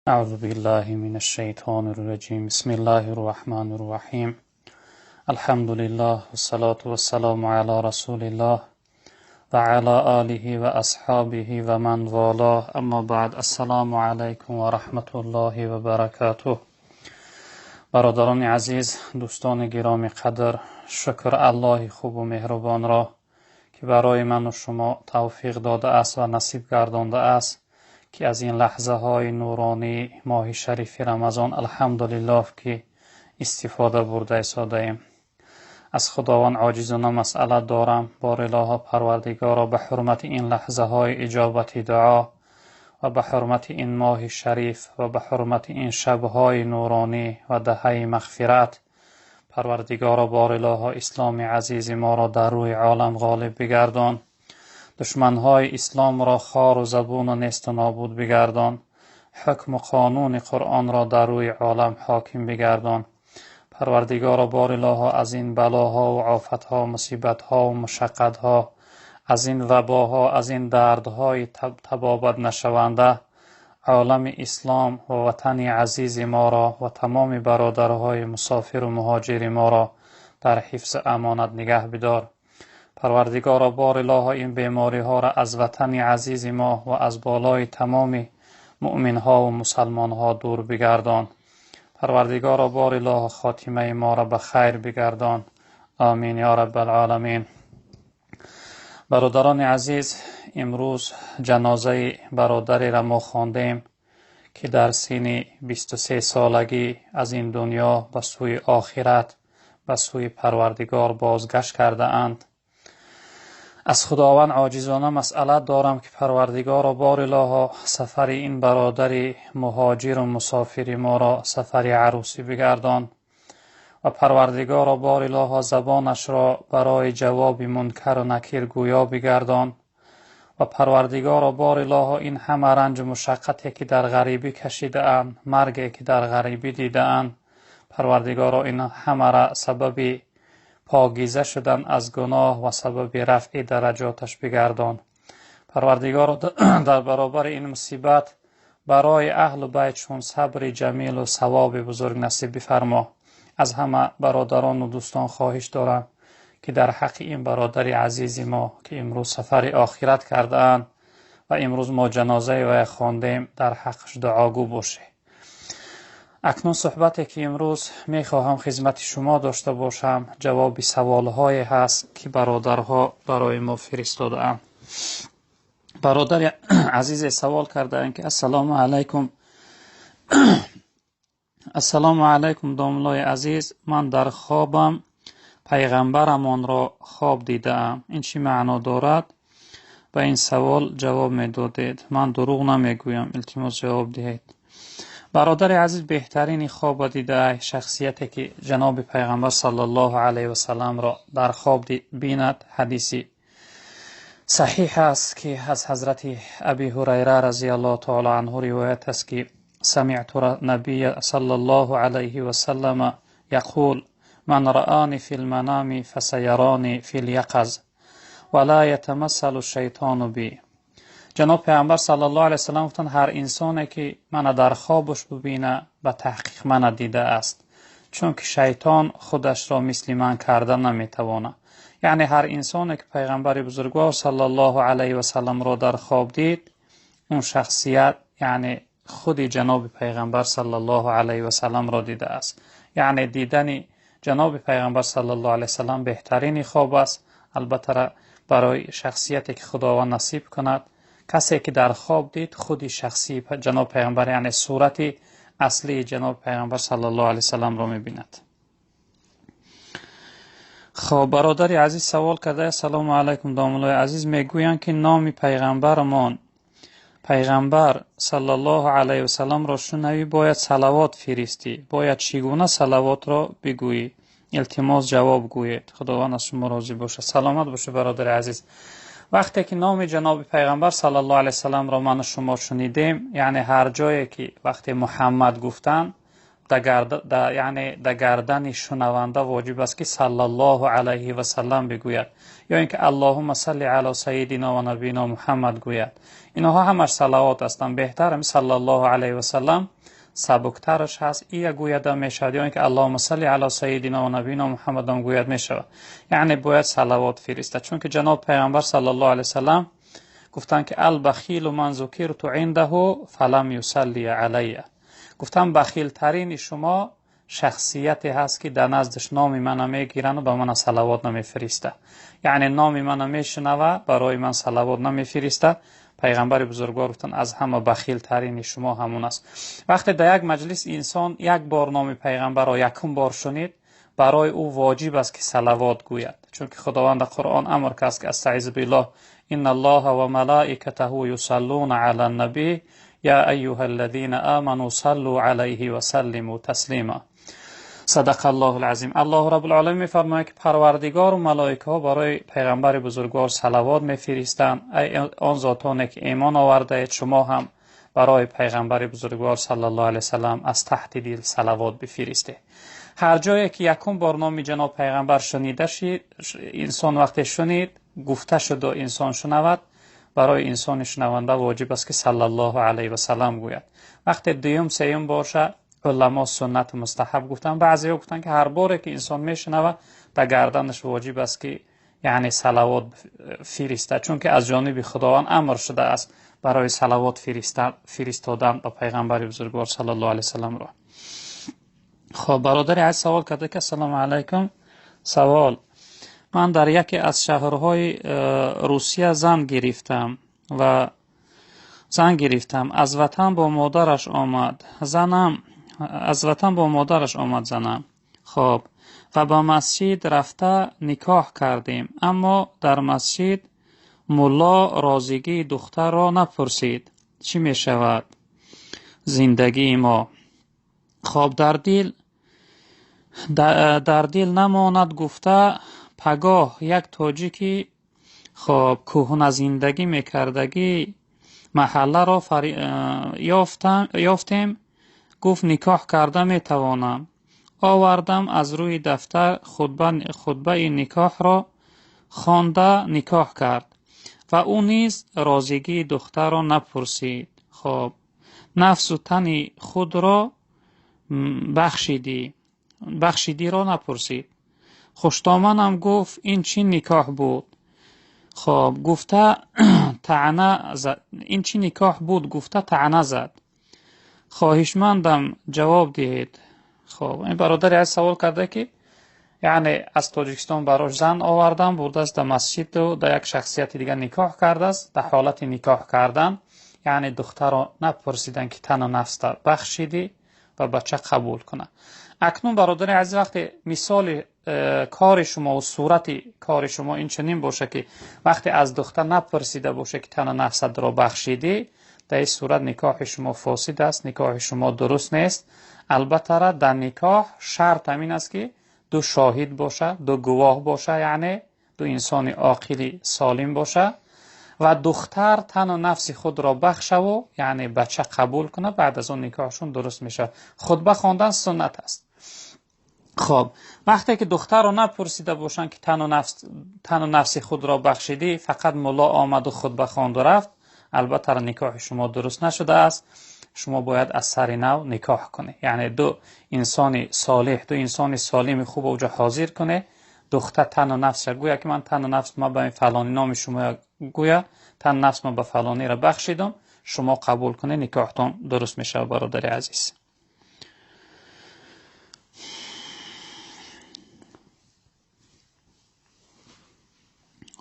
أعوذ بالله من الشيطان الرجيم. بسم الله الرحمن الرحيم. الحمد لله والصلاة والسلام على رسول الله وعلى آله وأصحابه ومن والاه. أما بعد، السلام عليكم ورحمة الله وبركاته. Бародарони азиз, дӯстони гиромӣ қадр, шукр Аллоҳи хубу меҳрубонро, ки барои ману шумо тавфиқ додааст ва насиб гардондааст, ки аз ин лаҳзаҳои нуронии моҳи шарифи Рамазон, алҳамдулиллоҳ, ки истифода бурда истодаем. Аз Худованд оҷизона масъала дорам: бор илоҳо, Парвардигоро, ба ҳурмати ин лаҳзаҳои иҷобати дуо ва ба ҳурмати ин моҳи шариф ва ба ҳурмати ин шабҳои нуронӣ ва даҳаи мағфират, Парвардигоро, бор илоҳо, исломи азизи моро дар рӯи олам ғолиб бигардон, душманҳои исломро хору забуну несту нобуд бигардон, ҳукму қонуни Қуръонро дар рӯи олам ҳоким бигардон. Парвардигоро, бор илоҳо, аз ин балоҳову офатҳо, мусибатҳову мушаққатҳо, аз ин вабоҳо, аз ин дардҳои табобат нашаванда олами ислом ва ватани азизи моро ва тамоми бародарҳои мусофиру муҳоҷири моро дар ҳифзи амонат нигаҳ бидор. Парвардигоро, бор илоҳо, ин бемориҳоро аз ватани азизи мо ва аз болои тамоми муъминҳову мусалмонҳо дур бигардон. Парвардигоро, бор илоҳо, хотимаи моро ба хайр бигардон. Омин ё раббалъоламин. Бародарони азиз, имрӯз ҷанозаи бародареро мо хондем, ки дар синни 23 солагӣ аз ин дунё ба сӯи охират, ба сӯи Парвардигор бозгашт кардаанд. Аз Худованд оҷизона масъалат дорам, ки Парвардигоро, бор илоҳо, сафари ин бародари муҳоҷиру мусофири моро сафари арӯсӣ бигардон ва Парвардигоро, бор илоҳо, забонашро барои ҷавоби мункару накир гӯё бигардон ва Парвардигоро, бор илоҳо, ин ҳама ранҷу мушаққате, ки дар ғарибӣ кашидаанд, марге, ки дар ғарибӣ дидаанд, Парвардигоро, ин ҳамара сабаби покиза шудан аз гуноҳ ва сабаби рафъи дараҷоташ бигардон. Парвардигоро, дар баробари ин мусибат барои аҳлу байтшон сабри ҷамилу савоби бузург насиб бифармо. Аз ҳама бародарону дӯстон хоҳиш дорам, ки дар ҳаққи ин бародари азизи мо, ки имрӯз сафари охират кардаанд ва имрӯз мо ҷанозаи вай хондем, дар ҳаққаш дуогӯ бошед. Акнун суҳбате, ки имрӯз мехоҳам хизмати шумо дошта бошам, ҷавоби саволҳое ҳаст, ки бародарҳо барои мо фиристодаанд. Бародари азизе савол кардаанд, ки: «Ассалому алайкум, ассалому алайкум, домлои азиз, ман дар хобам пайғамбарамонро хоб дидаам. Ин чӣ маъно дорад? Ба ин савол ҷавоб медодед. Ман дурӯғ намегӯям, илтимос, ҷавоб диҳед». Бародари азиз, беҳтарини хоба дидаай. Шахсияте, ки ҷаноби пайғамбар саллаллоҳу алайҳи васалламро дар хоб бинад, ҳадиси саҳиҳ аст, ки аз ҳазрати Аби Ҳурайра разияллоҳу таоло анҳу ривоят аст, ки: «سمعت النبي صلى الله عليه وسلم يقول: من رآني في المنام فسيراني في اليقظة ولا يتمثل الشيطان بي». Ҷаноб пайғамбар саллаллоҳу алайҳи васаллам гуфтанд: «Ҳар инсоне, ки мана дар хобаш бубина, ба таҳқиқ мана дидааст, чунки шайтон худашро мисли ман карда наметавонад». Яъне ҳар инсоне, ки пайғамбари бузургвор саллаллоҳу алайҳи васалламро дар хоб дид, он шахсият, яъне худи ҷаноби пайғамбар саллаллоҳу алайҳи васалламро дидааст. Яъне дидани ҷаноби пайғамбар саллаллоҳу алайҳи васаллам беҳтарини хоб аст. Албатта, барои шахсияте, ки Худованд насиб кунад, касе, ки дар хоб дид, худи шахсии ҷаноби пайғамбар, яъне сурати аслии ҷаноби пайғамбар саллаллоҳу алайҳи васалламро мебинад. Хоб, бародари азиз савол карда: «Ассалому алайкум, домуллои азиз, мегӯянд, ки номи пайғамбарамон, пайғамбар саллаллоҳу алайҳи васалламро шунавӣ, бояд салавот фиристӣ. Бояд чӣ гуна салавотро бигӯӣ? Илтимос, ҷавоб гӯед. Худованд аз шумо розӣ бошад». Саломат бошед, бародари азиз. Вақте ки номи ҷаноби пайғамбар саллаллоҳу алайҳи васалламро ману шумо шунидем, яъне ҳар ҷое ки вақте Муҳаммад гуфтанд, Яъне дар гардани шунаванда воҷиб аст, ки саллаллоҳу алайҳи васаллам бигӯяд, ё ин ки аллоҳумма салли ало саййидино ва набийино Муҳаммад гӯяд. Инҳо ҳамаш салавот ҳастанд. Беҳтар ҳам саллаллоҳу алайҳи васаллам сабуктараш ҳаст, ия гӯяда мешавад, ё ин ки аллоҳумма салли ало саййидино ва набийино Муҳаммад ҳам гӯяд мешавад. Яъне бояд салавот фиристад, чунки ҷаноб Пайғамбар саллаллоҳу алайҳи васаллам гуфтанд, ки албахилу ман зукирту индаҳу фалам юсалли алайя. Гуфтанд, бахилтарини шумо шахсияте ҳаст, ки дар наздаш номи мана мегиранд ва ба мана салавот намефиристад. Яъне номи мана мешунава, барои ман салавот намефиристад. Пайғамбари бузургвор гуфтанд, аз ҳама бахилтарини шумо ҳамон аст. Вақте дар як маҷлис инсон як бор номи пайғамбарро якум бор шунид, барои ӯ воҷиб аст, ки салавот гӯяд, чунки Худованд дар Қуръон амр кард, ки астаизу биллоҳ, инна аллоҳа ва малаикатаҳу юсаллуна ала набӣ я айюҳа аллазина аману саллу алайҳи ва саллиму таслима. Садақаллоҳул азим. Аллоҳу раббул оламин мефармояд, ки Парвардигору малоикаҳо барои пайғамбари бузургвор салавот мефиристанд. Ай он зотоне ки имон овардаед, шумо ҳам барои пайғамбари бузургвор саллаллоҳу алайҳи васаллам аз таҳти дил салавот бифиристед. Ҳар ҷое ки якум бор номи ҷаноб пайғамбар шунида шид, инсон вақте шунид, гуфта шуду инсон шунавад, барои инсони шунаванда воҷиб аст, ки саллаллоҳу алайҳи васаллам гӯяд. Вақте дуюм, сеюм боша, уламо суннату мустаҳаб гуфтанд. Баъзеҳо гуфтанд, ки ҳар боре ки инсон мешунавад, дар гарданаш воҷиб аст, ки яъне салавот фиристад, чунки аз ҷониби Худованд амр шудааст барои салавот фиристодан ба пайғамбари бузургвор саллаллоҳу алайҳи васалламро. Хоб, бародари азиз савол карда, ки ассалому алайкум. Савол: ман дар яке аз шаҳрҳои Русия зан гирифтам ва зан гирифтам. Аз ватан бо модараш омад занам, аз ватан бо модараш омад занам. Хоб, ва ба масҷид рафта никоҳ кардем, аммо дар масҷид мулло розигии духтарро напурсид. Чӣ мешавад зиндагии мо? Хоб, дар дил намонад гуфта, пагоҳ як тоҷики, хоб, кӯҳназиндагӣ мекардагӣ маҳалларо ёфтем, гуфт никоҳ карда метавонам. Овардам, аз рӯи дафтар хутбаи никоҳро хонда никоҳ кард ва ӯ низ розигии духтарро напурсид. Хоб, нафсу тани худро бахшидиро напурсид. Хуштоманам гуфт, ин чӣ никоҳ буд? Хоб, гуфта таъна зад. Ин чӣ никоҳ буд, гуфта таъна зад. Хоҳишмандам ҷавоб диҳед. Хоб, ин бародари азиз савол карда, ки яъне аз Тоҷикистон барош зан овардан, бурдааст дар масҷиду дар як шахсияти дигар никоҳ кардааст. Дар ҳолати никоҳ кардан, яъне духтарро напурсиданд, ки тану нафста бахшидӣ ва бача қабул кунад. Акнун, бародари азиз, вақте мисоли кори шумо ва сурати кори шумо ин чунин боша, ки вақте аз духтар напурсида боша, ки тану нафсатро бахшидӣ, дар ин сурат никоҳи шумо фосид аст, никоҳи шумо дуруст нест. Албатта, дар никоҳ шарт ҳамин аст, ки ду шоҳид боша, ду гувоҳ боша, яъне ду инсони оқили солим боша ва духтар тану нафси худро бахшаву яъне бача қабул кунад, баъд аз он никоҳшон дуруст мешавад. Хутба хондан суннат аст. Хоб, вақте ки духтарро напурсида бошанд, ки тану нафси худро бахшидӣ, фақат мулло омаду хутба хонду рафт, албатта никоҳи шумо дуруст нашудааст. Шумо бояд аз сари нав никоҳ кунед, яъне ду инсони солиҳ, ду инсони солими хуб оҷо ҳозир кунед. Духтар тану нафсша гӯя, ки ман тану нафс ма ба фалони, номи шумо гӯя, тану нафс ма ба фалониро бахшидам, шумо қабул кунед, никоҳтон дуруст мешавад, бародари азиз.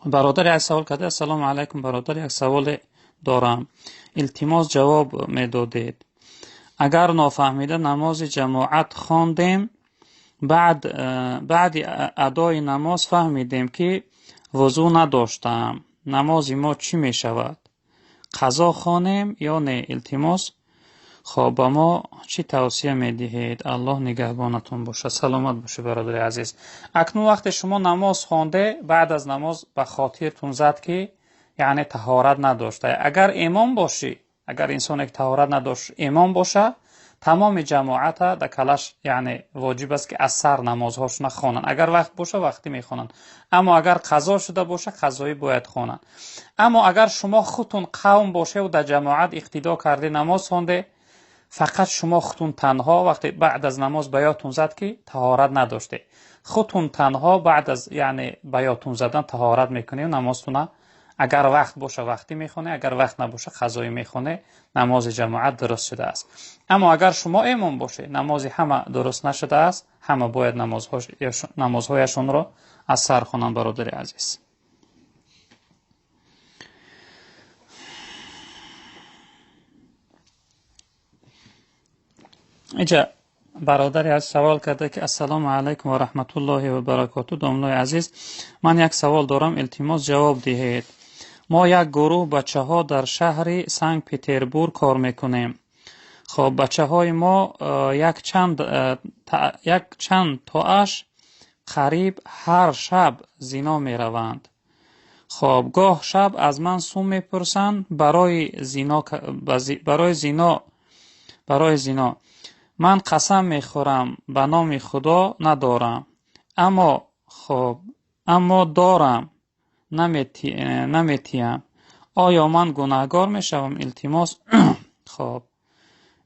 Бародари азиз савол карда: ассалому алайкум, бародар, як саволе дорам, илтимос ҷавоб медодед. Агар нофаҳмида намози ҷамоат хондем, баъди адои намоз фаҳмидем, ки вузӯ надоштаам, намози мо чӣ мешавад? Қазо хонем ё не? Илтимос, хоб, ба мо чӣ тавсия медиҳед? Аллоҳ нигаҳбонатон бошад. Саломат бошед, бародари азиз. Акнун вақте шумо намоз хонде, баъд аз намоз ба хотиртун зад, ки яъне таҳорат надошта, агар имом бошӣ, агар инсоне ки таҳорат надошт имом боша, Тамоми ҷамоата дар калаш яъне воҷиб аст, ки аз сар намозҳошона хонанд. Агар вақт боша, вақтӣ мехонанд. Аммо агар қазо шуда боша, қазоӣ бояд хонанд. Аммо агар шумо худтун қавм бошеву дар ҷамоат иқтидо карде, намоз хонде, фақат шумо худтун танҳо вақте баъд аз намоз ба ёдтун зад, ки таҳорат надоште, худтун танҳо баъд аз яъне ба ёдтун задан таҳорат мекунед, намозтуна агар вақт боша вақтӣ мехоне, агар вақт набоша қазоӣ мехоне, намози ҷамоат дуруст шудааст. Аммо агар шумо имом бошед, намози ҳама дуруст нашудааст, ҳама бояд намозҳояшонро аз сар хонанд, бародари азиз. Инҷа бародари аз савол карда, ки ассалому алайкум ва раҳматуллоҳи ва баракоту. Домлои азиз, ман як савол дорам, илтимос ҷавоб диҳед. Мо як гурӯҳ бачаҳо дар шаҳри Санкт-Петербург кор мекунем. Хоб, бачаҳои мо якчанд тоаш қариб ҳар шаб зино мераванд. Хоб, гоҳ шаб аз ман сум мепурсанд барои зино, барои зино, барои зино. Ман қасам мехӯрам, ба номи Худо надорам. Аммо хоб, аммо дорам, наметиям. Оё ман гунаҳгор мешавам? Илтимос, хоб,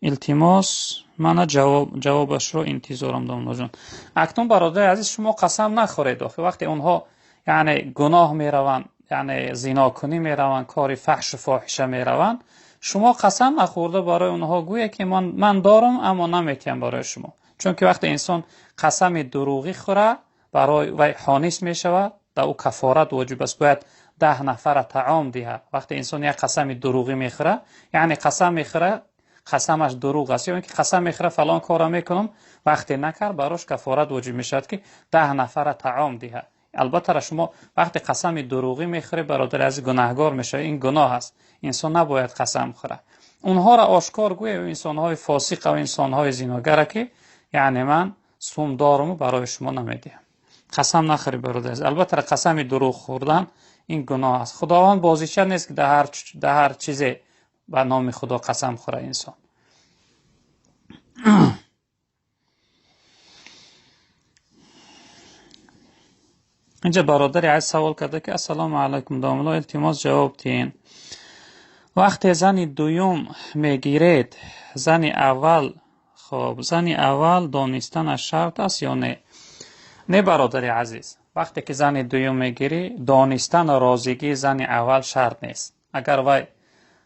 илтимос, мана ҷавобашро интизорам, домлоҷон. Акнун бародари азиз, шумо қасам нахӯред. Охи вақте онҳо яъне гуноҳ мераванд, яъне зинокунӣ мераванд, кори фаҳшу фоҳиша мераванд, шумо қасам нахӯрда барои онҳо гӯе, ки ман дорам, аммо наметиҳам барои шумо. Чунки вақте инсон қасами дурӯғӣ хӯра, барои вай ҳонис мешавад, дар ӯ кафорат воҷиб аст, бояд 10 нафара таом диҳад. Вақте инсон як қасами дурӯғӣ мехӯра, яъне қасам мехӯра, қасамаш дурӯғ аст, ё ин ки қасам мехӯра фалон корро мекунам, вақте накард, барош кафорат воҷиб мешавад, ки 10 нафара таом диҳад. Албатта шумо вақте қасами дурӯғӣ мехӯред, бародари азиз, гунаҳгор мешавед. Ин гуноҳ аст. Инсон набояд қасам хӯрад. Онҳоро ошкор гӯед, инсонҳои фосиқ ва инсонҳои зиногара, ки яъне ман сум дорам ва барои шумо намедиҳам. Қасам нахӯред, бародари азиз. Албатта қасами дурӯғ хӯрдан ин гуноҳ аст. Худованд бозича нест, ки дар ҳар чизе ба номи Худо қасам хӯрад инсон. Инҷа бародари азиз савол карда, ки ассалому алайкум, домло, илтимос ҷавоб диҳед. Вақте зани дуюм мегиред, зани аввал, хоб, зани аввал донистанаш шарт аст ё не? Не, бародари азиз, вақте ки зани дуюм мегирӣ, донистан розигии зани аввал шарт нест. Агар вай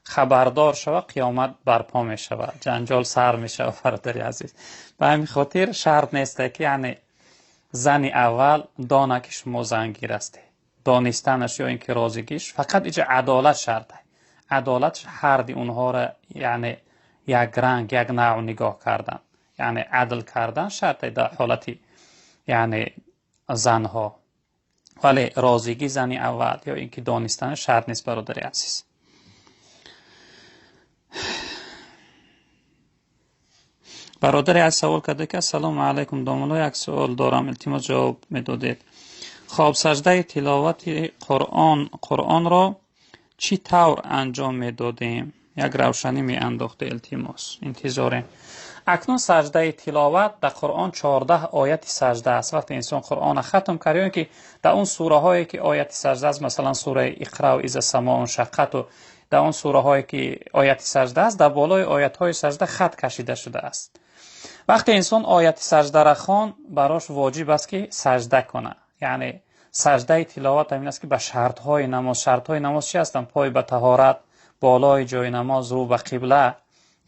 хабардор шавад, қиёмат барпо мешавад, ҷанҷол сар мешавад, бародари азиз. Ба ҳамин хотир шарт нест, ки яъне зани аввал дона, ки шумо зангир ҳастед. Донистанаш ё ин ки розигиш, фақат иҷа адолат шарт аст. Адолат ҳарди онҳоро яъне як ранг, як навъ нигоҳ кардан, яъне адл кардан шарт аст дар ҳолати яъне занҳо. Вале розигии зани аввал ё ин ки донистан шарт нест, бародари азиз. Бародари аз савол карда, ки ассалому алайкум, домло, як суол дорам, илтимос ҷавоб медодед. Хоб, саждаи тиловати Қуръонро чӣ тавр анҷом медодем? Як равшанӣ меандохте, илтимос, интизорем. Акнун саждаи тиловат дар Қуръон 14 ояти сажда аст. Вақте инсон Қуръонро хатм кард, ё ин ки дар он сураҳое ки ояти сажда аст, масалан сураи Иқра ва иза самоун шаққат, дар он сураҳое ки ояти сажда аст, дар болои оятҳои сажда хат кашида шудааст. Вақте инсон ояти саждаро хон, барош воҷиб аст, ки сажда кунад. Яъне саждаи тиловат ҳамин аст, ки ба шартҳои намоз. Шартҳои намоз чӣ ҳастанд? Пой ба таҳорат, болои ҷои намоз, рӯ ба қибла,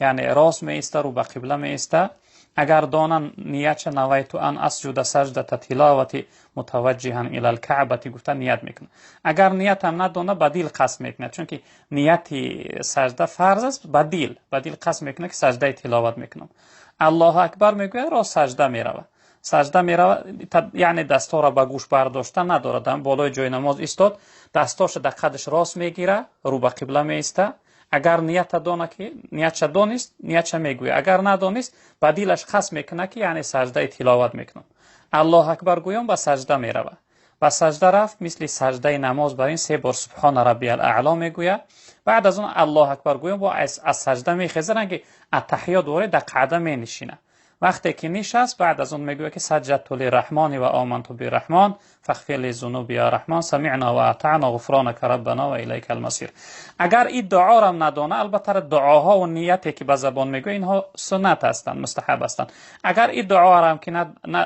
яъне рост меиста, рӯ ба қибла меиста. Агар дона ниятша навайту ан асҷуда саҷдата тиловати мутаваҷҷиҳан илал каъбати гуфта ният мекунад. Агар ниятам надона, ба дил қасд мекунад, чунки нияти сажда фарз аст, ба дил қасд мекунад, ки саждаи тиловат мекунам. Аллоҳу акбар мегӯяд, рост сажда меравад. Сажда меравад, яъне дастҳоро ба гӯш бардошта надорад. Болои ҷои намоз истод, дастҳоша дар қадаш рост мегира, рӯ ба қибла меиста. Агар нията дона, ки ниятша донист, ниятша мегӯяд. Агар надонист, ба дилаш қасд мекунад, ки яъне саждаи тиловат мекунам. Аллоҳу акбар гӯён ба сажда меравад. Ба сажда рафт, мисли саждаи намоз бар ин се бор субҳона раббиял аъло мегӯяд. Баъд аз он Аллоҳ акбар гӯяд, бо аз сажда мехезад, ки аттаҳиёт ворид дар қаъда менишинад. Вақте ки нишаст, баъд аз он мегӯяд ки саҷадту лирраҳмони ва оманту бирраҳмон фағфир ли зунуби я раҳмон самиъна ва атаъна ғуфронака раббана ва илайка алмасир. Агар ин дуоро надона, албатта дуоҳо ва нияте ки ба забон мегӯяд, инҳо суннат ҳастанд, мустаҳаб ҳастанд. Агар ин дуоро ки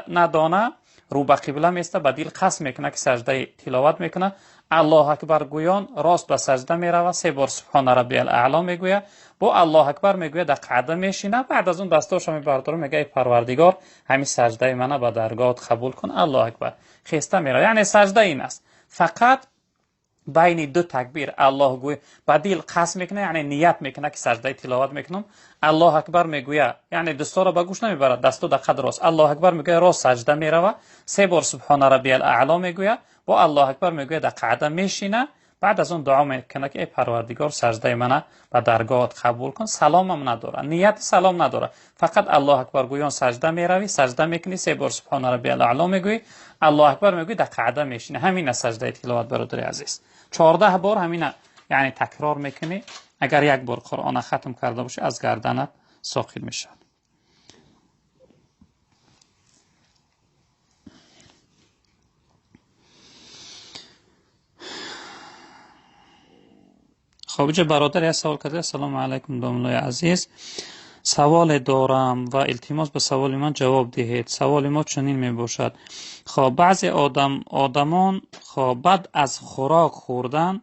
надона, рӯ ба қибла меистад, ба дил қасд мекунад ки саждаи тиловат мекунад. Аллоҳ акбар гӯён рост ба сажда меравад, се бор субҳона раббиял аъло мегӯяд, бо Аллоҳ акбар мегӯяд, дар қаъда мешинад. Баъд аз он дастошро мебардорад, мегӯяд: эй Парвардигор, ҳамин саждаи мана ба даргоҳат қабул кун. Аллоҳ акбар, хеста меравад. Яъне сажда ин аст, фақат байни ду такбир Аллоҳ гӯй ба дил қасд мекунад, яъне ният мекунад ки саждаи тиловат мекунам. Аллоҳ акбар мегӯяд, яъне дастҳоро ба гӯш намебарад, дастҳо дар қад рост. Аллоҳ акбар мегӯяд, рост сажда меравад, се бор субҳона раббиял аъло мегӯяд, бо Аллоҳ акбар мегӯяд, дар қаъда мешинад. Баъд аз он дуо мекунад ки эй Парвардигор, саждаи мана ба даргоҳат қабул кун. Саломам надорад, нияти салом надорад, фақат Аллоҳ акбар гӯён сажда меравӣ, сажда мекунӣ, се бор субҳона раббиял аъло мегӯӣ, Аллоҳ акбар мегӯӣ, дар қаъда мешинӣ. Ҳамин аст саждаи тиловат, бародари азиз. 14 бор ҳамина яъне такрор мекунӣ. Агар як бор Қуръона хатм карда бошӣ, аз гарданат соқит мешавад. Хоб, инҷо бародар як савол карда: ассалому алайкум домуллои азиз, саволе дорам ва илтимос ба саволи ман ҷавоб диҳед. Саволи мо чунин мебошад. Хоб, баъзе одамон хоб баъд аз хӯрок хӯрдан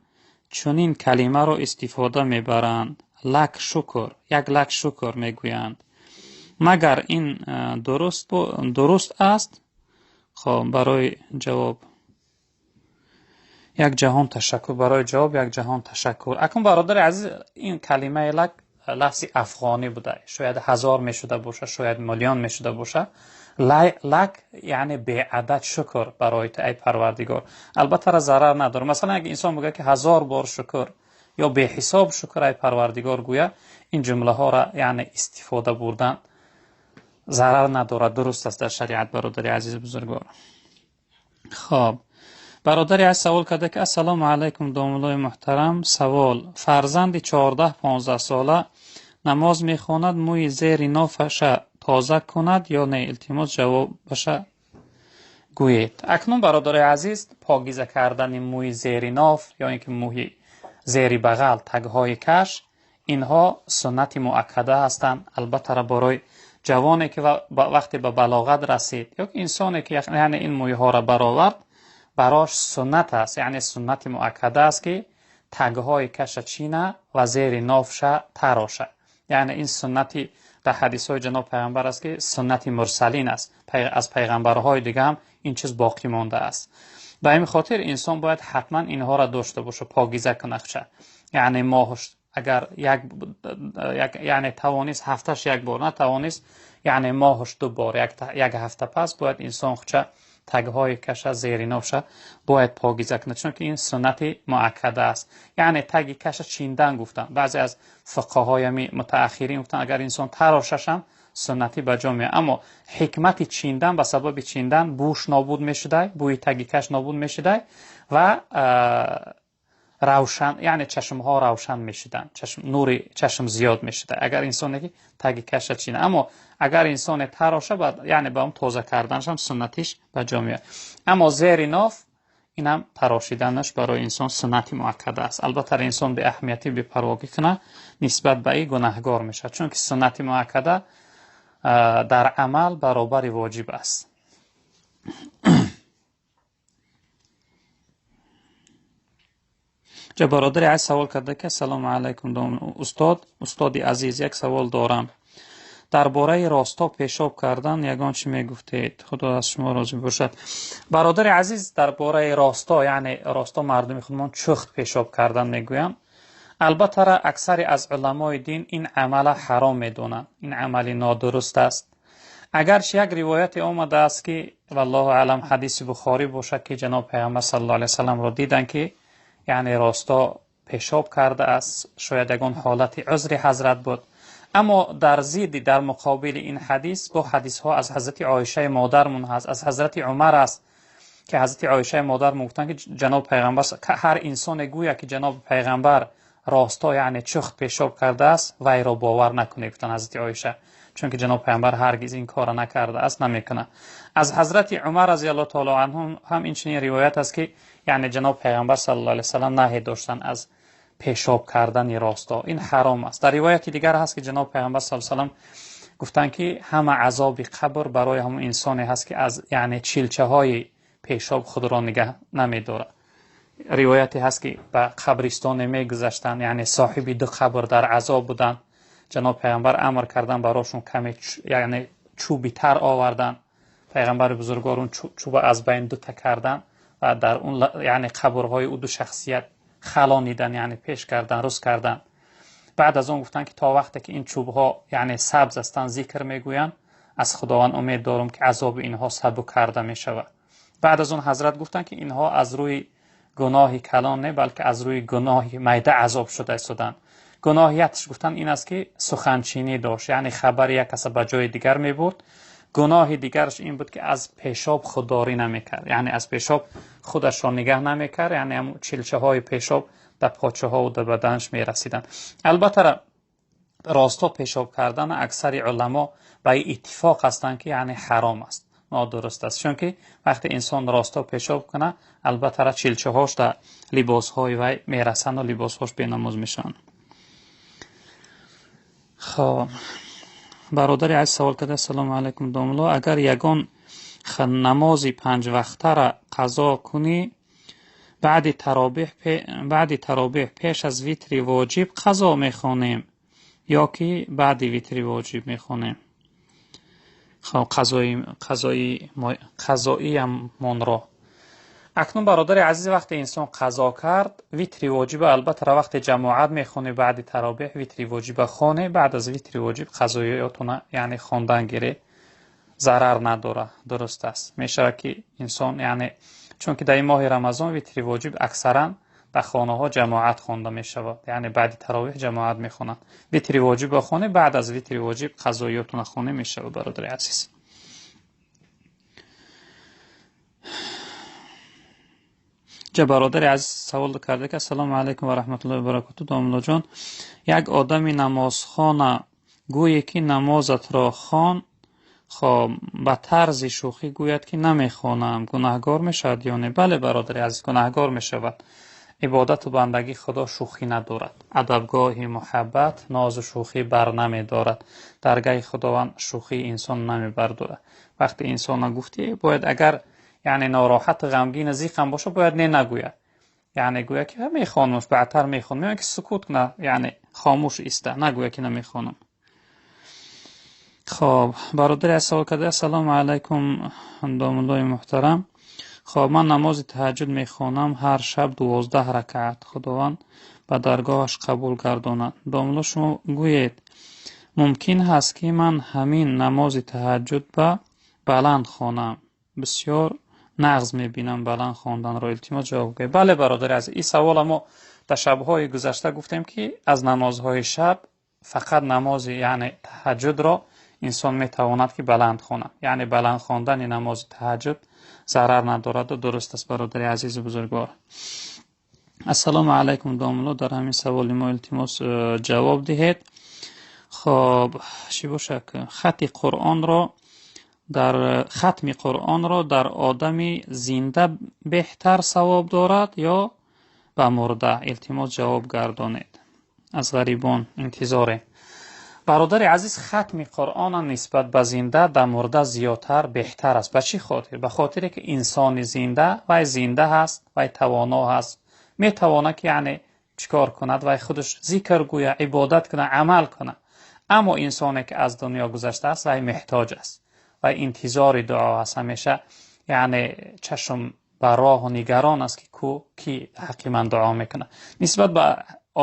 чунин калимаро истифода мебаранд: лак шукр, як лак шукр мегӯянд. Магар ин дуруст аст? Хоб, барои ҷавоб як ҷаҳон ташаккур, барои ҷавоб як ҷаҳон ташаккур. Акнун бародари азиз, ин калимаи лак лафзи афғонӣ буда, шояд ҳазор мешуда бошад, шояд миллион мешуда бошад. Лак яъне беадад шукр барои ту, эй Парвардигор. Албатта ра зарар надорад. Масалан, агар инсон бигӯяд ки ҳазор бор шукр ё беҳисоб шукр, эй Парвардигор гӯяд, ин ҷумлаҳоро яъне истифода бурдан зарар надорад, дуруст аст дар шариат, бародари азиз бузургвор. Хоб, бародари аз савол карда ки ассалому алайкум домуллои муҳтарам, савол: фарзанди 14-15 сола намоз мехонад, мӯи зери нофаша тоза кунад ё не? Илтимос ҷавобаша гӯед. Акнун бародари азиз, покиза кардани мӯи зери ноф ё ин ки мӯи зери бағал, тагҳои каш, инҳо суннати муаккада ҳастанд. Албатта барои ҷавоне ки вақте ба балоғат расид ё инсоне ки яъне ин мӯйҳоро баровард, барош суннат аст, яъне суннати муаккада аст ки тагҳои каша чина ва зери нофша тароша. Яъне ин суннати дар ҳадисҳои ҷаноб пайғамбар аст ки суннати мурсалин аст, аз пайғамбарҳои дига ҳам ин чиз боқӣ мондааст. Ба ҳамин хотир инсон бояд ҳатман инҳоро дошта бошад, покиза кунад. Яъне моҳш агар яъне тавонист ҳафташ як бор, натавонист яъне моҳш ду бор, як ҳафта пас бояд инсон худша тагҳои каша, зери нофша бояд покиза кунад, чунки ин суннати муаккада аст. Яъне таги каша чиндан гуфтанд. Баъзе аз фиқҳҳои мутаахирин гуфтанд агар инсон тарошашам суннатӣ ба ҷо меояд, аммо ҳикмати чиндан ба сабаби чиндан бӯш нобуд мешудай, бӯи таги каш нобуд мешудай ва равшан, яъне чашмҳо равшан мешуданд, нури чашм зиёд мешуда агар инсоне ки таги каша чина. Аммо агар инсоне тароша, яъне ба он тоза карданашам суннатиш ба ҷо меояд. Аммо зери ноф инам тарошиданаш барои инсон суннати муаккада аст. Албатта инсон беаҳамиятӣ, бепарвогӣ кунад, нисбат ба ин гунаҳгор мешавад, чунки суннати муаккада дар амал баробари воҷиб аст. Ҷа бародари аз савол карда ки ассалому алайкум устод, устоди азиз, як савол дорам дар бораи росто пешоб кардан, ягон чӣ мегуфтед? Худо аз шумо розӣ бошад. Бародари азиз, дар бораи росто, яъне росто мардуми худмон чухт пешоб кардан мегӯянд. Албатта аксари аз уламои дин ин амала ҳаром медонанд, ин амали нодуруст аст. Агарчи як ривояте омадааст ки валлоҳу аълам ҳадиси Бухорӣ бошад ки ҷаноб пайғамбар саллаллоҳу алайҳи васалламро диданд ки яъне росто пешоб кардааст, шояд ягон ҳолати узри ҳазрат буд. Аммо дар зидди, дар муқобили ин ҳадис бо ҳадисҳо аз ҳазрати Оишаи модармон ҳаст, аз ҳазрати Умар аст ки ҳазрати Оиша модар мегуфтанд, ки ҷаноб пайғамбар ҳар инсоне гӯяд, ки ҷаноб пайғамбар росто, яъне чухт пешоб кардааст, вайро бовар накунед, гуфтанд ҳазрати Оиша, чунки ҷаноб пайғамбар ҳаргиз ин корро накардааст, намекунад. Аз ҳазрати Умар разияллоҳу таоло анҳу ҳам инчунин ривоят аст, ки яъне ҷаноб пайғамбар саллаллоҳу алайҳи васаллам наҳй доштанд аз пешоб кардани росто, ин ҳаром аст. Дар ривояти дигар ҳаст, ки ҷаноб пайғамбар саллаллоҳу алайҳи васаллам гуфтанд, ки ҳама азоби қабр барои ҳамон инсоне ҳаст, ки аз яъне чилчаҳои пешоб худро нигаҳ намедорад. Ривояте ҳаст, ки ба қабристоне мегузаштанд, яъне соҳиби ду қабр дар азоб буданд. Ҷаноб пайғамбар амр карданд, барошон каме яъне чӯби тар оварданд. Пайғамбари бузургвор он чӯба аз байн дута карданд ва дар он яъне қабрҳои ӯ ду шахсият халонидан, яъне пеш кардан, рӯз кардан. Баъд аз он гуфтанд, ки то вақте ки ин чӯбҳо яъне сабз ҳастанд, зикр мегӯянд, аз Худованд умед дорам, ки азоби инҳо сабук карда мешавад. Баъд аз он ҳазрат гуфтанд, ки инҳо аз рӯи гуноҳи калон не, балки аз рӯи гуноҳи майда азоб шуда истоданд. Гуноҳиятш гуфтанд ин аст, ки суханчинӣ дошт, яъне хабари як каса ба ҷои дигар мебурд. Гуноҳи дигараш ин буд, ки аз пешоб худдорӣ намекард, яъне аз пешоб худашро нигаҳ намекард, яъне ҳамон чилчаҳои пешоб дар почаҳо ва дар баданаш мерасиданд. Албатта росто пешоб кардан аксари уламо ба ин иттифоқ ҳастанд, ки яъне ҳаром аст, нодуруст аст, чунки вақте инсон росто пешоб кунад, албатта чилчаҳош дар либосҳои вай мерасанд ва либосҳош бенамоз мешаванд. Хоб, бародари азиз савол карда: ассалому алайкум домулло, агар ягон намози панҷвақтара қазо кунӣ, баъди таробеҳ пеш аз витри воҷиб қазо мехонем ё ки баъди витри воҷиб мехонем? Хоб, қазоиямонро. Акнун бародари азиз, вақте инсон қазо кард, витри воҷиба албатта вақте ҷамоат мехонӣ, баъди таробеҳ витри воҷиба хоне, баъд аз витри воҷиб қазоиётона яъне хондан гире, зарар надора, дуруст аст. Мешавад, ки инсон яъне чунки дар ин моҳи Рамазон витри воҷиб аксаран дар хонаҳо ҷамоат хонда мешавад, яъне баъди таровеҳ ҷамоат мехонанд. Витри воҷибро хоне, баъд аз витри воҷиб қазоиётона хоне мешавад, бародари азиз. Ҷа бародари азиз савол карда, ки ассалому алайкум ва раҳматуллоҳи ва баракоту, домуллоҷон, як одами намозхона гӯе, ки намозатро хон, хоб ба тарзи шӯхӣ гӯяд, ки намехонам, гунаҳгор мешавад ё не? Бале бародари азиз, гунаҳгор мешавад. Ибодату бандагӣ Худо шӯхӣ надорад. Адабгоҳи муҳаббат нозу шӯхӣ бар намедорад. Даргаҳи Худованд шӯхии инсон намебардорад. Вақте инсона гуфтӣ, бояд агар яъне нороҳату ғамгину зиқ ҳам бошад, бояд не нагӯяд, яъне гӯяд, ки мехонам, баъдтар мехонам, ё ки сукут кунад, яъне хомӯш иста, нагӯяд, ки намехонам. Хоб, бародари азиз савол карда: ассалому алайкум домуллои муҳтарам, хоб ман намози таҳаҷҷуд мехонам ҳар шаб 12 ракаат, Худованд ба даргоҳаш қабул гардонад. Домулло, шумо гӯед, мумкин ҳаст, ки ман ҳамин намози таҳаҷҷуд ба баланд хонам? Бисёр нағз мебинам баланд хонданро, илтимос ҷавоб гӯед. Бале бародари азиз, ин савола мо дар шабҳои гузашта гуфтем, ки аз намозҳои шаб фақат намози яъне таҳаҷҷудро инсон метавонад, ки баланд хонад. Яъне баланд хондани намози таҳаҷҷуд зарар надораду дуруст аст, бародари азизу бузургвор. Ассалому алайкум домулло, дар ҳамин саволи мо илтимос ҷавоб диҳед. Хоб, чӣ бошад, хати Қуръонро дар хатми Қуръонро дар одами зинда беҳтар савоб дорад ё ба мурда? Илтимос ҷавоб гардонед. Аз ғарибон интизорем. Бародари азиз, хатми Қуръона нисбат ба зинда дар мурда зиёдтар беҳтар аст. Ба чӣ хотир? Ба хотире, ки инсони зинда вай зинда ҳаст, вай тавоно ҳаст, метавонад, ки яъне чӣ кор кунад, вай худаш зикр гӯяд, ибодат кунад, амал кунад. Аммо инсоне, ки аз дунё гузаштааст, вай меҳтоҷ аст, вай интизори дуо аст ҳамеша, яъне чашм ба роҳу нигарон аст, ки ку ки ҳаққи ман дуо мекунад. Нисбат ба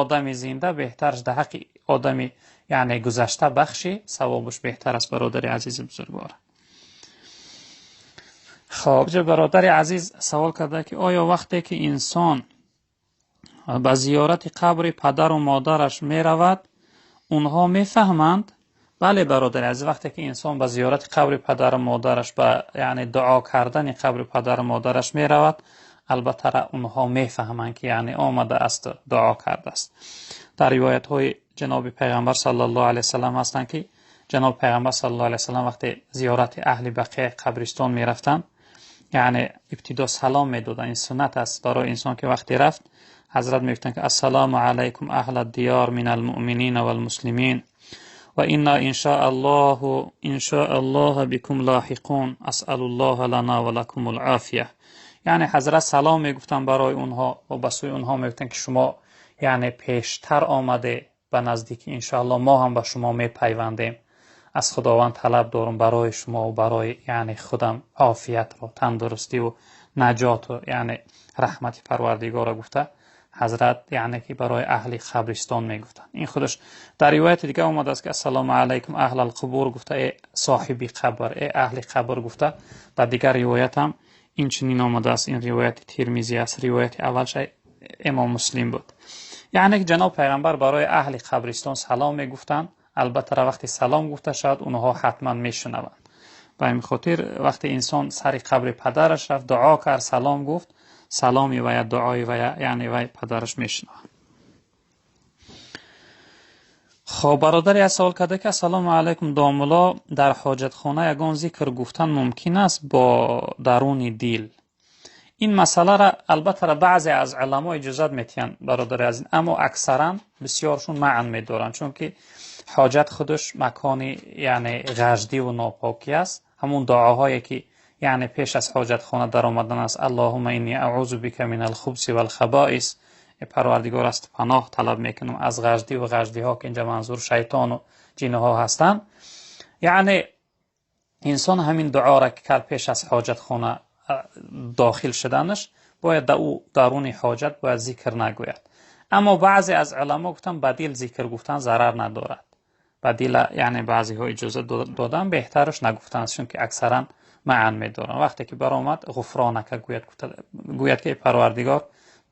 одами зинда беҳтараш дар ҳаққи одами яъне гузашта бахши савобаш беҳтар аст, бародари азизи бузургвор. Хоб, бародари азиз савол карда, ки оё вақте ки инсон ба зиёрати қабри падару модараш меравад, онҳо мефаҳманд? Бале бародари азиз, вақте ки инсон ба зиёрати қабри падару модараш, ба яъне дуо кардани қабри падару модараш меравад, албатта онҳо мефаҳманд ки яъне омада аст, дуо кардааст. Дар ривоятҳои ҷаноби пайғамбар саллаллоҳу алайҳи васаллам ҳастанд ки ҷаноби пайғамбар саллаллоҳу алайҳи васаллам вақте зиёрати аҳли бақия қабристон мерафтанд, яъне ибтидо салом медоданд. Ин суннат аст барои инсон ки вақте рафт, ҳазрат мегуфтанд ки ассалому алайкум аҳла диёр минал муъминина вал муслимин ва инна иншааллоҳ бикум лоҳиқун асъалуллоҳа лана ва лакумул офия. Яъне ҳазрат салом мегуфтанд барои онҳо ва ба сӯи онҳо мегуфтанд ки шумо яъне пештар омаде ба наздикӣ, иншааллоҳ мо ҳам ба шумо мепайвандем. Аз Худованд талаб дорам барои шумо ва барои яъне худам офиятро, тандурустӣ ва наҷоту яъне раҳмати Парвардигорро гуфта ҳазрат яъне ки барои аҳли қабристон мегуфтанд. Ин худаш дар ривояти дигар омадааст ки ассалому алайкум аҳлал қубур гуфта, э соҳиби қабр, э аҳли қабр гуфта. Дар дигар ривоят ҳам ин чунин омадааст. Ин ривояти Тирмизӣ аст, ривояти аввалш имом Муслим буд. Яъне ки ҷаноб пайғамбар барои аҳли қабристон салом мегуфтанд. Албатта вақте салом гуфта шавад, онҳо ҳатман мешунаванд. Ба ин хотир вақте инсон сари қабри падараш рафт, дуо кард, салом гуфт, саломи ва дуои ва яъне вай падараш мешунавад. Хоб, бародари аз савол карда ки ассалому алайкум домулло, дар ҳоҷатхона ягон зикр гуфтан мумкин аст бо даруни дил? Ин масъаларо албатта баъзе аз уламо иҷозат медиҳанд бародари азиз, аммо аксаран бисёршон маън медоранд, чунки ҳоҷат худаш макони яъне ғаждӣ ва нопокӣ аст. Ҳамон дуоҳое ки яъне пеш аз ҳоҷатхона даромадан аст, аллоҳумма инни аъузу бика минал хубси вал хабоис, Парвардигор аст паноҳ талаб мекунам аз ғаждӣ ва ғаждиҳо, ки инҷа манзур шайтону ҷинҳо ҳастанд. Яъне инсон ҳамин дуоро ки кард пеш аз ҳоҷатхона дохил шуданаш, бояд дар ӯ даруни ҳоҷат бояд зикр нагӯяд. Аммо баъзе аз уламо гуфтанд ба дил зикр гуфтан зарар надорад. Ба дил яъне баъзеҳо иҷоза додан, беҳтараш нагуфтан, чунки аксаран маън медоранд. Вақте ки баромад ғуфронака гӯяд ки Парвардигор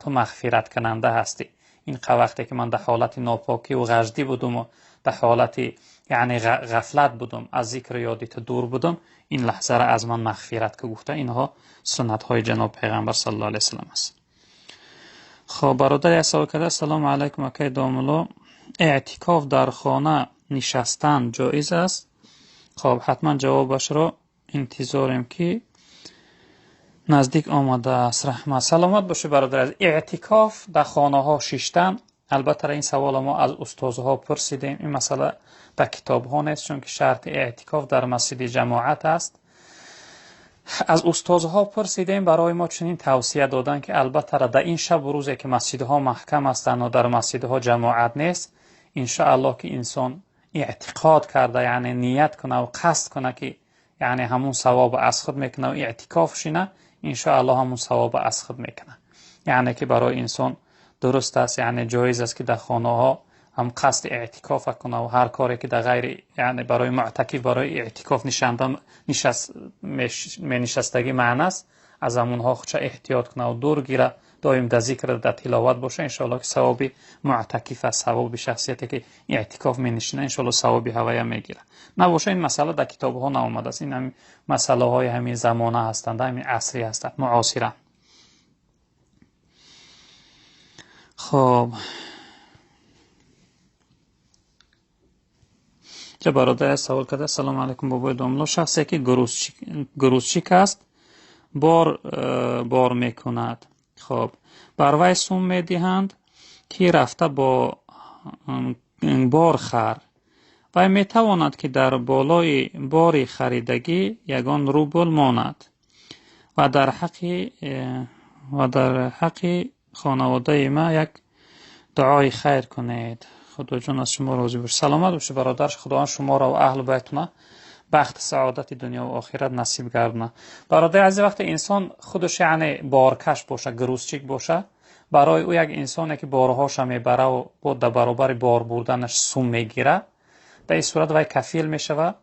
ту мағфираткунанда ҳастӣ. Ин вақте ки ман дар ҳолати нопокӣ ва ғаждӣ будум ва дар ҳолати яъне ғафлат будум, аз зикру ёди ту дур будум, ин лаҳзаро аз ман мағфират ку гуфта. Инҳо суннатҳои ҷаноб пайғамбар саллаллоҳу алайҳи васаллам аст. Хоб, бародари аз савол карда ассалому алайкум акай домулло, эътикоф дар хона нишастан ҷоиз аст? Хоб, ҳатман ҷавобашро интизорем ки наздик омадааст. Раҳмат, саломат бошед бародар азиз. Эътикоф дар хонаҳо шиштан, албатта ин саволро мо аз устозҳо пурсидем. Ин масъала дар китобҳо нест, чунки шарти эътикоф дар масҷиди ҷамоат аст. Аз устозҳо пурсидем, барои мо чунин тавсия доданд ки албатта дар ин шабу рӯзе ки масҷидҳо маҳкам ҳастанд ва дар масҷидҳо ҷамоат нест, иншоаллоҳ ки инсон эътиқод карда, яъне ният кунад ва қасд кунад ки яъне ҳамун савоб аз худ мекунад ва эътикоф шина, иншоаллоҳ ҳамун савоб аз худ мекунад. Яъне ки барои инсон дуруст аст, яъне ҷоиз аст ки дар хонаҳо ҳам қасди эътикоф кунад ва ҳар коре ки дар ғайри яъне барои муътакиф барои эътикоф менишастагӣ маъна аст, аз ҳамонҳо худша эҳтиёт кунад ва дур гирад, доим дар зикр, дар тиловат боша, иншоаллоҳ ки савоби муътакиф аст, савоби шахсияте ки эътикоф менишинад, иншоаллоҳ савоби ҳавая мегирад. Набоша ин масъала дар китобҳо наомадааст. Ин ҳамин масъалаҳои ҳамин замона ҳастанд, ҳамин асрӣ ҳастанд, муосиранд. Хоб, ҷа бародар савол карда ассалому алайкум бобои домулло, шахсе ки грузчик аст, бор мекунад. Хоб, бар вай сум медиҳанд ки рафта бо бор хар. Вай метавонад ки дар болои бори харидагӣ ягон рубл монад ва дар ҳаққи хонаводаи ман як дуои хайр кунед. Худоҷон аз шумо розӣ бошад. Саломат бошед бародар, Худованд шуморо ва аҳлу байтона бахти саодати дунё ва охират насиб гардонад. Бародари азиз, вақте инсон худаш яъне боркаш боша, грузчик боша, барои ӯ як инсоне ки борҳоша мебара ва бо дар баробари бор бурданаш сум мегирад, дар ин сурат вай кафил мешавад.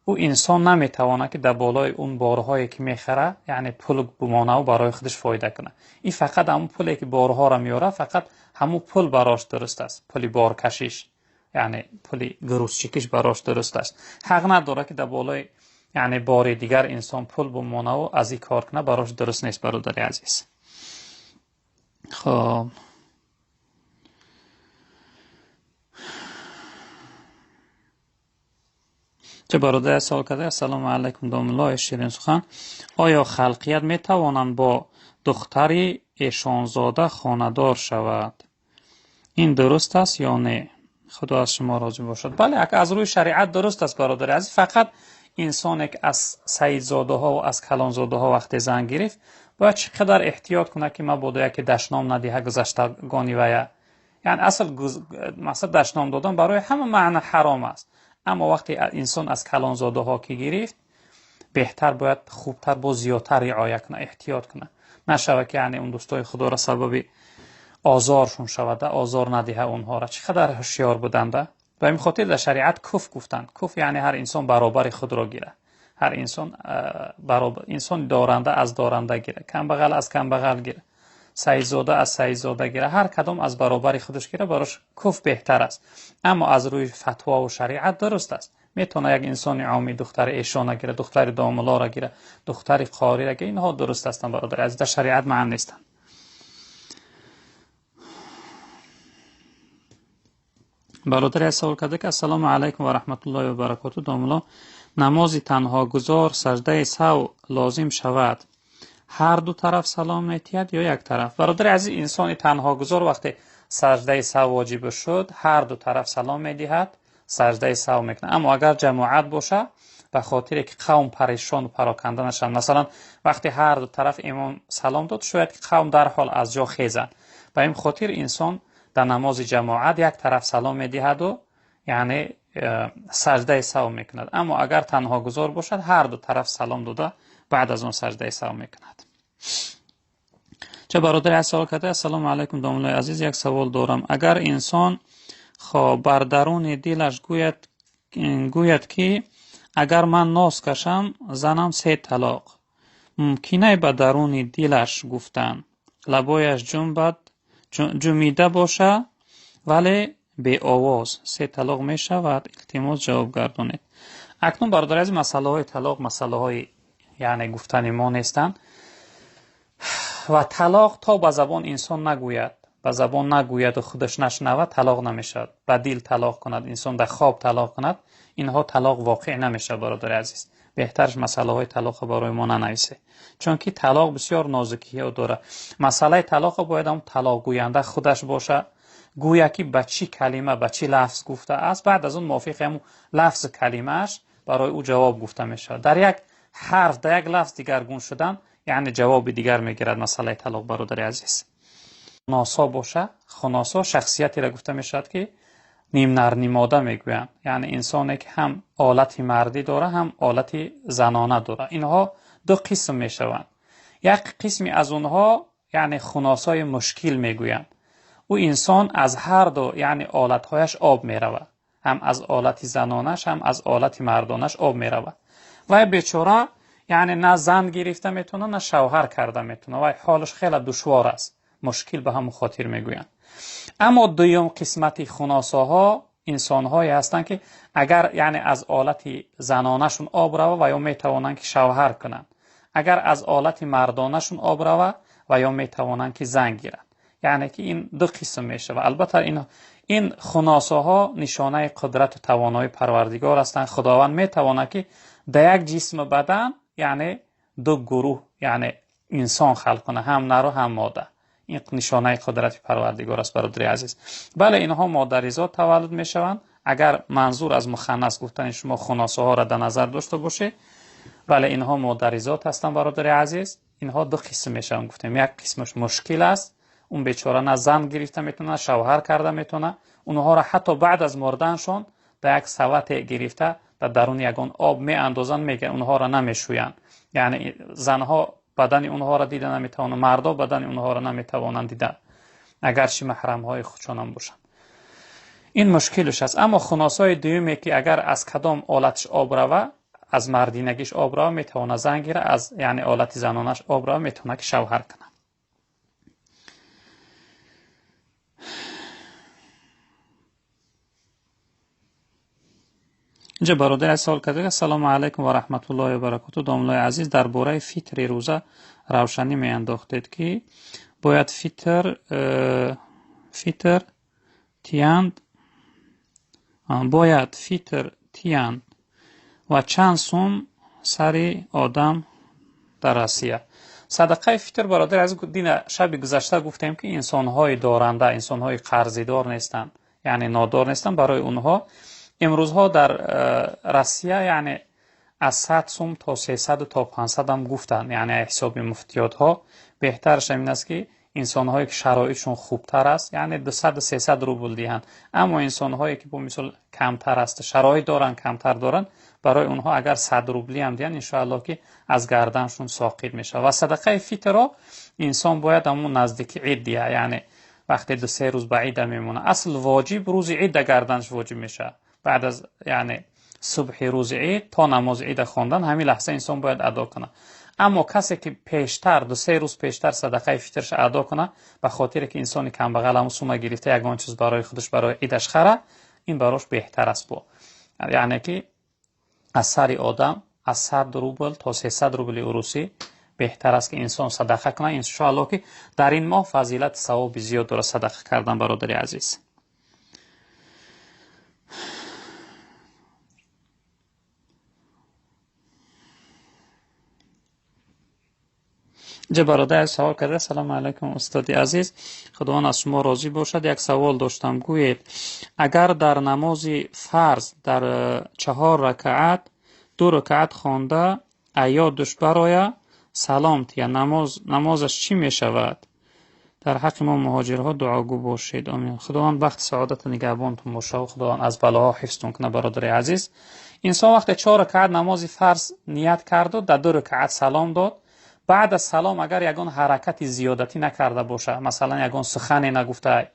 Ӯ инсон наметавонад ки дар болои он борҳое ки мехарад, яъне пул бимонаву барои худаш фоида кунад. Ин фақат ҳамон пуле ки борҳоро меорад, фақат ҳамон пул барош дуруст аст, пули боркашиш. Яъне пули грузчикиш барош дуруст аст. Ҳақ надорад ки дар болои яъне бори дигар инсон пул бимонаву аз ин кор кунад, барош дуруст нест, бародари азиз. Хоб, чه бародари савол карда: ассалому алайкум домуллои ширин сухан, оё халқият метавонанд бо духтари эшонзода хонадор шавад? Ин дуруст аст ё не? Худо аз шумо розӣ бошад. Бале, аз рӯи шариат дуруст аст, бародари азиз. Фақат инсоне ки аз саидзодаҳо ва аз калонзодаҳо вақте зан гирифт, бояд чӣ қадар эҳтиёт кунад, ки мабодо яке дашном надиҳа гузаштагони вая. Яъне асл мақсад дашном додан барои ҳама маъна ҳаром аст. Аммо вақте инсон аз калонзодаҳо ки гирифт, беҳтар бояд хубтар бо зиёдтар риоя кунад, эҳтиёт кунад. Нашавад ки яъне он дӯстои худоро сабаби озоршон шавад, озор надиҳа онҳоро. Чӣ қадар ҳушёр буданда. Ба ин хотир дар шариат куф гуфтанд. Куф яъне ҳар инсон баробари худро гирад. Ҳар инсон баробар, инсон доранда аз доранда гирад, камбағал аз камбағал гирад, саидзода аз саидзода гирад, ҳар кадом аз баробари худаш гирад, барош куф беҳтар аст. Аммо аз рӯи фатво ва шариат дуруст аст. Метавонад як инсони омӣ духтари эшона гирад, духтари домуллоро гирад, духтари қориро гирад. Инҳо дуруст ҳастанд, бародари азиз, дар шариат маън нестанд. Бародари савол карда ки ассалому алайкум ва раҳматуллоҳи ва баракоту, домулло, намози танҳогузор саждаи сав лозим шавад, ҳар ду тараф салом метиҳад ё як тараф? Бародари азиз, инсони танҳогузор вақте саждаи сав воҷиб шуд, ҳар ду тараф салом медиҳад, саждаи сав мекунад. Аммо агар ҷамоат боша, ба хотире ки қавм парешону пароканда нашаванд, масалан вақте ҳар ду тараф имом салом дод, шояд ки қавм дарҳол аз ҷо хезанд. Ба ин хотир инсон дар намози ҷамоат як тараф салом медиҳаду яъне саждаи сав мекунад. Аммо агар танҳогузор бошад, ҳар ду тараф салом дода, баъд аз он саждаи сав мекунад. Ча бародари аз савол карда: ассалому алайкум домуллои азиз, як савол дорам. Агар инсон бар даруни дилаш гӯяд ки агар ман нос кашам, занам 3 талоқ, мумкинай ба даруни дилаш гуфтан, лабояш ҷумида боша, вале беовоз, 3 талоқ мешавад? Илтимос ҷавоб гардонед. Акнун бародари азиз, масъалаҳои талоқ масъалаҳои яъне гуфтани мо нестанд ва талоқ то ба забон инсон нагӯяд, ба забон нагӯяду худаш нашнавад, талоқ намешавад. Ба дил талоқ кунад, инсон дар хоб талоқ кунад, инҳо талоқ воқеъ намешавад, бародари азиз. Беҳтараш масъалаҳои талоқро барои мо нанависед, чунки талоқ бисёр нозукиҳо дорад. Масъалаи талоқро бояд ҳам талоқгӯянда худаш бошад, гӯя ки ба чӣ калима, ба чӣ лафз гуфтааст, баъд аз он мувофиқи ҳамун лафзи калимааш барои ӯ ҷавоб гуфта мешавад. Дар як ҳарф, дар як лафз дигаргун шудан, яъне ҷавоби дигар мегирад масъалаи талоқ, бародари азиз. Хуносо боша, хуносо шахсиятеро гуфта мешавад ки нимнар нимода мегӯянд, яъне инсоне ки ҳам олати мардӣ дорад, ҳам олати занона дорад. Инҳо ду қисм мешаванд. Як қисми аз онҳо яъне хуносои мушкил мегӯянд. Ӯ инсон аз ҳар ду яъне олатҳояш об меравад, ҳам аз олати занонаш, ҳам аз олати мардонаш об меравад. Вай бечора яъне на зан гирифта метавонад, на шавҳар карда метавонад. Вай ҳолаш хеле душвор аст, мушкил ба ҳамон хотир мегӯянд. Аммо дуюм қисмати хуносоҳо инсонҳое ҳастанд ки агар яъне аз олати занонашон об рава, ва ё метавонанд ки шавҳар кунанд, агар аз олати мардонашон об рава, ва ё метавонанд ки зан гиранд. Яъне ки ин ду қисм мешавад. Албатта ин хуносоҳо нишонаи қудрату тавоноии Парвардигор ҳастанд. Худованд метавонад ки дар як ҷисми бадан яъне ду гурӯҳ яъне инсон халқ кунад, ҳам нару ҳам мода. Ин нишонаи қудрати Парвардигор аст, бародари азиз. Бале, инҳо модаризод таваллуд мешаванд. Агар манзур аз муханнас гуфтани шумо хуносоҳоро дар назар дошта бошед, бале, инҳо модаризод ҳастанд, бародари азиз. Инҳо ду қисм мешаванд, гуфтем. Як қисмаш мушкил аст, он бечора на зан гирифта метавонад, на шавҳар карда метавонад. Онҳоро ҳатто баъд аз мурданшон дар як савате гирифта дар даруни ягон об меандозанд, мегӯянд онҳоро намешӯянд. Яъне занҳо бадани онҳоро дида наметавонанд, мардо бадани онҳоро наметавонанд дида, агарчи маҳрамҳои худшонам бошанд. Ин мушкилш аст. Аммо хуносои дуюме ки агар аз кадом олаташ об рава, аз мардинагиш об рава, метавонад зан гира, аз яъне олати занонаш об рава, метавонад ки шавҳар кунад. Инҷа бародари савол карда: ассалому алайкум ва раҳматуллоҳи ва баракоту. Домлаи азиз, дар бораи фитри рӯза равшанӣ меандохтед, ки бояд фитр тиянд, бояд фитр тиянд ва чанд сум сари одам дар Россия. Садақаи фитр, бародари азиз, дина шаби гузашта гуфтем, ки инсонҳои доранда, инсонҳои қарзидор нестанд, яъне нодор нестанд, барои онҳо имрӯзҳо дар Россия яъне аз 100 сум то 300 то 500 ҳам гуфтанд, яъне ҳисоби муфтиётҳо. Беҳтараш ҳамин аст, ки инсонҳое ки шароитшон хубтар аст, яъне 200-300 рубл диҳанд. Аммо инсонҳое ки бо мисол камтар аст, шароит доранд, камтар доранд, барои онҳо агар 100 рубли ҳам диҳанд, иншоаллоҳ ки аз гарданшон соқит мешавад. Ва садақаи фитрро инсон бояд ҳамон наздики ид диҳад, яъне вақте 2-3 рӯз ба ида мемонад. Асл воҷиб рӯзи ид да гарданш воҷиб мешавад. Баъд аз яъне субҳи рӯзи ид то намози ида хондан ҳамин лаҳза инсон бояд адо кунад. Аммо касе ки пештар 2-3 рӯз пештар садақаи фитраш адо кунад, ба хотире ки инсони камбағал ҳамон сума гирифта ягон чиз барои худаш барои идаш хара, ин барош беҳтар аст. Бо яъне ки аз сари одам аз 100 рубл то 300 рубли урусӣ беҳтар аст, ки инсон садақа кунад. Иншоаллоҳ ки дар ин моҳ фазилат савоби зиёд дорад садақа кардан, бародари азиз. Инҷа бародари савол карда: ассалому алайкум устоди азиз, худованд аз шумо розӣ бошад. Як савол доштам, гӯед агар дар намози фарз дар 4 ракаат 2 ракаат хонда аёдуш бароя салом тия, намозаш чӣ мешавад? Дар ҳаққи мо муҳоҷирҳо дуогӯ бошед. Омин. Худованд бахти саодату нигаҳбонтон бошад, худованд аз балоҳо ҳифзтон кунад, бародари азиз. Инсон вақте 4 ракаат намози фарз ният карду дар 2 ракаат салом дод, баъд аз салом агар ягон ҳаракати зиёдатӣ накарда бошад, масалан ягон сухане нагуфта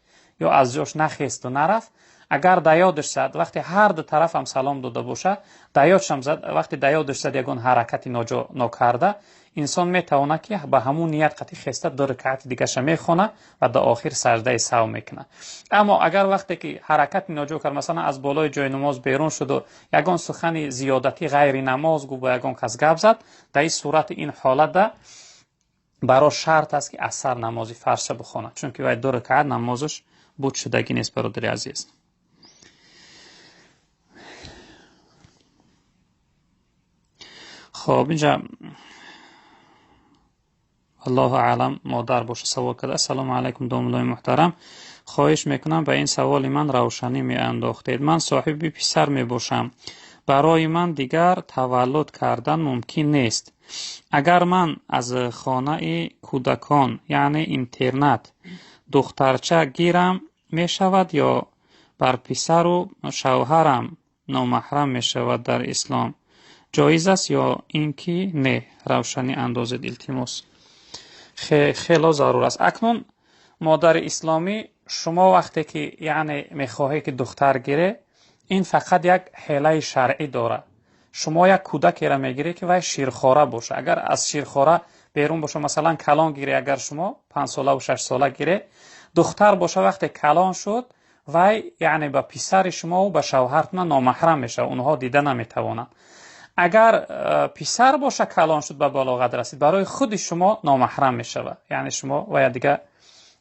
ё аз ҷош нахесту нарафт, агар да ёдаш зад, вақте ҳар ду тараф ҳам салом дода бошад, да ёдшам зад, вақте да ёдаш зад ягон ҳаракати нокарда, инсон метавонад ки ба ҳамун ният қатъи хеста 2 ракаати дигаша мехонад ва до охир саждаи сав мекунад. Аммо агар вақте ки ҳаракати ноҷо кард, масалан аз болои ҷои намоз берун шуду ягон сухани зиёдатӣ ғайри намоз гӯ бо ягон кас гап зад, дар ин сурати ин ҳолатда баро шарт аст, ки аз сар намози фарзша бихонад, чунки вай 2 ракаат намозаш буд шудагӣ нест, бародари азиз. Хоб, инҷа аллоҳу аълам модар боша савол карда: ассалому алайкум домуллои муҳтарам, хоҳиш мекунам ба ин саволи ман равшанӣ меандохтед. Ман соҳиби писар мебошам, барои ман дигар таваллуд кардан мумкин нест. Агар ман аз хонаи кӯдакон, яъне интернат, духтарча гирам мешавад ё бар писару шавҳарам номаҳрам мешавад дар ислом? Ҷоиз аст ё ин ки не? Равшанӣ андозед илтимос. Хело зарур аст. Акнун модари исломӣ, шумо вақте ки яъне мехоҳед ки духтар гире, ин фақат як ҳелаи шаръӣ дорад. Шумо як кӯдакеро мегиред, ки вай ширхора бошад. Агар аз ширхора берун бошад, масалан калон гире, агар шумо 5 солаву 6 сола гире, духтар боша, вақте калон шуд, вай яъне ба писари шумову ба шавҳартона номаҳрам мешавад, онҳо дида наметавонанд. Агар писар боша, калон шуд, ба балоғат расид, барои худи шумо номаҳрам мешавад, яъне шумо вая дига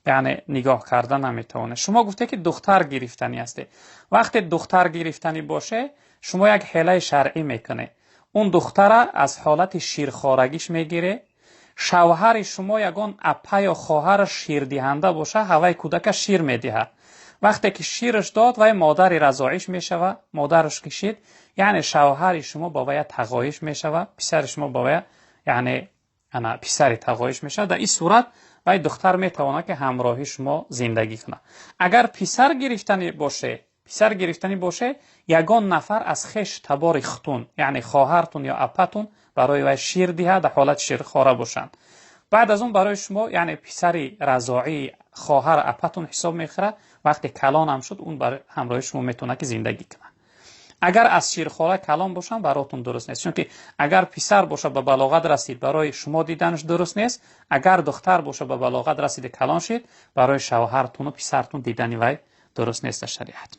яъне нигоҳ карда наметавонед. Шумо гуфте ки духтар гирифтанӣ ҳастед. Вақте духтар гирифтанӣ боше, шумо як ҳелаи шаръӣ мекунед. Он духтара аз ҳолати ширхорагиш мегире, шавҳари шумо ягон апа ё хоҳара ширдиҳанда боша, ҳаваи кӯдака шир медиҳад. Вақте ки шираш дод, вай модари разоиш мешавад, модараш кишид, яъне шавҳари шумо ба вая тағоиш мешавад, писари шумо ба вая яъне ана писари тағоиш мешавад. Дар ин сурат вай духтар метавонад ки ҳамроҳи шумо зиндагӣ кунад. Агар писар гирифтанӣ боше, писар гирифтанӣ боше, ягон нафар аз хеш табори хутун, яъне хоҳартун ё апатун барои вай шир диҳад, дар ҳолати ширхора бошанд. Баъд аз он барои шумо яъне писари разоии хоҳар апатун ҳисоб мехӯрад, вақте калонам шуд, он ҳамроҳи шумо метавонад ки зиндагӣ кунад. Агар аз ширхора калон бошанд, баротун дуруст нест, чунки агар писар боша ба балоғат расид, барои шумо диданаш дуруст нест. Агар духтар боша ба балоғат расида калон шид, барои шавҳартуну писартун дидани вай дуруст нест дар шариат.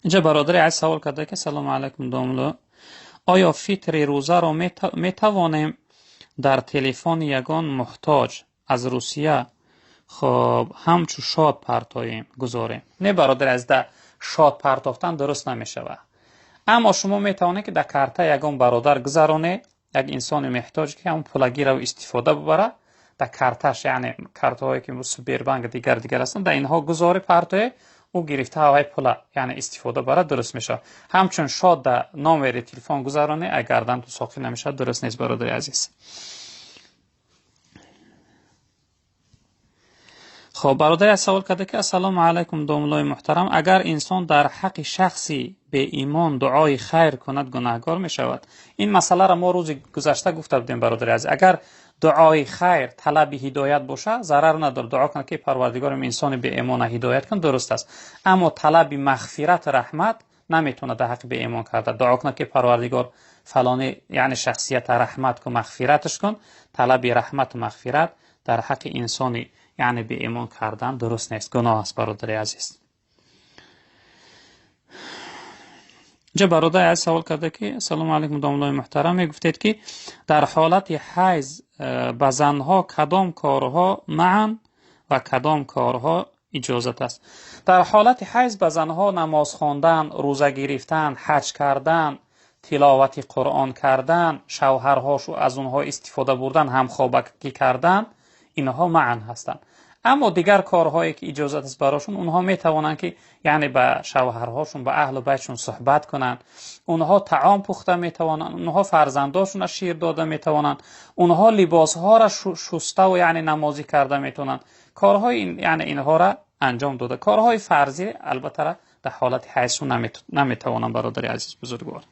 Инҷа бародари азиз савол карда ки салому алайкум домло, оё фитри рӯзаро метавонем дар телефони ягон муҳтоҷ аз Русия хоб ҳамчу шод партоем гузорем? Не бародари азиз, да шод партофтан дуруст намешавад. Аммо шумо метавонед ки дар карта ягон бародар гузароне, як инсони муҳтоҷ ки ҳамон пулагиро истифода бибарад, дар карташ, яъне картаҳое ки имрӯз Сбербанк дигар дигар ҳастанд, дар инҳо гузори партое, ӯ гирифта ҳавай пула яъне истифода барад, дуруст мешавад. Ҳамчун шод дар номери телефон гузароне, агар гардан ту соқит намешавад, дуруст нест бародари азиз. Хоб бародари аз савол карда ки ассалому алайкум домлои муҳтарам, агар инсон дар ҳаққи шахси беимон дуои хайр кунад гунаҳгор мешавад? Ин масъаларо мо рӯзи гузашта гуфта будем бародари азиз. Агар дуои хайр талаби ҳидоят боша, зарар надорад. Дуо кунад ки Парвардигорам инсони беимона ҳидоят кун, дуруст аст. Аммо талаби мағфират раҳмат наметавонад дар ҳаққи беимон карда. Дуо кунад ки Парвардигор фалони, яъне шахсията раҳмат кун, мағфираташ кун. Талаби раҳмату мағфират дар ҳаққи инсони яъне беимон кардан дуруст нест, гуноҳ аст бародари азиз. Инҷа бародари азиз савол карда ки ассалому алайкум домлои муҳтарам, мегуфтед ки дар ҳолати ҳайз ба занҳо кадом корҳо маън ва кадом корҳо иҷозат аст? Дар ҳолати ҳайз ба занҳо намоз хондан, рӯза гирифтан, ҳаҷ кардан, тиловати Қуръон кардан, шавҳарҳошу аз онҳо истифода бурдан, ҳамхобагӣ кардан, инҳо маън ҳастанд. Аммо дигар корҳое ки иҷозат аст барошон, онҳо метавонанд ки яъне ба шавҳарҳошон, ба аҳлу байтшон суҳбат кунанд, онҳо таом пухта метавонанд, онҳо фарзандошонро шир дода метавонанд, онҳо либосҳоро шуставу яъне намозӣ карда метавонанд. Корҳои яъне инҳоро анҷом дода. Корҳои фарзӣ албатта дар ҳолати ҳайзшон наметавонанд бародари азиз бузургвор.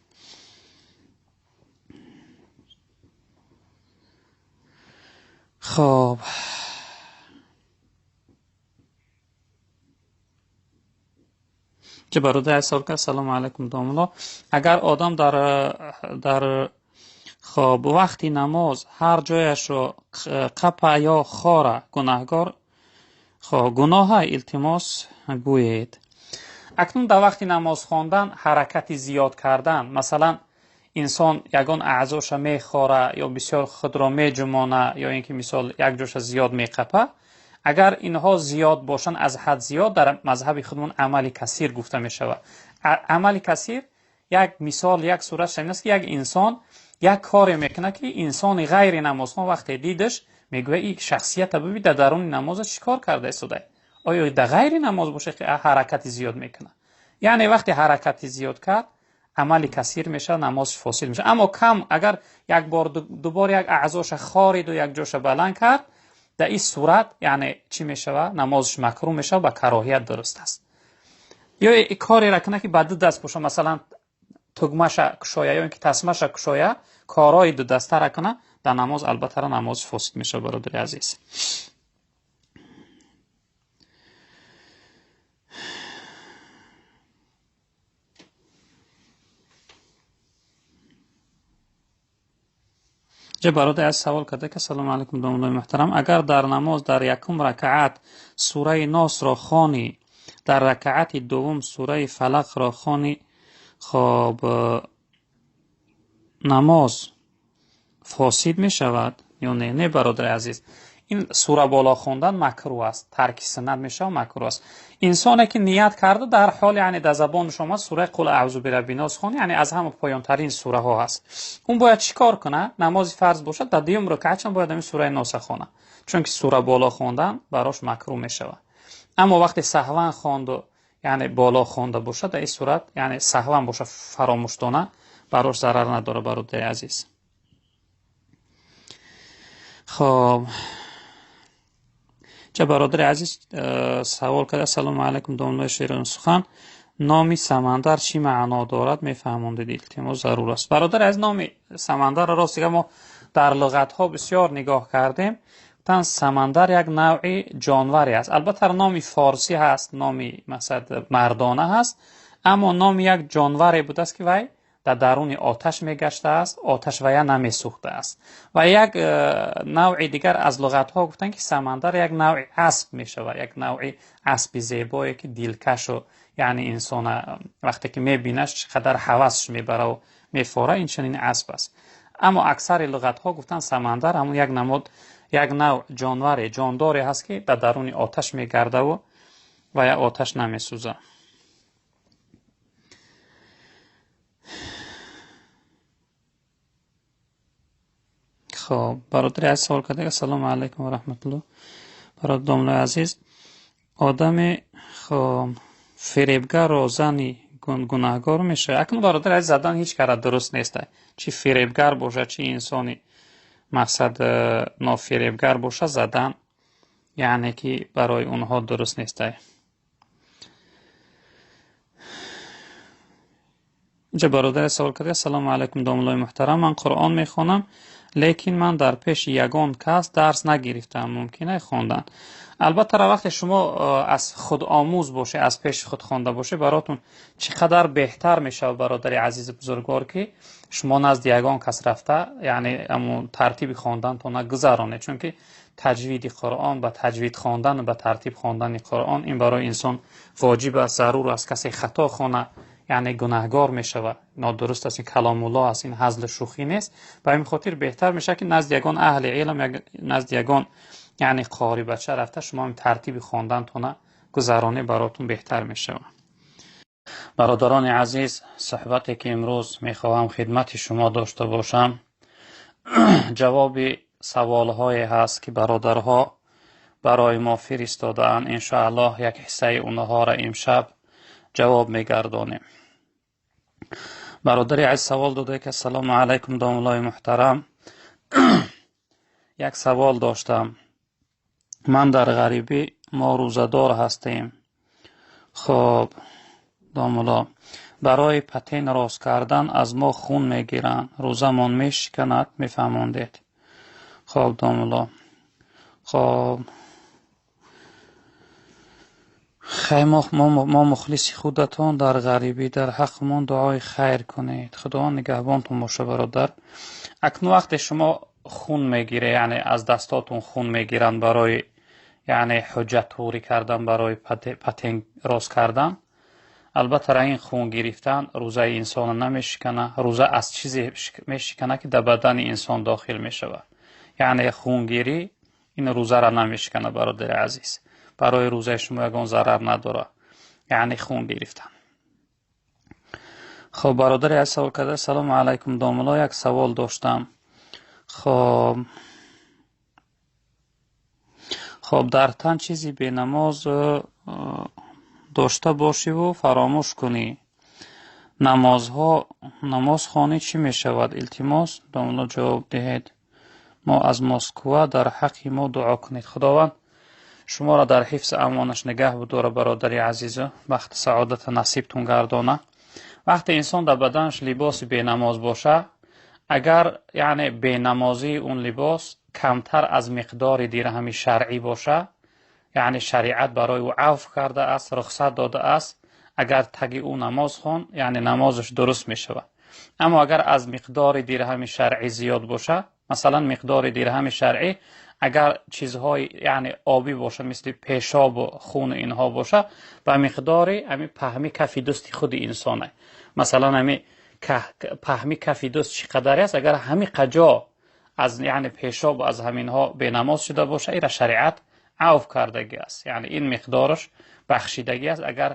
Хоб ки бародари азиз савол кард салому алайкум домло, агар одам дар хоб вақти намоз ҳар ҷояшро қапа ё хора гунаҳгор, хоб гуноҳа илтимос гӯед. Акнун дар вақти намоз хондан ҳаракати зиёд кардан, масалан инсон ягон аъзоша мехора ё бисёр худро меҷумона ё ин ки мисол як ҷоша зиёд меқапа, агар инҳо зиёд бошанд, аз ҳад зиёд, дар мазҳаби худмон амали касир гуфта мешавад. Амали касир як мисол, як сураташ ин аст ки як инсон як коре мекунад ки инсони ғайри намозхон вақте дидаш мегӯяд ин шахсията бибин дар даруни намозаш чӣ кор карда истода, оё дар ғайри намоз бошад ки ҳаракати зиёд мекунад. Яъне вақте ҳаракати зиёд кард амали касир мешавад, намоз фосил мешавад. Аммо кам агар як бор дубор як аъзоша хориду як ҷоша баланд кард, дар ин сурат яъне чӣ мешавад? Намозаш макрӯҳ мешавад, ба кароҳият дуруст аст. Ё кореро кунад ки ба ду даст бошад, масалан тугмаша кушоя ё ин ки тасмаша кушоя, корҳои дудастара кунад, дар намоз албатта намоз фосид мешавад бародари азиз. Ҷа бародари азиз савол карда ки ассалому алайкум домлои муҳтарам, агар дар намоз дар якум ракаат сураи Носро хонӣ, дар ракаати дуввум сураи Фалақро хонӣ, хоб намоз фосид мешавад ё не? Не бародари азиз, ин сура боло хондан макрӯҳ аст, тарки суннат мешавад, макрӯҳ аст. Инсоне ки ният карда дар ҳол, яъне дар забонаш омад сураи Қул аъузу бираббин нос хон, яъне аз ҳама поёнтарин сураҳо ҳаст, он бояд чӣ кор кунад? Намози фарз бошад, дар дуюм ракаатшам бояд ҳамин сураи Носа хонад, чунки сура боло хондан барош макрӯҳ мешавад. Аммо вақте саҳван хонду, яъне боло хонда бошад, дар ин сурат яъне саҳван бошад, фаромӯшдона, барош зарар надорад бародари азиз. Хоб ча бародари азиз савол карда ассалому алайкум домлои шерин сухан, номи Самандар чӣ маъно дорад мефаҳмондед, илтимос зарур аст. Бародари азиз, номи Самандарро рост дига мо дар луғатҳо бисёр нигоҳ кардем. Гуфтанд Самандар як навъи ҷонваре аст. Албатта номи форсӣ ҳаст, номи масалан мардона ҳаст, аммо номи як ҷонваре будааст ки вай Дар даруни оташ мегаштааст, оташ вая намесӯхтааст. Ва як навъи дигар аз луғатҳо гуфтанд, ки самандар як навъи асп мешавад, як навъи аспи зебое ки дилкашу, яъне инсона вақте ки мебинаш чӣ қадар ҳавасш мебараву мефора, ин чунин асп аст. Аммо аксари луғатҳо гуфтанд самандар ҳамон як намуд, як навъ ҷонваре, ҷондоре ҳаст, ки дар даруни оташ мегардаву ва я оташ намесӯзад. Хоб, бародари азиз савол карда: ассалому алайкум ва раҳматуллоҳ. Бародар домлаи азиз, одами хоб фиребгарро зани гунаҳгор мешавад. Акнун бародари азиз, задан ҳеҷ кара дуруст нест. Чӣ фиребгар бошад, чӣ инсони мақсад нофиребгар бошад, задан яъне ки барои онҳо дуруст нест. Инҷа бародаре савол карда: ассалому алайкум домлаи муҳтарам, ман Қуръон мехонам, лекин ман дар пеши ягон кас дарс нагирифтам, мумкин ай хондан? Албатта, вақте шумо аз худомӯз боше, аз пеши худ хонда боше, баротун чӣ қадар беҳтар мешавад, бародари азизи бузургвор, ки шумо назди ягон кас рафта, яъне ҳамун тартиби хондантона гузаронед, чунки таҷвиди Қуръон, ба таҷвид хондан ва ба тартиб хондани Қуръон ин барои инсон воҷиб аст, зарур аст. Касе хато хона, яъне гунаҳгор мешавад, нодуруст аст, ин каломуллоҳ аст, ин ҳазлу шӯхӣ нест. Ба ҳамин хотир беҳтар мешавад, ки назди ягон аҳли илм, назди ягон яъне қори бача рафта шумо ҳам тартиби хондантона гузаронед, баротун беҳтар мешавад. Бародарони азиз, суҳбате ки имрӯз мехоҳам хидмати шумо дошта бошам, ҷавоби саволҳое ҳаст, ки бародарҳо барои мо фиристодаанд. Иншоаллоҳ як ҳиссаи онҳоро имшаб ҷавоб мегардонем. Бародари азиз савол додае, ки ассалому алайкум домуллои муҳтарам, як савол доштам. Ман дар ғарибӣ, мо рӯзадор ҳастем. Хоб домулло, барои патен рост кардан аз мо хун мегиранд, рӯзамон мешиканад, мефаҳмондед? Хоб домулло, хоб хай, мо мухлиси худатон дар ғарибӣ, дар ҳаққимон дуои хайр кунед. Худованд нигаҳбонтон боша, бародар. Акнун вақте шумо хун мегире, яъне аз дастотон хун мегиранд барои яъне ҳуҷҷатторӣ кардан, барои патен рост кардан, албатта ин хун гирифтан рӯзаи инсонро намешикана. Рӯза аз чизе мешикана, ки дар бадани инсон дохил мешавад. Яъне хунгирӣ ин рӯзаро намешикана, бародари азиз. Барои рӯзаи шумо ягон зарар надорад, яъне хун гирифтан. Хоб, бародари азиз савол карда: ассалому алайкум домулло, як савол доштам. Хоб, дар тан чизи бенамоз дошта бошиву фаромӯш кунӣ, намоз хонӣ, чӣ мешавад? Илтимос домулло ҷавоб диҳед. Мо аз Москва, дар ҳаққи мо дуо кунед. Худованд шуморо дар ҳифзи амонаш нигаҳ бидора, бародари азизу, бахти саодата насибтун гардона. Вақте инсон дар баданаш либоси бенамоз боша, агар яъне бенамозии он либос камтар аз миқдори дирҳами шаръӣ боша, яъне шариат барои ӯ авф кардааст, рухсат додааст, агар таги ӯ намоз хон, яъне намозаш дуруст мешавад. Аммо агар аз миқдори дирҳами шаръӣ зиёд боша, масалан миқдори дирҳами шаръӣ агар чизҳои яъне обӣ боша, мисли пешобу хуну инҳо боша, ба миқдори ҳамин паҳми кафи дусти худи инсоне, масалан ҳамин паҳми кафи дуст чӣ қадаре аст, агар ҳамин қаҷо аз яъне пешоб аз ҳаминҳо бенамоз шуда боша, ира шариат авф кардагӣ аст, яъне ин миқдораш бахшидагӣ аст. Агар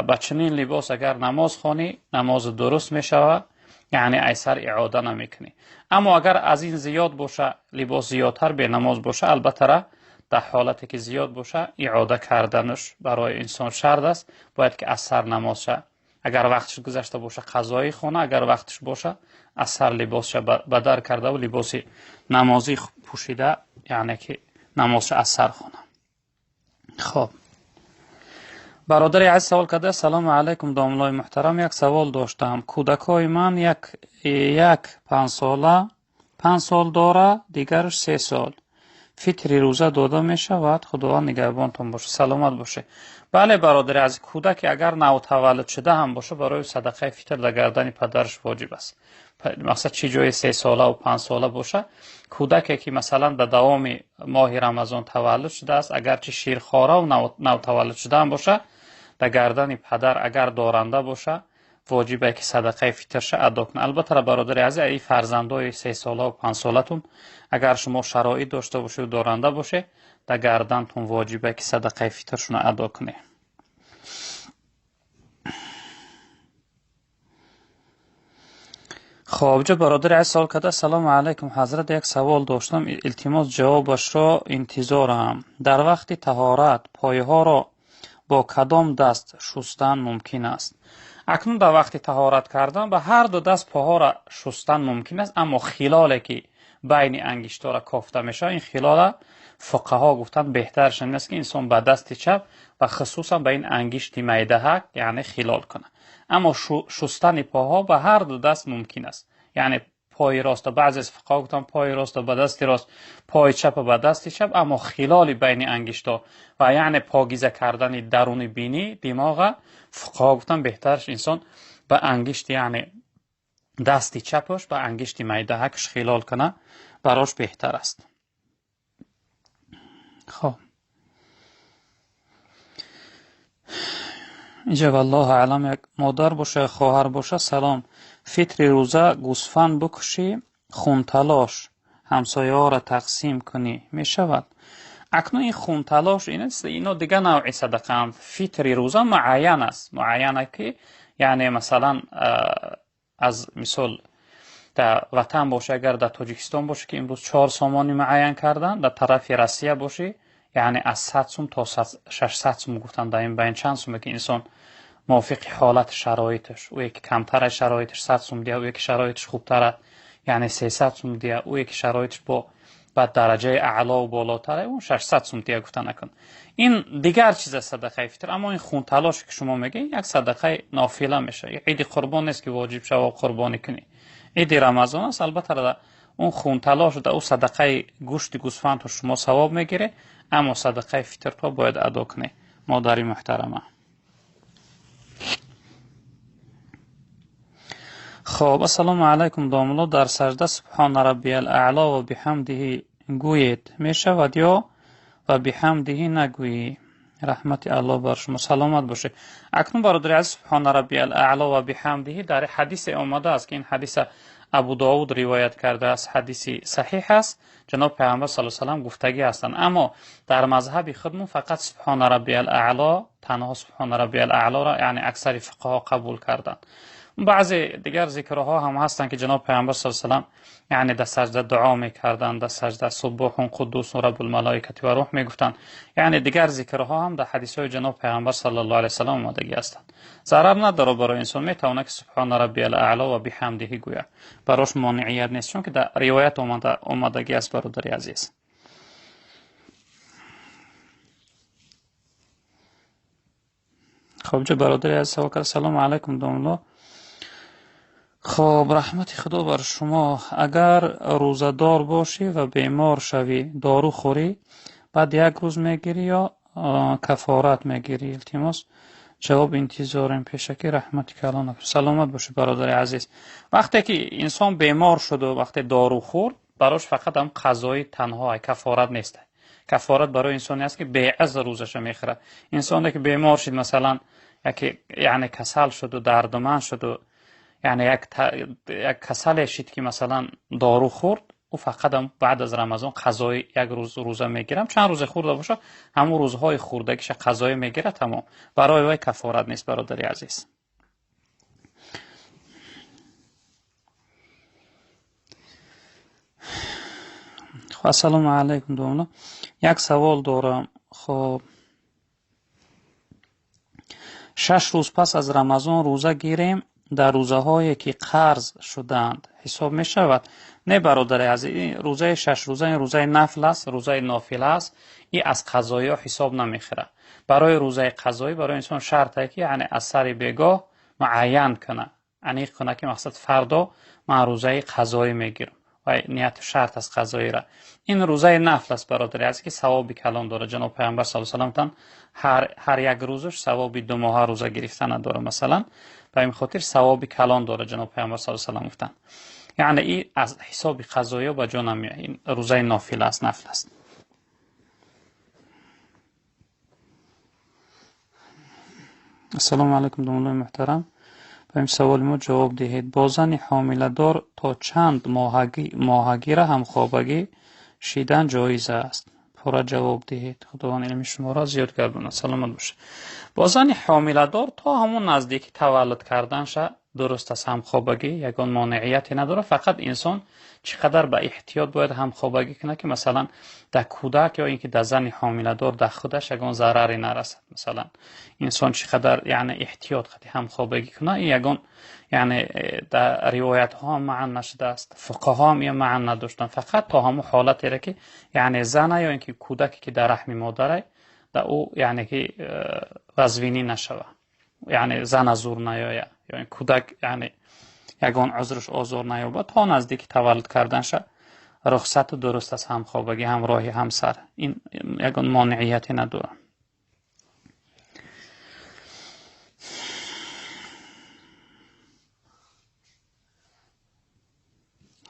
ба чунин либос агар намоз хонӣ, намоз дуруст мешавад, яъне айсар иода намекунӣ. Аммо агар аз ин зиёд боша, либос зиёдтар бенамоз боша, албатта дар ҳолате ки зиёд боша, иода карданаш барои инсон шарт аст, бояд ки аз сар намозша, агар вақташ гузашта боша, қазоӣ хона, агар вақташ боша, аз сар либосша бадар кардаву либоси намозӣ пӯшида, яъне ки намозша аз сар хона. Хоб, бародари азиз савол карда: ассалому алайкум домуллои муҳтарам, як савол доштам. Кӯдакҳои ман як 5 сол дора, дигараш 3 сол. Фитри рӯза дода мешавад? Худованд нигаҳбонтон бошад, саломат бошед. Бале бародари азиз, кӯдаке агар навтаваллуд шуда ҳам боша, барои садақаи фитр дар гардани падараш воҷиб аст. Мақсад чӣ ҷои 3 сола ва 5 сола боша, кӯдаке ки масалан дар давоми моҳи Рамазон таваллуд шудааст, агарчи ширхора ва навтаваллуд шуда ҳам боша, дар гардани падар агар доранда боша, воҷибе ки садақаи фитрша адо кунад. Албатта бародари азиз, ин фарзандои 3 сола ва 5 солатун агар шумо шароит дошта бошед ва доранда бошед, дар гардантун воҷибе ки садақаи фитршуна адо кунед. Хоб, ҷо бародари азиз савол карда: Ассалому алайкум ҳазрат, як савол доштам, илтимос ҷавобашро интизорам. Дар вақти таҳорат пойҳоро бо кадом даст шустан мумкин аст? Акнун дар вақти таҳорат кардан ба ҳар ду даст поҳоро шустан мумкин аст, аммо хилоле ки байни ангиштора кофта мешавад, ин хилола фуқаҳо гуфтанд беҳтараш ин аст ки инсон ба дасти чап ва хусусан ба ин ангишти майдаҳак яъне хилол кунад. Аммо шустани поҳо ба ҳар ду даст мумкин аст, яъне пои рост, баъзе аз фуқаҳо гуфтанд пои рост ба дасти рост, пои чап ба дасти чап, аммо хилоли байни ангишто ва яъне покиза кардани даруни бинӣ димоға фуқаҳо гуфтанд беҳтараш инсон ба ангишт, яъне дасти чапаш ба ангишти майдаҳакаш хилол кунад, барош беҳтар аст. Хоб, инҷа валлоҳу аълам, як модар боша, як хоҳар боша. Салом, фитри рӯза гӯсфанд бикушӣ, хунталош ҳамсояҳоро тақсим кунӣ мешавад? Акнун ин хунталош ино дигар навъи садақаанд. Фитри рӯза муайян аст, муайяна ки яъне масалан аз мисол дар ватан боша, агар дар Тоҷикистон боша ки имрӯз 4 сомонӣ муайян карданд, дар тарафи Россия бошӣ яъне аз 100 сум то 600 сум гуфтанд, дар ин байн чанд суме ки инсон мувофиқи ҳолати шароиташ, ӯе ки камтара шароиташ 100 сум диҳад, ӯе ки шароиташ хубтара яъне 300 сум диҳад, ӯе ки шароиташ бо ба дараҷаи аъло ва болотара он 600 сум диҳад гуфта накун. Ин дигар чиз аст садақаи фитр. Аммо ин хунталоше ки шумо мегӯед як садақаи нофила мешавад. Иди қурбон нест ки воҷиб шава қурбонӣ кунӣ. Иди Рамазон аст, албатта он хунталош дар ӯ садақаи гӯшти гӯсфандро шумо савоб мегиред, аммо садақаи фитрро бояд адо кунед, модари муҳтарама. Хоб, ассалому алайкум домулло, дар сажда субҳона раббиял аъло ва биҳамдиҳи гӯед мешавад ё ва биҳамдиҳи нагӯӣ? Раҳмати Аллоҳ бар шумо, саломат бошед. Акнун бародари азиз, субҳона раббиял аъло ва биҳамдиҳи дар ҳадисе омадааст ки ин ҳадиса Абу Довуд ривоят кардааст, ҳадиси саҳиҳ аст. Ҷаноб Пайғамбар саллаллоҳу алайҳи васаллам гуфтагӣ ҳастанд. Аммо дар мазҳаби худмон фақат субҳона раббиял аъло, танҳо субҳона раббиял аълоро яъне аксари фиқҳҳо қабул карданд. Баъзе дигар зикрҳо ҳам ҳастанд ки ҷаноб Пайғамбар саллаллоҳу алайҳи васаллам яъне дар сажда дуо мекарданд, дар сажда суббуҳун қуддусун раббул малоикати ва рӯҳ мегуфтанд. Яъне дигар зикрҳо ҳам дар ҳадисҳои ҷаноб Пайғамбар саллаллоҳу алайҳи васаллам омадагӣ ҳастанд. Зарар надорад барои инсон, метавонад ки субҳона раббиял аъло ва биҳамдиҳи гӯяд, барош монеият нест, чунки дар ривоят омадагӣ аст бародари азиз. Хоб, ҷо бародари азиз савол кард: Салому алайкум домулло, хоб, раҳмати Худо бар шумо. Агар рӯзадор бошӣ ва бемор шавӣ, дору хӯрӣ, баъд як рӯз мегирӣ ё кафорат мегирӣ? Илтимос ҷавоб интизорем. Пешакӣ раҳмати калон. Саломат бошӣ бародари азиз. Вақте ки инсон бемор шуду вақте дору хӯрд, барош фақат ҳам қазои танҳо, кафорат нест. Кафорат барои инсоне аст ки беазр рӯзаша мехӯрад. Инсоне ки бемор шуд, масалан, яке яъне касал шуду дардуманд шуду яъне як касале шид ки масалан дору хӯрд, ӯ фақат ҳам баъд аз Рамазон қазои як рӯз рӯза мегирам, чанд рӯзе хӯрда бошад, ҳамон рӯзҳои хӯрдагиша қазоӣ мегирад, тамом. Барои вай кафорат нест бародари азиз. Хоб, ассалому алайкум домулло, як савол дорам. Хоб, 6 рӯз пас аз Рамазон рӯза гирем, дар рӯзаҳое ки қарз шудаанд ҳисоб мешавад? Не бародари азиз, ин рӯзаи 6 рӯза ин рӯзаи нафл аст, рӯзаи нофила аст, ин аз қазоиҳо ҳисоб намехӯрад. Барои рӯзаи қазоӣ барои инсон шарт аст ки яъне аз сари бегоҳ муайян кунад, аниқ кунад ки мақсад фардо ман рӯзаи қазоӣ мегирам. ва ният шарт аст қазоира. Ин рӯзаи нафл аст, бародари азиз, ки савоби калон дорад. Ҷаноб Паёмбар саллаллоҳу алайҳи васаллам ҳар як рӯзаш савоби 2 моҳа рӯза гирифтана дорад, масалан. Ба ин хотир савоби калон дорад, ҷаноб Паёмбар саллаллоҳу алайҳи васаллам гуфтанд. Яъне ин аз ҳисоби қазоё ба ҷо намеояд. Ин рӯзаи нофила аст, нафл аст. Ассалому алайкум, домуллои муҳтарам. Ба ин саволи мо ҷавоб диҳед. Бо зани ҳомиладор то чанд моҳагира ҳамхобагӣ шидан ҷоиз аст? Пурра ҷавоб диҳед. Худованд илми шуморо зиёд гардонад. Саломат бошед. Бо зани ҳомиладор то ҳамон наздики таваллуд карданша дуруст аст ҳамхобагӣ, ягон монеияте надорад. Фақат инсон чӣ қадар ба эҳтиёт бояд ҳамхобагӣ кунад, ки масалан дар кӯдак ё ин ки дар зани ҳомиладор дар худаш ягон зараре нарасад. Масалан инсон чӣ қадар яъне эҳтиёт қати ҳамхобагӣ кунад, ин ягон яъне дар ривоятҳо ҳам маън нашудааст, фуқаҳо ҳам ин маън надоштанд. Фақат то ҳамон ҳолатеро ки яъне зана ё ин ки кӯдаке ки дар раҳми модарай дар ӯ яъне ки вазвинӣ нашавад, яъне зана зур наёяд ё ин кӯдак яъне ягон узраш озор наёбад, то наздики таваллуд карданша рухсату дуруст аст ҳамхобагӣ ҳамроҳи ҳамсар. Ин ягон монеияте надорад.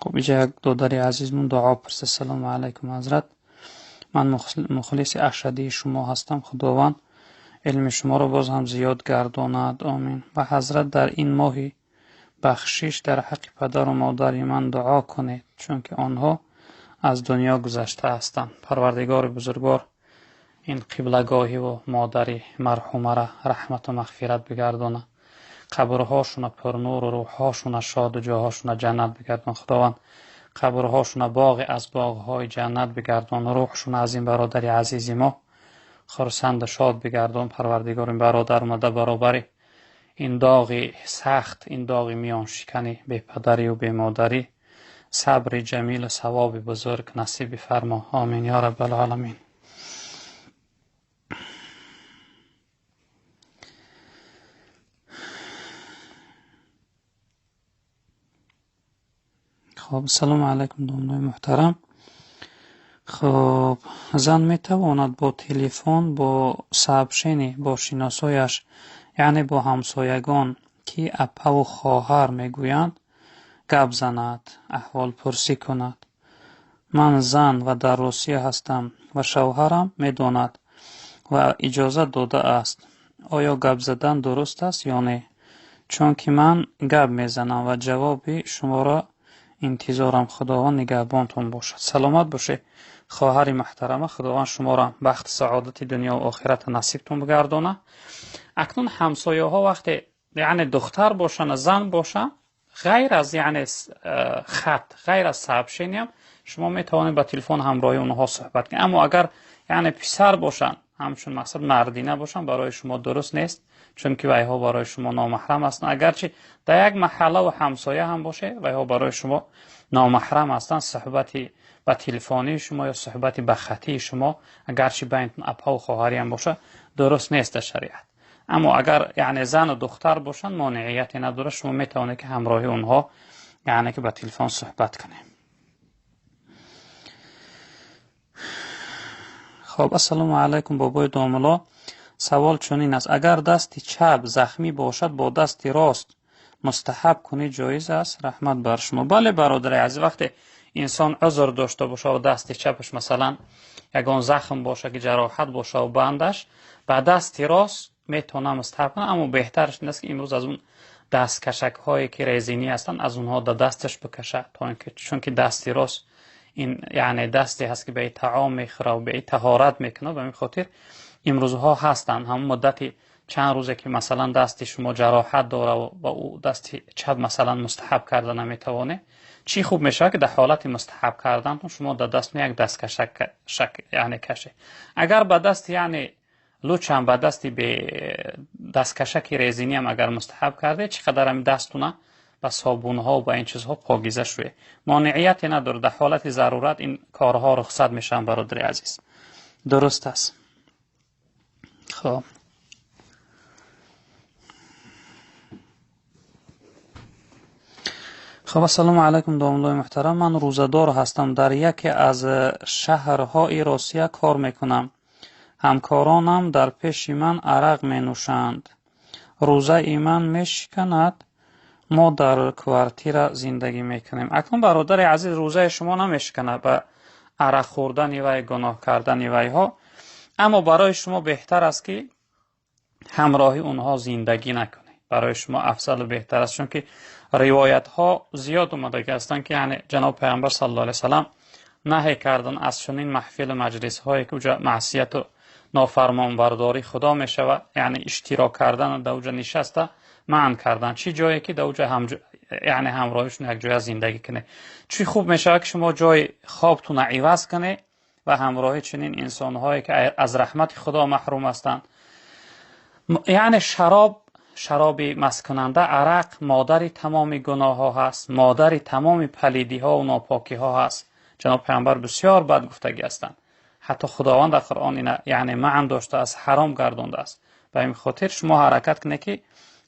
Хуб, инҷа як додари азизмон дуо пурсид. Ассалому алайкум ҳазрат, ман мухлиси ашадии шумо ҳастам. Худованд илми шуморо боз ҳам зиёд гардонад. Омин. Ва ҳазрат дар ин моҳи бахшиш дар ҳаққи падару модари ман дуо кунед, чунки онҳо аз дунё гузашта ҳастанд. Парвардигори бузургвор ин қиблагоҳиву модари марҳумара раҳмату мағфират бигардонад, қабрҳошуна пурнуру рӯҳҳошуна шоду ҷоҳошуна ҷаннат бигардон. Худованд қабрҳошуна боғе аз боғҳои ҷаннат бигардон, рӯҳшуна аз ин бародари азизи мо хурсанду шод бигардон. Парвардигор ин бародар омада баробари ин доғи сахт, ин доғи миёншикани бепадарию бемодарӣ сабри ҷамилу савоби бузург насиб бифармо. Омин ё раббал оламин. Хоб, салому алайкум домуллои муҳтарам. Хоб, зан метавонад бо телефон, бо сообщение, бо шиносояш, яъне бо ҳамсоягон, ки апаву хоҳар мегӯянд, гап занад, аҳволпурсӣ кунад. Ман зан ва дар Русия ҳастам ва шавҳарам медонад ва иҷозат додааст. Оё гап задан дуруст аст ё не? Чунки ман гап мезанам ва ҷавоби шуморо интизорам. Худованд нигаҳбонтон бошад. Саломат бошед, хоҳари муҳтарама. Худованд шуморо бахти саодати дунё ва охирата насибтон бигардонад. Акнун ҳамсояҳо вақте яъне духтар бошанд, зан бошанд, ғайр аз яъне хат, ғайр аз сообщениям шумо метавонед ба телефон ҳамроҳи онҳо суҳбат кунед. Аммо агар яъне писар бошанд, ҳамчун мақсад мардина бошанд, барои шумо дуруст нест, чунки вайҳо барои шумо номаҳрам ҳастанд. Агарчи дар як маҳалла ва ҳамсоя ҳам бошед, вайҳо барои шумо номаҳрам ҳастанд. Суҳбати ба телефонии шумо ё суҳбати ба хатии шумо, агарчи байнатон апаву хоҳарӣ ҳам бошад, дуруст нест дар шариат. Аммо агар яъне зану духтар бошанд, монеияте надорад, шумо метавонед ки ҳамроҳи онҳо яъне ки ба телефон суҳбат кунед. Хоб, ассалому алайкум бобои домулло. Савол чунин аст: агар дасти чап захмӣ бошад, бо дасти рост мустаҳаб кунӣ ҷоиз аст? Раҳмат бар шумо. Бале, бародари азиз, вақте инсон узр дошта бошад ва дасти чапаш масалан ягон захм бошад, ки ҷароҳат бошад ва бандаш, ба дасти рост метавонад мустаҳаб кунад. Аммо беҳтараш ин аст ки имрӯз аз он дасткашакҳое ки резинӣ ҳастанд, аз онҳо да дасташ бикашад, то инки чунки дасти рост ин яъне дасте ҳаст ки ба таом мехӯрад ва ба таҳорат мекунад. Ба ин хотир имрӯзҳо ҳастанд ҳамон муддати чанд рӯзе ки масалан дасти шумо ҷароҳат дорад ва ӯ дасти чап масалан мустаҳаб карда наметавонед, чӣ хуб мешавад ки дар ҳолати мустаҳаб кардантон шумо дар даст як дасткашак яъне кашед. Агар ба даст яъне лучам ба дасти бе дасткашаки резинӣ ҳам агар мустаҳаб кардед, чӣ қадар ҳам дастуна ба собунҳо ва ба ин чизҳо покиза шуед. Монеияте надорад. Дар ҳолати зарурат ин корҳо рухсат мешаванд, бародари азиз. Дуруст аст. Хоб, Хуб, ассалому алайкум домлои муҳтарам. Ман рӯзадор ҳастам. Дар яке аз шаҳрҳои Русия кор мекунам. Ҳамкоронам дар пеши ман арақ менӯшанд. Рӯзаи ман мешиканад. Мо дар квартира зиндагӣ мекунем. Акнун бародари азиз, рӯзаи шумо намешиканад ба арақ хӯрдани вай, гуноҳ кардани вайҳо, аммо барои шумо беҳтар аст ки ҳамроҳи онҳо зиндагӣ накунед. Барои шумо афзалу беҳтар аст, чунки ривоятҳо зиёд омадагӣ ҳастанд ки яъне ҷаноб Паёмбар саллаллоҳу алайҳи васаллам наҳй кардан аз чунин маҳфилу маҷлисҳое ки уҷа маъсияту нофармонбардории Худо мешавад, яъне иштирок кардан дар уҷа нишаста манъ кардан, чӣ ҷое ки дар уҷа яъне ҳамроҳишон як ҷоя зиндагӣ кунед. Чӣ хуб мешавад ки шумо ҷои хобтонро иваз кунед ва ҳамроҳи чунин инсонҳое ки аз раҳмати Худо маҳрум ҳастанд. Яъне шароб, шароби масткунанда, арақ модари тамоми гуноҳҳо ҳаст, модари тамоми палидиҳо ва нопокиҳо ҳаст. Ҷаноб Паёмбар бисёр бад гуфтагӣ ҳастанд. Ҳатто Худованд дар Қуръон ина яъне манъ доштааст, ҳаром гардондааст. Ба ин хотир шумо ҳаракат кунед ки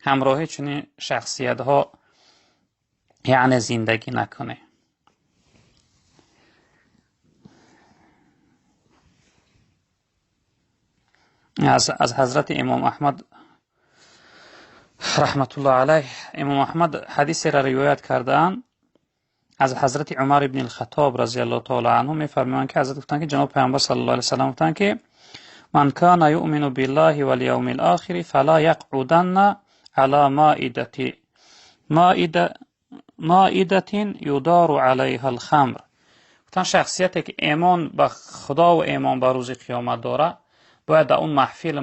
ҳамроҳи чунин шахсиятҳо яъне зиндагӣ накунед. Аз ҳазрати Имом Аҳмад раҳматуллоҳ алайҳ, Имом Аҳмад ҳадисеро ривоят кардаанд аз ҳазрати Умар ибн ал-Хаттоб разияллоҳу таъала анҳу, мефармоянд ки ҳазрат гуфтанд ки ҷаноб Паёмбар саллаллоҳу алайҳи васаллам гуфтанд ки ман кана юъмину биллаҳи вал явмил охири фала яқъуданна ала маидатин юдару алайҳа ал-хамр. Гуфтанд шахсияте ки имон ба Худо ва имон ба рӯзи қиёмат дорад, бояд дар он маҳфил,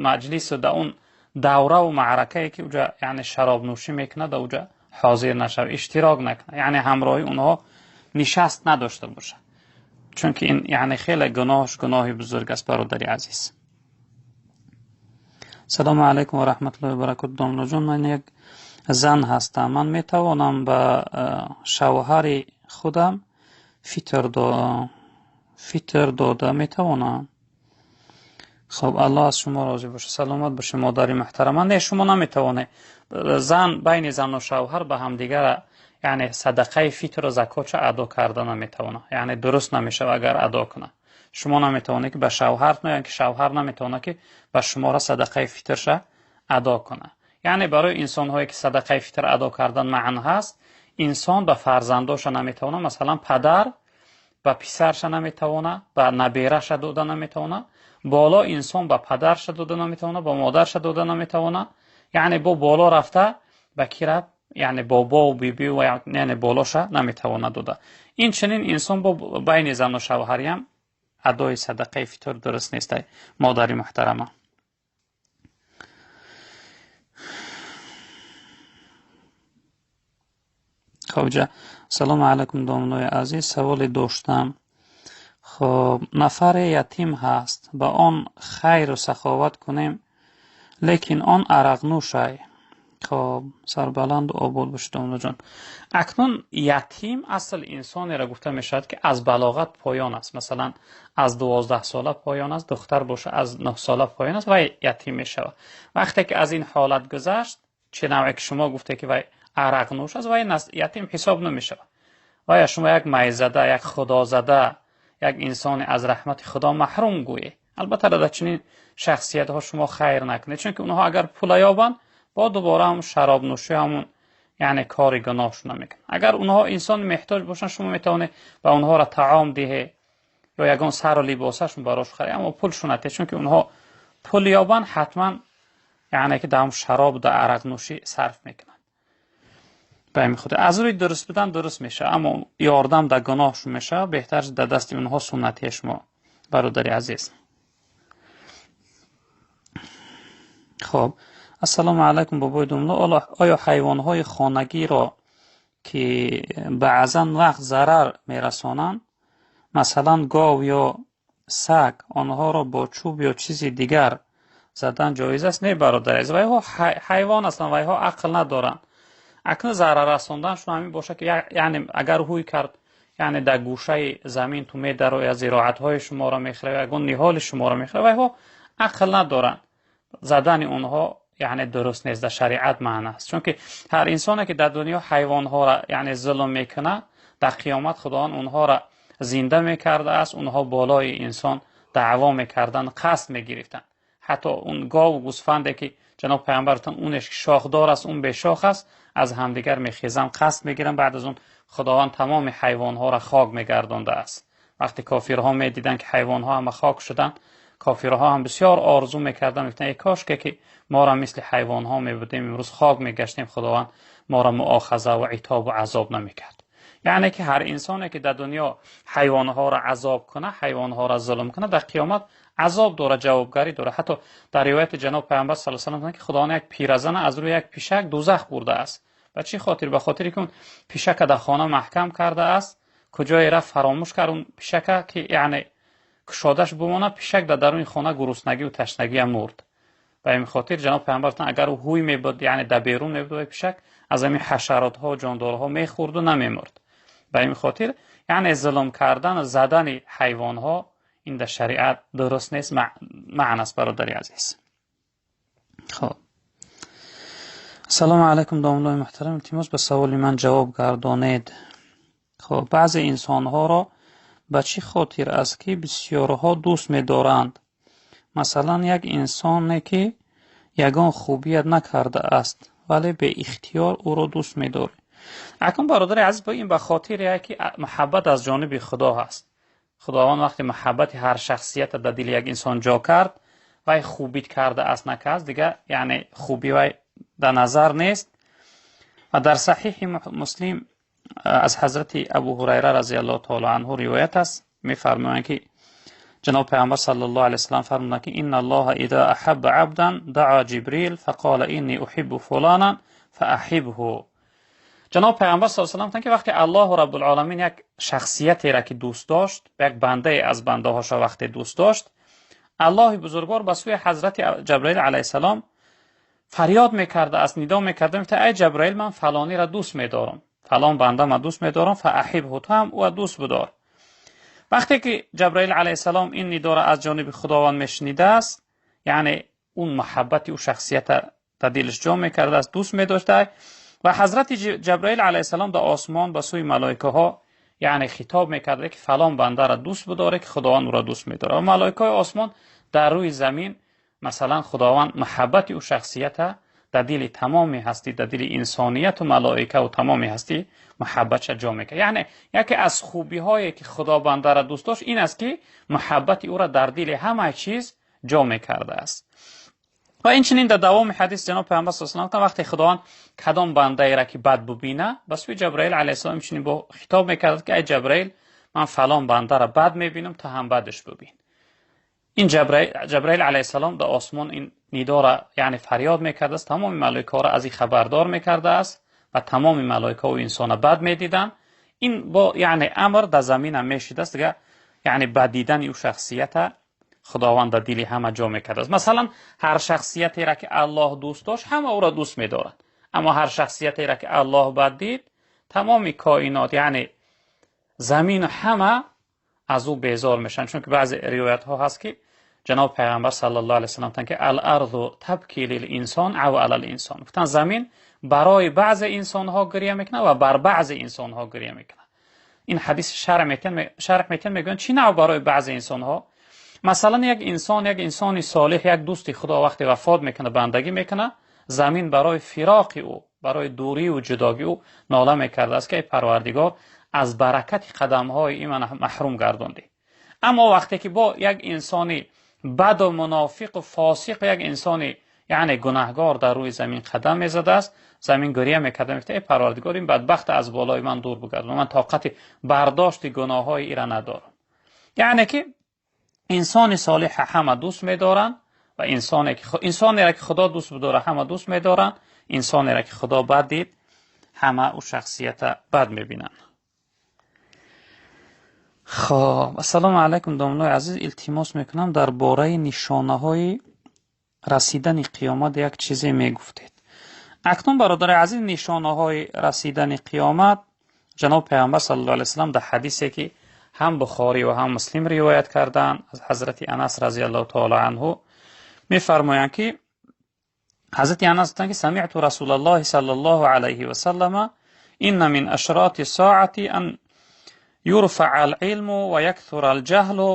маҷлису дар он давра ва маъракае ки уҷа яъне шаробнӯшӣ мекунад, дар уҷа ҳозир нашавад, иштирок накунад, яъне ҳамроҳи онҳо нишаст надошта бошад, чунки ин яъне хеле гуноҳш гуноҳи бузург аст, бародари азиз. Салому алайкум ва раҳматуллоҳи ва баракотуҳ. Домлоҷон, ман як зан ҳастам. Ман метавонам ба шавҳари худам фитр дода метавонам? Хуб, Аллоҳ аз шумо розӣ бошад, саломат бошед, модари муҳтарам. Не, шумо наметавонед. Зан байни зану шавҳар ба ҳамдигар яъне садақаи фитру закотша адо карда наметавонад, яъне дуруст намешавад агар адо кунад. Шумо наметавонед ки ба шавҳар, ё ки шавҳар наметавонад ки ба шуморо садақаи фитрша адо кунад. Яъне барои инсонҳое ки садақаи фитр адо кардан маън ҳаст, инсон ба фарзандоша наметавонад, масалан падар ба писарша наметавонад, ба набераша дода наметавонад, боло инсон ба падарша дода наметавонад, ба модарша дода наметавонад. Яъне бо боло рафта ба ки рафт, яъне бобо ва биби ва яъне болоша наметавонад дода. Ин чунин инсон бо байни зану шавҳариам адои садақаи фитр дуруст нест, модари муҳтарама. Хуб, салому алайкум домлои азиз. Саволе доштам. Хуб, нафаре ятим ҳаст, ба он хайру саховат кунем, лекин он арақнӯшай. Хуб, сарбаланду обод бошед, домлоҷон. Акнун ятим асл инсонеро гуфта мешавад ки аз балоғат поён аст. Масалан, аз 12 сола поён аст, духтар бошад аз 9 сола поён аст, вай ятим мешавад. Вақте ки аз ин ҳолат гузашт, чӣ навъе ки шумо гуфте ки вай арақнӯш аст, вай ятим ҳисоб намешавад. Вай шумо як майзада, як худозада, як инсони аз раҳмати Худо маҳрум гӯед. Албатта дар чунин шахсиятҳо шумо хайр накунед, чунки онҳо агар пула ёбанд, бо дубора ҳам шаробнӯшӣ, ҳамон яъне кори гуноҳшона мекунанд. Агар онҳо инсони меҳтоҷ бошанд, шумо метавонед ба онҳоро таом диҳед ё ягон сару либосашон барош харед, аммо пулшон натиҳед, чунки онҳо пул ёбанд, ҳатман яъне ки дар ҳам шароб, дар арақнӯшӣ сарф мекунанд. Ба ин хотир аз рӯи дуруст будан дуруст мешавад, аммо ёрдам дар гуноҳшон мешавад, беҳтар дар дасти онҳо суннатие шумо, бародари азиз. Хуб, ассалому алайкум бобои домло. Оё ҳайвонҳои хонагиро ки баъзан вақт зарар мерасонанд, масалан гов ё саг, онҳоро бо чӯб ё чизи дигар задан ҷоиз аст? Не, бародари азиз, вайҳо ҳайвон ҳастанд, вайҳо ақл надоранд. Акнун зарар расонданшон ҳамин бошад ки яъне агар ҳуй кард, яъне дар гӯшаи замин ту медарояд, зироатҳои шуморо мехӯрад, ягон ниҳоли шуморо мехӯрад, вайҳо ақл надоранд. Задани онҳо яъне дуруст нест, дар шариат маъна аст. Чунки ҳар инсоне ки дар дунё ҳайвонҳоро яъне зулм мекунад, дар қиёмат Худованд онҳоро зинда мекардааст, онҳо болои инсон даъво мекарданд, қасд мегирифтанд. Ҳатто он гов гӯсфанде ки ҷаноб паёмбар гуфтанд, онеш ки шохдор аст, он бешох аст, аз ҳамдигар мехезанд, қасд мегиранд. Баъд аз он Худованд тамоми ҳайвонҳоро хок мегардондааст. Вақте кофирҳо медиданд ки ҳайвонҳо ҳама хок шуданд, кофирҳо ҳам бисёр орзу мекарданд, мегуфтанд: эй кош ки моро мисли ҳайвонҳо мебудем, имрӯз хок мегаштем, Худованд моро муохаза ва итоб ва азоб намекард. Яъне ки ҳар инсоне ки дар дунё ҳайвонҳоро азоб кунад, ҳайвонҳоро зулм кунад, дар қиёмат азоб дорад, ҷавобгарӣ дорад. Ҳатто дар ривояти ҷаноб паёмбар саллаллоҳу алайҳи васаллам ки Худованд як пиразана аз рӯи як пишак дӯзах бурдааст. Ба чӣ хотир? Ба хотире ки он пишака дар хона маҳкам кардааст, куҷое рафт фаромӯш кард он пишака, ки яъне кушодаш бимонад, пишак дар даруни хона гуруснагӣ ва ташнагӣ ҳам мурд. Ба ин хотир ҷаноб паёмбар гуфтанд, агар ӯ ҳуй мебуд, яъне дар берун мебуд, вай пишак аз ҳамин ҳашаротҳо, ҷондорҳо мехӯрду намемурд. Ба ин хотир яъне зулм кардан ва задани ҳайвонҳо ин дар шариат дуруст нест, маън аст, бародари азиз. Хоб, ассалому алайкум, домуллои муҳтарам, илтимос ба саволи ман ҷавоб гардонед. Хоб, баъзе инсонҳоро ба чӣ хотир аст ки бисёрҳо дӯст медоранд? Масалан, як инсоне ки ягон хубият накардааст, вале беихтиёр ӯро дӯст медорӣ. Акнун, бародари азиз, ин ба хотире ки муҳаббат аз ҷониби Худо ҳаст. Худованд вақте муҳаббати ҳар шахсиятро дар дили як инсон ҷо кард, вай хубит кардааст, накард, дигар яъне хуби вай дар назар нест. Ва дар саҳиҳи Муслим аз ҳазрати Абу Ҳурайра разияллоҳу таоло анҳу ривоят аст, мефармоянд ки ҷаноб паёмбар саллаллоҳу алайҳи васаллам фармуданд ки инна аллоҳа иза аҳабба абдан даъа Ҷибрил фақола инни уҳиббу фуланан фаахибҳу. Ҷаноб паёмбар саллаллоҳу алайҳи васаллам гуфтанд ки вақте Аллоҳу раббулоламин як шахсиятеро ки дӯст дошт, як бандае аз бандаҳоша вақте дӯст дошт, Аллоҳи бузургвор ба сӯи ҳазрати Ҷабраил алайҳиссалом фарёд мекардааст, нидо мекарда, мегуфта: эй Ҷабраил, ман фалониро дӯст медорам, фалон банда ман дӯст медорам, фаахибҳу, ту ҳам ӯро дӯст бидор. Вақте ки Ҷабраил алайҳиссалом ин нидоро аз ҷониби Худованд мешунидааст, яъне он муҳаббати ӯ шахсията дар дилаш ҷо мекардааст, дӯст медошта. Ва ҳазрати Ҷабраил алайҳиссалом дар осмон ба сӯи малоикаҳо яъне хитоб мекарда ки фалон бандаро дӯст бидоре ки Худованд ӯро дӯст медорад. Ва малоикаҳои осмон дар рӯи замин, масалан, Худованд муҳаббати ӯ шахсията дар дили тамоми ҳастӣ, дар дили инсонияту малоика ва тамоми ҳастӣ муҳаббатша ҷо мекард. Яъне яке аз хубиҳое ки Худо бандаро дӯст дошт ин аст ки муҳаббати ӯро дар дили ҳама чиз ҷо мекардааст. Ва инчунин дар давоми ҳадис ҷаноб паёмбар саллаллоҳу алайҳи васаллам вақте Худованд кадом бандаеро ки бад бубина, ба сӯи Ҷабраил алайҳиссалом инчунин бо хитоб мекард ки эй Ҷабраил, ман фалон бандаро бад мебинам, ту ҳам бадаш бубин. Ин Ҷабраил алайҳиссалом дар осмон ин нидоро яъне фарёд мекардааст, тамоми малоикаҳоро аз ин хабардор мекардааст ва тамоми малоикаҳо инсонро бад медиданд. Ин бо яъне амр дар замин ҳам мешидааст, дигар яъне бад дидани ӯ шахсията Худованд дар дили ҳама ҷо мекардааст. Масалан, ҳар шахсиятеро ки Аллоҳ дӯст дошт, ҳама ӯро дӯст медорад, аммо ҳар шахсиятеро ки Аллоҳ бад дид, тамоми коинот, яъне замину ҳама аз ӯ безор мешаванд. Чунки баъзе ривоятҳо ҳаст ки ҷаноб паёмбар саллаллоҳу алайҳи васаллам гуфтанд ки аларзу табки лилинсон ав алал инсон, гуфтанд замин барои баъзе инсонҳо гиря мекунад ва бар баъзе инсонҳо гиря мекунад. Ин ҳадис шарҳ метиҳанд, мегӯянд чӣ навъ барои баъзе инсонҳо? Масалан, як инсон, як инсони солиҳ, як дӯсти Худо вақте вафот мекунад, бандагӣ мекунад, замин барои фироқи ӯ, барои дурӣ ва ҷудогии ӯ нола мекардааст ки эй Парвардигор, аз баракати қадамҳои ин ман маҳрум гардондӣ. Аммо вақте ки бо як инсони баду мунофиқу фосиқ, як инсони яъне гунаҳгор дар рӯи замин қадам мезадааст, замин гиря мекарда, мегуфта: эй Парвардигор, ин бадбахт аз болои ман дур бигардон, ман тоқати бардошти гуноҳҳои ира надорам. Яъне ки инсони солиҳ ҳама дӯст медоранд ва инсонеро ки Худо дӯст бидорад ҳама дӯст медоранд, инсонеро ки Худо бад дид ҳама ӯ шахсията бад мебинанд. Хоб, ассалому алайкум, домуллои азиз, илтимос мекунам дар бораи нишонаҳои расидани қиёмат як чизе мегуфтед. Акнун, бародари азиз, нишонаҳои расидани қиёмат ҷаноб паёмбар саллаллоҳу алайҳи васаллам дар ҳадисе ки ҳам Бухорӣ ва ҳам Муслим ривоят карданд аз ҳазрати Анас разияллоҳу таоло анҳу мефармоянд ки Ҳазрати Анас гуфтанд, ки самиъту Расулаллоҳи саллаллоҳу алайҳи васаллама инна мин ашроти соати ан юрфаъа ал-илму ва яксура ал-ҷаҳлу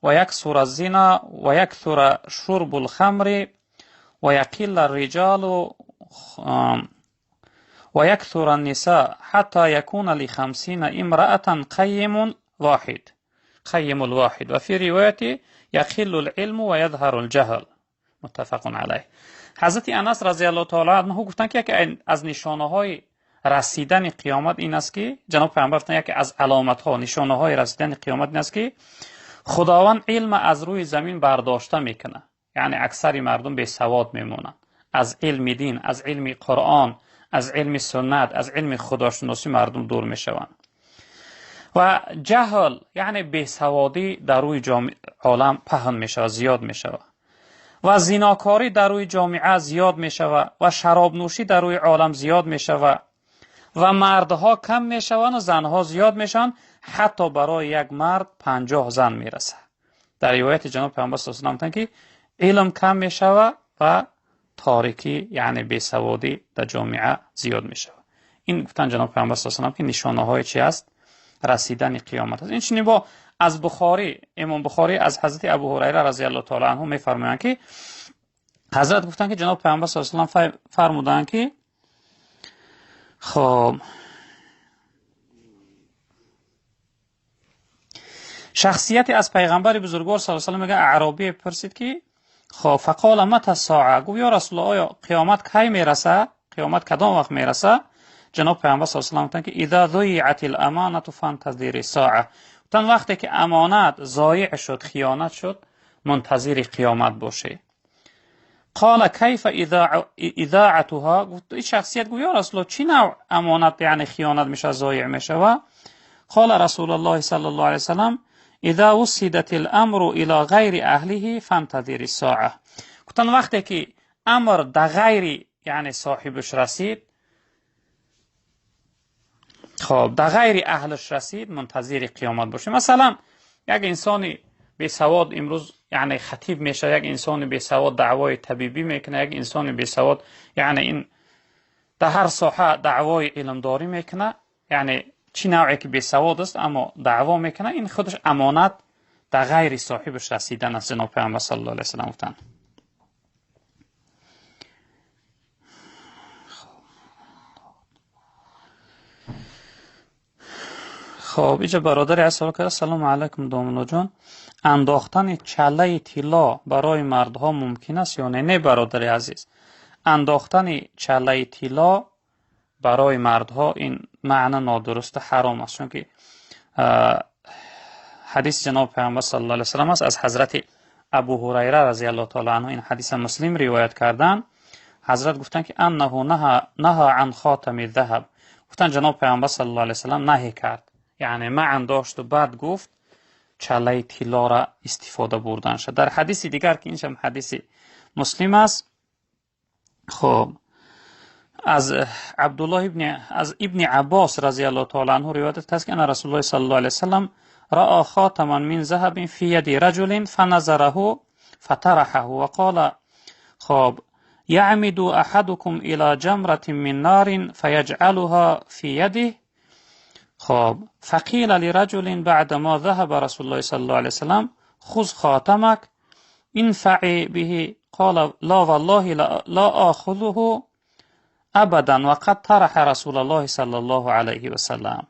ва яксура аз-зина ва яксура шурбу ал-хамри ва яқилла ар-риҷалу ва яксура ан-нисо ҳатто якуна ли-хамсина имраатан қаййимун воҳид қаййимул воҳид ва фи ривояти яқиллу ал-илму ва язҳару ал-ҷаҳл. Муттафақун алайҳ. Ҳазрати Анас разияллоҳу таоло анҳу гуфтанд, ки яке аз нишонаҳои расидани қиёмат ин аст, ки ҷаноб пайғамбар гуфтанд, яке аз аломатҳо, нишонаҳои расидани қиёмат ин аст, ки Худованд илм аз рӯи замин бардошта мекунад. Яъне аксари мардум бесавод мемонанд. Аз илми дин, аз илми Қуръон, аз илми суннат, аз илми худошиносӣ мардум дур мешаванд. Ва ҷаҳл, яъне бесаводӣ дар рӯи олам паҳн мешавад, зиёд мешавад. Ва зинокорӣ дар рӯи ҷомеа зиёд мешавад ва шаробнӯшӣ дар рӯи олам зиёд мешавад ва мардҳо кам мешаванд ва занҳо зиёд мешаванд, ҳатто барои як мард 50 зан мерасад. Дар ривояти ҷаноб пайғамбар саллаллоҳу алайҳи васаллам гуфтанд, ки илм кам мешавад ва торикӣ, яъне бесаводӣ дар ҷомеа зиёд мешавад. Ин гуфтанд ҷаноб пайғамбар саллаллоҳу алайҳи васаллам, ки нишонаҳои чи аст? Расидани қиёмат аст. Инчунин бо аз Бухорӣ, имом Бухорӣ аз ҳазрати Абу Ҳурайра разияллоҳу таоло анҳу мефармоянд, ки ҳазрат гуфтанд, ки ҷаноб пайғамбар саллаллоҳу алайҳи васаллам фармуданд, ки хоб шахсияте аз пайғамбари бузургвор саллаллоҳу алайҳи васаллам мегӯяд, аъробие пурсид, ки хоб фақола мата соа, гуфт ё Расулуллоҳ, оё қиёмат кай мерасад? Қиёмат кадом вақт мерасад? Ҷаноб пайғамбар саллаллоҳу алайҳи васаллам гуфтанд, ки иза зуйиатил аманату фантазири соа. Гуфтанд вақте ки амонат зоиъ шуд, хиёнат шуд, мунтазири қиёмат бошед. Қола кайфа изоатуҳо, гуфт ин шахсият гуфт ё Расулуллоҳ, чӣ навъ амонат, яъне хиёнат мешавад, зоиъ мешавад? Қола Расулуллоҳи саллаллоҳу алайҳи васаллам иза вусидатил амру ила ғайри аҳлиҳи фантазири соа. Гуфтанд вақте ки амр да ғайри, яъне соҳибаш расид, хоб да ғайри аҳлаш расид, мунтазири қиёмат бошед. Масалан, як инсони бесавод имрӯз, яъне хатиб мешавад, як инсони бесавод даъвои табибӣ мекунад, як инсони бесавод, яъне ин дар ҳар соҳа даъвои илмдорӣ мекунад, яъне чӣ навъе ки бесавод аст, аммо даъво мекунад, ин худаш амонат дар ғайри соҳибаш расидан аст. Ҷаноб пайғамбар саллаллоҳу алайҳи васаллам гуфтанд. Хоб инҷа бародари аз савол кард: ассалому алайкум домуллоҷон, андохтани чалаи тилло барои мардҳо мумкин аст ё не? Не, бародари азиз, андохтани чалаи тилло барои мардҳо ин маъна нодуруст, ҳаром аст, чунки ҳадиси ҷаноб пайғамбар саллаллоҳу алайҳи васаллам аст аз ҳазрати Абу Ҳурайра разияллоҳу таоло анҳу, ин ҳадиса Муслим ривоят кардан. Ҳазрат гуфтанд, ки аннаҳу наҳа ан хотами заҳаб, гуфтанд ҷаноб пайғамбар саллаллоҳу алайҳи васаллам наҳӣ кард, яъне маън дошту баъд гуфт чалаи тиллоро истифода бурдан шуд. Дар ҳадиси дигар, ки иншам ҳадиси Муслим аст, хоб аз Абдуллоҳ аз ибни Аббос разияллоҳу таоло анҳу ривоят аст, ки ана Расулуллоҳ саллаллоҳу алайҳи васаллам раъа хотаман мин заҳабин фи яди раҷулин фаназараҳу фатараҳаҳу ва қола хоб яъмиду аҳадукум ила ҷамратин мин нарин фаяҷъалуҳа фи ядиҳ. خب فقیل لرجل بعدما ذهب رسول الله صلى الله عليه وسلم خذ خاتمك انفع به قال لا والله لا آخذه ابدا وقد طرح رسول الله صلى الله عليه وسلم.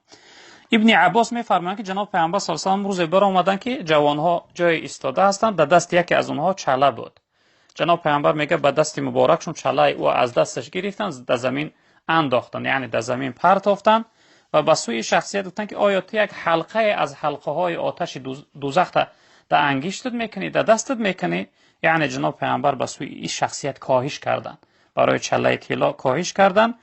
ابن عباس میفرمایند که جناب پیامبر صلی الله علیه و سلم روز برآمدند که جوانها جای ایستاده هستند، در دست یکی از اونها چله بود. جناب پیامبر میگه به دست مبارکشون چله او از دستش گرفتن، در زمین انداختن، یعنی در زمین پرتافتن و به سوی شخصیت گفتن که آیا تو یک حلقه از حلقه های آتش دوزخ در انگشتت میکنی، در دستت میکنی؟ یعنی جناب پیامبر به سوی این شخصیت کاهش کردن، برای چله طلا کاهش کردن.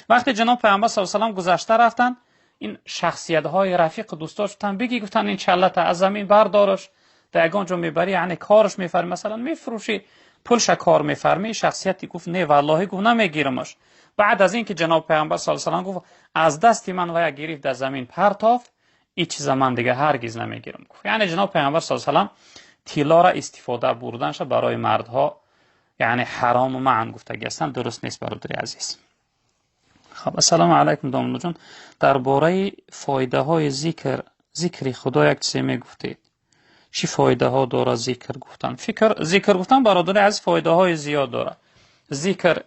وقتی جناب پیامبر صلی الله علیه و سلم گذشته رفتن، این شخصیت های رفیق دوستاش گفتن بگی، گفتن این چله تا از زمین بردارش، در یگان جا میبری، یعنی کارش میفرمی، مثلا میفروشی، پولش کار میفرمی. شخصیتی گفت نه والله، گفت نمیگیرمش. بعد از اینکه جناب پیامبر صلی الله علیه و سلم گفت از دست من و یا گرفت در زمین پرتافت، این چیز من دیگه هرگز نمیگیرم. گفت یعنی جناب پیامبر صلی الله علیه و سلم طلا را استفاده بردنش برای مردها یعنی حرام و معن گفتگی هستند، درست نیست برادر عزیز. خب السلام علیکم داملا جان، درباره فایده های ذکر خدا یک چیزی میگفتید. چی فایده ها داره ذکر گفتن؟ ذکر گفتن برادر عزیز فایده های زیاد داره. ذکر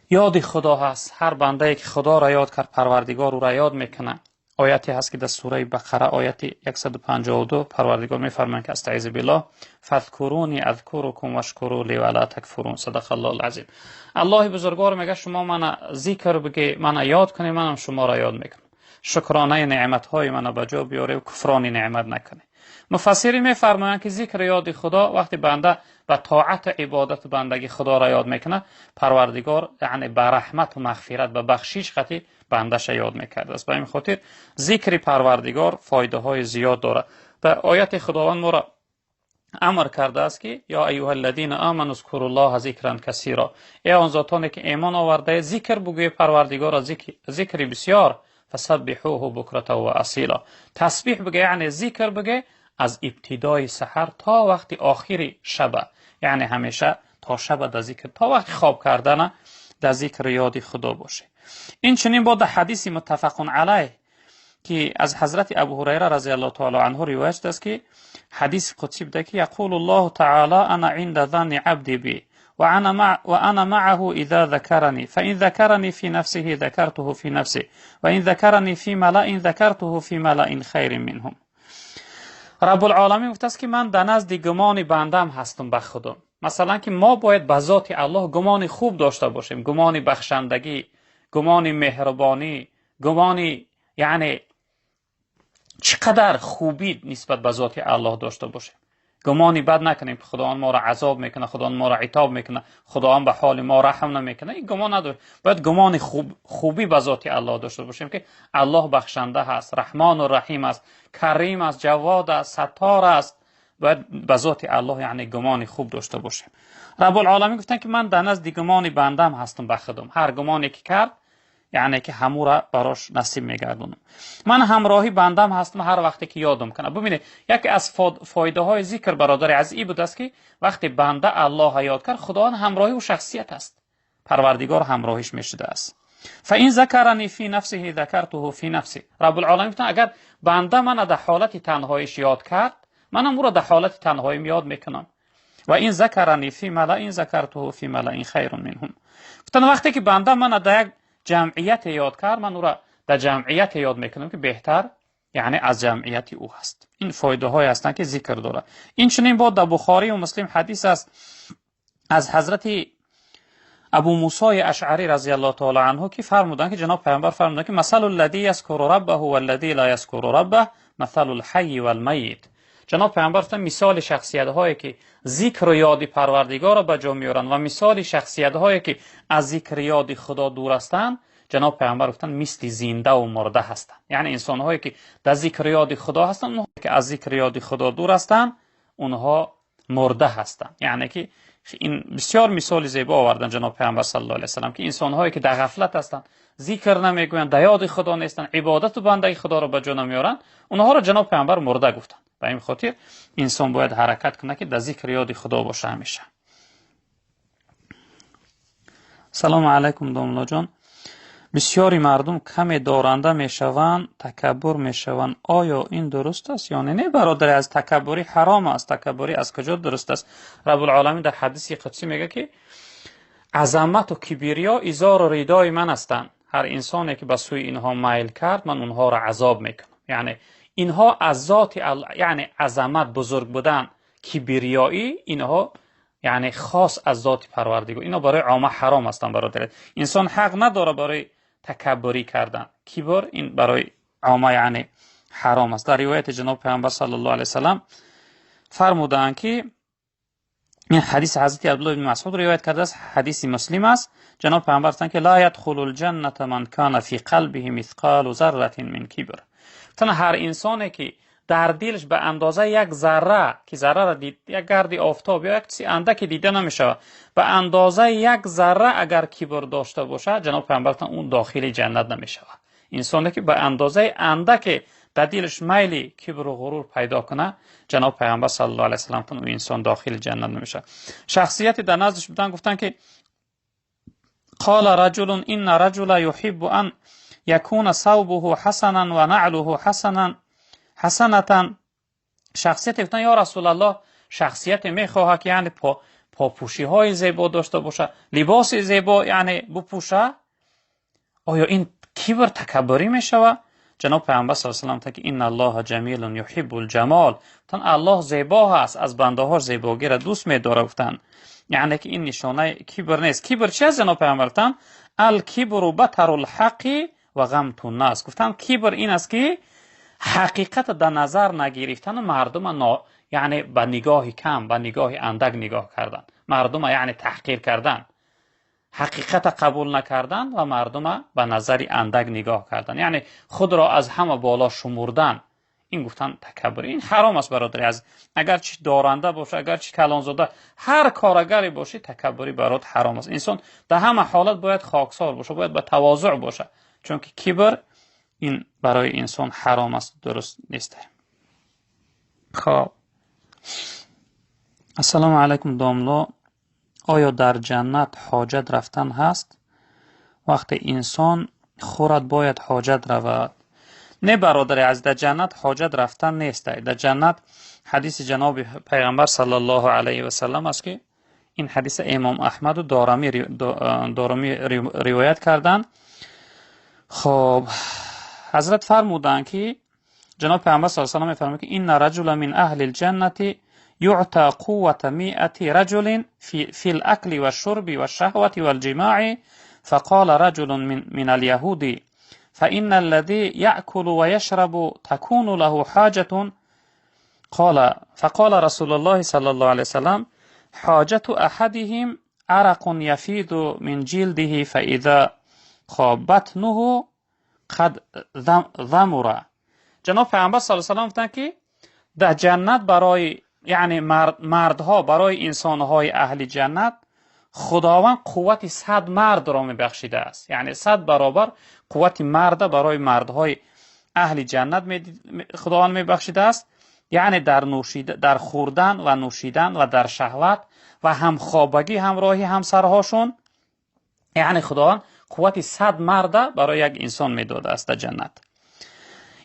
یاد خدا هست. هر بنده که خدا را یاد کرد پروردگار او را یاد میکنه. آیتی هست که در سوره بقره آیت 152 پروردگار میفرمایند که استعیذ بالله فاذکرونی اذکرکم واشکروا لی ولا تکفرون، صدق الله العظیم. الله بزرگوار میگه شما من ذکر بگی، من یاد کنی، منم شما را یاد میکنم. شکرانه نعمت های من به جا بیاره و کفران نعمت نکنه. مفسرین میفرمایند که ذکر یاد خدا وقتی بنده به طاعت عبادت بندگی خدا را یاد میکنه، پروردگار یعنی به رحمت و مغفرت به بخشش خطی بندش یاد میکرده است. به این خاطر ذکر پروردگار فایده های زیاد داره. در آیت خداوند ما را امر کرده است که یا ایها الذین آمنوا اذکروا الله ذکرا کثیرا، ای آن ذاتانی که ایمان آورده ذکر بگوی پروردگار را ذکر بسیار، فسبحوه بکرة و اصیلا. تسبیح بگه یعنی ذکر بگه از ابتدای سحر تا وقت آخر شب، یعنی همیشه تا شب در ذکر، تا وقت خواب کردن در ذکر یاد خدا باشه. این چنین با در حدیث متفق علیه که از حضرت ابو هریره رضی الله تعالی عنه روایت است که حدیث قدسی بوده که یقول الله تعالی انا عند ظن عبدی بی وانا معه اذا ذکرنی فان ذکرنی فی نفسه ذکرته فی نفسه وان ذکرنی فی ملأ ذکرته فی ملأ خیر منهم. رب العالمین گفته است که من در نزد گمان بندم هستم به خودم. مثلا که ما باید به ذات الله گمان خوب داشته باشیم، گمان بخشندگی، گمان مهربانی، گمان یعنی چقدر خوبی نسبت به ذات الله داشته باشیم. گمانی بد نکنیم که خداوند ما را عذاب میکنه، خداوند ما را عتاب میکنه، خداوند به حال ما رحم نمیکنه. این گمان نداره. باید گمان خوبی به ذات الله داشته باشیم که الله بخشنده هست، رحمان و رحیم است، کریم است، جواد است، ستار است. باید به ذات الله یعنی گمان خوب داشته باشیم. رب العالمین گفتن که من در نزد گمان بندم هستم به خودم. هر گمانی که کرد یعنی که همو را براش نصیب میگردونم. من همراهی بندم هستم هر وقتی که یادم کنه. ببینید یکی از فایده های ذکر برادر از این بود است که وقتی بنده الله یاد کرد، خداوند همراهی و شخصیت است، پروردگار همراهیش میشده است. فان ذکرنی فی نفسه ذکرته فی نفسی. رب العالمین گفت اگر بنده من در حالت تنهاییش یاد کرد، منم او را در حالت تنهاییم یاد میکنم. و این ذکرنی فی ملأ ذکرته فی ملأ خیر منهم. گفتن وقتی که بنده من در یک جمعیت یاد کرد، من او را در جمعیت یاد میکنم که بهتر یعنی از جمعیت او هست. این فایده های هستند که ذکر داره. این چنین با در بخاری و مسلم حدیث است از حضرت ابو موسی اشعری رضی الله تعالی عنه که فرمودند که جناب پیامبر فرمودند که مثل الذی یذکر ربه والذی لا یذکر ربه مثل الحی والمیت. جناب پیامبر فرمودند مثال شخصیت هایی که ذکر و یاد پروردگار را به جا میارند و مثال شخصیت هایی که از ذکر یاد خدا دور هستند، جناب پیامبر گفتند مثل زنده و مرده هستند. یعنی انسان هایی که در ذکر یاد خدا هستند، اونها که از ذکر یاد خدا دور هستند، اونها مرده هستند. یعنی که این بسیار مثال زیبا آوردن جناب پیامبر صلی الله علیه و سلم که انسان هایی که در غفلت هستند، ذکر نمیگویند، در یاد خدا نیستند، عبادت و بندگی خدا را به جا نمیارند، اونها را جناب پیامبر مرده گفتند. به این خاطر انسان باید حرکت کنه که در ذکر یاد خدا باشه همیشه. سلام علیکم داملا جان. بسیاری مردم کمی دارنده میشوند، تکبر میشوند. آیا این درست است یا نه؟ نه برادر، از تکبری حرام است. تکبری از کجا درست است؟ رب العالمین در حدیث قدسی میگه که عظمت و کبریا ازار و ردای من هستند. هر انسانی که به سوی اینها میل کرد، من اونها را عذاب میکنم. یعنی اینها از ذات یعنی عظمت، بزرگ بودن، کبریایی، اینها یعنی خاص از ذات پروردگار، اینا برای عامه حرام هستند برادر. انسان حق نداره برای تکبری کردن. کبر این برای عامه یعنی حرام است. در روایت جناب پیامبر صلی الله علیه و سلم فرمودند که این حدیث حضرت عبدالله بن مسعود روایت کرده است، حدیث مسلم است. جناب پیامبر فرمودند که لا یدخل الجنه من کان فی قلبه مثقال ذره من کبر. تنها هر انسانی که در دلش به اندازه یک ذره، که ذره را دید، یک گرد آفتاب یا یک چیز اندک دیده نمیشه، به اندازه یک ذره اگر کبر داشته باشه، جناب پیامبر اون داخل جنت نمیشه. انسانی که به اندازه اندک дар дилаш майли кибру ғурур пайдо кунад, ҷаноб пайғамбар саллаллоҳу алайҳи васаллам гуфтанд, ӯ инсон дохили ҷаннат намешавад. Шахсияте дар наздаш буданд, гуфтанд ки قال رجل إن رجلا يحب أن يكون ثوبه حسنا ونعله حسنا حسنة. شخصیت گفتن یا رسول الله، شخصیت میخواهد که یعنی پاپوشی های زیبا داشته باشه، لباس زیبا یعنی بپوشه. آیا این کبر تکبری میشود؟ جناب پیامبر صلی الله علیه و سلم که ان الله جمیل یحب الجمال، گفتن الله زیبا هست، از بنده ها زیباگی را دوست می‌داره. گفتن یعنی که این نشانه کبر نیست. کبر چی است جناب پیامبر؟ گفتن الکبر بطر الحق و غمط الناس. گفتن کبر این است که حقیقت در نظر نگرفتن و مردم یعنی به نگاه کم، به نگاه اندک نگاه کردن، مردم یعنی تحقیر کردن، حقیقت قبول نکردن و مردم به نظر اندک نگاه کردن، یعنی خود را از همه بالا شمردن. این گفتن تکبر، این حرام است برادر از. اگرچه دارنده باشه، اگرچه کلانزاده، هر کارگری باشه، تکبری برات حرام است. انسان در همه حالت باید خاکسار باشه، باید به تواضع باشه، چون که کبر این برای انسان حرام است، درست نیست. خب السلام علیکم داملا، آیا در جنت حاجت رفتن هست؟ وقتی انسان خورد باید حاجت رود؟ نه برادر از، در جنت حاجت رفتن نیست. در جنت حدیث جناب پیغمبر صلی الله علیه و سلم است که این حدیث امام احمد و دارمی روایت کردن. خب حضرت فرمودند که جناب پیغمبر صلی الله علیه و سلم می‌فرمایند که ان رجل من اهل الجنة يعطى قوة 100 رجل في الأكل والشرب والشهوة والجماع. فقال رجل من اليهود فإن الذي يأكل ويشرب تكون له حاجة. قال فقال رسول الله صلى الله عليه وسلم حاجة أحدهم عرق يفيض من جلده فإذا بطنه قد ذمر. جناب پیامبر صلی الله علیه و سلم گفتند که در جنت برای یعنی مردها، برای انسانهای اهل جنت خداوند قوت 100 مرد را میبخشیده است. یعنی 100 برابر قوت مرد برای مردهای اهل جنت خداوند میبخشیده است. یعنی در خوردن و نوشیدن و در شهوت و همخوابگی همراهی همسرهاشون، یعنی خداوند قوت 100 مرد برای یک انسان میداده است در جنت.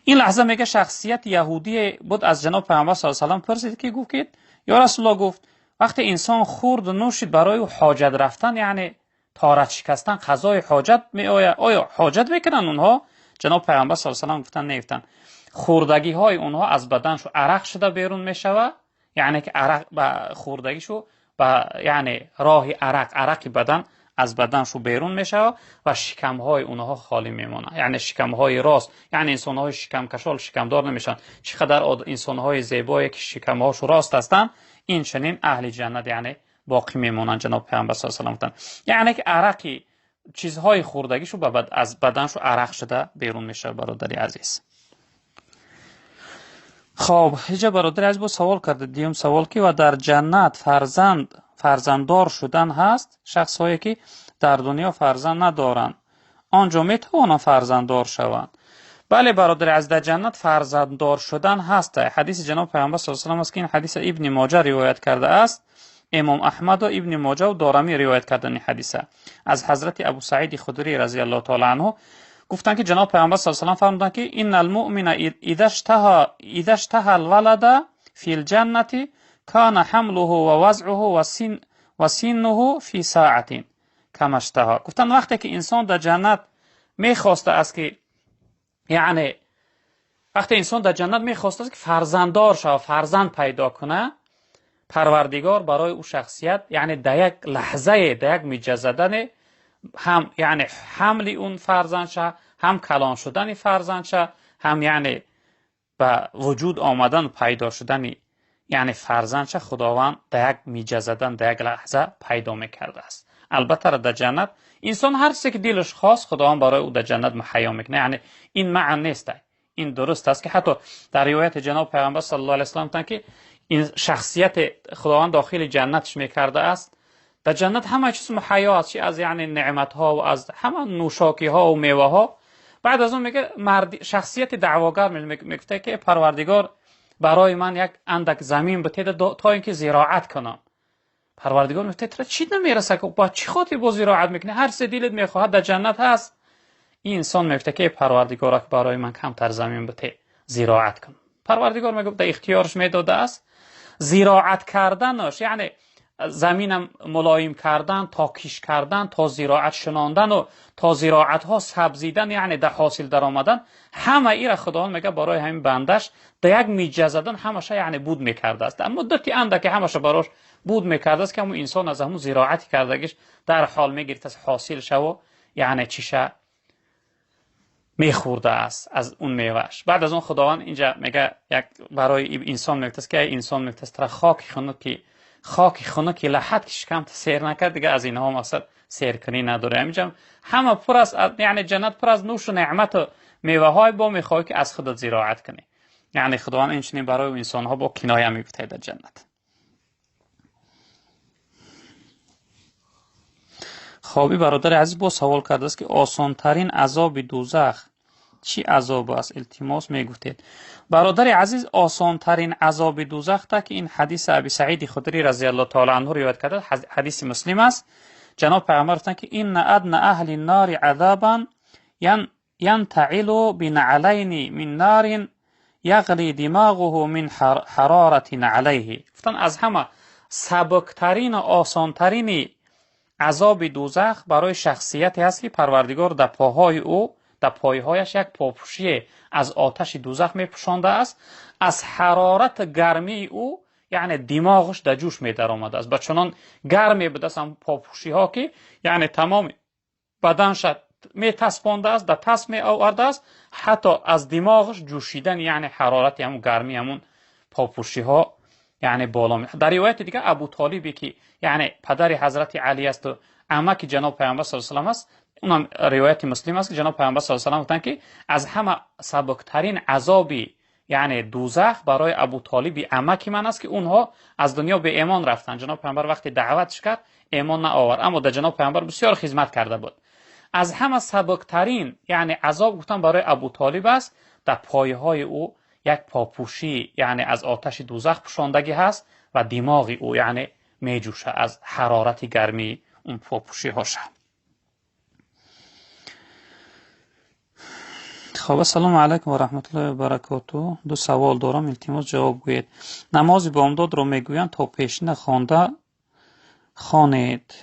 این لحظه میگه شخصیت یهودی بود، از جناب پیامبر صلی الله علیه و سلم پرسید که گفت که یا رسول الله، گفت وقتی انسان خورد و نوشید برای او حاجت رفتن، یعنی تارت شکستن، قضای حاجت می آید، آیا حاجت میکنن اونها؟ جناب پیامبر صلی الله علیه و سلم گفتن نه، خوردگی های اونها از بدنشو عرق شده بیرون میشوه، یعنی که عرق به خوردگیشو به یعنی راه عرق بدن از بدنشو بیرون میشه و شکمهای اونها خالی میمونه، یعنی شکمهای راست، یعنی انسانهای شکم کشال شکمدار نمیشن. چقدر انسانهای زیبایی که شکمهاشو راست هستن، این چنین اهل جنت یعنی باقی میمونن. جناب پیامبر صلی الله علیه و سلم گفتن یعنی که عرقی چیزهای خوردگیشو از بدنشو عرق شده بیرون میشه. برادری عزیز، خب اینجا برادر عزیز با سوال کرده، دیوم سوال که و در جنت فرزنددار شدن هست؟ شخص هایی که در دنیا فرزند ندارند آنجا میتوانند فرزنددار شوند؟ بله برادر از، در جنت فرزنددار شدن هست. حدیث جناب پیامبر صلی الله علیه و سلم است که این حدیث ابن ماجه روایت کرده است، امام احمد و ابن ماجه و دارمی روایت کردن این حدیثه از حضرت ابو سعید خدری رضی الله تعالی عنه. گفتند که جناب پیامبر صلی الله علیه و سلم فرمودند که ان المؤمن اذا اشتهى الولد فی الجنة كان حمله و وضعه و سنه فی ساعت کما اشتهى. گفتن وقتی که انسان در جنت میخواسته است که یعنی وقتی انسان در جنت میخواسته است که فرزنددار شود، فرزند پیدا کنه، پروردگار برای او شخصیت یعنی در یک لحظه، در یک میجزدن هم یعنی حمل اون فرزند شه، هم کلان شدن فرزند شه، هم یعنی به وجود آمدن پیدا شدن یعنی فرزند شه، خداوند در یک میجزدن، در یک لحظه پیدا میکرده است. البته در جنت انسان هر چیزی که دلش خواست خداوند برای او در جنت مهیا میکنه، یعنی این معنی نیست، این درست است که حتی در روایت جناب پیامبر صلی الله علیه و سلم که این شخصیت خداوند داخل جنتش میکرده است. در جنت همه چیز مهیا است، چی از یعنی نعمت ها و از همه نوشاکی ها و میوه ها. بعد از اون میگه مرد شخصیت دعواگر میگفته که پروردگار برای من یک اندک زمین بده تا اینکه زراعت کنم. پروردگار میگفته تو چی نمیرسه که با چی خاطر با زراعت میکنی؟ هر سه دلت میخواهد در جنت هست. این انسان میگفته که پروردگار برای من کمتر زمین بده زراعت کنم. پروردگار میگفت در اختیارش میداده است زراعت کردنش، یعنی زمینم ملایم کردن، تا کش کردن، تا زراعت شناندن و تا زراعت ها سبزیدن، یعنی در حاصل در آمدن، همه ایره خداوند میگه برای همین بندش در یک میجه زدن همش یعنی بود میکرده است. در مدتی اندک همش براش بود میکرده است که همون انسان از همون زراعتی کردگیش در حال میگیرد از حاصل شو، یعنی چیشه میخورده است از اون میوهش. بعد از اون خداوند اینجا میگه یک برای انسان میگه که انسان میگه تر خاک خنک لحد که شکم سیر نکرد دیگه از اینها مقصد سیر کنی نداره. اینجا همه پر از یعنی جنت پر از نوش و نعمت و میوه های با میخوای که از خودت زراعت کنی. یعنی خداوند این چنین برای انسان ها با کنایه میگفته در جنت. خب برادر عزیز با سوال کرده است که آسان ترین عذاب دوزخ چی عذاب است؟ التماس میگفتید. برادر عزیز آسان ترین عذاب دوزخ تا که این حدیث ابی سعید خدری رضی الله تعالی عنه روایت کرده، حدیث مسلم است. جناب پیامبر گفتند که ان ادنى اهل النار عذابا ینتعل بنعلین من نار یغلی دماغه من حرارت نعلیه. گفتند از همه سبکترین و آسانترین عذاب دوزخ برای شخصیتی هست که پروردگار در پاهای او، در پایهایش یک پاپوشی از آتش دوزخ میپوشانده است. از حرارت گرمی او یعنی دماغش در جوش می در آمده است. با چنان گرمی بوده است هم پاپوشی ها که یعنی تمام بدنش می تسپانده است، در تس می آورده است، حتی از دماغش جوشیدن یعنی حرارت همون گرمی همون پاپوشی ها یعنی بالا می. در روایت دیگه ابو طالبی که یعنی پدر حضرت علی است و عمک جناب پیامبر صلی الله علیه و است، اونم روایت مسلم است که جناب پیامبر صلی الله علیه و گفتند که از همه سبکترین عذابی یعنی دوزخ برای ابو طالب عمک من است که اونها از دنیا به ایمان رفتن. جناب پیامبر وقتی دعوتش کرد ایمان نآورد، اما در جناب پیامبر بسیار خدمت کرده بود. از همه سبکترین یعنی عذاب گفتن برای ابو طالب است، در پایه های او یک پاپوشی یعنی از آتش دوزخ پوشاندگی هست و دماغ او یعنی میجوشه از حرارت گرمی اون پاپوشی هاشه. خب السلام علیکم و رحمت الله و برکاته. دو سوال دارم، التماس جواب گویید. نماز بامداد رو میگویند تا پیشین خوانده خوانید،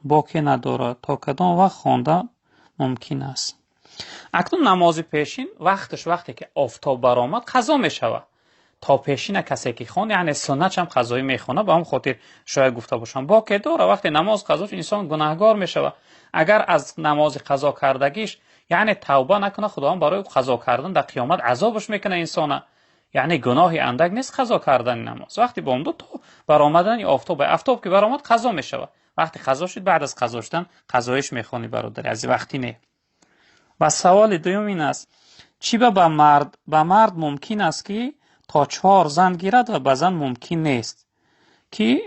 باکی ندارد، تا کدام وقت خوانده ممکن است؟ اکنون نماز پیشین وقتش وقتی که آفتاب برآمد قضا میشود. تا پیشین کسی که خوند یعنی سنت هم قضایی میخونه، به هم خاطر شاید گفته باشم باکی داره. وقتی نماز قضا شد انسان گناهگار میشود. اگر از نماز قضا کردگیش یعنی توبه نکنه، خداوند برای قضا کردن در قیامت عذابش میکنه انسانه. یعنی گناهی اندک نیست قضا کردن نماز. وقتی بامداد تو برآمدن آفتاب، آفتاب که برآمد قضا میشود. وقتی قضا شد بعد از قضا شدن قضایش میخونی برادر از وقتی نه. و سوال دوم این است چی به مرد ممکن است که تا 4 زن گیرد و به زن ممکن نیست که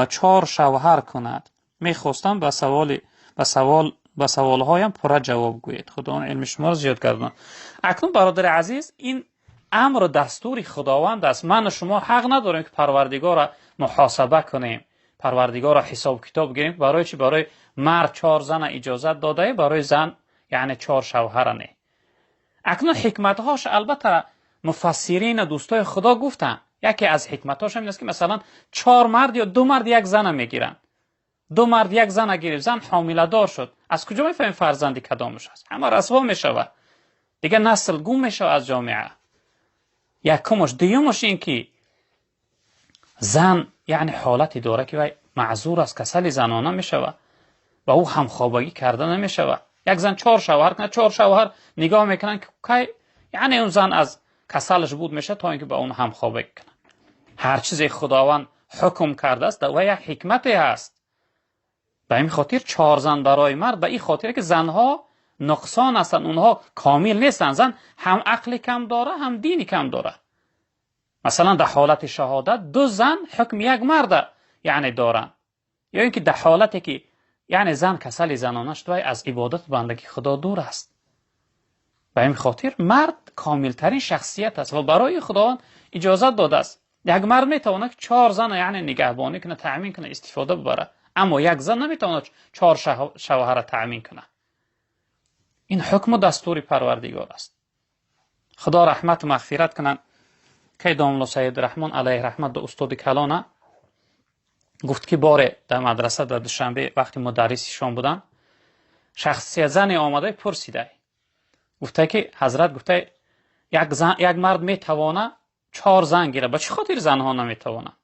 4 شوهر کند؟ میخواستم به سوالهایم پورا جواب گویید. خداوند علم شما را زیاد گرداند. اکنون برادر عزیز این امر و دستور خداوند است. من و شما حق نداریم که پروردگار را محاسبه کنیم، پروردگار را حساب کتاب گیریم. برای چی؟ برای مرد 4 زن اجازت داده، برای زن یعنی 4 شوهر نه. اکنون حکمتهاش البته مفسرین دوستای خدا گفتن یکی از حکمتهاش این است که مثلا 4 مرد یا 2 مرد یک زن میگیرن، 2 مرد یک زن گرفت، زن حامله دار شد، از کجا میفهمیم فرزندی کدامش است؟ همه رسوا میشود دیگه، نسل گم میشود از جامعه. یکمش. دومش این که زن یعنی حالتی داره که وی معذور است، کسل زنانه میشود و او همخوابگی کرده نمیشود. یک زن 4 شوهر کنه، 4 شوهر نگاه میکنن که کی یعنی اون زن از کسلش بود میشه تا اینکه با اون همخوابگی کنه. هر چیزی خداوند حکم کرده است و یک حکمتی هست. به این خاطر 4 زن برای مرد، به این خاطر که زنها نقصان هستند، اونها کامل نیستن. زن هم عقل کم داره هم دینی کم داره. مثلا در حالت شهادت 2 زن حکم یک مرد یعنی دارن، یا اینکه در حالتی که یعنی زن کسل زنانش دوی از عبادت بندگی خدا دور است. Ба ин хотир мард комилтарин шахсият аст ва барои Худованд иҷозат додааст. Як мард метавонад 4 зан яъне нигаҳбонӣ кунад, таъмин кунад, истифода бибарад, аммо як зан наметавонад 4 шавҳарро таъмин кунад. Ин ҳукму дастури Парвардигор аст. Худо раҳмат ва мағфират кунад. Ки домла Саид Раҳмон алайҳи раҳмат ду устоди калона гуфт ки боре дар мадраса дар Душанбе вақти мударрисишон буданд, шахсия зане омада пурсида. Гуфта ки ҳазрат гуфта як мард метавонад 4 зан гирад, ба чӣ хотир занҳо наметавонанд?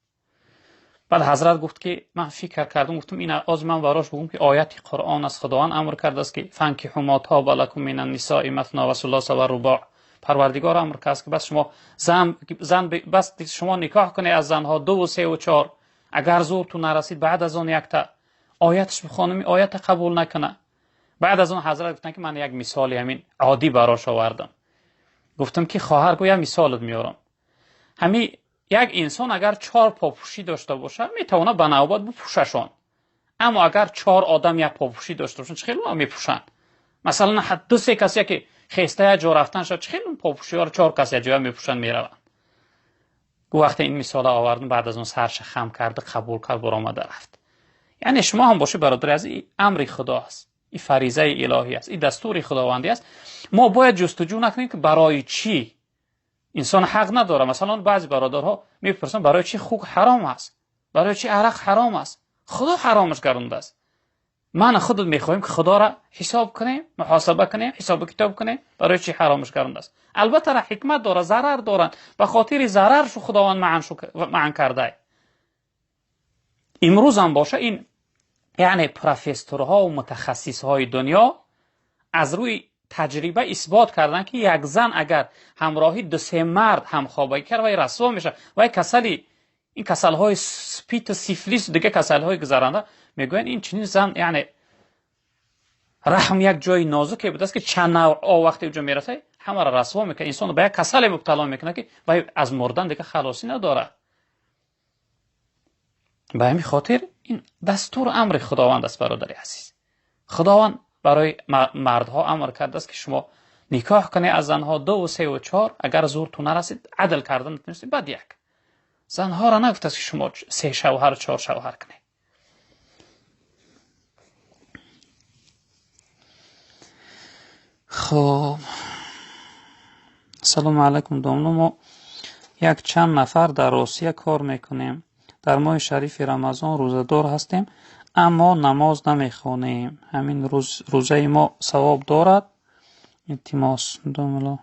Баъд ҳазрат гуфт ки ман фикр кардам, гуфтам ин аз ман барош бигӯм ки ояти Қуръон аст, Худованд амр кардааст ки фанкиҳу мо тоба лакум минан нисои масна ва сулоса ва рубоъ. Парвардигор амр кард ки бас шумо зан бас шумо никоҳ кунед аз занҳо 2 ва 3 ва 4, агар зӯртон нарасид баъд аз он якта. Ояташ бихонам, оята қабул накунад. Баъд аз он ҳазрат гуфтанд ки ман як мисоли ҳамин оддӣ барош овардам. Гуфтам ки хоҳар, гӯ як мисолат меорам. Ҳамин як инсон агар 4 попӯшӣ дошта бошад, метавонад ба навбат бипӯшашон. Аммо агар 4 одам як попӯшӣ дошта бошанд, чӣ хел онҳо мепӯшанд? Масалан, 2-3 кас яке хеста як ҷо рафтан шуд, чӣ хел он попӯшиҳоро 4 кас як ҷоя мепӯшанд мераванд? Гӯ вақте ин мисола овардам, баъд аз он сарша хам карда, қабул кард, баромада рафт. Яъне шумо ҳам бошед бародари азиз, ин амри Худо аст, ин фаризаи илоҳӣ аст, ин дастури Худовандӣ аст. Мо бояд ҷустуҷӯ накунем ки барои чӣ инсон ҳақ надорад. Масалан, баъзе бародарҳо мепурсанд барои чӣ хук ҳаром аст, барои чӣ арақ ҳаром аст. Худо ҳаромаш гардондааст. Ман худат мехоҳем ки Худоро ҳисоб кунем, муҳосаба кунем, ҳисобу китоб кунем, барои чӣ ҳаромаш гардондааст. Албатта ҳикмат дорад, зарар доранд. Ба хотири зараршу Худованд маън кардааст. Имрӯз ҳам боша ин яъне профессорҳо ва мутахассисҳои дунё аз рӯи таҷриба исбот карданд ки як зан агар ҳамроҳи 2-3 мард ҳамхобагӣ кард, вай расво мешавад. Вай касали ин касалҳои спит, сифлис, дигар касалҳои гузаранда мегӯянд ин чунин зан яъне раҳм як ҷои нозуке будааст ки чанд навъ вақте уҷо мерасад ҳамаро расво мекунад, инсонро ба як касале мубтало мекунад ки вай аз мурдан дигар халосӣ надорад. Ба ҳамин хотир ин дастуру амри Худованд аст бародари азиз. Худованд барои мардҳо амр кардааст ки шумо никоҳ кунед аз занҳо 2 ва 3 ва 4, агар зӯртон нарасид адл кардан натунистед, баъд як. Занҳоро нагуфтааст ки шумо 3 шавҳар 4 шавҳар кунед. Хуб, салому алайкум домло. Мо як чанд нафар дар Русия кор мекунем. Дар моҳи шарифи Рамазон рӯзадор ҳастем, аммо намоз намехонем. Ҳамин рӯзаи мо савоб дорад? Илтимос домло.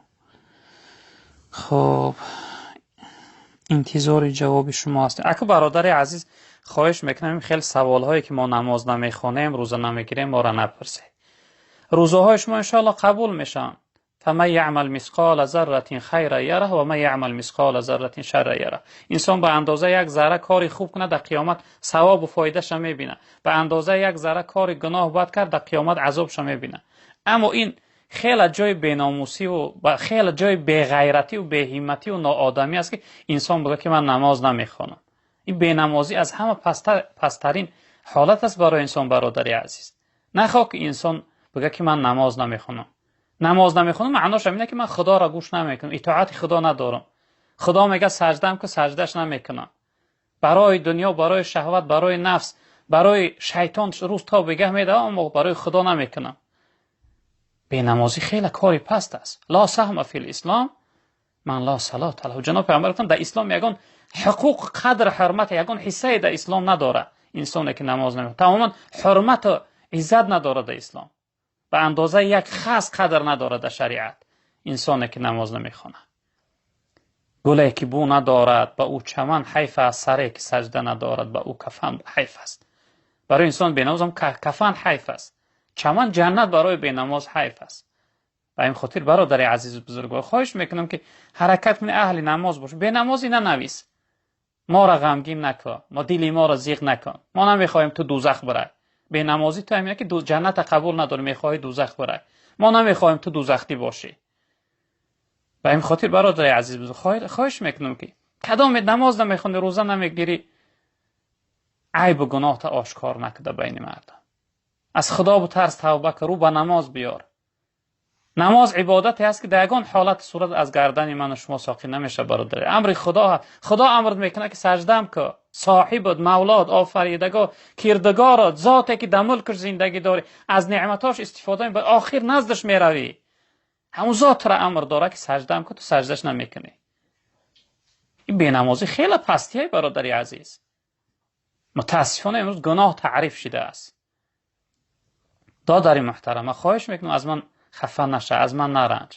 Хуб, интизори ҷавоби шумо ҳастем. Ака бародари азиз, хоҳиш мекунам ин хеле саволҳое ки мо намоз намехонем, рӯза намегирем, моро напурсед. Рӯзаҳои шумо иншоаллоҳ қабул мешаванд. فمن يعمل مثقال ذرة خيرا يره و من يعمل مثقال ذرة شرا يره. انسان به اندازه یک ذره کاری خوب کنه در قیامت ثواب و فایده‌اش میبینه، به اندازه یک ذره کار گناه بد کرد در قیامت عذابش میبینه. اما این خیلی جای بیناموسی و خیلی جای بی‌غیرتی و بی‌همتی و ناآدمی است که انسان بگه که من نماز نمیخوانم. این بینمازی از همه پسترین حالت است برای انسان برادری عزیز. نخواه که انسان بگه که من نماز نمیخوانم. намоз намехонам маънош ҳамин ки ман Худоро гӯш намекунам, итоати Худо надорам. Худо мегӯяд саҷдаам ки саҷдаш намекунам. Барои дунё, барои шаҳват, барои нафс, барои шайтон рӯз то бегаҳ медавам, аммо барои Худо намекунам. Бенамозӣ хеле кори паст аст. Ла саҳма фил ислом ман ла салата лаҳу. Ҷаноб паёмбар гуфтанд дар ислом ягон ҳуқуқ, қадр, ҳурмат, ягон ҳиссае дар ислом надорад инсоне ки намоз намехонад. Тамоман ҳурмату иззат надорад дар ислом. Ба андозаи як хас қадр надорад дар шариат инсоне ки намоз намехонад. Гуле ки бу надорад ба ӯ чаман ҳайф аст, саре ки саҷда надорад ба ӯ кафан ҳайф аст. Барои инсон бенамоз ҳам кафан ҳайф аст, чаман ҷаннат барои бенамоз ҳайф аст. Ба ин хотир бародари азизу бузургвор хоҳиш мекунам ки ҳаракат кунӣ, аҳли намоз бош, бенамозӣ нанавис, моро ғамгин накун, мо дили моро зиқ накун. Мо намехоҳем ту дӯзах бирай. Бенамозӣ ту ҳамина ки ҷаннатро қабул надорӣ, мехоҳӣ дӯзах бирай. Мо намехоҳем ту дӯзахтӣ бошӣ. Ба ин хотир бародари азиз хоҳиш мекунам ки кадоме намоз намехонӣ, рӯза намегирӣ, айбу гуноҳта ошкор накуда байни мардум. Аз Худо бутарс, тавба кун, рӯ ба намоз биёр. Намоз ибодате аст, ки дар ягон ҳолат сурат аз гардани ман ва шумо соқит намешавад, бародар. Амри Худо аст. Худо амр мекунад, ки саҷдам кун. Соҳибат, мавлод, офаридагор, кирдигорат, зоте ки дар мулкаш зиндагӣ дорӣ, аз неъматҳош истифода мебарӣ, охир наздаш меравӣ. Ҳамон зотро амр дорад, ки саҷдам кун, ту саҷдаш намекунӣ. Ин бенамозӣ хеле пастие, бародари азиз. Мутаассифона имрӯз гуноҳ таъриф шудааст. Додари муҳтарам, ман хоҳиш мекунам, аз ман хафа наша, аз ман наранҷ.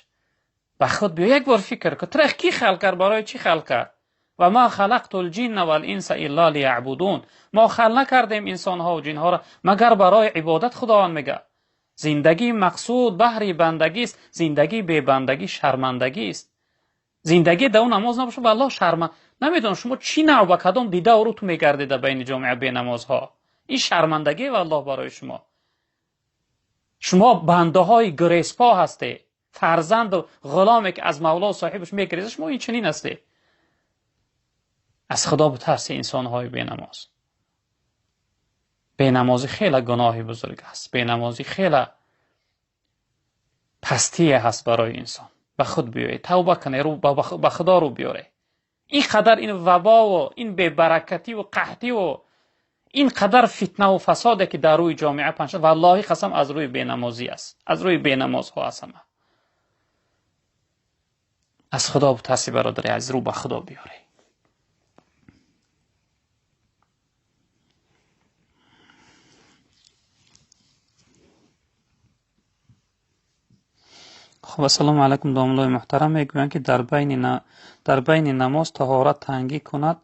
Ба худ биё, як бор фикр кун. Туро кӣ халқ кард, барои чӣ халқ кард? Ва ма халақту лҷинна вал-инса илла лияъбудун. Мо халқ накардем инсонҳо ва ҷинҳоро магар барои ибодат. Худованд мегӯяд, зиндагии мақсуд баҳри бандагист, зиндагии бебандагӣ шармандагист. Зиндагӣ дар он намоз набошад, валлоҳ шарма. Намедонам шумо чӣ нав ба кадом дида рӯ ту мегардед дар байни ҷомеа бенамозҳо. Ин шармандагӣ валлоҳ барои шумо. Шумо бандаҳои гурезпо ҳастед, фарзанду ғуломе, ки аз мавло соҳибаш мегурезад, шумо ин чунин ҳастед. Аз Худо битарсед, инсонҳои бенамоз. Бенамозӣ хеле гуноҳи бузург аст, бенамозӣ хеле пастие ҳаст барои инсон. Ба худ биёед, тавба кунед, ба Худо рӯ биёред. Ин қадар ин вабову ин бебаракативу қаҳтиву ин қадар фитнаву фасоде, ки дар рӯи ҷомеа паҳн шуд, валлоҳи қасам, аз рӯи бенамозӣ аст, аз рӯи бенамозҳо аст ҳама. Аз Худо битарсед, бародари азиз, рӯ ба Худо биёред. Хуб, ассалому алайкум, домуллои муҳтарам. Мегӯянд, ки дар байни намоз таҳорат тангӣ кунад,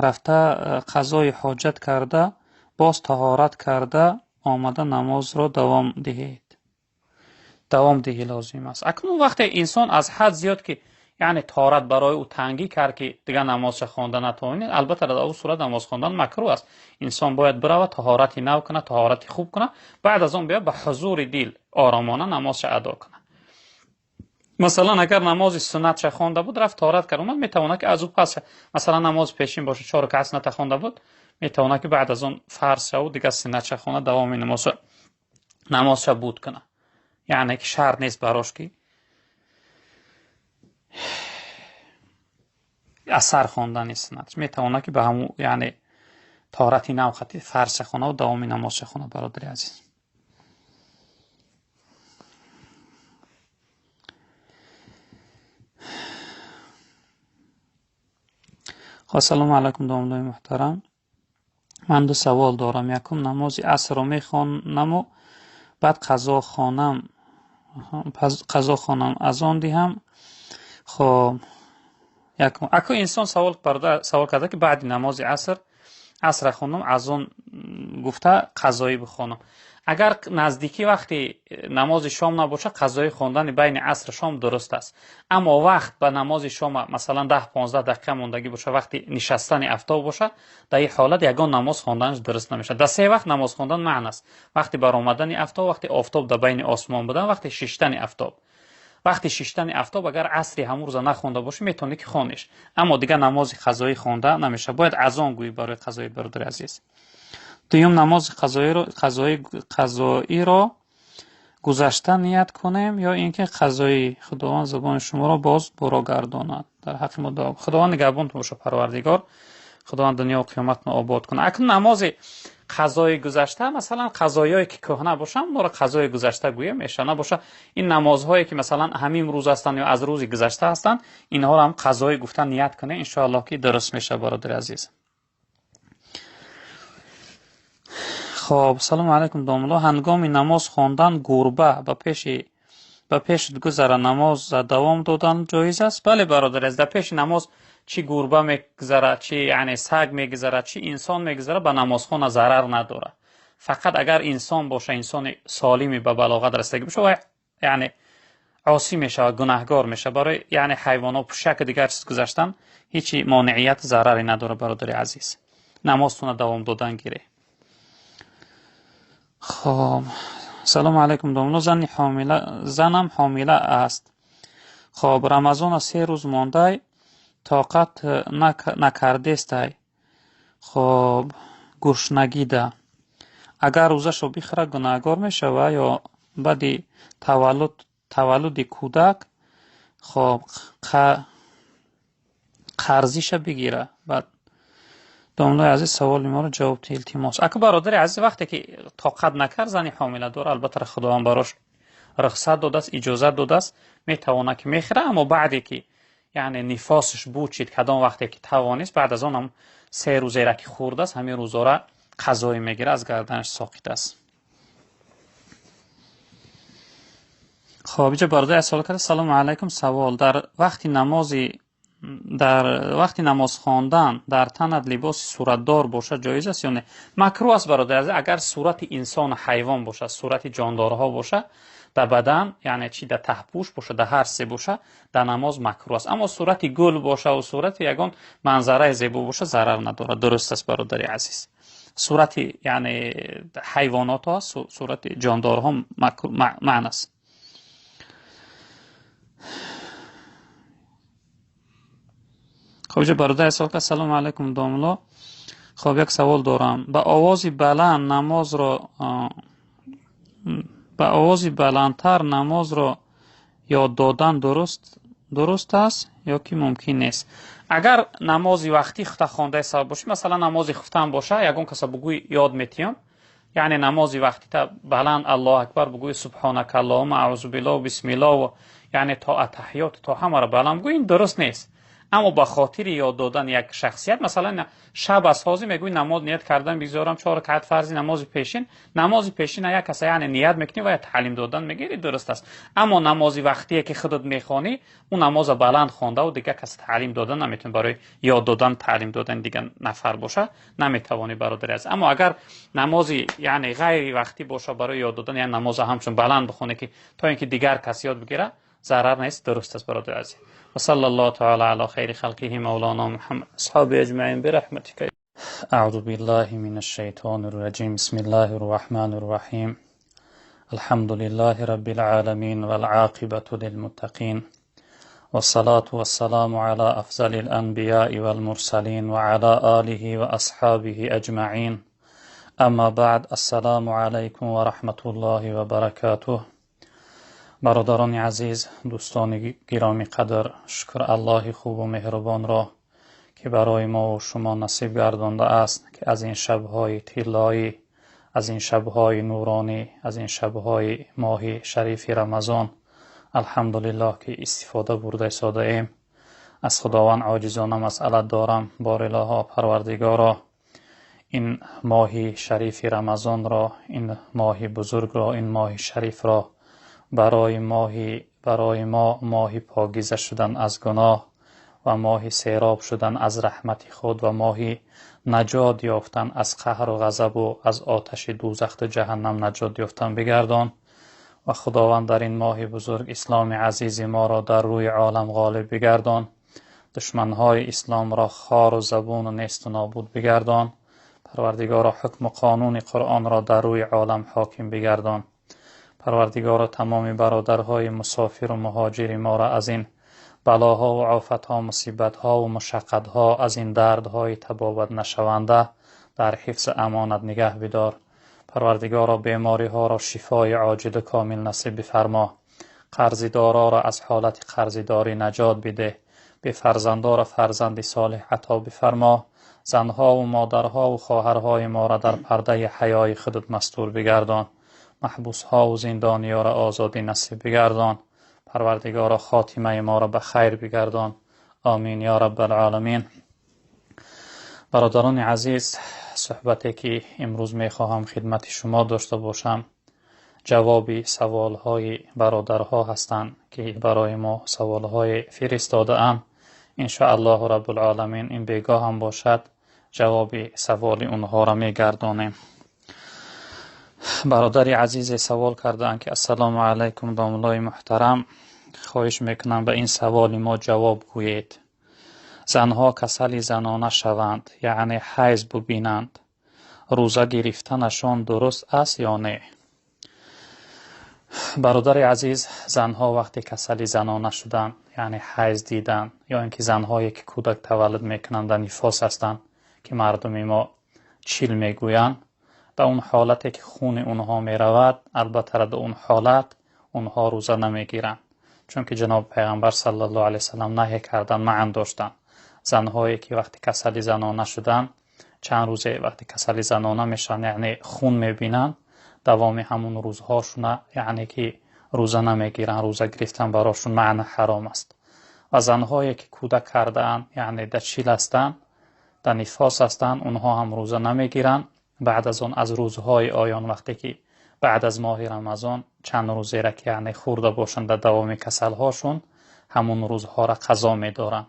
рафта қазои ҳоҷат карда, боз таҳорат карда омада намозро давом диҳед. Давом диҳӣ лозим аст. Акнун вақте инсон аз ҳад зиёд, ки яъне таҳорат барои ӯ тангӣ кард, ки дигар намозша хонда натавонед, албатта дар ӯ сурат намоз хондан макрӯҳ аст. Инсон бояд биравад, таҳорати нав кунад, таҳорати хуб кунад, баъд аз он биёяд, ба ҳузури дил оромона намозша адо кунад. Масалан, агар намози суннатша хонда буд, рафт таҳорат кард, омад, метавонад, ки аз ӯ пас, масалан, намози пешин бошад, чор ракъат сунната хонда буд, метавонад, ки баъд аз он фарз шаву дигар суннатша хонад, давоми намозша буд кунад. Яъне ки шарт нест барош, ки аз сар хондани суннатш. Метавонад, ки ба ҳамун, яъне таҳорати нав хати фарзша хонаву давоми намозша хонад, бародари азиз. Ассалому алайкум, домуллои муҳтарам. Ман ду савол дорам. Якум, намози асрро мехонаму баъд қазо хонам, азон диҳам. Хоб, якум, аку инсон савол, бародар савол карда, ки баъди намози аср, асра хондам, азон гуфта қазоӣ бихонам. Агар наздикӣ вақти намози шом набошад, қазоӣ хондани байни асру шом дуруст аст. Аммо вақт ба намози шом, масалан, 10-15 дақиқа мондагӣ бошад, вақти нишастани афтоб бошад, дар ин ҳолат ягон намоз хонданаш дуруст намешавад. Дар се вақт намоз хондан манъ аст: вақти баромадани афтоб, вақти офтоб дар байни осмон будан, вақти шиштани афтоб. Вақти шиштани афтоб агар асри ҳамун рӯза нахонда бошӣ, метавонӣ, ки хониш, аммо дигар намози қазоӣ хонда намешавад, бояд азон гӯӣ барои қазоӣ, бародари азиз. Дуюм, намози қазоиро гузашта ният кунем ё ин ки қазоӣ? Худованд забони шуморо боз буро гардонад, дар ҳаққи мо дуо. Худованд нигаҳбонтон бошад, Парвардигор Худованд дунёву қиёматро обод кунад. Акнун намози қазои гузашта, масалан, қазоиҳое ки кӯҳна бошанд, онро қазои гузашта гӯя мешавад. Набошад, ин намозҳое ки, масалан, ҳамин рӯз ҳастанд ё аз рӯзи гузашта ҳастанд, инҳоро ҳам қазоӣ гуфта ният кунед, иншоаллоҳ, ки дуруст мешавад, бародари азиз. Хоб, салому алайкум, домулло. Ҳангоми намоз хондан гурба ба пешат гузара, намоз давом додан ҷоиз аст? Бале, бародари азиз, дар пеши намоз чӣ гурба мегузарад, чӣ, яъне, саг мегузарад, чӣ инсон мегузарад, ба намозхона зарар надорад. Фақат агар инсон боша, инсони солими ба балоғат расидагӣ боша, вай, яъне, осӣ мешавад, гунаҳгор мешавад. Барои, яъне, ҳайвонот, пӯшаку дигар чиз гузаштан ҳечи монеият, зараре надорад, бародари азиз. Намозтона давом додан гире. Хоб, салому алайкум, домулло. Зани ҳомила, занам ҳомила аст. Хоб, Рамазона 3 рӯз мондай, тоқат накардестай. Хоб, гурушнагида. Агар рӯзашро бихӯрад, гунаҳгор мешавад ё баъди таваллуд Таваллуди кӯдак хоб қарзиша бигира. Баъд домлаи азиз, саволи моро ҷавоб диҳ, илтимос. Ака, бародари азиз, вақте ки тоқат накард, зани ҳомиладор, албатта, Худованд барош рухсат додааст, иҷозат додааст, метавонад ки мехӯра, аммо баъде ки, яъне, нифосаш бучид, кадом вақте ки тавонист, баъд аз он ҳам 3 рӯзера ки хӯрдааст, ҳамин рӯзора қазоӣ мегирад, аз гарданаш соқит аст. Хоб, иҷо бародари савол карда: «Салому алайкум, савол: дар вақти намоз хондан дар танат либоси суратдор бошад, ҷоиз аст ё не?» Макрӯҳ аст, бародар. Агар сурати инсону ҳайвон бошад, сурати ҷондорҳо бошад дар бадан, яъне чи дар таҳпӯш бошад, дар ҳар се боша, дар намоз макрӯҳ аст. Аммо сурати гул боша ва сурати ягон манзараи зебо боша, зарар надорад, дуруст аст, бародари азиз. Сурати, яъне, ҳайвонотҳо, сурати ҷондорҳо манъ аст. Хоб, иҷо бародари савол кард: «Салому алайкум, домло, хоб, як савол дорам: ба овози баландтар намозро ёд додан дуруст аст ё ки мумкин нест?» Агар намози вақтӣ хуфта хондаи савоб бошӣ, масалан, намози хуфтан боша, ягон каса бугӯй ёд метиём, яъне намози вақтита баланд «Аллоҳу акбар» бугӯй, «Субҳонака аллоҳума», «Аъузу биллоҳ», «Бисмиллоҳ», яъне то атаҳиёт, то ҳамаро баланд бугӯй, ин дуруст нест. Аммо ба хотири ёд додани як шахсият, масалан, шаб аз ҳозир мегӯй, намоз ният кардан бигзорам, чор ракъат фарзи намози пешин, намози пешина як каса, яъне, ният мекунӣ ва таълим додан мегири, дуруст аст. Аммо намози вақтие ки худат мехонӣ, ӯ намоза баланд хондаву дигар каса таълим додан наметавонӣ. Барои ёд додан, таълим додани дигар нафар боша, наметавонӣ, бародари азиз. Аммо агар намози, яъне, ғайри вақтӣ боша, барои ёд додан, яъне намоза ҳамчун баланд бихонӣ, ки то ин ки дигар кас ёд бигира, зарар нест, дуруст аст, бародари азиз. وصلى الله تعالى على خير خلقه مولانا محمد أصحابه أجمعين برحمتك. أعوذ بالله من الشيطان الرجيم. بسم الله الرحمن الرحيم. الحمد لله رب العالمين، والعاقبة للمتقين، والصلاة والسلام على أفضل الأنبياء والمرسلين وعلى آله وأصحابه أجمعين. أما بعد، السلام عليكم ورحمة الله وبركاته. Бародарони азиз, дӯстони гиромӣ қадр, шукр Аллоҳи хубу меҳрубонро, ки барои мо шумо насиб гардондааст, ки аз ин шабҳои тиллоӣ, аз ин шабҳои нуронӣ, аз ин шабҳои моҳи шарифи Рамазон, алҳамдулиллоҳ, ки истифода бурда истодаем. Аз Худованд оҷизона масъалат дорам: Борилоҳо, Парвардигоро, ин моҳи шарифи Рамазонро, ин моҳи бузургро, ин моҳи шарифро барои мо моҳи покиза шудан аз гуноҳ ва моҳи сероб шудан аз раҳмати худ ва моҳи наҷот ёфтан аз қаҳру ғазабу аз оташи дӯзахту ҷаҳаннам наҷот ёфтан бигардон. Ва Худованд, дар ин моҳи бузург исломи азизи моро дар рӯи олам ғолиб бигардон, душманҳои исломро хору забуну несту нобуд бигардон. Парвардигоро, ҳукму қонуни Қуръонро дар рӯи олам ҳоким бигардон. Парвардигоро, тамоми бародарҳои мусофиру муҳоҷири моро аз ин балоҳо ва офатҳо, мусибатҳо ва мушаққатҳо, аз ин дардҳои табобат нашаванда дар ҳифзи амонат нигаҳ бидор. Парвардигоро, бемориҳоро шифои оҷилу комил насиб бифармо, қарзидороро аз ҳолати қарзидорӣ наҷот бидеҳ, бефарзандоро фарзанди солеҳ ато бифармо, занҳову модарҳову хоҳарҳои моро дар пардаи ҳаёи худат мастур бигардон, маҳбусҳову зиндониёро озодӣ насиб бигардон. Парвардигоро, хотимаи моро ба хайр бигардон. Омин ё раббалъоламин. Бародарони азиз, суҳбате ки имрӯз мехоҳам хидмати шумо дошта бошам, ҷавоби саволҳои бародарҳо ҳастанд, ки барои мо саволҳое фиристодаанд. Иншоаллоҳу раббулъоламин, ин бегоҳ ҳам бошад, ҷавоби саволи онҳоро мегардонем. Бародари азизе савол кардаанд, ки: «Ассалому алайкум, домуллои муҳтарам, хоҳиш мекунам, ба ин саволи мо ҷавоб гӯед. Занҳо касали занона шаванд, яъне ҳайз бубинанд, рӯза гирифтанашон дуруст аст ё не?» Бародари азиз, занҳо вақте касали занона шуданд, яъне ҳайз диданд, ё ин ки занҳое ки кӯдак таваллуд мекунанд, дар нифос ҳастанд, ки мардуми мо чил мегӯянд, ба он ҳолате ки хуни онҳо меравад, албатта, дар он ҳолат онҳо рӯза намегиранд, чунки ҷаноби пайғамбар саллаллоҳу алайҳи васаллам наҳй кардан, маън доштанд. Занҳое ки вақти касали занона шуданд, чанд рӯзе вақти касали занона мешаванд, яъне хун мебинанд, давоми ҳамун рӯзҳошуна яъне ки рӯза намегиранд, рӯза гирифтан барошон маъна ҳаром аст. Ва занҳое ки кӯдак кардаанд, яъне дар чил ҳастанд, дар нифос ҳастанд, онҳо ҳам рӯза намегиранд. Баъд аз он аз рӯзҳои оён вақте ки баъд аз моҳи Рамазон чанд рӯзеро ки яъне хӯрда бошанд дар давоми касалҳошон, ҳамун рӯзҳоро қазо медоранд,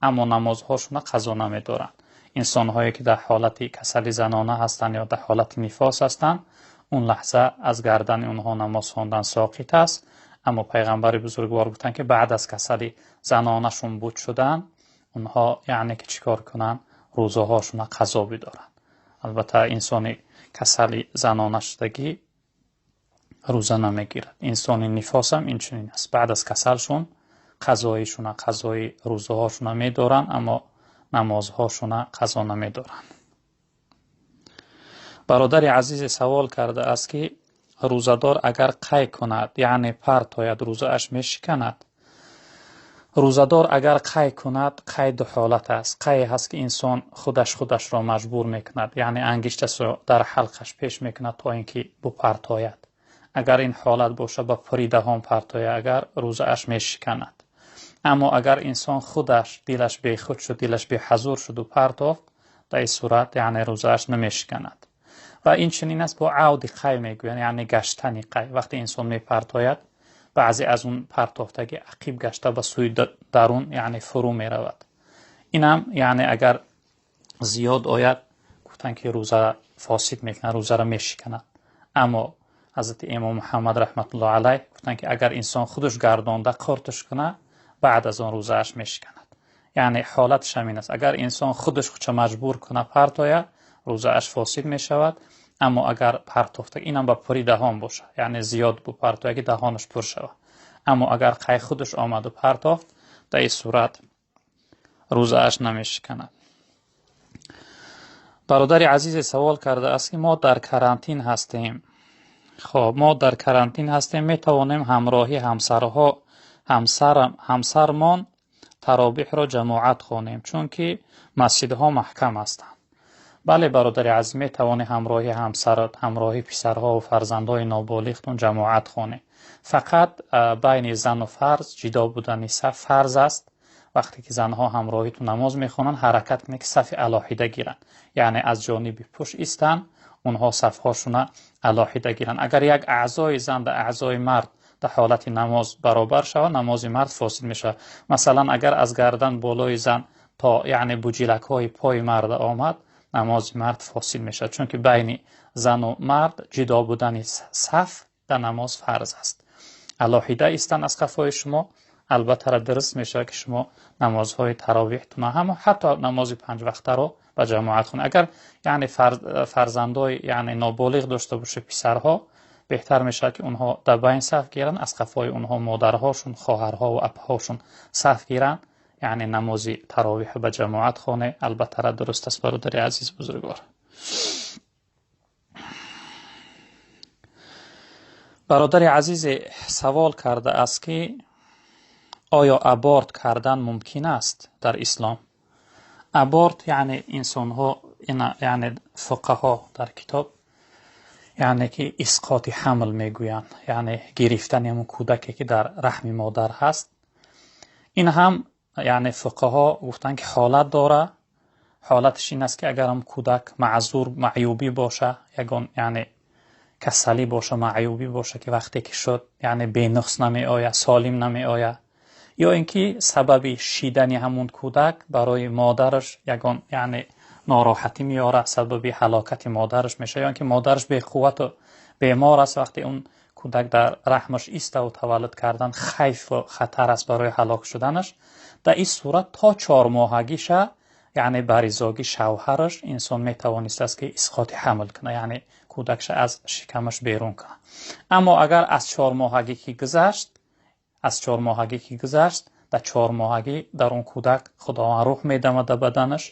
аммо намозҳошонро қазо намедоранд. Инсонҳое ки дар ҳолати касали занона ҳастанд ё дар ҳолати нифос ҳастанд, он лаҳза аз гардани онҳо намоз хондан соқит аст. Аммо пайғамбари бузургвор гуфтанд ки баъд аз касали занонашон буд шудан, онҳо яъне ки чӣ кор кунанд? Рӯзаҳошонро қазо бидоранд. Албатта инсони касали занона шудагӣ рӯза намегирад. Инсони нифос ҳам инчунин аст. Баъд аз касалшон қазоишона, қазои рӯзаҳошона медоранд, аммо намозҳошона қазо намедоранд. Бародари азизе савол кардааст ки рӯзадор агар қай кунад, яъне партояд, рӯзааш мешиканад? Рӯзадор агар қай кунад, қай ду ҳолат аст. Қай ҳаст ки инсон худаш худашро маҷбур мекунад, яъне ангишташро дар ҳалқаш пеш мекунад то ин ки бупартояд. Агар ин ҳолат боша, ба пури даҳон партояд, агар рӯзааш мешиканад. Аммо агар инсон худаш дилаш бехуд шуд, дилаш беҳазур шуду партофт, дар ин сурат яъне рӯзааш намешиканад. Ва ин чунин аст бо авди қай мегӯянд, яъне гаштани қай. Вақте инсон мепартояд, баъзе аз он партофтагӣ ақиб гашта ба сӯи дарун яъне фурӯ меравад. Инам яъне агар зиёд ояд, гуфтанд ки рӯза фосид мекунад, рӯзаро мешиканад. Аммо ҳазрати имом Муҳаммад раҳматуллоҳ алайҳ гуфтанд ки агар инсон худаш гардонда қуртш кунад, баъд аз он рӯзааш мешиканад. Яъне ҳолаташ ҳамин аст. Агар инсон худаш худша маҷбур кунад партояд, рӯзааш фосид мешавад. Аммо агар партофта, инам ба пури даҳон бошад, яъне зиёд бупартояд ки даҳонаш пур шавад. Аммо агар қай худаш омаду партофт, дар ин сурат рӯзааш намешиканад. Бародари азизе савол кардааст ки мо дар карантин ҳастем. Хоб, мо дар карантин ҳастем, метавонем ҳамроҳи ҳамсармон таробиҳро ҷамоат хонем, чунки масҷидҳо маҳкам ҳастанд. Бале, бародари азиз, метавонӣ ҳамроҳи ҳамсарат, ҳамроҳи писарҳо ва фарзандҳои ноболиғтон ҷамоат хонӣ. Фақат байни зану фарз ҷидо будани саф фарз аст. Вақте ки занҳо ҳамроҳи ту намоз мехонанд, ҳаракат кунед ки сафи алоҳида гиранд, яъне аз ҷониби пушт истанд, онҳо сафҳошона алоҳида гиранд. Агар як аъзои зан дар аъзои мард дар ҳолати намоз баробар шавад, намози мард фосид мешавад. Масалан, агар аз гардан болои зан то яъне буҷилакҳои пои марда омад, намози мард фосид мешавад, чунки байни зану мард ҷидо будани саф дар намоз фарз аст. Алоҳида истанд аз қафои шумо, албатта дуруст мешавад ки шумо намозҳои таровиҳтона ҳам ҳатто намози панҷвақтаро ба ҷамоат хонед. Агар яъне фарзандои яъне ноболиғ дошта бошед, писарҳо, беҳтар мешавад ки онҳо дар байн саф гиранд, аз қафои онҳо модарҳошон, хоҳарҳо ва апаҳошон саф гиранд, яъне намози таровиҳ ба ҷамоат хонед. Албатта дуруст аст, бародари азиз бузургвор. Бародари азизе савол кардааст ки оё аборт кардан мумкин аст дар ислом? Аборт яъне инсонҳо, яъне фуқаҳо дар китоб яъне ки исқоти ҳамл мегӯянд, яъне гирифтани ҳамон кӯдаке ки дар раҳми модар ҳаст. Ин ҳам яъне фуқаҳо гуфтанд ки ҳолат дора. Ҳолаташ ин аст ки агар ҳам кӯдак маъзур, маъюбӣ боша, ягон яъне касалӣ боша, маъюбӣ боша ки вақте ки шуд яъне бенуқс намеояд, солим намеояд, ё ин ки сабаби шидани ҳамон кӯдак барои модараш ягон яъне нороҳатӣ меорад, сабаби ҳалокати модараш мешавад, ё ин ки модараш беқуввату бемор аст, вақте он кӯдак дар раҳмаш иставу таваллуд кардан хайфу хатар аст барои ҳалок шуданаш, дар ин сурат то чормоҳагиша яъне ба ризогӣ шавҳараш инсон метавонистааст ки исқоти ҳамл кунад, яъне кӯдакша аз шикамаш берун кунад. Аммо агар аз чормоҳагӣ ки гузашт, аз чормоҳагӣ ки гузашт, дар чормоҳагӣ дар он кӯдак Худованд рӯҳ медамад дар баданаш,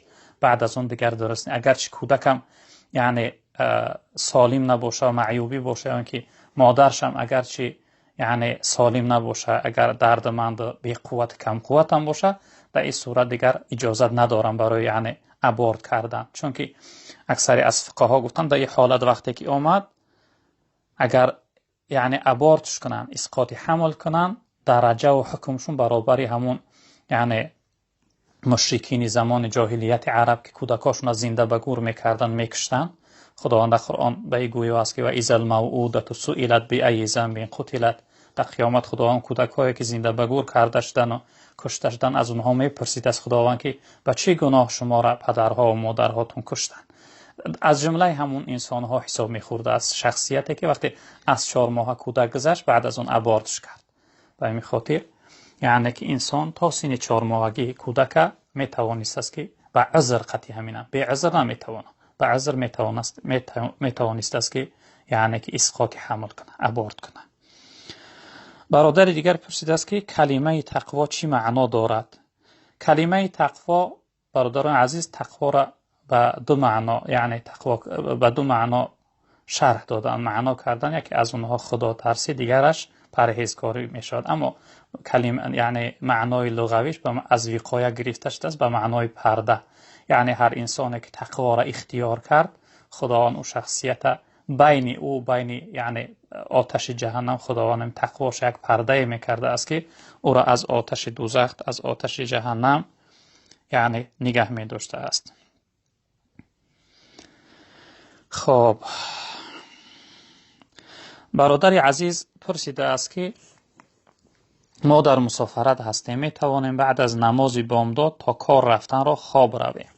баъд аз он дигар дуруст не. Агарчи кӯдакам яъне солим набоша, маъюбӣ боша, ё ин ки модаршам агарчи яъне солим набошад, агар дардманд, беқувват, камқувват ҳам бошад, дар ин сурат дигар иҷозат надорам барои яъне аборт кардан. Чунки аксари аз фуқаҳо гуфтанд, дар ин ҳолат вақте ки омад, агар яъне абортш кунанд, исқоти ҳамл кунанд, дараҷа ва ҳукмшон баробари ҳамун яъне мушрикини замони ҷоҳилияти араб, ки кӯдакошонро зинда ба гур мекарданд, мекуштанд. Худованд дар Қуръон ба ин гӯё аст, ки ва изал мавъудату суилат биайи занбин қутилат. Дар қиёмат Худованд кӯдакҳое ки зинда ба гур карда шудан ва кушта шудан, аз онҳо мепурсид аз Худованд, ки ба чӣ гуноҳ шуморо падарҳо ва модарҳотон куштанд. Аз ҷумлаи ҳамун инсонҳо ҳисоб мехӯрдааст шахсияте, ки вақте аз 4 моҳа кӯдак гузашт, баъд аз он абортш кард. Ба ҳамин хотир яъне ки инсон то синни 4 моҳагии кӯдака метавонистааст, ки ба узр қатъи ҳамина, беузр наметавонад, ба узр метавонистааст, ки яъне ки исқоти ҳамл кунад, аборт кунад. Бародари дигар пурсидааст, ки калимаи тақво чӣ маъно дорад? Калимаи тақво, бародарони азиз, тақворо ба ду маъно, яъне тақво ба ду маъно шарҳ додан, маъно кардан. Яке аз онҳо худотарсӣ, дигараш парҳезкорӣ мешавад. Аммо калима, яъне маънои луғавиш аз виқоя гирифта шудааст ба маънои парда. Яъне ҳар инсоне ки тақворо ихтиёр кард, Худованд ӯ шахсията байни ӯ, байни яъне оташи ҷаҳаннам, Худованд тақвош як пардае мекардааст, ки ӯро аз оташи дӯзах, аз оташи ҷаҳаннам яъне нигаҳ медоштааст. Хоб, бародари азиз пурсидааст, ки мо дар мусофарат ҳастем, метавонем баъд аз намози бомдод то кор рафтанро хоб равем?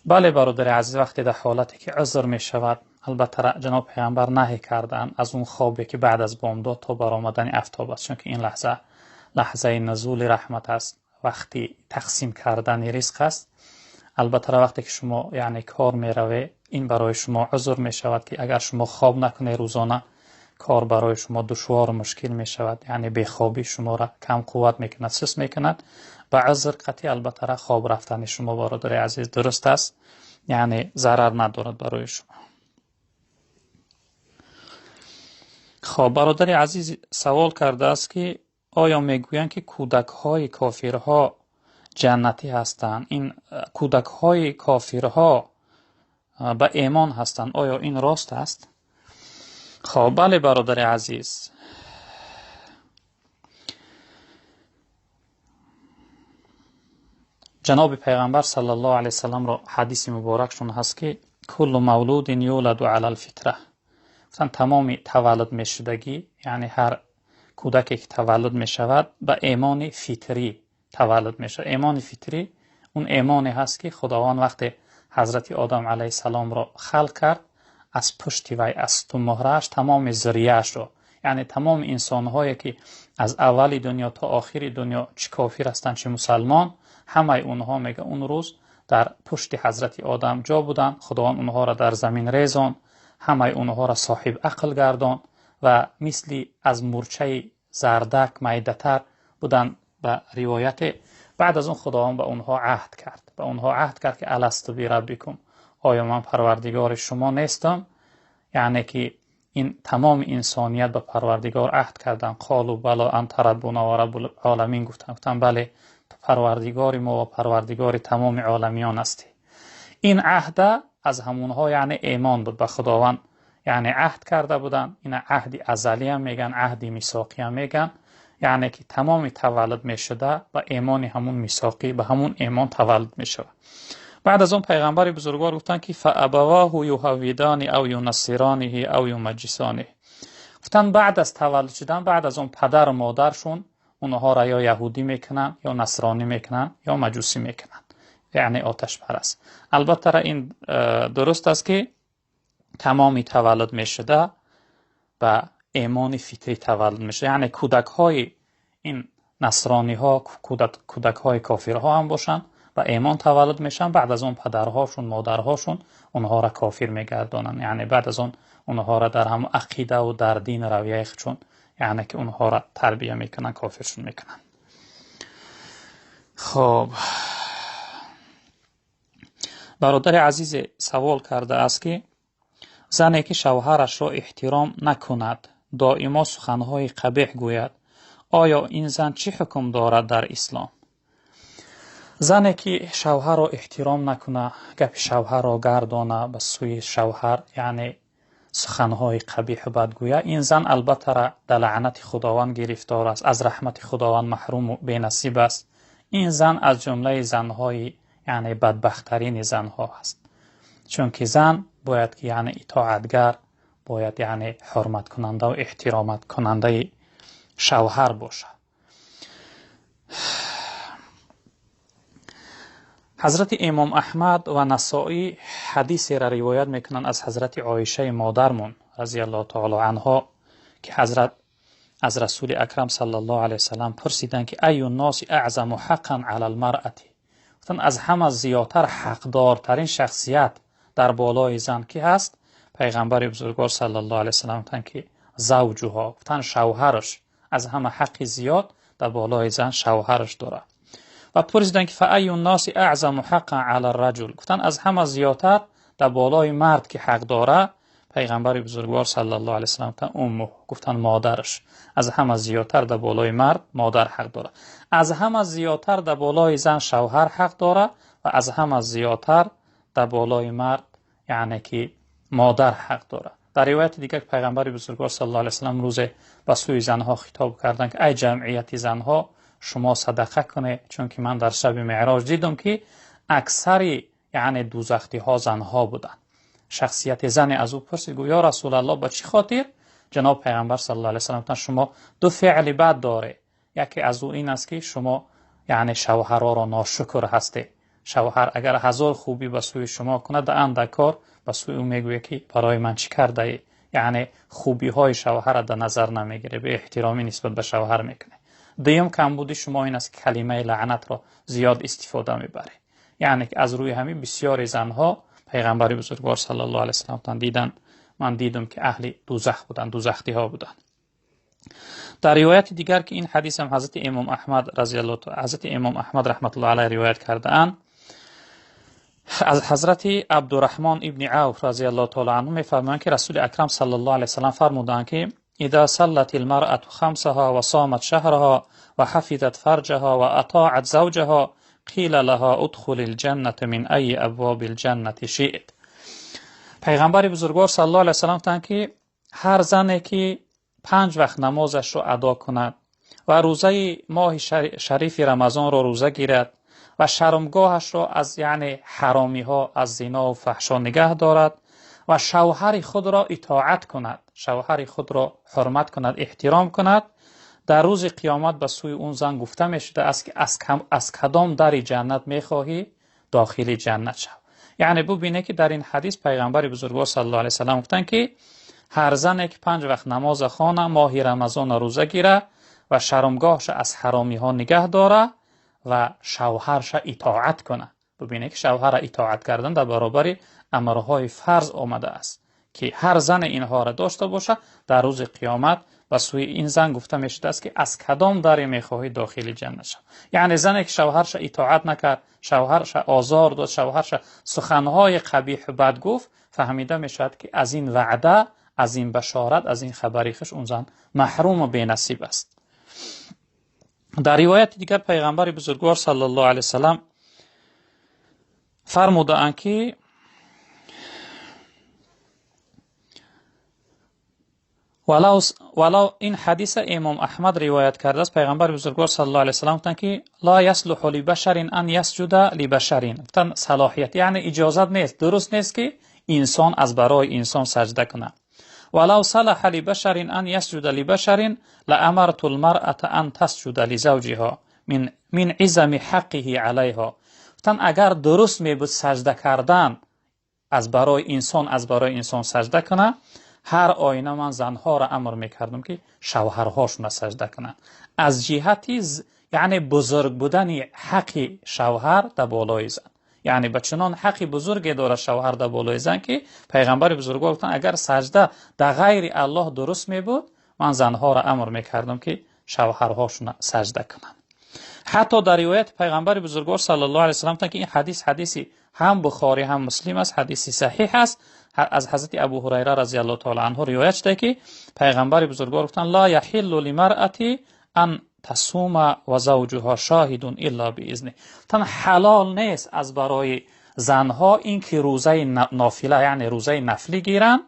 Бале, бародари азиз, вақте дар ҳолате ки узр мешавад, албатта ҷаноб паёмбар наҳӣ карданд аз он хобе ки баъд аз бомдод то баромадани афтоб аст, чунки ин лаҳза лаҳзаи нузули раҳмат аст, вақти тақсим кардани ризқ аст. Албатта вақте ки шумо яъне кор меравед, ин барои шумо узр мешавад, ки агар шумо хоб накунед рӯзона, кор барои шумо душвор мушкил мешавад, яъне бехобӣ шуморо кам қувват мекунад, суст мекунад. Ба узр қатъи албатта хоб рафтани шумо, бародари азиз, дуруст аст, яъне зарар надорад барои шумо. Хоб, бародари азиз савол кардааст, ки оё мегӯянд, ки кӯдакҳои кофирҳо ҷаннатӣ ҳастанд? Ин кӯдакҳои кофирҳо ба имон ҳастанд, оё ин рост аст? Хоб, бале, бародари азиз, ҷаноби пайғамбар саллаллоҳу алайҳи васалламро ҳадиси муборакшон ҳаст, ки куллу мавлудин юладу алал фитра. Гуфтанд, тамоми таваллуд мешудагӣ, яъне ҳар кӯдаке ки таваллуд мешавад, ба имони фитрӣ таваллуд мешавад. Имони фитрӣ он имоне ҳаст, ки Худованд вақте ҳазрати Одам алайҳиссаломро халқ кард, аз пушти вай, аз сутунмуҳрааш тамоми зурияашро, яъне тамоми инсонҳое ки аз аввали дунё то охири дунё, чӣ кофир ҳастанд, чӣ мусалмон, ҳамаи онҳо мега он рӯз дар пушти ҳазрати Одам ҷо буданд. Худованд онҳоро дар замин резон, ҳамаи онҳоро соҳиб ақл гардон ва мисли аз мурчаи зардак майдатар буданд ба ривояте. Баъд аз он Худованд ба онҳо аҳд кард, ба онҳо аҳд кард, ки аласту бираббикум, оё ман парвардигори шумо нестам? Яъне ки ин тамоми инсоният ба парвардигор аҳд карданд. Қолу бало анта раббуна ва раббул оламин, гуфтанд, бале, ту парвардигори мо ва парвардигори тамоми оламиён ҳастӣ. Ин аҳда аз ҳамонҳо яъне имон буд ба Худованд, яъне аҳд карда буданд. Ина аҳди азалӣ ҳам меган, аҳди мисоқӣ ҳам меган, яъне ки тамоми таваллуд мешуда ба имони ҳамун мисоқӣ, ба ҳамун имон таваллуд мешавад. Баъд аз он пайғамбари бузургвор гуфтанд, ки фаабавоҳу юҳаввидани ав юнассирониҳи ав юмаҷҷисониҳ. Гуфтанд, баъд аз таваллуд шудан, баъд аз он падару модаршон онҳоро ё яҳудӣ мекунанд, ё насронӣ мекунанд, ё маҷусӣ мекунанд, яъне оташпараст. Албатта ин дуруст аст, ки тамоми таваллуд мешуда ба имони фитрӣ таваллуд мешуда, яъне кӯдакҳои ин насрониҳо, кӯдакҳои кофирҳо ҳам бошанд, ба имон таваллуд мешаванд. Баъд аз он падарҳошон, модарҳошон онҳоро кофир мегардонанд, яъне баъд аз он онҳоро дар ҳамон ақидаву дар дин равияи худшон, яъне ки онҳоро тарбия мекунанд, кофиршон мекунанд. Хоб, бародари азизе савол кардааст, ки зане ки шавҳарашро эҳтиром накунад, доимо суханҳои қабеҳ гӯяд, оё ин зан чӣ ҳукм дорад дар ислом? Зане ки шавҳарро эҳтиром накуна, гапи шавҳарро гардона ба сӯи шавҳар, яъне суханҳои қабеҳу бад гӯяд, ин зан албатта дар лаънати Худованд гирифтор аст, аз раҳмати Худованд маҳруму бенасиб аст. Ин зан аз ҷумлаи занҳои яъне бадбахттарини занҳо аст, чунки зан бояд ки яъне итоатгар, бояд яъне ҳурматкунанда ва эҳтиромкунандаи шавҳар бошад. Ҳазрати Имом Аҳмад ва Насоӣ ҳадисеро ривоят мекунанд аз ҳазрати Оишаи модармон разияллоҳу таоло анҳо, ки ҳазрат аз Расули Акрам саллаллоҳу алайҳи васаллам пурсиданд ки айю носи аъзаму ҳаққан алал маръати, гуфтанд аз ҳама зиёдтар ҳақдортарин шахсият дар болои зан ки ҳаст? Пайғамбари бузургвор саллаллоҳу алайҳи васаллам гуфтанд ки завҷуҳо, гуфтанд шавҳараш аз ҳама ҳаққи зиёд дар болои зан шавҳараш дорад. Ва пурсиданд ки фаайю носи аъзаму ҳаққан ала раҷул, гуфтанд аз ҳама зиёдтар дар болои мард ки ҳақ дорад? Пайғамбари бузургвор саллаллоҳу алайҳи васаллам гуфтанд уммуҳ, гуфтанд модараш аз ҳама зиёдтар дар болои мард модар ҳақ дорад. Аз ҳама зиёдтар дар болои зан шавҳар ҳақ дорад ва аз ҳама зиёдтар дар болои мард яъне ки модар ҳақ дорад. Дар ривояти дигар пайғамбари бузургвор саллаллоҳу алайҳи васаллам рӯзе ба сӯи занҳо хитоб карданд ки ай ҷамъияти занҳо, шумо садақа кунед, чунки ман дар шаби меъроҷ дидам ки аксари яъне дӯзахтиҳо занҳо буданд. Шахсияти зане аз ӯ пурсид, гуфт ё Расулаллоҳ, ба чӣ хотир? Ҷаноб пайғамбар саллаллоҳу алайҳи васаллам гуфтанд шумо ду феъли бад доред, яке аз ӯ ин аст ки шумо яъне шавҳарҳоро ношукр ҳастед. Шавҳар агар ҳазор хубӣ ба сӯи шумо кунад, дар андак кор ба сӯи ӯ мегӯяд ки барои ман чӣ кардаӣ, яъне хубиҳои шавҳарро дар назар намегиред, беэҳтиромӣ нисбат ба шавҳар мекунед. Дуюм камбуди шумо ин аст ки калимаи лаънатро зиёд истифода мебаред. Яъне ки аз рӯи ҳамин бисёри занҳо пайғамбари бузургвор саллаллоҳу алайҳи васаллам диданд, ман дидам ки аҳли дӯзах буданд, дӯзахтиҳо буданд. Дар ривояти дигар ки ин ҳадис ҳам ҳазрати Имом Аҳмад разияллоҳу ҳазрати Имом Аҳмад раҳматуллоҳи алайҳ ривоят кардаанд, аз ҳазрати Абдурраҳмон ибни Авф разияллоҳу таоло анҳу мефармоянд ки Расули Акрам саллаллоҳу алайҳи васаллам фармуданд ки إذا صلت المرأة خمسها وصامت شهرها وحفظت فرجها وأطاعت زوجها قيل لها ادخل الجنة من أي أبواب الجنة شئت. پیغمبر بزرگوار صلی الله علیه وسلم گفتند که هر زنی که 5 وقت نمازش را ادا کند و روزه ماه شریف رمضان را روزه گیرد و شرمگاهش را از یعنی حرامی ها، از زنا و فحشا نگه دارد و شوهر خود را اطاعت کند، شوهر خود را حرمت کند، احترام کند، در روز قیامت به سوی اون زن گفته می شده است که از کدام در جنت می خواهی داخل جنت شو. یعنی ببینه که در این حدیث پیغمبر بزرگوار صلی الله علیه وسلم گفتند که هر زنی که 5 وقت نماز خوانه، ماه رمضان روزه گیره و شرمگاهش از حرامی ها نگه داره و شوهرش اطاعت کنه. ببینه که شوهر اطاعت کردن در برابر امرهای فرض آمده است که هر زن اینها را داشته باشه، در روز قیامت و سوی این زن گفته می شده است که از کدام در میخواهی داخل جنت شو. یعنی زنی که شوهرش اطاعت نکرد، شوهرش آزار داد، شوهرش سخنهای قبیح بد گفت، فهمیده می شود که از این وعده، از این بشارت، از این خبری خوش اون زن محروم و بی‌نصیب است. در روایت دیگر پیغمبر بزرگوار صلی الله علیه وسلم فرمودند که ولو این حدیث امام احمد روایت کرده است، پیغمبر بزرگوار صلی الله علیه وسلم گفتند که لا یصلح لبشر ان یسجد لبشر، گفتند صلاحیت یعنی اجازت نیست، درست نیست که انسان از برای انسان سجده کنه. ولو صلح لبشر ان یسجد لبشر لامرت المرأة ان تسجد لزوجها من عظم حقه علیها. گفتند اگر درست می بود سجده کردن از برای انسان، از برای انسان سجده کنه، هر آینه من زنها را امر میکردم که شوهرهاشون را سجده کنند، از جهت یعنی بزرگ بودن حق شوهر در بالای زن، یعنی به چنان حق بزرگی داره شوهر در بالای زن که پیغمبر بزرگوار گفتن اگر سجده در غیر الله درست می بود، من زنها را امر میکردم که شوهرهاشون را سجده کنند. Ҳатто дар ривояти пайғамбари бузургвор саллаллоҳу алайҳи васаллам гуфтанд, ки ин ҳадис ҳадиси ҳам Бухорӣ ҳам Муслим аст, ҳадиси саҳиҳ аст. Аз ҳазрати Абу Ҳурайра разияллоҳу таъала анҳу ривоят шуда, ки пайғамбари бузургвор гуфтанд: ла яҳиллу лимаръати ан тасума ва завҷуҳа шоҳидун илла биизни. Гуфтанд ҳалол нест аз барои занҳо ин ки рӯзаи нофила, яъне рӯзаи нафлӣ гиранд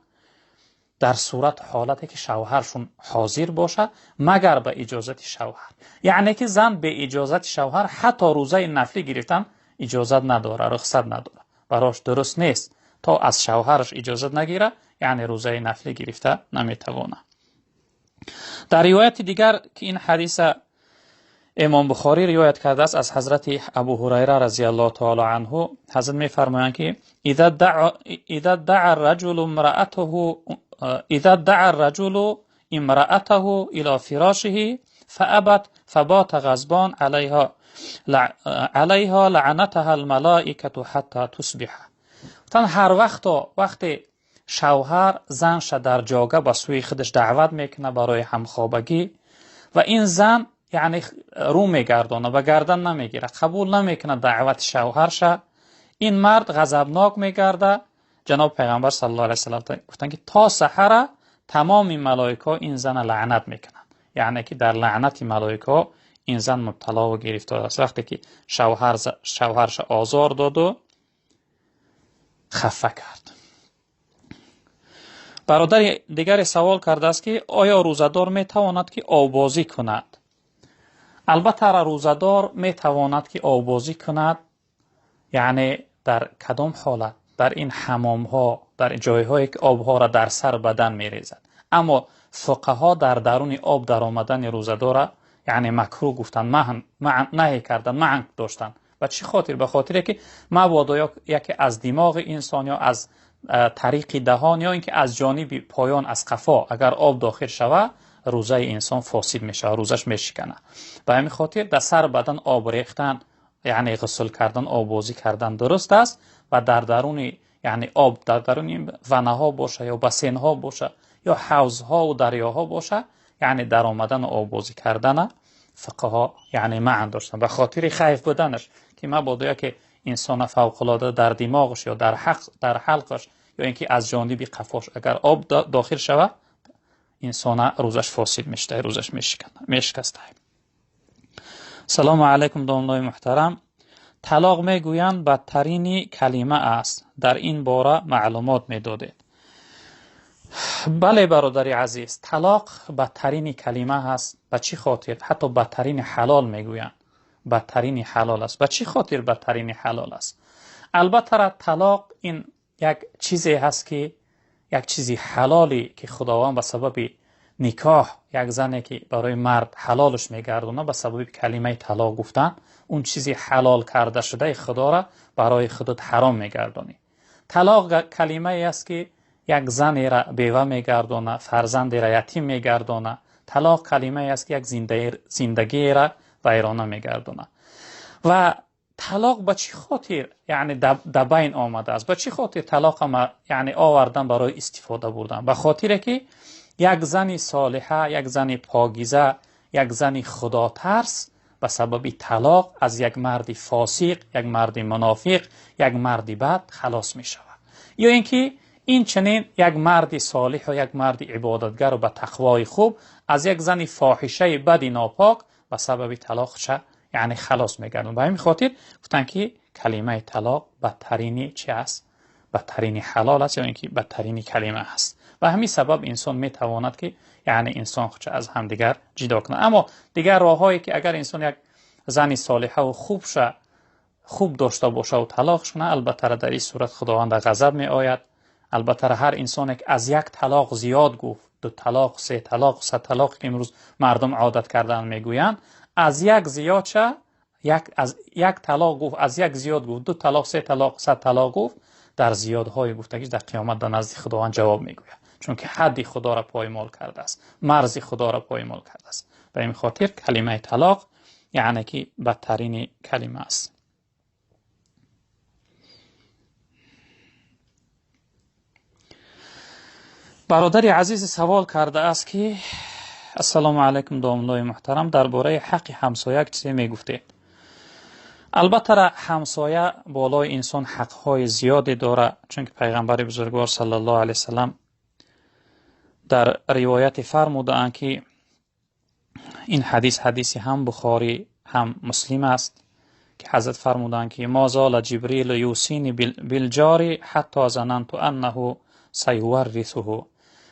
дар сурат ҳолате ки шавҳаршон ҳозир бошад, магар ба иҷозати шавҳар. Яъне ки зан бе иҷозати шавҳар ҳатто рӯзаи нафлӣ гирифтан иҷозат надорад, рухсат надорад, барош дуруст нест то аз шавҳараш иҷозат нагирад, яъне рӯзаи нафлӣ гирифта наметавонад. Дар ривояти дигар ки ин ҳадиса имом Бухорӣ ривоят кардааст аз ҳазрати Абу Ҳурайра разияллоҳу таъала анҳу, ҳазрат мефармоянд ки إذا دعا الرجل امرأته إلى فراشه فأبت فبات غضبان عليها لعنتها الملائكة حتى تصبح. گفتن هر وقت شوهر زنش در جاگه به سوی خودش دعوت میکنه برای همخوابگی و این زن یعنی رو میگردانه و گردن نمیگیره، قبول نمیکنه دعوت شوهرش، این مرد غضبناک میگرده. جناب پیغمبر صلی الله علیه و سلم گفتن که تا سحر تمام ملائکه این زن لعنت میکنن، یعنی که در لعنت ملائکه این زن مبتلا و گرفتار است. وقتی که شوهرش آزار داد و خفه کرد. برادر دیگر سوال کرده است که آیا روزه‌دار میتواند که آوبازی کند؟ البته روزه‌دار میتواند که آوبازی کند، یعنی در کدام حالت؟ در این حمام ها، در جایهایی که آبها را در سر بدن میریزد. اما فقها در درون آب در آمدن روزه‌دار یعنی مکروه گفتن، نهی کردن، منع داشتن. و چی خاطر؟ به خاطر که مبادا یکی از دماغ انسان یا از طریق دهان یا اینکه از جانب پایان از قفا اگر آب داخل شود روزه انسان فاسد میشه، روزش میشکنه. به همین خاطر در سر بدن آب ریختن، یعنی غسل کردن، آب بازی کردن درست است و در درون یعنی آب در درون ونه ها باشه یا بسین ها باشه یا حوض ها و دریاها باشه، یعنی در آمدن آب بازی کردن فقها یعنی منع داشتن به خاطر خیف بودنش که مبادا که انسان فوق العاده در دماغش یا در حلقش یا اینکه از جانب قفاش اگر آب داخل شود انسان روزش فاسد میشه، روزش میشکسته. سلام علیکم داملای محترم. طلاق میگویند بدترین کلمه است، در این باره معلومات میدادید. بله برادر عزیز، طلاق بدترین کلمه هست. به چی خاطر؟ حتی بدترین حلال میگویند، بدترین حلال است. به چی خاطر بدترین حلال است؟ البته طلاق این یک چیزی هست که یک چیزی حلالی که خداوند به سبب نکاح یک زنی که برای مرد حلالش میگردونه به سبب کلمه طلاق گفتن، اون چیزی حلال کرده شده خدا را برای خودت حرام میگردونی. طلاق کلمه ای است که یک زنی را بیوه میگردونه، فرزندی را یتیم میگردونه. طلاق کلمه ای است که یک زندگی را ویرانه میگردونه. و طلاق به چی خاطر یعنی در بین آمده است؟ به چی خاطر طلاق ما یعنی آوردن برای استفاده بردن؟ به خاطر که یک زن صالحه، یک زن پاکیزه، یک زن خدا ترس به سبب طلاق از یک مرد فاسق، یک مرد منافق، یک مرد بد خلاص می شود. یا اینکه این چنین یک مرد صالح و یک مرد عبادتگر و به تقوای خوب از یک زن فاحشه بد ناپاک به سبب طلاق یعنی خلاص میگردن. به همین خاطر گفتن که کلمه طلاق بدترین چی است؟ بدترین حلال است یا اینکه بدترین کلمه است. و همین سبب انسان میتواند که یعنی انسان خودش از همدیگر جدا کنه. اما دیگر راههایی که اگر انسان یک زن صالحه و خوب داشته باشه و طلاق شونه، البته در این صورت خداوند غضب می آید. البته هر انسان که از یک طلاق زیاد گفت، 2 طلاق، 3 طلاق، 3 طلاق که امروز مردم عادت کردن میگویند، از یک زیاد شه، از یک طلاق گفت، از یک زیاد گفت، 2 طلاق، 3 طلاق، 3 طلاق گفت، در زیادهای گفتگیش در قیامت در نزد خداوند جواب میگوید، چون که حد خدا را پایمال کرده است، مرز خدا را پایمال کرده است. به این خاطر کلمه طلاق یعنی که بدترین کلمه است. برادر عزیز سوال کرده است که Ассалому алайкум, домлои муҳтарам, дар бораи ҳаққи ҳамсоя чизе мегуфтед. Албатта, ҳамсоя болои инсон ҳақҳои зиёде дорад, чунки пайғамбари бузургвор саллаллоҳу алайҳи васаллам дар ривояте фармудаанд, ки ин ҳадис ҳадиси ҳам Бухорӣ ҳам Муслим аст, ки ҳазрат фармуданд, ки ма зола ҷибрил юсини билҷори ҳатто зананту аннаҳу саюваррисуҳу.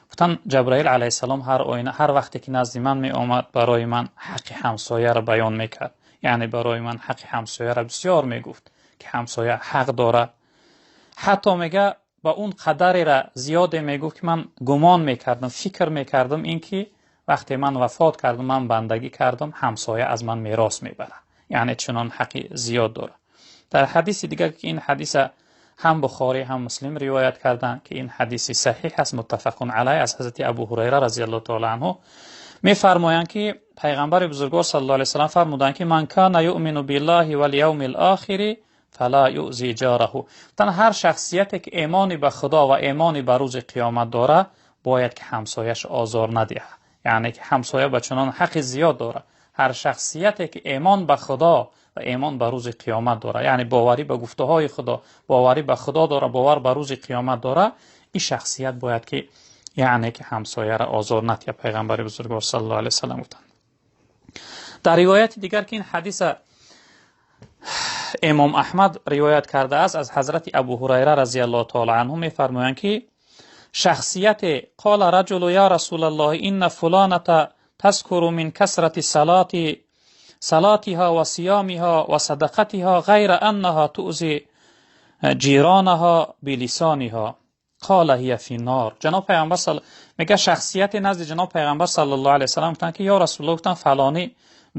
Гуфтанд, Ҷабраил алайҳиссалом ҳар оина, ҳар вақте ки назди ман меомад, барои ман ҳаққи ҳамсояро баён мекард. Яъне барои ман ҳаққи ҳамсояро бисёр мегуфт, ки ҳамсоя ҳақ дорад. Ҳатто мега ба он қадареро зиёде мегуфт, ки ман гумон мекардам, фикр мекардам, ин ки вақте ман вафот кардам, ман бандагӣ кардам, ҳамсоя аз ман мерос мебарад. Яъне чунон ҳаққи зиёд дорад. Дар ҳадиси дигар, ки ин ҳадиса ҳам Бухорӣ ҳам Муслим ривоят карданд, ки ин ҳадиси саҳиҳ аст, муттафақун алайҳ, аз ҳазрати Абу Ҳурайра разияллоҳу таъала анҳу мефармоянд, ки пайғамбари бузургвор саллаллоҳу алайҳи васаллам фармуданд, ки ман кана юъмину биллаҳи вал явмил охири фала юъзи ҷораҳу. Гуфтанд, ҳар шахсияте ки имони ба Худо ва имони ба рӯзи қиёмат дорад, бояд ки ҳамсояш озор надиҳад. Яъне ки ҳамсоя ба чунон ҳаққи зиёд дорад. Ҳар шахсияте ки имон ба Худо ва имон ба рӯзи қиёмат дорад, яъне боварӣ ба гуфтаҳои Худо, боварӣ ба Худо дорад, бовар ба рӯзи қиёмат дорад, ин шахсият бояд ки яъне ки ҳамсояро озор надиҳад. Пайғамбари бузургвор саллаллоҳу алайҳи васаллам гуфтанд. Дар ривояти дигар, ки ин ҳадиса имом Аҳмад ривоят кардааст, аз ҳазрати Абу Ҳурайра разияллоҳу таъала анҳу мефармоянд, ки шахсияте қола раҷулу я расулаллоҳ инна фуланата тазкуру мин касрати салатиҳа ва сиямиҳа ва садақатиҳа ғайра аннаҳа туъзи ҷиронаҳа билисониҳа қола ҳия фи нор. Ҷаноб пайғамбар мега, шахсияте назди ҷаноб пайғамбар саллаллоҳу алайҳи васаллам гуфтанд, ки ё расулуллоҳ, гуфтанд, фалонӣ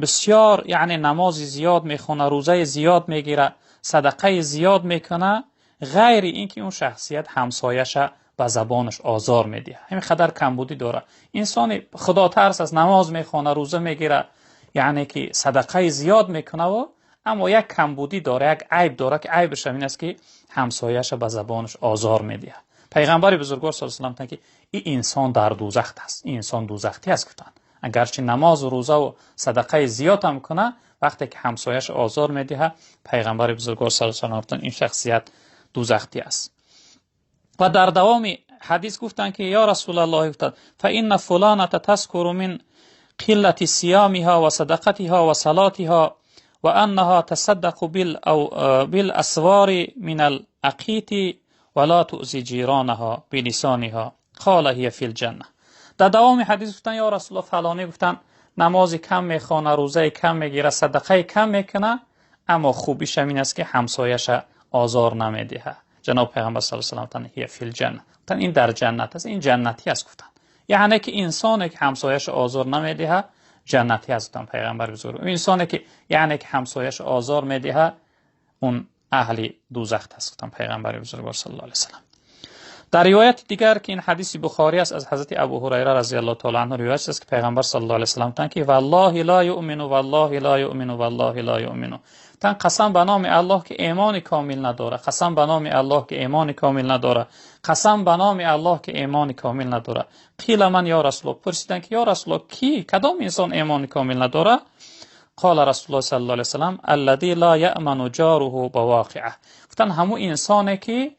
бисёр, яъне намози зиёд мехона, рӯзаи зиёд мегирад, садақаи зиёд мекунад, ғайри ин ки он шахсият ҳамсояша ба забонаш озор медиҳад. Ҳамин қадар камбудӣ дорад. Инсони худотарс аст, намоз мехона, рӯза мегирад, яъне ки садақаи зиёд мекунаву, аммо як камбудӣ дорад, як айб дорад, ки айбаш ҳамин аст, ки ҳамсояша ба забонаш озор медиҳад. Пайғамбари бузургвор саллаллоҳу алайҳи васаллам гуфтанд, ки ин инсон дар дӯзах аст, ин инсон дӯзахтӣ аст. Гуфтанд, агарчи намозу рӯзаву садақаи зиёд ҳам кунад, вақте ки ҳамсояш озор медиҳад, пайғамбари бузургвор саллаллоҳу алайҳи васаллам гуфтанд, ин шахсият дӯзахтӣ аст. Ва дар давоми ҳадис гуфтанд, ки ё расулаллоҳ, гуфтанд, фа инна фуланата тазкуру мин қиллати сиямиҳа ва садақатиҳа ва салотиҳа ва аннаҳа тасаддақу бил асвори мин ал ақити ва ла туъзи ҷиронаҳа билисониҳа қола ҳия фил ҷанна. Дар давоми ҳадис гуфтанд, ё расулаллоҳ, фалонӣ, гуфтанд, намози кам мехона, рӯзаи кам мегирад, садақаи кам мекунад, аммо хубиш ҳамин аст, ки ҳамсояша озор намедиҳад. Ҷаноб пайғамбар саллаллоҳу алайҳи васаллам гуфтанд, ҳия фил ҷанна, гуфтанд, ин дар ҷаннат аст, ин ҷаннатӣ аст. Гуфтанд, яъне ки инсоне ки ҳамсояша озор намедиҳад, ҷаннатӣ аст, гуфтанд пайғамбари бузург. Инсоне ки яъне ки ҳамсояша озор медиҳад, он аҳли дӯзах аст, гуфтанд пайғамбари бузургвор саллаллоҳу алайҳи васаллам. Дар ривояти дигар, ки ин ҳадиси Бухорӣ аст, аз ҳазрати Абу Ҳурайра разияллоҳу таъала анҳу ривоят аст, ки пайғамбар саллаллоҳу алайҳи васаллам гуфтанд, ки валлоҳи ла юъмину, валлоҳи ла юъмину, валлоҳи ла юъмину. Гуфтанд, қасам ба номи Аллоҳ, ки имони комил надорад, қасам ба номи Аллоҳ, ки имони комил надорад, қасам ба номи Аллоҳ, ки имони комил надорад. Қила ман ё расулуллоҳ, пурсиданд, ки ё расулуллоҳ, ки, кадом инсон имони комил надорад? Қола расулуллоҳ саллаллоҳу алайҳи васаллам аллади ла яъману ҷоруҳу бавоқиаҳ. Гуфтанд, ҳамун инсоне ки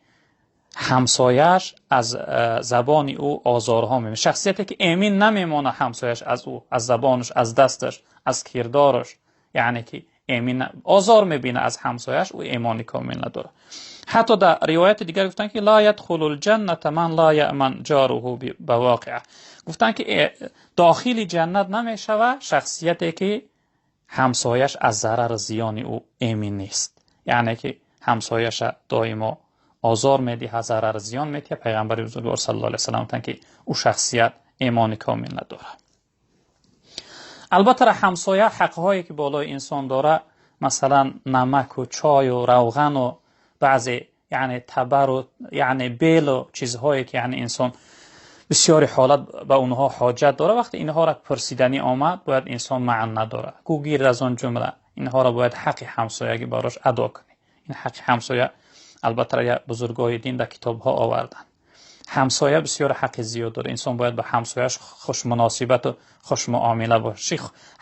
ҳамсояш аз забони ӯ озорҳо мебинад, шахсияте ки эмин намемонад ҳамсояш аз ӯ, аз забонаш, аз дасташ, аз кирдораш, яъне ки эмин озор мебинад аз ҳамсояш, ӯ имони комил надорад. Ҳатто дар ривояти дигар гуфтанд, ки ла ядхулу лҷанната ман ла яъман ҷоруҳу бавоқиаҳ. Гуфтанд, ки дохили ҷаннат намешавад шахсияте ки ҳамсояш аз зарару зиёни ӯ эмин нест, яъне ки ҳамсояша доимо озор медиҳад, зарару зиён медиҳад. Пайғамбари бузургвор саллаллоҳу алайҳи васаллам гуфтанд, ки ӯ шахсият имони комил надорад. Албатта, ҳамсоя ҳақҳое ки болои инсон дорад, масалан намаку чою равғану баъзе, яъне табару, яъне белу чизҳое ки, яъне инсон бисёри ҳолат ба онҳо ҳоҷат дорад, вақте инҳоро пурсиданӣ омад, бояд инсон маън надорад, гӯгир аз он ҷумла инҳоро бояд ҳаққи ҳамсоягӣ барош адо кунӣ. Ин ҳаққи ҳамсоя албатта бузургои дин дар китобҳо оварданд. ҳамсоя бисёр ҳаққи зиёд дорад. Инсон бояд ба ҳамсояаш хуш муносибат ва хуш муомила бошад. Чӣ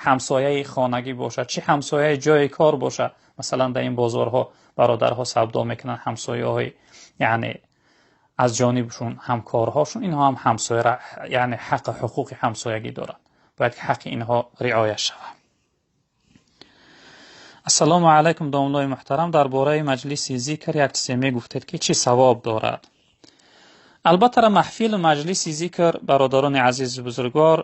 ҳамсояи хонагӣ бошад, чӣ ҳамсояи ҷои кор бошад. Масалан, дар ин бозорҳо бародарҳо савдо мекунанд, ҳамсояҳои яъне аз ҷонибшон ҳамкорҳошон, инҳо ҳам ҳамсоя, яъне ҳаққи ҳуқуқи ҳамсоягӣ доранд. Бояд ки ҳаққи инҳо риоя шавад. Ассалому алайкум, домлои муҳтарам, дар бораи маҷлиси зикр як чизе мегуфтед, ки чӣ савоб дорад? Албатта, маҳфилу маҷлиси зикр, бародарони азизу бузургвор,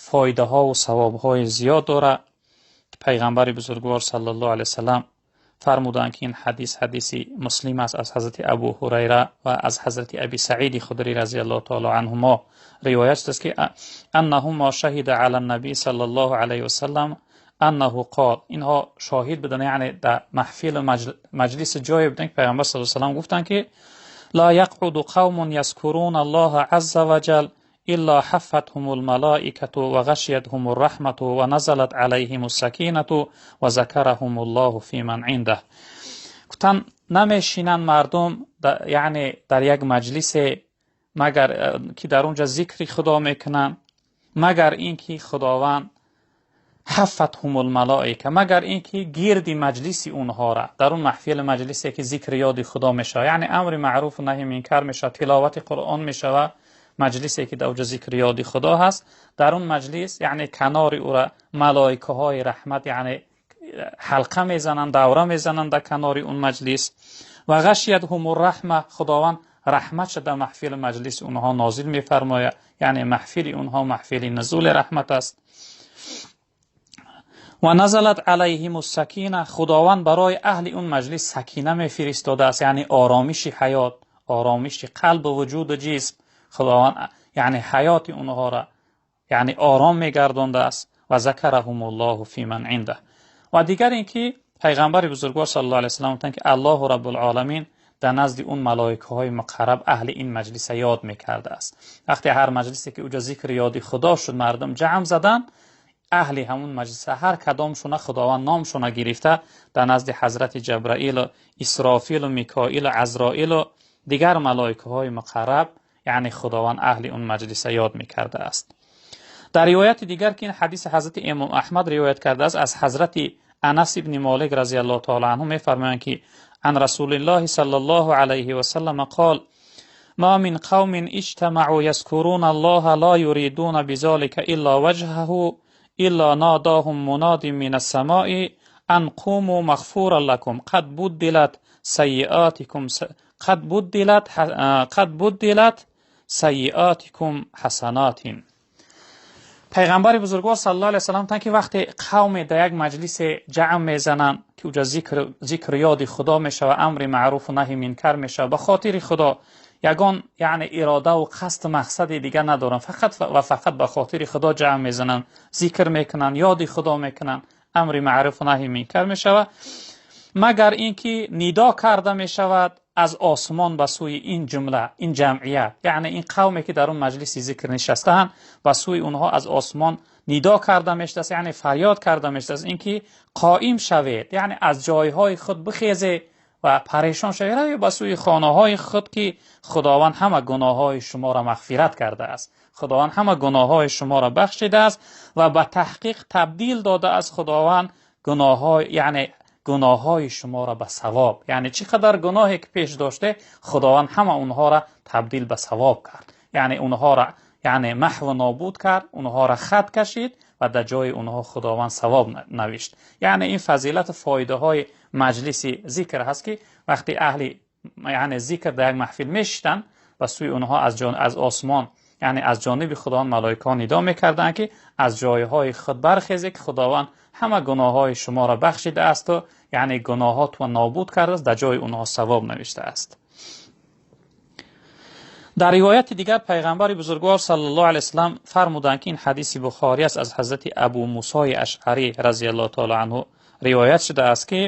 фоидаҳо ва савобҳои зиёд дорад. Пайғамбари бузургвор саллаллоҳу алайҳи васаллам фармуданд, ки ин ҳадис ҳадиси Муслим аст, аз ҳазрати Абу Ҳурайра ва аз ҳазрати Аби Саиди Худрӣ разияллоҳу таоло анҳумо ривоят шудааст, ки аннаҳумо шаҳида ала наби саллаллоҳу алайҳи васаллам аннаҳу қол. Инҳо шоҳид буданд, яъне дар маҳфилу маҷлиси ҷое буданд, ки Пайғамбар саллаллоҳу алайҳи васаллам гуфтанд, ки ла яқъуду қавмун язкуруна Аллоҳа азза ва ҷал илла ҳаффатҳумул малоикату ва ғашиятҳумур раҳмату ва назалат алайҳимус сакинату ва закараҳумуллоҳу фи ман индаҳ. Гуфтанд, намешинанд мардум, яъне дар як маҷлисе, магар ки дар онҷа зикри Худо мекунанд, магар ин ки Худованд ҳаффатҳумул малоика, магар ин ки гирди маҷлиси онҳоро дар он маҳфили маҷлисе ки зикри ёди Худо мешавад, яъне амри маъруфу наҳи мункар мешавад, тиловати Қуръон мешавад, маҷлисе ки дар онҷо зикри ёди Худо ҳаст, дар он маҷлис яъне канори ӯра малоикаҳои раҳмат яъне ҳалқа мезананд, давра мезананд дар канори он маҷлис. Ва ғашиятҳумур раҳма, Худованд раҳматша дар маҳфили маҷлиси онҳо нозил мефармояд, яъне маҳфили онҳо маҳфили нузули раҳмат аст. Ва назалат алайҳимус сакина, Худованд барои аҳли он маҷлис сакина мефиристодааст, яъне оромиши ҳаёт, оромиши қалбу вуҷуду ҷисм. Худованд яъне ҳаёти онҳоро яъне ором мегардондааст. Ва закараҳумуллоҳу фи ман индаҳ. Ва дигар ин ки Пайғамбари бузургвор саллаллоҳу алайҳи васаллам гуфтанд, ки Аллоҳу раббул оламин дар назди он малоикаҳои муқарраб аҳли ин маҷлиса ёд мекардааст. Вақте ҳар маҷлисе ки уҷо зикри ёди Худо шуд, мардум ҷамъ заданд, аҳли ҳамун маҷлиса ҳар кадомшона Худованд номшона гирифта дар назди ҳазрати Ҷабраилу Исрофилу Микоилу Азроилу дигар малоикаҳои муқарраб, яъне Худованд аҳли он маҷлиса ёд мекардааст. Дар ривояти дигар, ки ин ҳадиси ҳазрати Имом Аҳмад ривоят кардааст, аз ҳазрати Анас ибни Молик разияллоҳу таоло анҳу мефармоянд, ки ан расулиллоҳи саллаллоҳу алайҳи васаллам қол: ма мин қавмин иҷтамаъу язкуруна Аллоҳа ла юридуна бизолика илла ваҷҳаҳу илла нодоҳум мунодин минас самои ан қуму мағфуран лакум қад буддилат сайиатикум қад буддилат сайиатикум ҳасанотин. Пайғамбари бузургвор саллаллоҳу алайҳи васаллам гуфтанд, ки вақте қавме дар як маҷлисе ҷамъ мезананд, ки уҷа зикри ёди Худо мешавад, амри маъруфу наҳи мункар мешавад, ба хотири Худо ягон яъне иродаву қасду мақсади дигар надоранд, фақат ва фақат ба хотири Худо ҷамъ мезананд, зикр мекунанд, ёди Худо мекунанд, амри маъруфу наҳи мункар мешавад, магар ин ки нидо карда мешавад аз осмон ба сӯи ин ҷумла, ин ҷамъият, яъне ин қавме ки дар он маҷлиси зикр нишастаанд, ба сӯи онҳо аз осмон нидо карда мешудааст, яъне фарёд карда мешудааст, ин ки қоим шавед, яъне аз ҷойҳои худ бихезед ва парешон шавед, равед ба сӯи хонаҳои худ, ки Худованд ҳама гуноҳҳои шуморо мағфират кардааст, Худованд ҳама гуноҳҳои шуморо бахшидааст ва ба таҳқиқ табдил додааст Худованд гуноҳҳо, яъне гуноҳҳои шуморо ба савоб, яъне чӣ қадар гуноҳе ки пеш доште, Худованд ҳама онҳоро табдил ба савоб кард, яъне онҳоро яъне маҳву нобуд кард, онҳоро хат кашид ва дар ҷои онҳо Худованд савоб навишт. Яъне ин фазилату фоидаҳои маҷлиси зикр ҳаст, ки вақте аҳли яъне зикр дар як маҳфил мешиштанд, ба сӯи онҳо аз осмон, яъне аз ҷониби Худованд малоикаҳо нидо мекарданд, ки аз ҷойҳои худ бархезед, ки Худованд ҳама гуноҳҳои шуморо бахшидааст ва яъне гуноҳотро нобуд кардааст, дар ҷои онҳо савоб навиштааст. Дар ривояти дигар Пайғамбари бузургвор саллаллоҳу алайҳи васаллам фармуданд, ки ин ҳадиси Бухорӣ аст, аз ҳазрати Абу Мусои Ашъарӣ разияллоҳу таоло анҳу ривоят шудааст, ки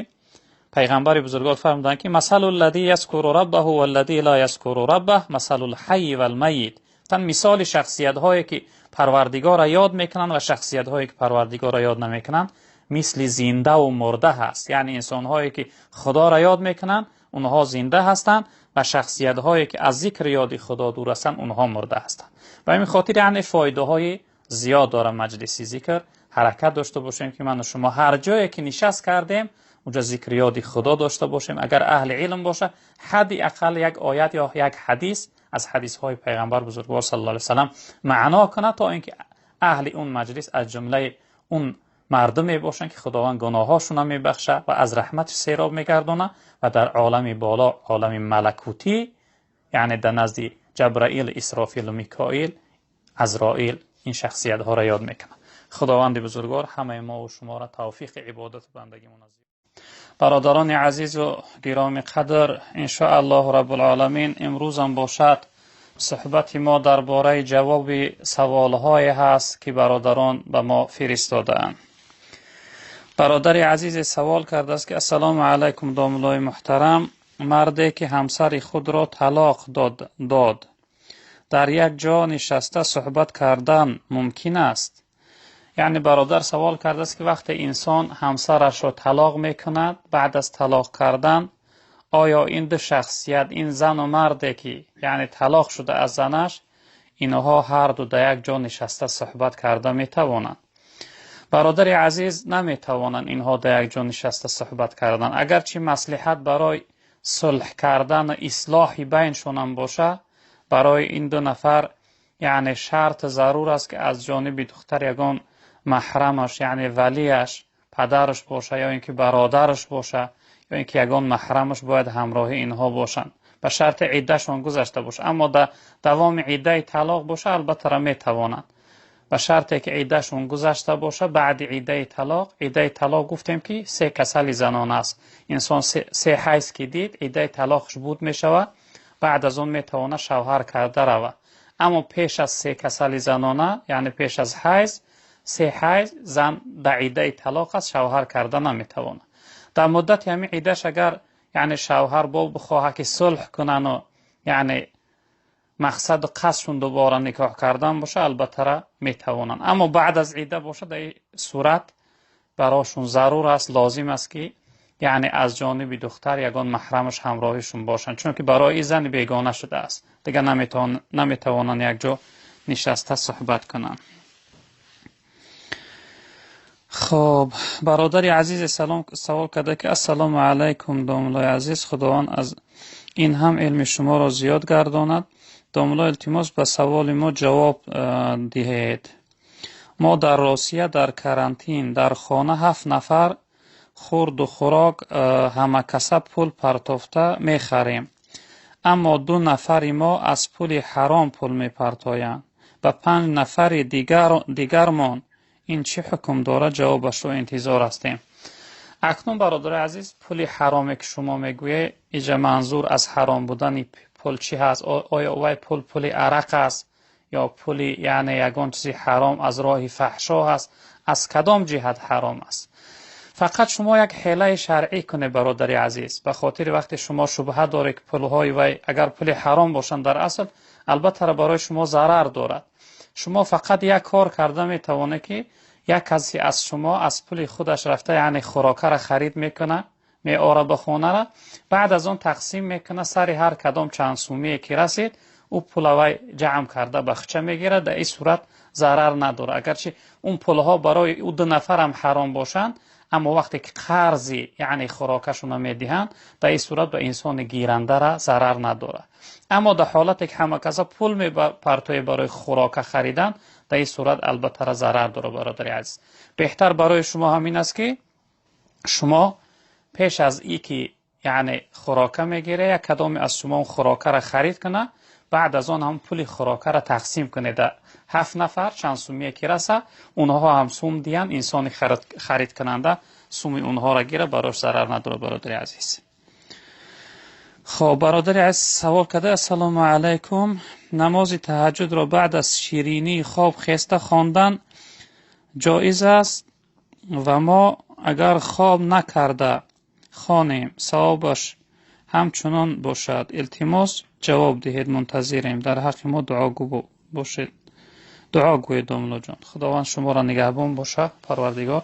Пайғамбари бузургвор фармуданд, ки масалу лладӣ язкуру раббаҳу валладӣ ла язкуру раббаҳ масалул ҳайи вал майит. Гуфтанд, мисоли шахсиятҳое ки Парвардигорро ёд мекунанд ва шахсиятҳое ки Парвардигорро ёд намекунанд мисли зиндаву мурда ҳаст. Яъне инсонҳое ки Худоро ёд мекунанд, онҳо зинда ҳастанд و شخصیت هایی که از ذکر یاد خدا دور هستند اونها مرده هستند. و همین خاطر یعنی فایده های زیاد داره مجلسی ذکر. حرکت داشته باشیم که من و شما هر جایی که نشست کردیم اونجا ذکر یاد خدا داشته باشیم. اگر اهل علم باشه حدی اقل یک آیت یا یک حدیث از حدیث های پیغمبر بزرگوار صلی الله علیه و سلم معنا کنه تا اینکه اهل اون مجلس از جمله اون مردمی باشن که خداوند گناهاشون رو میبخشه و از رحمتش سیراب میگردونه و در عالم بالا، عالم ملکوتی، یعنی در نزد جبرائیل، اسرافیل و میکائیل، عزرائیل، این شخصیت ها را یاد میکنه. خداوند بزرگوار همه ما و شما را توفیق عبادت بندگی منازل. برادران عزیز و گرامی قدر، ان شاء الله رب العالمین امروز هم باشد صحبت ما درباره جواب سوالهای هست که برادران به ما فرستاده‌اند. برادر عزیز سوال کرده است که السلام علیکم داملای محترم، مردی که همسر خود را طلاق داد در یک جا نشسته صحبت کردن ممکن است؟ یعنی برادر سوال کرده است که وقتی انسان همسرش را طلاق میکند، بعد از طلاق کردن آیا این دو شخصیت، این زن و مردی که یعنی طلاق شده از زنش، اینها هر دو در یک جا نشسته صحبت کرده میتوانند؟ برادر عزیز، نمیتوانند اینها در یک جا نشسته صحبت کردن. اگرچه مصلحت برای صلح کردن و اصلاح بینشون هم باشه، برای این دو نفر یعنی شرط ضرور است که از جانب دختر یگان محرمش، یعنی ولیش، پدرش باشه یا اینکه برادرش باشه یا اینکه یگان محرمش باید همراه اینها باشند، به شرط عدهشون گذشته باشه. اما در دوام عده طلاق باشه البته را میتوانند، به شرطی که عدهشون گذشته باشه. بعد عده طلاق، عده طلاق گفتیم که سه کسل زنان است. انسان سه حیض که دید عده طلاقش بود میشود، بعد از اون میتونه شوهر کرده روه. اما پیش از سه کسل زنانه، یعنی پیش از حیض، سه حیض زن در عده طلاق است، شوهر کرده نمیتونه. در مدت همین عدهش اگر یعنی شوهر با بخواه که صلح کنن و یعنی مقصد قصدشون دوباره نکاح کردن باشه، البته را میتوانن. اما بعد از عده باشه، در این صورت براشون ضرور است، لازم است که یعنی از جانب دختر یگان محرمش همراهشون باشن، چون که برای زن بیگانه شده است، دیگه نمیتوانن یک جا نشسته صحبت کنن. خب برادر عزیز سلام سوال کرده که السلام علیکم داملای عزیز، خداوند از این هم علم شما را زیاد گرداند. داملا التماس به سوال ما جواب دهید. ما در روسیه در کرانتین در خانه 7 نفر خورد و خوراک همه کسب پول پرتافته میخریم، اما 2 نفر ما از پول حرام پول میپرتایند و 5 نفر دیگرمان این چه حکم داره؟ جوابش رو انتظار هستیم. اکنون برادر عزیز، پول حرامی که شما میگویی، اینجا منظور از حرام بودن پول چی هست؟ آیا وای پول پول عرق است یا پول یعنی یگان چیزی حرام از راه فحشا هست؟ از کدام جهت حرام است؟ فقط شما یک حیله شرعی کنه برادر عزیز، به خاطر وقتی شما شبهه داره که پولهای وای اگر پول حرام باشند در اصل البته برای شما ضرر دارد. شما فقط یک کار کرده میتوانه که یک کسی از شما از پول خودش رفته یعنی خوراکه را خرید میکنه، می آره به خانه را، بعد از آن تقسیم میکنه سر هر کدام چند سومیه که رسید او پولوی جمع کرده بخچه میگیره. در این صورت ضرر نداره، اگرچه اون پولها برای او 2 نفر هم حرام باشند، اما وقتی که قرضی یعنی خوراکشون میدهند در این صورت به انسان گیرنده را ضرر نداره. اما در حالتی که همه کسا پول میپرتوی برای خوراک خریدن، در این صورت البته را ضرر داره. برادر عزیز، بهتر برای شما همین است که شما پیش از ای که یعنی خوراکه میگیره، یک کدامی از شما اون خوراکه را خرید کنه، بعد از آن هم پول خوراکه را تقسیم کنه در 7 نفر چند سومیه که رسه، اونها هم سوم دیان، انسان خرید کننده سومی اونها را گیره، براش ضرر نداره برادر عزیز. خب برادر عزیز سوال کرده السلام علیکم، نماز تهجد را بعد از شیرینی خواب خسته خواندن جایز است و ما اگر خواب نکرده خوانیم ثوابش همچنان باشد؟ التماس جواب دهید، منتظریم. در حق ما دعاگو باشید، دعا گوید داملا جان. خداوند شما را نگهبان باشه پروردگار.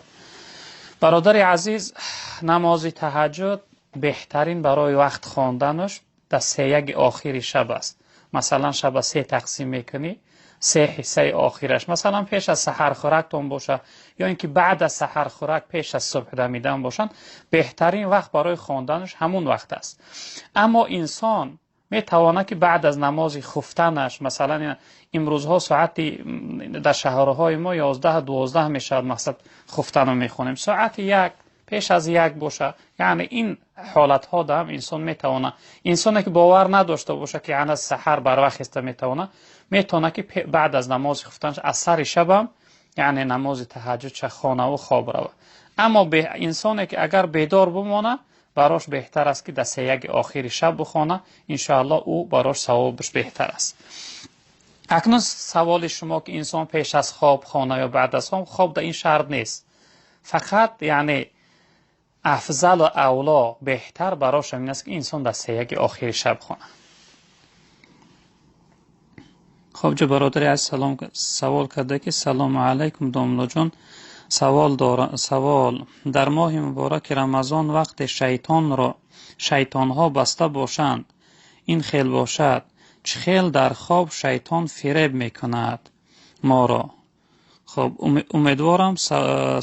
برادر عزیز، نماز تهجد بهترین برای وقت خواندنش дар сеяки охири шаб аст. Масалан, шаба се тақсим мекунӣ, се ҳиссаи охираш, масалан, пеш аз саҳархӯрактон бошад ё ин ки баъд аз саҳархӯрак пеш аз субҳ дамидан бошанд, беҳтарин вақт барои хонданаш ҳамун вақт аст. Аммо инсон метавонад ки баъд аз намози хуфтанаш, масалан, имрӯзҳо соати дар шаҳрҳои мо 11-12 мешавад, мақсад хуфтанро мехонем, соати 1 пеш аз 1 бошад. Яъне ин ҳолатҳо ҳам инсон метавонад, инсоне ки бовар надошта бошад ки ана саҳар барвақт хеста метавонад, метавонад ки баъд аз намози хуфтанаш аз сари шабам, яъне намози таҳаҷҷуд ча хонаву хоб равад. Аммо инсоне ки агар бедор бимонад, барош беҳтар аст ки дар сеяки охири шаб бихонад, иншоаллоҳ ӯ барош савобаш беҳтар аст. Акнун саволи шумо ки инсон пеш аз хоб хона ё баъд аз хоб, хоб дар ин шарт нест. Фақат яъне афзал ва авло беҳтар барош ҳамин аст ки инсон дар сеяки охири шаб хонад. Хоб ҷо бародари азиз салом савол карда ки салому алайкум домлоҷон, савол дорам, савол дар моҳи мубораки Рамазон вақте шайтонҳо баста бошанд, ин хел бошад, чӣ хел дар хоб шайтон фиреб мекунад моро? Хоб, умедворам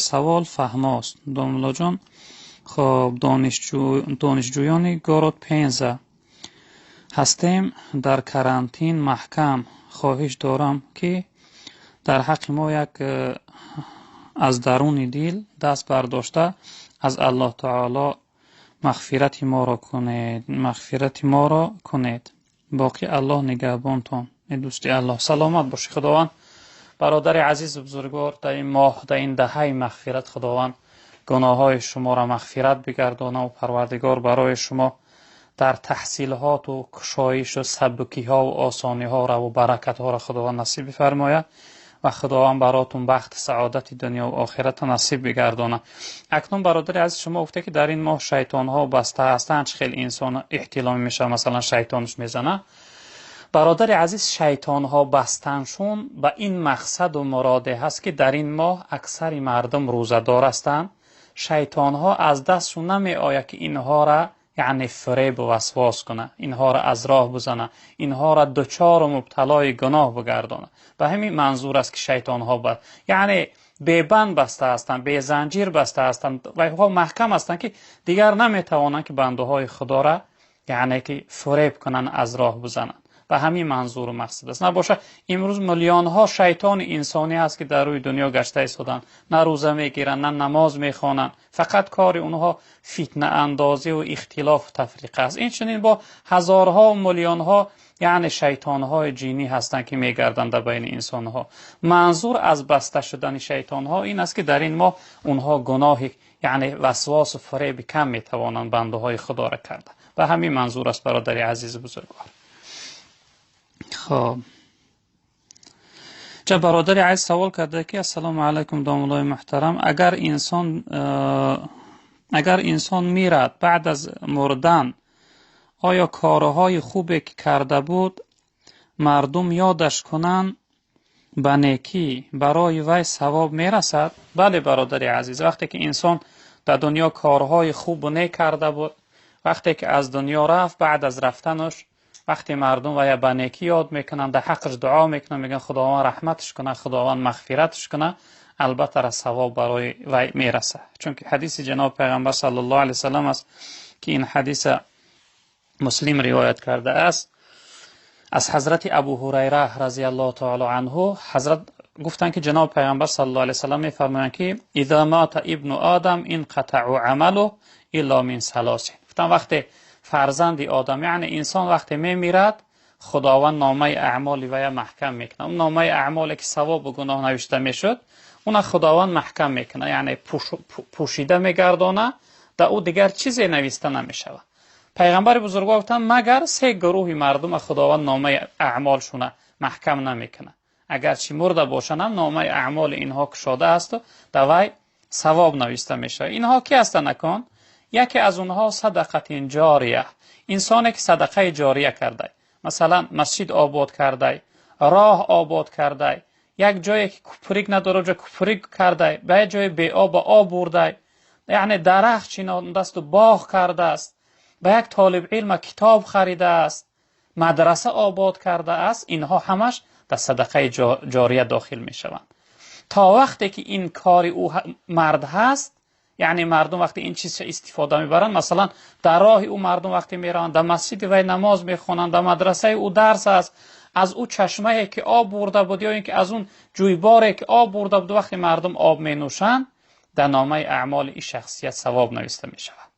савол фаҳмост домлоҷон. Хоб, донишҷӯёни город Пенза ҳастем, дар карантин маҳкам. Хоҳиш дорам ки дар ҳаққи мо як аз даруни дил даст бардошта аз Аллоҳ таоло мағфирати моро кунед, мағфирати моро кунед. Боқӣ Аллоҳ нигаҳбонтон. Эй дӯсти Аллоҳ, саломат бошӣ. Худованд бародари азизу бузургвор, дар ин моҳ, дар ин даҳаи мағфират Худованд гуноҳҳои шуморо мағфират бигардонад ва Парвардигор барои шумо дар таҳсилҳоту кушоишу сабукиҳову осониҳоро ва баракатҳоро Худованд насиб бифармояд ва Худованд баротун бахти саодати дунё ва охиратро насиб бигардонад. Акнун бародари азиз, шумо гуфте ки дар ин моҳ шайтонҳо баста ҳастанд, чӣ хел инсон эҳтилом мешавад, масалан шайтонаш мезанад. Бародари азиз, шайтонҳо бастаншун ба ин мақсаду муроде ҳаст ки дар ин моҳ аксари мардум рӯзадор ҳастанд. Шайтонҳо аз дастшун намеояд ки инҳоро яъне фиребу васвос кунад, инҳоро аз роҳ бизанад, инҳоро дучору мубталои гуноҳ бигардонад. Ба ҳамин манзур аст ки шайтонҳо яъне бебанд баста ҳастанд, безанҷир баста ҳастанд ва инҳо маҳкам ҳастанд ки дигар наметавонанд ки бандаҳои худоро яъне ки фиреб кунанд, аз роҳ бизананд. Ба ҳамин манзуру мақсад аст. Набошад имрӯз миллионҳо шайтони инсонӣ ҳаст ки дар рӯи дунё гашта истоданд, на рӯза мегиранд, на намоз мехонанд, фақат кори онҳо фитнаандозӣ ва ихтилофу тафриқа аст. Инчунин бо ҳазорҳо миллионҳо яъне шайтонҳои ҷинӣ ҳастанд ки мегарданд дар байни инсонҳо. Манзур аз баста шудани шайтонҳо ин аст ки дар ин моҳ онҳо гуноҳи яъне васвосу фиреби кам метавонанд бандаҳои худоро карда. Ба ҳамин манзур аст бародари азизу бузургвор. Хоб, ҷа бародари азиз савол карда ки ассалому алайкум домуллои муҳтарам, агар инсон мирад баъд аз мурдан, оё корҳои хубе ки карда буд мардум ёдаш кунанд ба некӣ барои вай савоб мерасад? Бале бародари азиз, вақте ки инсон дар дунё корҳои хубу нек карда буд, вақте ки аз дунё рафт, баъд аз рафтанаш вақте мардум вая ба некӣ ёд мекунанд, дар ҳаққаш дуо мекунанд, мегӯянд Худованд раҳматаш кунад, Худованд мағфираташ кунад, албатта ра савоб барои вай мерасад. Чунки ҳадиси ҷаноби пайғамбар саллаллоҳу алайҳи васаллам аст ки ин ҳадиса Муслим ривоят кардааст аз ҳазрати Абу Ҳурайра разияллоҳу таоло анҳу. Ҳазрат гуфтанд ки ҷаноби пайғамбар саллаллоҳу алайҳи васаллам мефармоянд ки иза мата ибну одам инқатаъу амалуҳ илло мин салосин. Гуфтанд вақте фарзанди одам, яъне инсон вақте мемирад, Худованд номаи аъмоли вая маҳкам мекунад. Он номаи аъмоле ки савобу гуноҳ навишта мешуд, уна Худованд маҳкам мекунад, яъне пӯшида мегардонад, дар ӯ дигар чизе нависта намешавад. Пайғамбари бузургвор гуфтанд магар се гурӯҳи мардума Худованд номаи аъмолшуна маҳкам намекунад. Агарчи мурда бошанд ҳам номаи аъмоли инҳо кушода асту дар вай савоб нависта мешавад. Инҳо ки ҳастанд акон? Яке аз онҳо садақатин ҷория, инсоне ки садақаи ҷория кардай, масалан масҷид обод кардай, роҳ обод кардай, як ҷое ки куприк надорад ҷо куприк кардай, ба як ҷои беоб ба об бурдай, яъне дарахт чинондасту боғ кардааст, ба як толиби илм китоб харидааст, мадраса обод кардааст, инҳо ҳамаш дар садақаи ҷория дохил мешаванд. То вақте ки ин кори ӯ мард ҳаст, яъне мардум вақте ин чизро истифода мебаранд, масалан дар роҳи ӯ мардум вақте мераванд, дар масҷиди вай намоз мехонанд, дар мадрасаи ӯ дарс аст, аз ӯ чашмае ки об бурда буд ё инки аз он ҷӯйборе ки об бурда буд вақте мардум об менӯшанд, дар номаи аъмоли ин шахсият савоб навишта мешавад.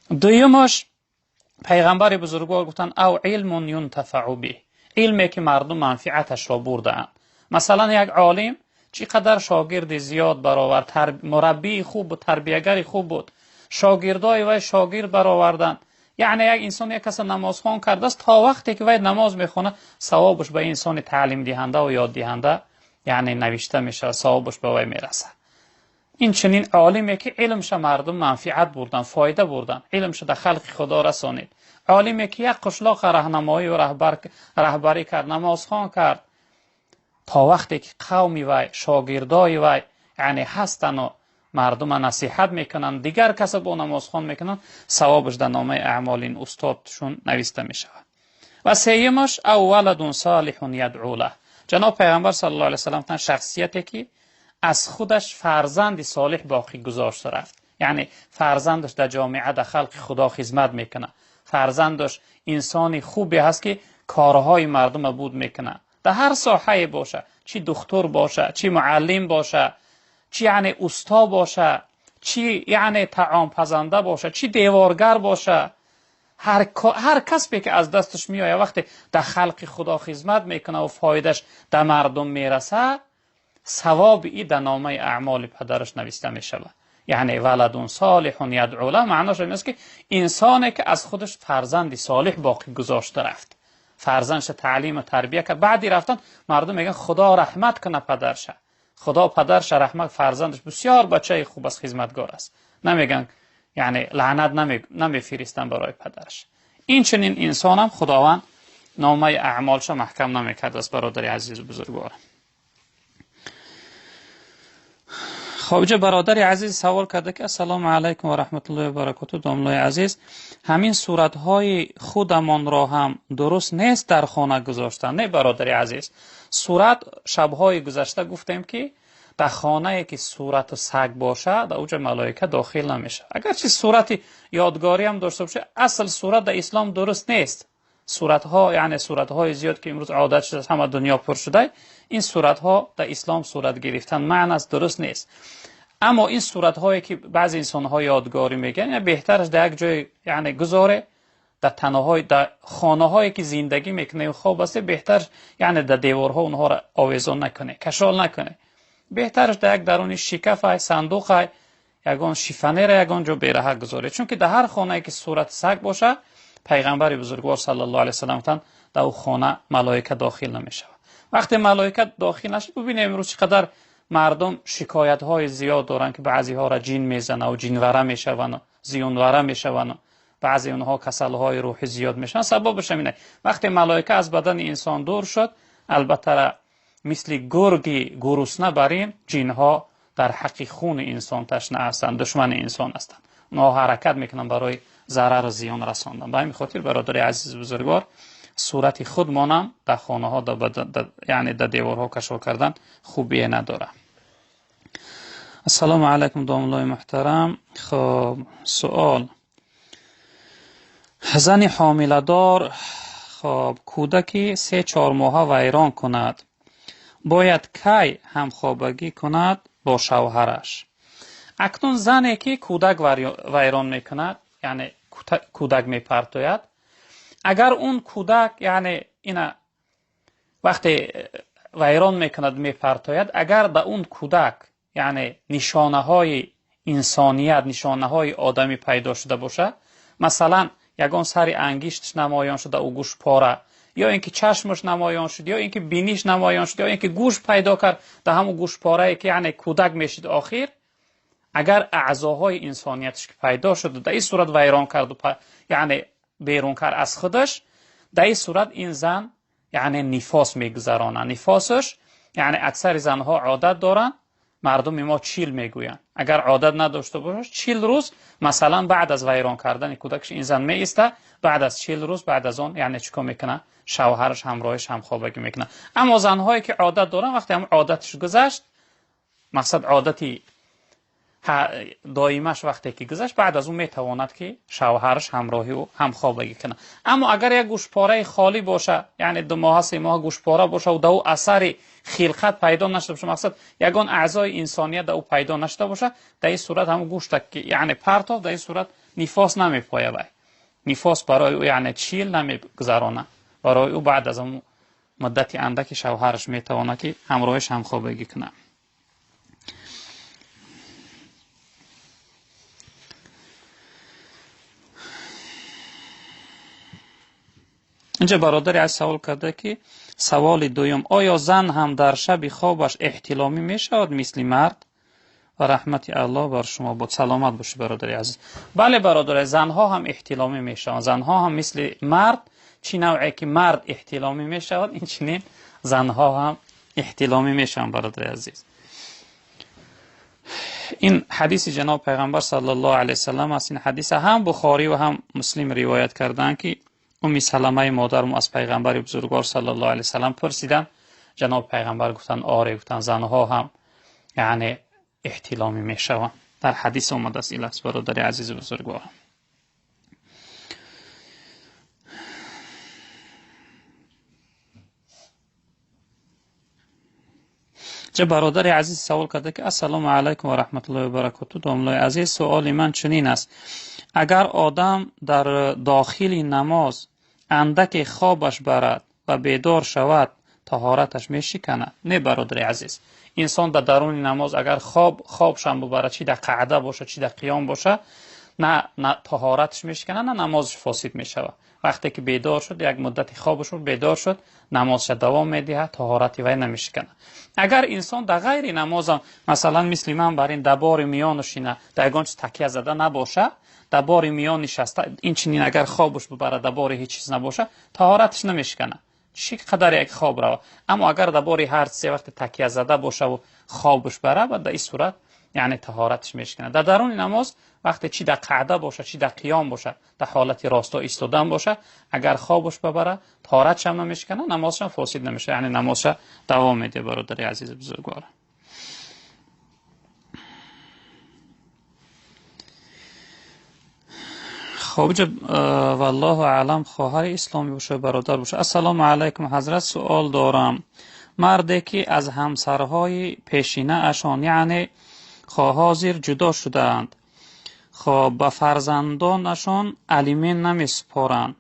Дуюмаш пайғамбари бузургвор гуфтанд: ав илмун юнтафау биҳ, илме ки мардум манфиаташро бурдаанд. Масалан як олим чӣ қадар шогирди зиёд баровард, мураббии хуб буд, тарбиягари хуб буд, шогирдои вай шогирд бароварданд. Яъне як инсон як каса намозхон кардааст, то вақте ки вай намоз мехонад, савобаш ба инсони таълимдиҳанда ва ёддиҳанда яъне навишта мешавад, савобаш ба вай мерасад. Ин чунин олиме ки илмша мардум манфиат бурданд, фоида бурданд, илмша дар халқи Худо расонид. Олиме ки як қишлоқа раҳнамоӣ ва раҳбарӣ кард, намозхон кард, то вақте ки қавми вай, шогирдои вай яъне ҳастану мардума насиҳат мекунанд, дигар каса бо намозхон мекунанд, савобаш дар номаи аъмоли ин устодшун нависта мешавад. Ва сеюмаш ав валадун солиҳун ядъу лаҳ. Ҷаноб пайғамбар саллаллоҳу алайҳи васаллам гуфтанд: шахсияте ки аз худаш фарзанди солиҳ боқӣ гузошта рафт, яъне фарзандаш дар ҷомеа, дар халқи Худо хизмат мекунад, фарзандаш инсони хубе ҳаст ки корҳои мардума буд мекунад, дар ҳар соҳае боша, чӣ духтур боша, чӣ муаллим боша, чӣ яъне усто боша, чӣ яъне таомпазанда боша, чӣ деворгар боша, ҳар касбе ки аз дасташ меояд, вақте дар халқи Худо хизмат мекунад ва фоидаш дар мардум мерасад, савоби и дар номаи аъмоли падараш нависта мешавад. Яъне валадун солиҳун ядъу лаҳ маънош ин аст ки инсоне ки аз худаш фарзанди солиҳ боқӣ гузошта рафт, фарзандша таълиму тарбия кард, баъди рафтан мардум мегӯянд Худо раҳмат кунад падарша, Худо падарша раҳмат, фарзандаш бисёр бачаи хуб аст, хизматгор аст. Намегӯянд, яъне лаънат намефиристанд барои падараш. Ин чунин инсонам Худованд номаи аъмолша маҳкам намекардааст, бародари азизу бузургвор. Хоб, инҷа бародари азиз савол карда ки ассалому алайкум ва раҳматуллоҳи ва баракоту. Домлои азиз, ҳамин суратҳои худамонро ҳам дуруст нест дар хона гузоштан? Не, бародари азиз, сурат шабҳои гузашта гуфтем ки дар хонае ки сурату саг бошад, дар уҷа малоика дохил намешавад. Агарчи сурати ёдгорӣ ҳам дошта бошад, асл сурат дар ислом дуруст нест. Суратҳо, яъне суратҳои зиёд ки имрӯз одат шудааст, ҳама дунё пур шуда, ин суратҳо дар ислом сурат гирифтан маън аст, дуруст нест. Аммо ин суратҳое ки баъзе инсонҳо ёдгорӣ мегӯянд, беҳтараш дар як ҷой яъне гузоре, дар танаҳои, дар хонаҳое ки зиндагӣ мекунем хоб аст, беҳтар яъне дар деворҳо онҳоро овезон накунед, кашол накунед. Беҳтараш дар як даруни шикафай, сандуқай, ягон шифанера ягон ҷо бераҳа гузоред. Чунки дар ҳар хонае ки сурати саг бошад, пайғамбари бузургвор саллаллоҳу алайҳи васаллам гуфтанд, дар ӯ хона малоика дохил намешавад. Вақте малоика дохил нашуд, бубинем имрӯз чӣ қадар мардум шикоятҳои зиёд доранд ки баъзеҳоро ҷин мезанад ва ҷинвара мешаванд, зиёнвара мешаванд, баъзе онҳо касалҳои рӯҳӣ зиёд мешаванд. Сабабаш ҳамин аст. Вақте малоика аз бадани инсон дур шуд, албатта мисли гурги гурусна бар ин ҷинҳо дар ҳаққи хуни инсон ташна ҳастанд, душмани инсон ҳастанд. Онҳо ҳаракат мекунанд барои зарару зиён расондан. Ба ҳамин хотир бародари азиз бузургвор, сурати худмонам дар хонаҳо, яъне дар деворҳо кашол кардан хубие надорад. Ассалому алайкум, домуллои муҳтарам. Хоб, суол: зани ҳомиладор хоб кӯдаки 3-4 моҳа вайрон кунад, бояд кай ҳамхобагӣ кунад бо шавҳараш? Акнун зане ки кӯдак вайрон мекунад, яъне кӯдак мепартояд, агар он кӯдак яъне ина вақте вайрон мекунад мепартояд, агар ба он кӯдак яъне нишонаҳои инсоният, нишонаҳои одамӣ пайдо шуда бошад, масалан ягон сари ангишташ намоён шуда, ӯ гӯш пора, ё ин ки чашмаш намоён шуд, ё ин ки биниш намоён шуд, ё ин ки гӯш пайдо кард, дар ҳамон гӯшпорае ки яъне кӯдак мешид охир, агар аъзоҳои инсонияташ ки пайдо шуд, дар ин сурат вайрон карду яъне берун кард аз худаш, дар ин сурат ин зан яъне нифос мегузаронад. Нифосаш яъне аксари занҳо одат доранд, Мардуми мо 40 мегӯянд. Агар одат надошта бошад, 40 рӯз масалан баъд аз вайрон кардани кӯдакаш ин зан меистад, баъд аз 40 рӯз баъд аз он яъне чӣ кор мекунад? Шавҳараш ҳамроҳиш ҳамхобагӣ мекунад. Аммо занҳое ки одат доранд, вақте ҳам одаташ гузашт, мақсад одати доимаш вақте ки гузашт, баъд аз он метавонад ки шавҳараш ҳамроҳи ӯ ҳамхобагӣ кунад. Аммо агар як гӯшпораи холӣ бошад, яъне 2 моҳ 3 моҳ гӯшпора бошад ва дар ӯ асари хилқат пайдо нашуда бошад, мақсад ягон аъзои инсоният дар ӯ пайдо нашуда бошад, дар ин сурат ҳамон гӯшта ки яъне партов, дар ин сурат нифос намепояд. Вай нифос барои ӯ яъне 40 намегузаронад. Барои ӯ баъд аз он муддати андаки шавҳараш метавонад ки ҳамроҳиш ҳамхобагӣ кунад. Инҷа бародари аз савол карда ки саволи дуюм: оё зан ҳам дар шаби хобаш эҳтиломӣ мешавад мисли мард? Ва раҳмати Аллоҳ бар шумо бод. Саломат бошед бародари азиз. Бале бародари, занҳо ҳам эҳтиломӣ мешаванд. Занҳо ҳам мисли мард, чӣ навъе ки мард эҳтиломӣ мешавад, инчунин занҳо ҳам эҳтиломӣ мешаванд бародари азиз. Ин ҳадиси ҷаноб пайғамбар саллаллоҳу алайҳи васаллам аст. Ин ҳадиса ҳам Бухорӣ ва ҳам Муслим ривоят карданд ки Умми Саламаи модарам аз пайғамбари бузургвор саллаллоҳу алайҳи васаллам пурсиданд. Ҷаноб пайғамбар гуфтанд: оре, гуфтанд занҳо ҳам яъне эҳтиломӣ мешаванд. Дар ҳадис омадааст ин лафз бародари азизи бузургвор. Ча бародари азиз савол карда ки ассалому алайкум ва раҳматуллоҳи ва баракотуҳ. Домлои азиз, суоли ман чунин аст: агар одам дар дохили намоз андаке хобаш барад ва бедор шавад, таҳораташ мешиканад? Не бародари азиз, инсон дар даруни намоз агар хобшам бубарад, чи дар қаъда бошад, чи дар қиём бошад, на таҳораташ мешиканад, на намозаш фосид мешавад. Вақте ки бедор шуд, як муддати хобаш буд, бедор шуд, намозша давом медиҳад, таҳорати вай намешиканад. Агар инсон дар ғайри намозам, масалан мисли ман бар ин дабори миёнашина, дар ягон чиз такя зада набошад, дар бори миён нишаста, инчунин агар хобаш бубарад, дар бори ҳеҷ чиз набошад, таҳораташ намешиканад, чӣ қадар як хоб равад. Аммо агар дар бори ҳар чизе вақте такя зада бошад ва хобаш барад, дар ин сурат яъне таҳораташ мешиканад. Дар даруни намоз вақте чи дар қаъда бошад, чи дар қиём бошад, дар ҳолати росто истодан бошад, агар хобаш бабарад, таҳоратшам намешиканад, намозшам фосид намешавад, яъне намозша давом медиҳад бародари азизи бузургвор. Хоб валлоҳу аълам, хоҳари исломӣ бошад, бародар бошад. Ассалому алайкум ҳазрат, суол дорам. Марде ки аз ҳамсарҳои пешинаашон яъне ҳозир ҷудо шудаанд, хоб ба фарзандонашон алимент намесупоранд,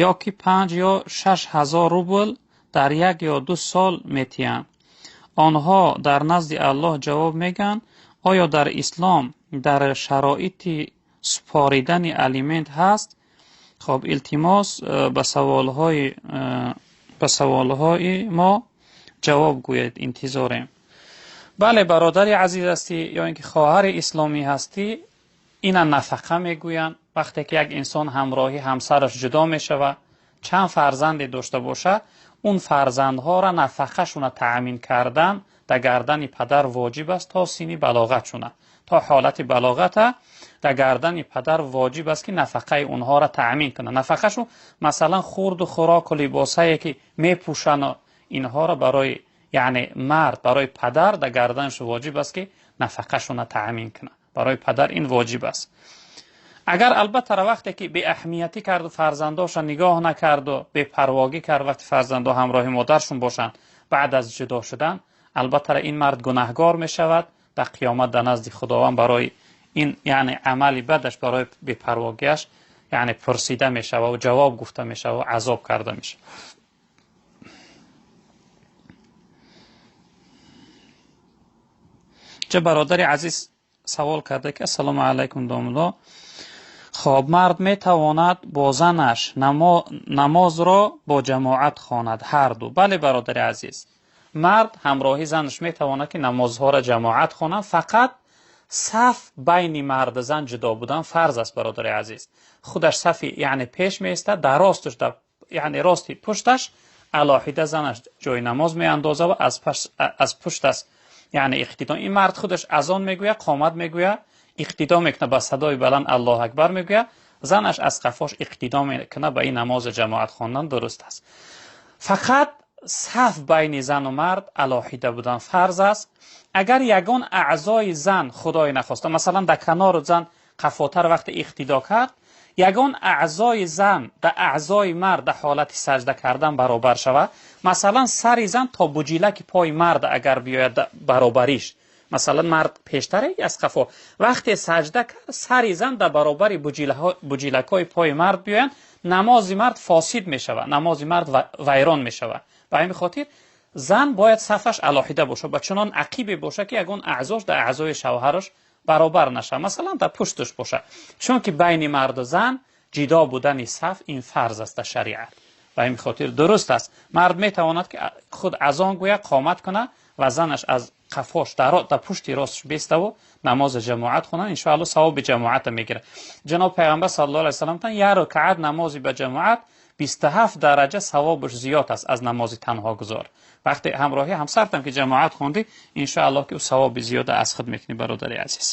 ё ки 5 ё 6 ҳазор рубл дар 1 ё 2 сол метиҳанд, онҳо дар назди Аллоҳ ҷавоб мегӯянд: оё дар ислом дар шароити супоридани алимент ҳаст? Хоб илтимос ба саволҳои мо ҷавоб гӯед, интизорем. Бале бародари азиз ҳастӣ ё ин ки хоҳари исломӣ ҳастӣ, ина нафақа мегӯянд. Вақте ки як инсон ҳамроҳи ҳамсараш ҷудо мешавад, чанд фарзанде дошта бошад, он фарзандҳоро нафақашона таъмин кардан дар гардани падар воҷиб аст то синни балоғатшона, то ҳолати балоғата дар гардани падар воҷиб аст ки нафақаи онҳоро таъмин кунад. Нафақашон масалан хурду хӯроку либосае ки мепӯшанд, инҳоро барои яъне мард, барои падар дар гарданаш воҷиб аст ки нафақашонро таъмин кунад. Барои падар ин воҷиб аст. Агар албатта вақте ки беаҳамиятӣ карду фарзандоша нигоҳ накарду бепарвогӣ кард, вақте фарзандо ҳамроҳи модаршон бошанд баъд аз ҷудо шудан, албатта ин мард гунаҳгор мешавад дар қиёмат дар назди Худованд барои ин яъне амали бадаш, барои бепарвогиаш яъне пурсида мешавад ва ҷавоб гуфта мешавад ва азоб карда мешавад. Ча бародари азиз савол карда ки ассалому алайкум домулло, хоб мард метавонад бо занаш намозро бо ҷамоат хонад ҳар ду? Бале бародари азиз, мард ҳамроҳи занаш метавонад ки намозҳоро ҷамоат хонад, фақат саф байни мард зан ҷудо будан фарз аст бародари азиз. Худаш сафи яъне пеш меистад, дар росташ, яъне рости пушташ алоҳида занаш ҷои намоз меандозад ва аз пушташ яъне иқтидо, ин мард худаш азон мегӯяд, қомат мегӯяд, иқтидо мекунад, ба садои баланд Аллоҳу акбар мегӯяд, занаш аз қафош иқтидо мекунад, ба ин намози ҷамоат хондан дуруст аст. Фақат саф байни зан ва мард алоҳида будан фарз аст. Агар ягон аъзои зан худои нахоста, масалан дар канори зан қафотар вақти иқтидо кард, ягон аъзои зан дар аъзои мард дар ҳолати саҷда кардан баробар шавад, масалан сари зан то буҷилаки пои мард агар биёяд баробариш, масалан мард пештаре аз қафо, вақте саҷда кард сари зан дар баробари буҷилакҳои пои мард биёянд, намози мард фосид мешавад, намози мард вайрон мешавад. Ба ҳамин хотир зан бояд сафаш алоҳида бошад, ба чунон ақибе бошад ки ягон аъзош дар аъзои шавҳараш баробар нашавад, масалан дар пушташ бошад, чунки байни марду зан ҷидо будани саф ин фарз аст дар шариат. Ба ҳамин хотир дуруст аст, мард метавонад ки худ азон гӯяд, қомат кунад ва занаш аз қафош дар пушти росташ беставу намози ҷамоат хонад, иншоаллоҳ савоби ҷамоатро мегирад. Ҷаноб Пайғамбар саллаллоҳу алайҳи васаллам гуфтанд, як ракъат намози ба ҷамоат 27 дараҷа савобаш зиёд аст аз намози танҳогузор. Вақте ҳамроҳи ҳамсартам ки ҷамоат хондӣ, иншоаллоҳ ки ӯ савоби зиёда аз худ мекунӣ, бародари азиз.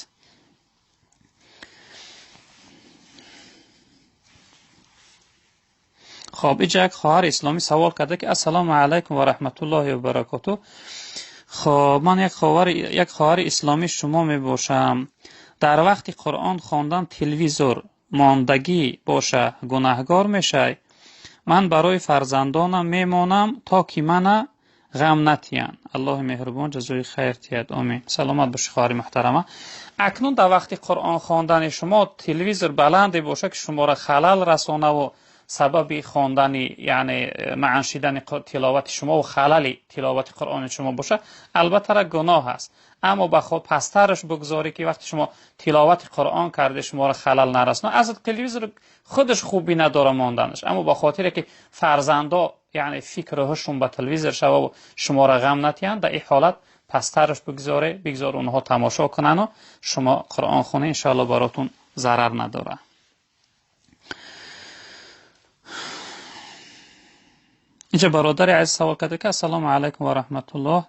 Хоб, инҷа як хоҳари исломӣ савол карда ки ассалому алайкум ва раҳматуллоҳи ва баракотуҳ. Хоб, ман як хоҳари исломӣ шумо мебошам. Дар вақти Қуръон хондан телевизор мондагӣ боша гунаҳгор мешай? Ман барои фарзандонам мемонам то ки мана ғам натиянд. Аллоҳи меҳрубон ҷазои хайр тиҳад. Омин. Саломат бошӣ хоҳари муҳтарама. Акнун дар вақти Қуръон хондани шумо телевизор баланде боша ки шуморо халал расонаву сабаби хондани, яъне маъншидани тиловати шумо ва халали тиловати Қуръони шумо боша, албатта ра гуноҳ аст. Аммо ба пасттараш бигзорӣ ки вақти шумо тиловати Қуръон карде шуморо халал нарасонад. Аз телевизор худаш хубӣ надора монданаш, аммо ба хотире ки фарзандо, яъне фикру ҳушшон ба телевизор шава ва шуморо ғам натиҳанд, дар ин ҳолат пасттараш бигзоре, бигзор онҳо тамошо кунанд, шумо Қуръон хонед, иншоаллоҳ баротун зарар надорад. Инҷа бародари азиз савол карда ки ассалому алайкум ва раҳматуллоҳ.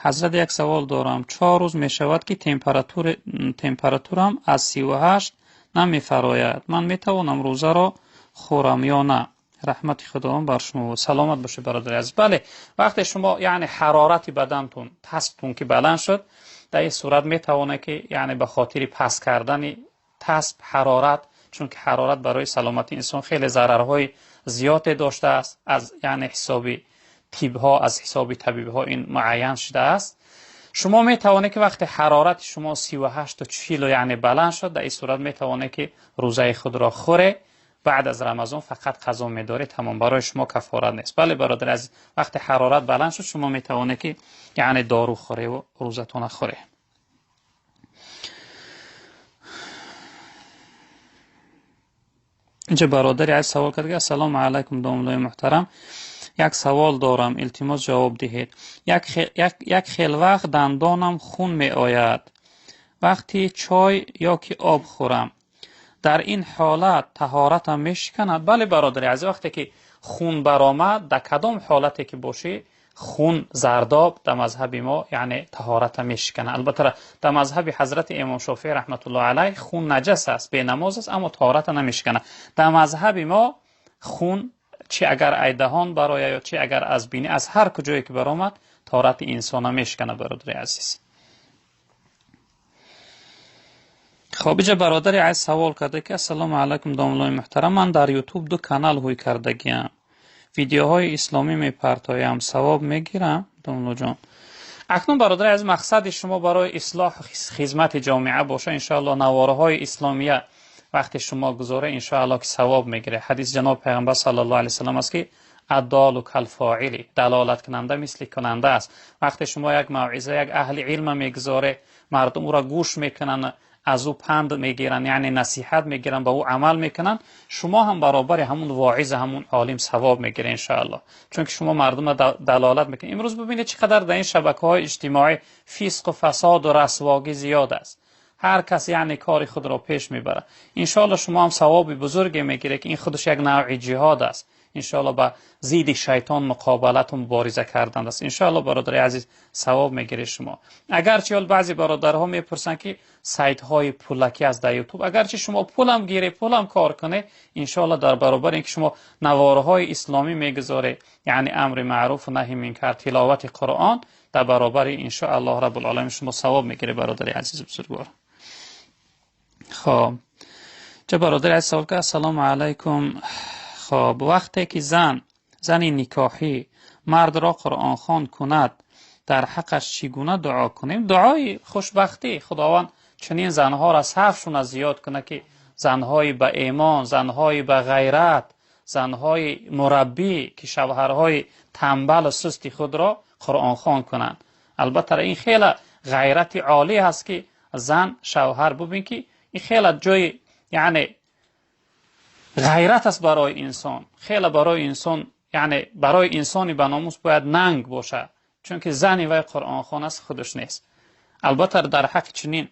Ҳазрат, як савол дорам. 4 рӯз мешавад ки температурам аз 38 намефарояд. Ман метавонам рӯзаро хӯрам ё на? Раҳмати Худованд бар шумо. Саломат бошед бародари азиз. Бале, вақте шумо яъне ҳарорати бадантун, тасбтун ки баланд шуд, дар ин сурат метавонед ки яъне ба хотири паст кардани тасб ҳарорат, чунки ҳарорат барои саломатии инсон хеле зарарҳои зиёде доштааст, аз яъне ҳисоби тибҳо, аз ҳисоби табибҳо ин муайян шудааст. Шумо метавонед ки вақте ҳарорати шумо 38 то 40 яъне баланд шуд, дар ин сурат метавонед ки рӯзаи худро хӯре, баъд аз Рамазон фақат қазо медоред, тамом, барои шумо кафорат нест. Бале бародари азиз, вақте ҳарорат баланд шуд, шумо метавонед ки яъне дору хӯре ва рӯзатонро хӯре. Инҷа бародари азиз савол кард ки ассалому алайкум домлои муҳтарам, як савол дорам, илтимос ҷавоб диҳед. Як хел вақт дандонам хун меояд вақти чой ё ки об хӯрам. Дар ин ҳолат таҳоратам мешиканад? Бале бародари азиз, вақте ки хун баромад, дар кадом ҳолате ки бошӣ, хун зардоб дар мазҳаби мо яъне таҳората мешиканад. Албатта дар мазҳаби ҳазрати имом Шофеъ раҳматуллоҳи алайҳ хун наҷас аст, бенамоз аст, аммо таҳората намешиканад. Дар мазҳаби мо хун чи агар ай даҳон барояд ё чи агар аз бинӣ, аз ҳар куҷое ки баромад, таҳорати инсона мешиканад бародари азиз. Хоб, инҷа бародари азиз савол карда ки ассалому алайкум домлои муҳтарам, ман дар ютуб 2 канал ҳуй кардагиам, видеоҳои исломӣ мепартоям, савоб мегирам? Домлоҷон, акнун бародари азиз, мақсади шумо барои ислоҳ хизмати ҷомеа боша, иншоаллоҳ наворҳои исломия вақте шумо гузоре, иншоаллоҳ ки савоб мегиред. Ҳадис ҷаноб Пайғамбар саллаллоҳу алайҳи васаллам аст ки аддолу калфоили, далолаткунанда мисли кунанда аст. Вақте шумо як мавъиза, як аҳли илма мегузоре, мардум ӯро гӯш мекунанд, аз ӯ панд мегиранд, яъне насиҳат мегиранд, ба ӯ амал мекунанд, шумо ҳам баробари ҳамун воиза, ҳамун олим савоб мегиред иншоаллоҳ, чунки шумо мардумро далолат мекунед. Имрӯз бибинед чӣ қадар дар ин шабакаҳои иҷтимоӣ фисқу фасоду расвогӣ зиёд аст. Ҳар кас яъне кори худро пеш мебарад. Иншоаллоҳ шумо ҳам савоби бузурге мегиред, ки ин худаш як навъи ҷиҳод аст. Иншоаллоҳ ба зидди шайтон муқобилат ва мубориза кардан аст. Иншоаллоҳ бародари азиз савоб мегиред шумо. Агарчи ҳол баъзе бародарҳо мепурсанд, ки сайтҳои пулакӣ аст дар ютуб, агарчи шумо пулам гиред, пулам кор кунед, иншоаллоҳ дар баробари инки шумо наворҳои исломӣ мегузоред, яъне амри маъруф ва наҳи мункар, тиловати Қуръон, дар баробари иншоаллоҳ раббул-оламин шумо савоб мегиред, бародари азиз бузургвор. Хоб, ча бародари азиз савол кард: ассалому алайкум. Хоб, вақте ки зани никоҳӣ мардро қуръонхон кунад, дар ҳаққаш чӣ гуна дуо кунем? Дуои хушбахтӣ. Худованд чунин занҳоро сафшона зиёд кунад, ки занҳои ба имон, занҳои ба ғайрат, занҳои мураббӣ, ки шавҳарҳои танбал ва сусти худро қуръонхон кунанд. Албатта ин хеле ғайрати олӣ ҳаст, ки зан шавҳар бубин, ки ин хеле ҷои яъне ғайрат аст барои инсон. Хеле барои инсон, яъне барои инсони ба номус бояд нанг бошад, чунки зани вай қуръонхон аст, худаш нест. Албатта дар ҳаққи чунин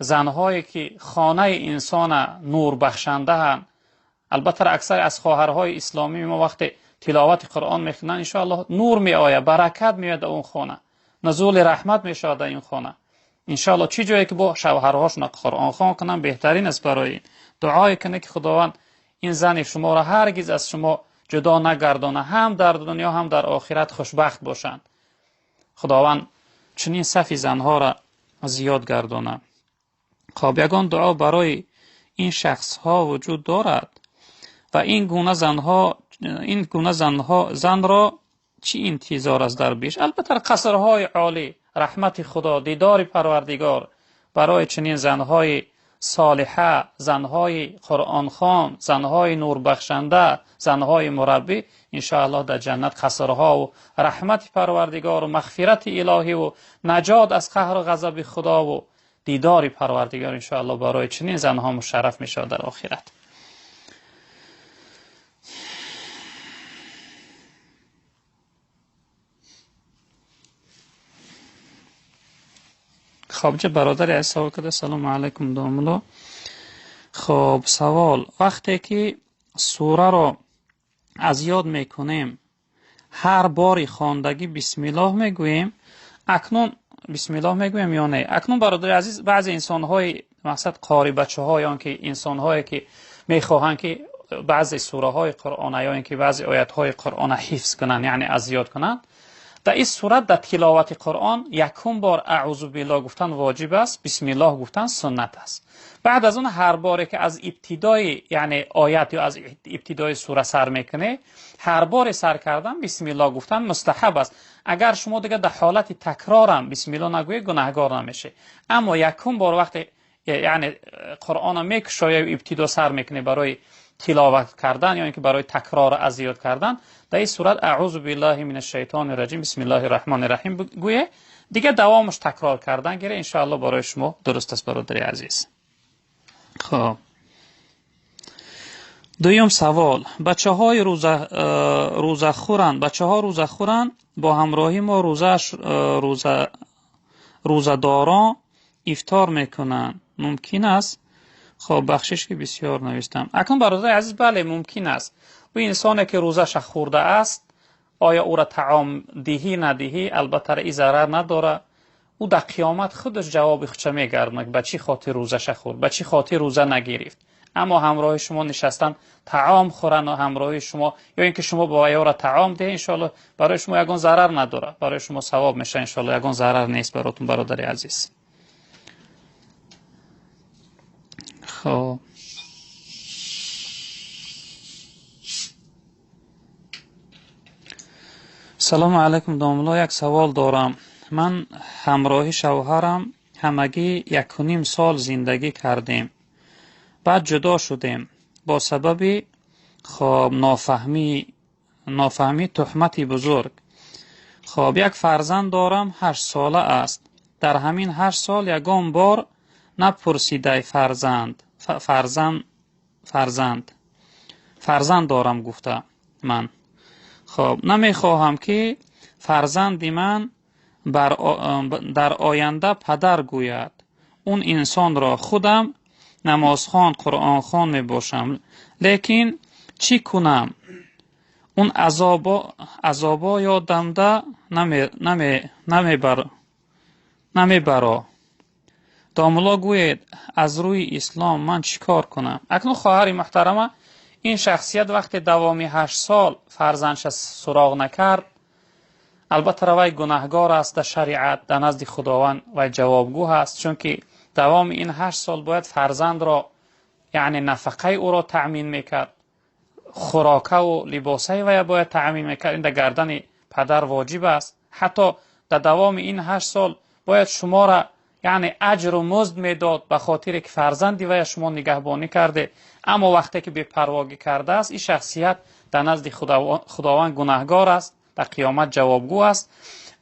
занҳое ки хонаи инсона нурбахшандаанд, албатта аксар аз хоҳарҳои исломии мо вақте тиловати Қуръон мехонанд, иншоаллоҳ нур меояд, баракат меояд дар он хона, нузули раҳмат мешавад дар ин хона. Иншоаллоҳ чӣ ҷое ки бо шавҳарҳошон қуръонхон кунанд, беҳтарин аст барои ин. Дуое кунед, ки Худованд ин зани шуморо ҳаргиз аз шумо ҷудо нагардонад, ҳам дар дунё ҳам дар охират хушбахт бошанд. Худованд чунин сафи занҳоро зиёд гардонад. Хоб, ягон дуо барои ин шахсҳо вуҷуд дорад ва ин гуна занҳо, ин гуна занҳо, занро чӣ интизор аст дар беш? Албатта қасрҳои олӣ, раҳмати Худо, дидори Парвардигор барои чунин занҳои солиҳа, занҳои қуръонхон, занҳои нурбахшанда, занҳои мураббӣ, иншоаллоҳ дар ҷаннат қасрҳо ва раҳмати Парвардигор ва мағфирати илоҳӣ ва наҷот аз қаҳру ғазаби Худо ва дидори Парвардигор иншоаллоҳ барои чунин занҳо мушарраф мешавад дар охират. Хоб, ҷа бародари азиз савол карда: ассалому алайкум домулло. Хоб, савол: вақте ки сураро аз ёд мекунем, ҳар бори хондагӣ бисмиллоҳ мегӯем, акнун бисмиллоҳ мегӯем ё не? Акнун бародари азиз, баъзе инсонҳои мақсад қори бачаҳо ё ки инсонҳое ки мехоҳанд ки баъзе сураҳои Қуръон ё ин ки баъзе оятҳои Қуръонро ҳифз кунанд, яъне аз ёд кунанд, дар ин сурат дар тиловати Қуръон якум бор аъузу биллоҳ гуфтан воҷиб аст, бисмиллоҳ гуфтан суннат аст. Баъд аз он ҳар боре ки аз ибтидои яъне оят ё аз ибтидои сура сар мекунӣ, ҳар боре сар кардан бисмиллоҳ гуфтан мустаҳаб аст. Агар шумо дигар дар ҳолати такрорам бисмиллоҳ нагӯед, гунаҳгор намешед. Аммо якум бор вақте яъне Қуръонро мекушоӣ ва ибтидо сар мекунӣ барои тиловат кардан ё инки барои такрор аз ёд кардан, дар ин сурат аъузу биллаҳи минаш шайтони раҷим, бисмиллаҳи раҳмони раҳим гӯе, дигар давомаш такрор кардан гире, иншоаллоҳ барои шумо дуруст аст, бародари азиз. Хоб, дуюм савол: бачаҳои рӯзахӯранд, бачаҳо рӯзахӯранд, бо ҳамроҳи мо рӯзадорон ифтор мекунанд, мумкин аст? Хоб, бахшиш ки бисёр навиштам. Акнун бародари азиз, бале, мумкин аст. Ӯ инсоне ки рӯзаша хӯрда аст, оё ӯро таом диҳӣ надиҳӣ, албатта ин зарар надорад. Ӯ дар қиёмат худаш ҷавоби худша мегардонад, ба чӣ хотир рӯзаша хӯрд, ба чӣ хотир рӯза нагирифт. Аммо ҳамроҳи шумо нишастан таом хӯранд ва ҳамроҳи шумо ё инки шумо бо вайёра таом диҳед, иншоаллоҳ барои шумо ягон зарар надорад, барои шумо савоб мешавад, иншоаллоҳ ягон зарар нест баротун, бародари азиз. Хоб, салому алайкум домулло, як савол дорам. Ман ҳамроҳи шавҳарам ҳамагӣ 1.5 сол зиндагӣ кардем, баъд ҷудо шудем бо сабаби хоб нофаҳмӣ туҳмати бузург. Хоб, як фарзанд дорам, 8 сола аст. Дар ҳамин 8 сол ягон бор напурсидай фарзанд дорам гуфта ман. Хоб, намехоҳам ки фарзанди ман дар оянда падар гӯяд. он инсонро? Худам намозхон, қуръонхон мебошам, лекин чӣ кунам? Он азобо ёдамда намебаро. Домулло гӯед, аз рӯи ислом ман чӣ кор кунам? Акнун хоҳари муҳтарама, ин шахсият вақте давоми 8 сол фарзандша суроғ накард, албатта вай гунаҳгор аст дар шариат, дар назди Худованд вай ҷавобгӯ ҳаст, чунки давоми ин 8 сол бояд фарзандро, яъне нафақаи ӯро таъмин мекард, хӯрокаву либосаи вая бояд таъмин мекард. Ин дар гардани падар воҷиб аст. Ҳатто дар давоми ин 8 сол бояд шуморо, яъне аҷру музд медод ба хотире ки фарзанди вая шумо нигаҳбонӣ карде. Аммо вақте ки бепарвогӣ кардааст, ин шахсият дар назди Худованд гунаҳгор аст, дар қиёмат ҷавобгӯ аст.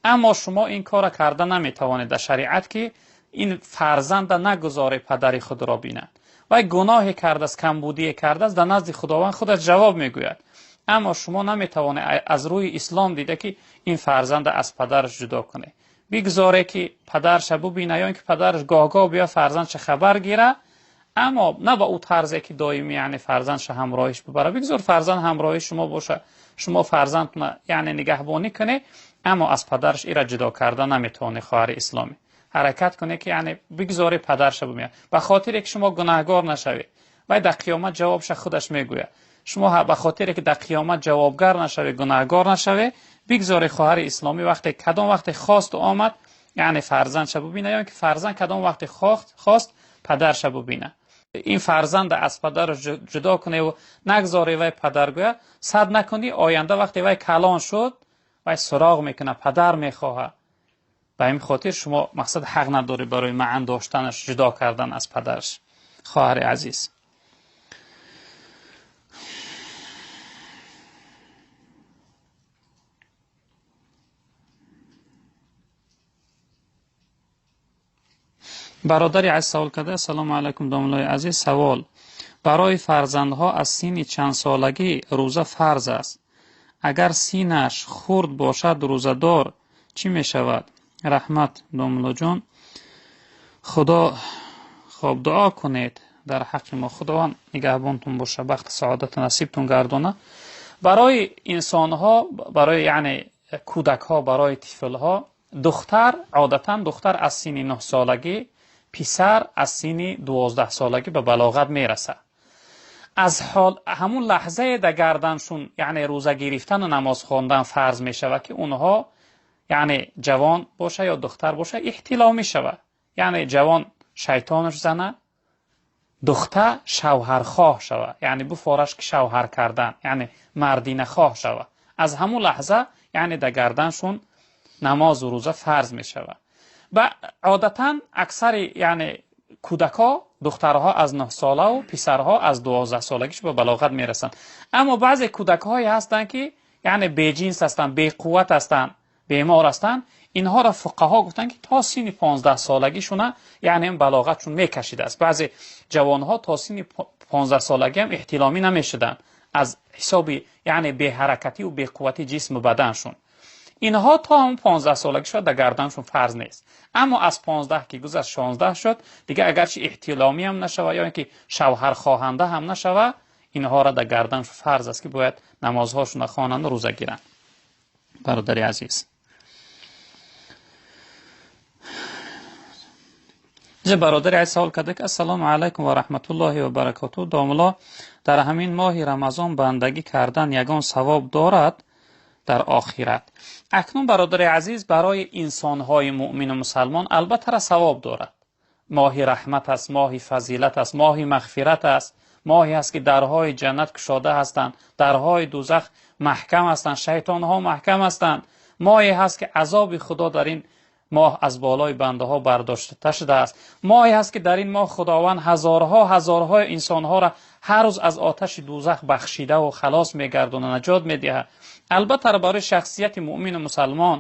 Аммо шумо ин корро карда наметавонед дар шариат, ки ин фарзанда нагузоре падари худро бинад. Вай гуноҳе кардааст, камбудие кардааст, дар назди Худованд худаш ҷавоб мегӯяд. Аммо шумо наметавонед аз рӯи ислом дида ки ин фарзанда аз падараш ҷудо кунед. Бигзоре ки падарша бубина, ё ин ки падараш гоҳ-гоҳ биё фарзандша хабар гира, аммо на ба ӯ тарзе ки доимӣ, яъне фарзандша ҳамроҳиш бибара. Бигзор фарзанд ҳамроҳи шумо боша, шумо фарзандна, яъне нигаҳбонӣ кунед, аммо аз падараш ира ҷудо карда наметавонед. Хоҳари исломӣ, ҳаракат кунед ки, яъне бигзоре падарша бубинад, ба хотире ки шумо гунаҳгор нашавед. Вай дар қиёмат ҷавобша худаш мегӯяд. Шумо ба хотире ки дар қиёмат ҷавобгар нашавед, гунаҳгор нашавед, бигзоре хоҳари исломӣ вақте кадом вақте хосту омад, яъне фарзандша бубинад, ё ин ки фарзанд кадом вақте хост падарша бубинад. Ин фарзанда аз падараш ҷудо куневу нагзоре вай падар гӯяд, сад накунӣ, оянда вақте вай калон шуд, вай суроғ мекунад, падар мехоҳад. Ба ин хотир шумо мақсад ҳақ надоред барои маън доштанаш, ҷудо кардан аз падараш. Хоҳари азиз, бародари азиз савол карда: ассалому алайкум домуллои азиз, савол: барои фарзандҳо аз синни чанд солагӣ рӯза фарз аст? Агар синаш хурд бошад, рӯзадор чӣ мешавад? Раҳмат домуллоҷон. Худо хоб дуо кунед дар ҳаққи мо, Худованд нигаҳбонтон боша, бахти саодату насибтон гардона. Барои инсонҳо, барои яъне кӯдакҳо, барои тифлҳо, духтар одатан духтар аз синни 9 солагӣ, писар аз синни 12 солагӣ ба балоғат мерасад. Аз ҳол ҳамун лаҳзае дар гарданшун, яъне рӯза гирифтану намоз хондан фарз мешавад, ки онҳо, яъне ҷавон боша ё духтар боша, эҳтилом мешавад. Яъне ҷавон шайтонаш зана, духтар шавҳархоҳ шавад, яъне буфораш ки шавҳар кардан, яъне мардинахоҳ шавад. Аз ҳамун лаҳза, яъне дар гарданшун намозу рӯза фарз мешавад. Ба одатан аксари, яъне кӯдакҳо, духтарҳо аз 9 солаву писарҳо аз 12 солагиш ба балоғат мерасанд. Аммо баъзе кӯдакҳое ҳастанд ки, яъне беҷинс ҳастанд, беқувват ҳастанд, бемор ҳастанд. Инҳоро фуқаҳо гуфтанд ки то синни 15 солагишуна, яъне балоғатшон мекашидааст. Баъзе ҷавонҳо то синни 15 солагӣ ҳам эҳтиломӣ намешуданд аз ҳисоби, яъне беҳаракатӣ ва беқуввати ҷисму баданшон. Инҳо то ҳамон 15 солагӣ шуд дар гарданшон фарз нест. Аммо аз 15 ки гузашт 16 шуд, дигар агарчи эҳтиломӣ ҳам нашава ё инки шавҳархоҳанда ҳам нашава, инҳоро дар гарданшон фарз аст ки бояд намозҳошонро хонанд ва рӯза гиранд. Бародари азиз, инҷа бародари азиз савол карда ки ассалому алайкум ва раҳматуллоҳи ва баракотуҳ. Домулло, дар ҳамин моҳи Рамазон бандагӣ кардан ягон савоб дорад дар охират? Акнун бародари азиз, барои инсонҳои муъмину мусалмон албатта савоб дорад. Моҳи раҳмат аст, моҳи фазилат аст, моҳи мағфират аст, моҳе аст ки дарҳои ҷаннат кушода ҳастанд, дарҳои дӯзах маҳкам ҳастанд, шайтонҳо маҳкам ҳастанд. Моҳе ҳаст ки азоби Худо дар ин моҳ аз болои бандаҳо бардошта шудааст. Моҳе ҳаст ки дар ин моҳ Худованд ҳазорҳо ҳазорҳои инсонҳоро ҳар рӯз аз оташи дӯзах бахшидаву халос мегардонад, наҷот медиҳад. Албатта барои шахсияти муъмину мусалмон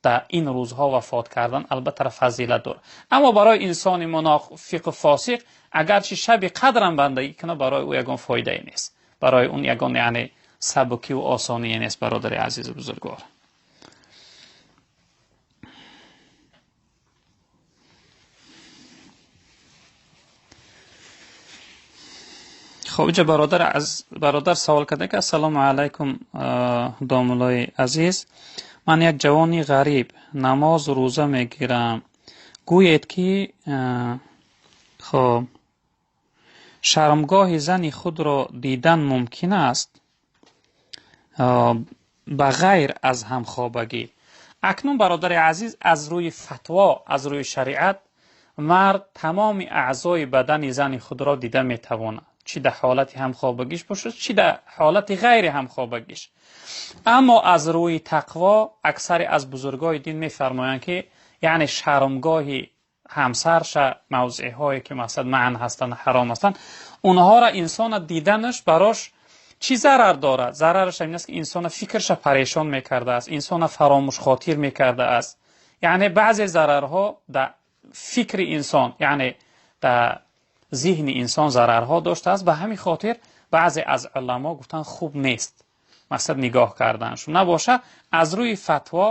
дар ин рӯзҳо вафот кардан албатта фазилат дорад. Аммо барои инсони мунофиқу фосиқ агарчи шаби қадрам бандагӣ кунад, барои ӯ ягон фоидае нест, барои он ягон, яъне сабукиву осоние нест. Бародари азизу бузургвор, Хуб, инҷа бародар савол карда ки ассалому алайкум домуллои азиз, ман як ҷавони ғариб, намоз рӯза мегирам, гӯед ки хуб шармгоҳи зани худро дидан мумкин аст ба ғайр аз ҳамхобагӣ? Акнун бародари азиз, аз рӯи фатво, аз рӯи шариат, мард тамоми аъзои бадани зани худро дида метавонад, чӣ дар ҳолати ҳамхобагиш бошад, чӣ дар ҳолати ғайри ҳамхобагиш. Аммо аз рӯи тақво аксари аз бузургони дин мефармоянд ки яъне шармгоҳи ҳамсарша, мавзеъҳое ки мақсад маън ҳастанд, ҳаром ҳастанд, онҳоро инсона диданаш барош чӣ зарар дорад? Зарараш ин аст ки инсона фикрша парешон мекардааст, инсона фаромӯшхотир мекардааст. Яъне баъзе зарарҳо дар фикри инсон, яъне дар зиҳни инсон зарарҳо доштааст. Ба ҳамин хотир баъзе аз уламо гуфтанд хуб нест мақсад нигоҳ карданашон набошад. Аз рӯи фатво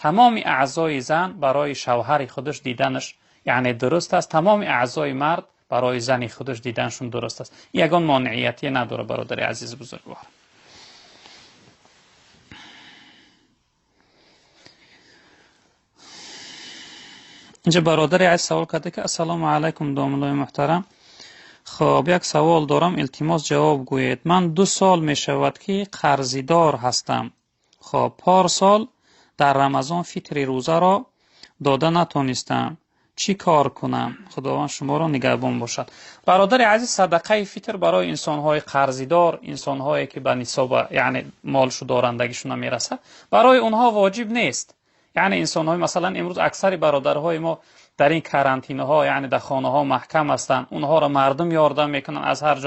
тамоми аъзои зан барои шавҳари худаш диданаш яъне дуруст аст, тамоми аъзои мард барои зани худаш диданашон дуруст аст. Ягон монеияте надорад бародари азиз бузургвор. Инҷа бародари азиз савол карда ки ассалому алайкум домуллои муҳтарам, хоб як савол дорам, илтимос ҷавоб гӯед. Ман 2 сол мешавад ки қарзидор ҳастам. Хоб парсол дар Рамазон фитри рӯзаро дода натонистам. Чӣ кор кунам? Худованд шуморо нигаҳбон бошад. Бародари азиз, садақаи фитр барои инсонҳои қарзидор, инсонҳое ки ба нисоба, яъне молшу дорандагишон намерасад, барои онҳо воҷиб нест. Яъне инсонҳои масалан имрӯз аксари бародарҳои мо дар ин карантинаҳо, яъне дар хонаҳо маҳкам ҳастанд, онҳоро мардум ёрдам мекунанд, аз ҳар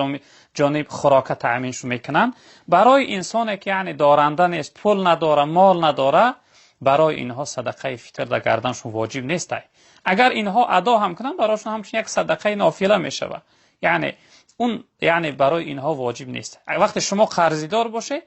ҷониб хӯрока таъминшон мекунанд. Барои инсоне ки яъне доранда нест, пул надора, мол надора, барои инҳо садақаи фитр дар гарданшон воҷиб нест. Агар инҳо адо ҳам кунанд, барояшон ҳамчун як садақаи нофила мешавад. Яъне он, яъне барои инҳо воҷиб нест. Вақте шумо қарзидор бошед,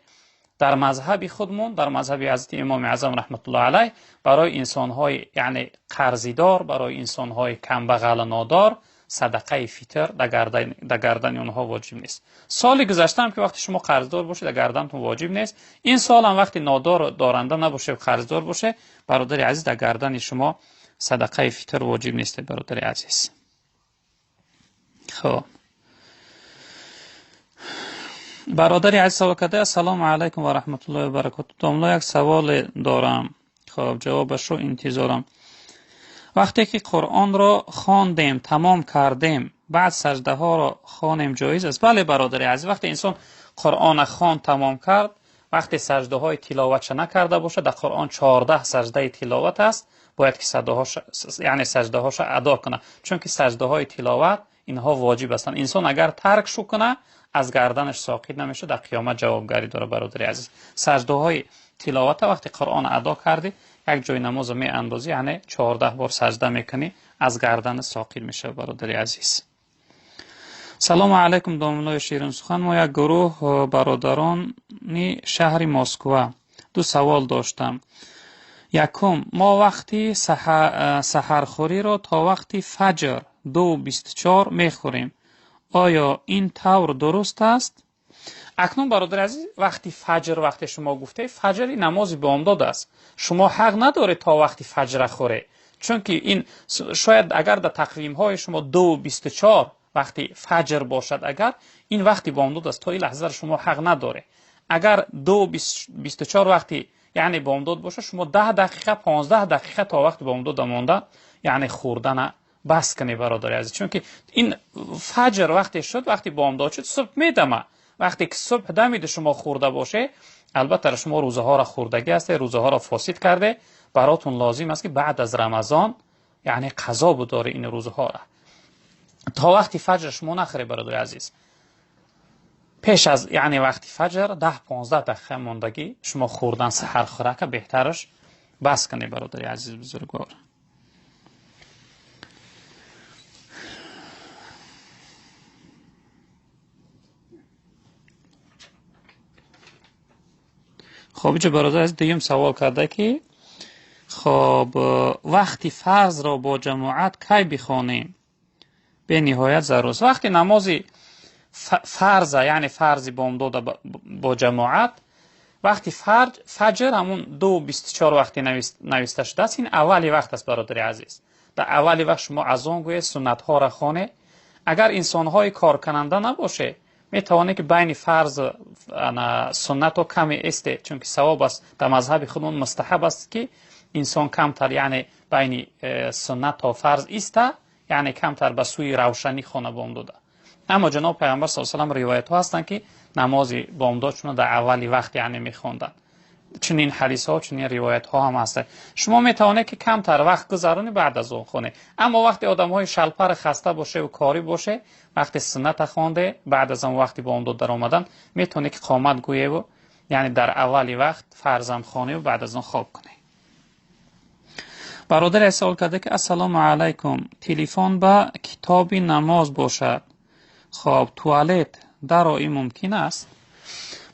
дар мазҳаби худмон, дар мазҳаби ҳазрати имоми аъзам раҳматуллоҳи алайҳ, барои инсонҳои яъне қарзидор, барои инсонҳои камбағал нодор садақаи фитр дар гардани онҳо воҷиб нест. Соли гузашта ҳам ки вақте шумо қарздор бошед, дар гардантон воҷиб нест. Ин сол ҳам вақте нодор доранда набошед, қарздор бошед, бародари азиз, дар гардани шумо садақаи фитр воҷиб нест, бародари азиз. Хоб бародари азиз савол карда: ассалому алайкум ва раҳматуллоҳи ва баракотуҳ. Домла, як саволе дорам, хоб ҷавобашро интизорам. Вақте ки Қуръонро хондем, тамом кардем, баъд саждаҳоро хонем ҷоиз аст? Бале бародари азиз, вақте инсон Қуръонро хон тамом кард, вақте саждаҳои тиловатша накарда бошад, дар Қуръон 14 саждаи тиловат аст, бояд ки яъне саждаҳоша адо кунад, чунки саждаҳои тиловат инҳо воҷиб ҳастанд. Инсон агар тарк шу кунад, аз гарданаш соқит намешавад, дар қиёмат ҷавобгарӣ дорад. Бародари азиз, саждаҳои тиловата вақте Қуръон адо кардӣ, як ҷои намозро меандозӣ, яъне 14 бор сажда мекунӣ, аз гардан соқит мешавад. Бародари азиз, салому алайкум домуллои ширинсухан. Мо як гурӯҳ бародарони шаҳри Москва 2 савол доштам. Якум, мо вақти саҳархӯриро то вақти фаҷр 2:24 мехӯрем. Оё ин тавр дуруст аст? Акнун бародари азиз, вақти фаҷр, вақте шумо гуфтед, фаҷри намози бомдод аст. Шумо ҳақ надоред то вақти фаҷра хӯред, чунки ин шояд агар дар тақвимҳои шумо 2:24 вақти фаҷр бошад, агар ин вақти бомдод аст, то ин лаҳза шумо ҳақ надоред. Агар 2:24 вақти яъне бомдод бошад, шумо 10 дақиқа, 15 дақиқа то вақти бомдод монда, яъне хӯрдана бас кунед бародари азиз, чунки ин фаҷр вақте шуд, вақти бомдод шуд, субҳ медама. Вақте ки субҳ дамида шумо хӯрда бошед, албатта шумо рӯзаҳоро хӯрдагӣ ҳастед, рӯзаҳоро фосид карде, баротон лозим аст ки баъд аз Рамазон яъне қазо будоред ин рӯзаҳоро. То вақти фаҷр шумо нахӯред бародари азиз. Пеш аз яъне вақти фаҷр 10-15 дақиқа мондагӣ шумо хӯрдан саҳархӯрака беҳтараш бас кунед бародари азиз бузургвор. Хоб инҷо бародар азиз дуюм савол карда ки хоб вақти фарзро бо ҷамоат кай бихонем? Бениҳоят зарур аст. Вақти намози Фарза, яъне фарзи бомдода бо ҷамоат, вақти фаҷр ҳамун 2:24 вақти нависта шудааст, ин аввали вақт аст, бародари азиз. Дар аввали вақт шумо азон гӯед, суннатҳоро хонед. Агар инсонҳои коркунанда набошед, метавонед ки байни фарз суннатро каме истед, чунки савоб аст, дар мазҳаби худмон мустаҳаб аст ки инсон камтар, яъне байни суннат то фарз иста, яъне камтар ба сӯи равшанӣ хона бомдода. Аммо ҷаноб Пайғамбар саллаллоҳу алайҳи васаллам ривоятҳо ҳастанд ки намози бомдодшонро дар аввали вақт яъне мехонданд. Чунин ҳадисҳо, чунин ривоятҳо ҳам ҳастанд. Шумо метавонед ки камтар вақт гузаронед, баъд аз он хонед. Аммо вақте одамҳои шалпар хаста боше ва корӣ боше, вақте суннат хонде, баъд аз он вақти бомдод даромадан, метавонед ки қомат гӯеву, яъне дар аввали вақт фарзам хоневу баъд аз он хоб кунед. Бародаре савол карда ки ассалому алайкум, телефон ба китоби намоз бошад, хоб туалет дарои мумкин аст?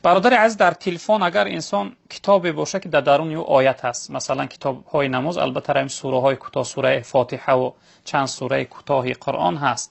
Бародари азиз, дар телефон агар инсон китобе бошад ки дар даруни ӯ оят ҳаст, масалан китобҳои намоз, албатта ҳамин сураҳои кӯтоҳ, сураи Фотиҳа ва чанд сураи кӯтоҳи Қуръон ҳаст.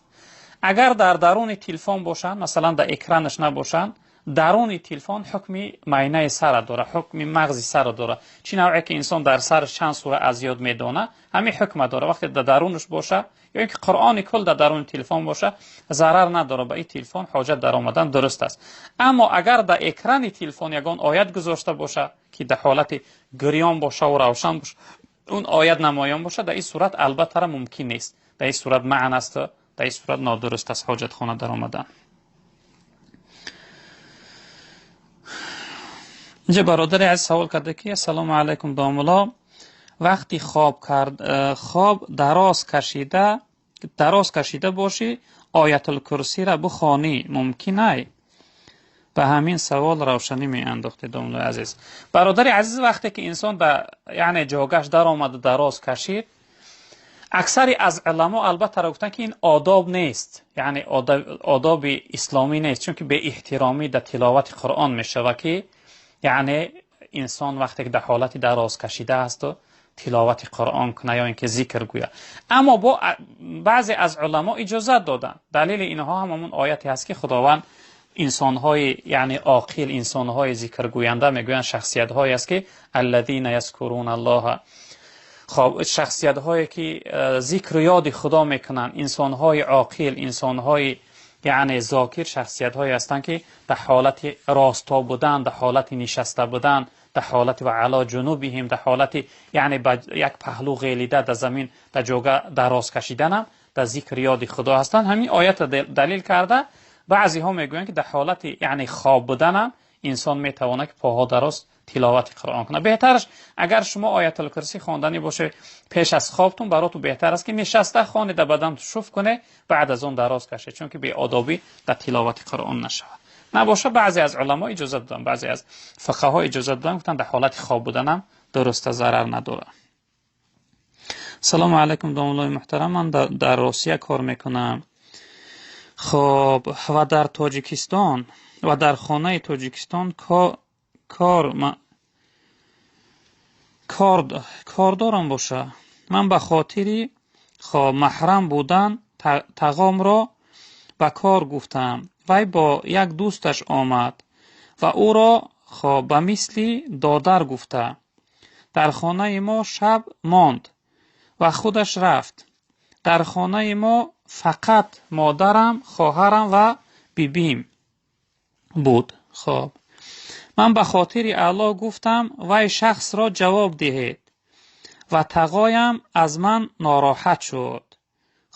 Агар дар даруни телефон бошанд, масалан дар экранаш набошанд, даруни телефон ҳукми майнаи сара дорад, ҳукми мағзи сара дорад. Чӣ навъе ки инсон дар сараш чанд сура аз ёд медонад, ҳамин ҳукма дорад. Вақте дар дарунаш бошад ё ин ки Қуръони кул дар даруни телефон бошад, зарар надорад, ба ин телефон ҳоҷат даромадан дуруст аст. Аммо агар дар экрани телефон ягон оят гузошта бошад ки дар ҳолати гирён бошад ва равшан бошад, он оят намоён бошад, дар ин сурат албатта мумкин нест. Дар ин сурат маън аст, дар ин сурат нодуруст аст ҳоҷатхона даромадан. Инҷа бародари азиз савол карда ки ассалому алайкум домулло, вақти хоб дароз кашида бошӣ, оятулкурсиро бихонӣ мумкин ай? Ба ҳамин савол равшанӣ меандохтед домуллои азиз. Бародари азиз, вақте ки инсон ба яъне ҷогаш даромаду дароз кашид, аксари аз уламо албатта гуфтанд ки ин одоб нест, яъне одоби исломӣ нест, чунки беэҳтиромӣ дар тиловати Қуръон мешавад ки яъне инсон вақте ки дар ҳолати дароз кашида аст тиловати Қуръон кунад ё инки зикр гӯяд. Аммо бо баъзе аз уламо иҷозат доданд. Далели инҳо ҳам ҳамон ояте ҳаст ки Худованд инсонҳои яъне оқил, инсонҳои зикргӯянда мегӯянд, шахсиятҳое аст ки аллазина язкуруна Аллоҳа, хоб шахсиятҳое ки зикру ёди Худо мекунанд, инсонҳои оқил, инсонҳои яъне зокир, шахсиятҳое ҳастанд ки дар ҳолати росто будан, дар ҳолати нишаста будан, дар ҳолати ва ало ҷунубиҳим, дар ҳолати яъне ба як паҳлӯ ғелида дар замин дар ҷога дароз кашиданам дар зикри ёди Худо ҳастанд. Ҳамин оятро далил карда баъзеҳо мегӯянд ки дар ҳолати яъне хоб буданам инсон метавонад ки поҳо дароз тиловати Қуръон кунад. Беҳтараш агар шумо оятулкурсӣ хонданӣ бошед пеш аз хобтон, баротон беҳтар аст ки нишаста хонед, дар бадан шуф кунед, баъд аз он дароз кашед, чунки беодобӣ дар тиловати Қуръон нашавад. Набошад баъзе аз уламо иҷозат доданд, баъзе аз фиқҳҳо иҷозат доданд, гуфтанд дар ҳолати хоб буданам дуруст зарар надорад. Салому алайкум домуллои муҳтарам, ман дар Русия кор мекунам. Хоб ва дар Тоҷикистон ва дар хонаи Тоҷикистон кор дорам боша. Ман ба хотири маҳрам будан тағомро ба кор гуфтам. Вай бо як дӯсташ омад ва ӯро ба мисли додар гуфта. Дар хонаи мо шаб монд ва худаш рафт. Дар хонаи мо фақат модарам, хоҳарам ва бибим буд. Хоб ман ба хотири Аллоҳ гуфтам вай шахсро ҷавоб диҳед ва тағоям аз ман нороҳат шуд.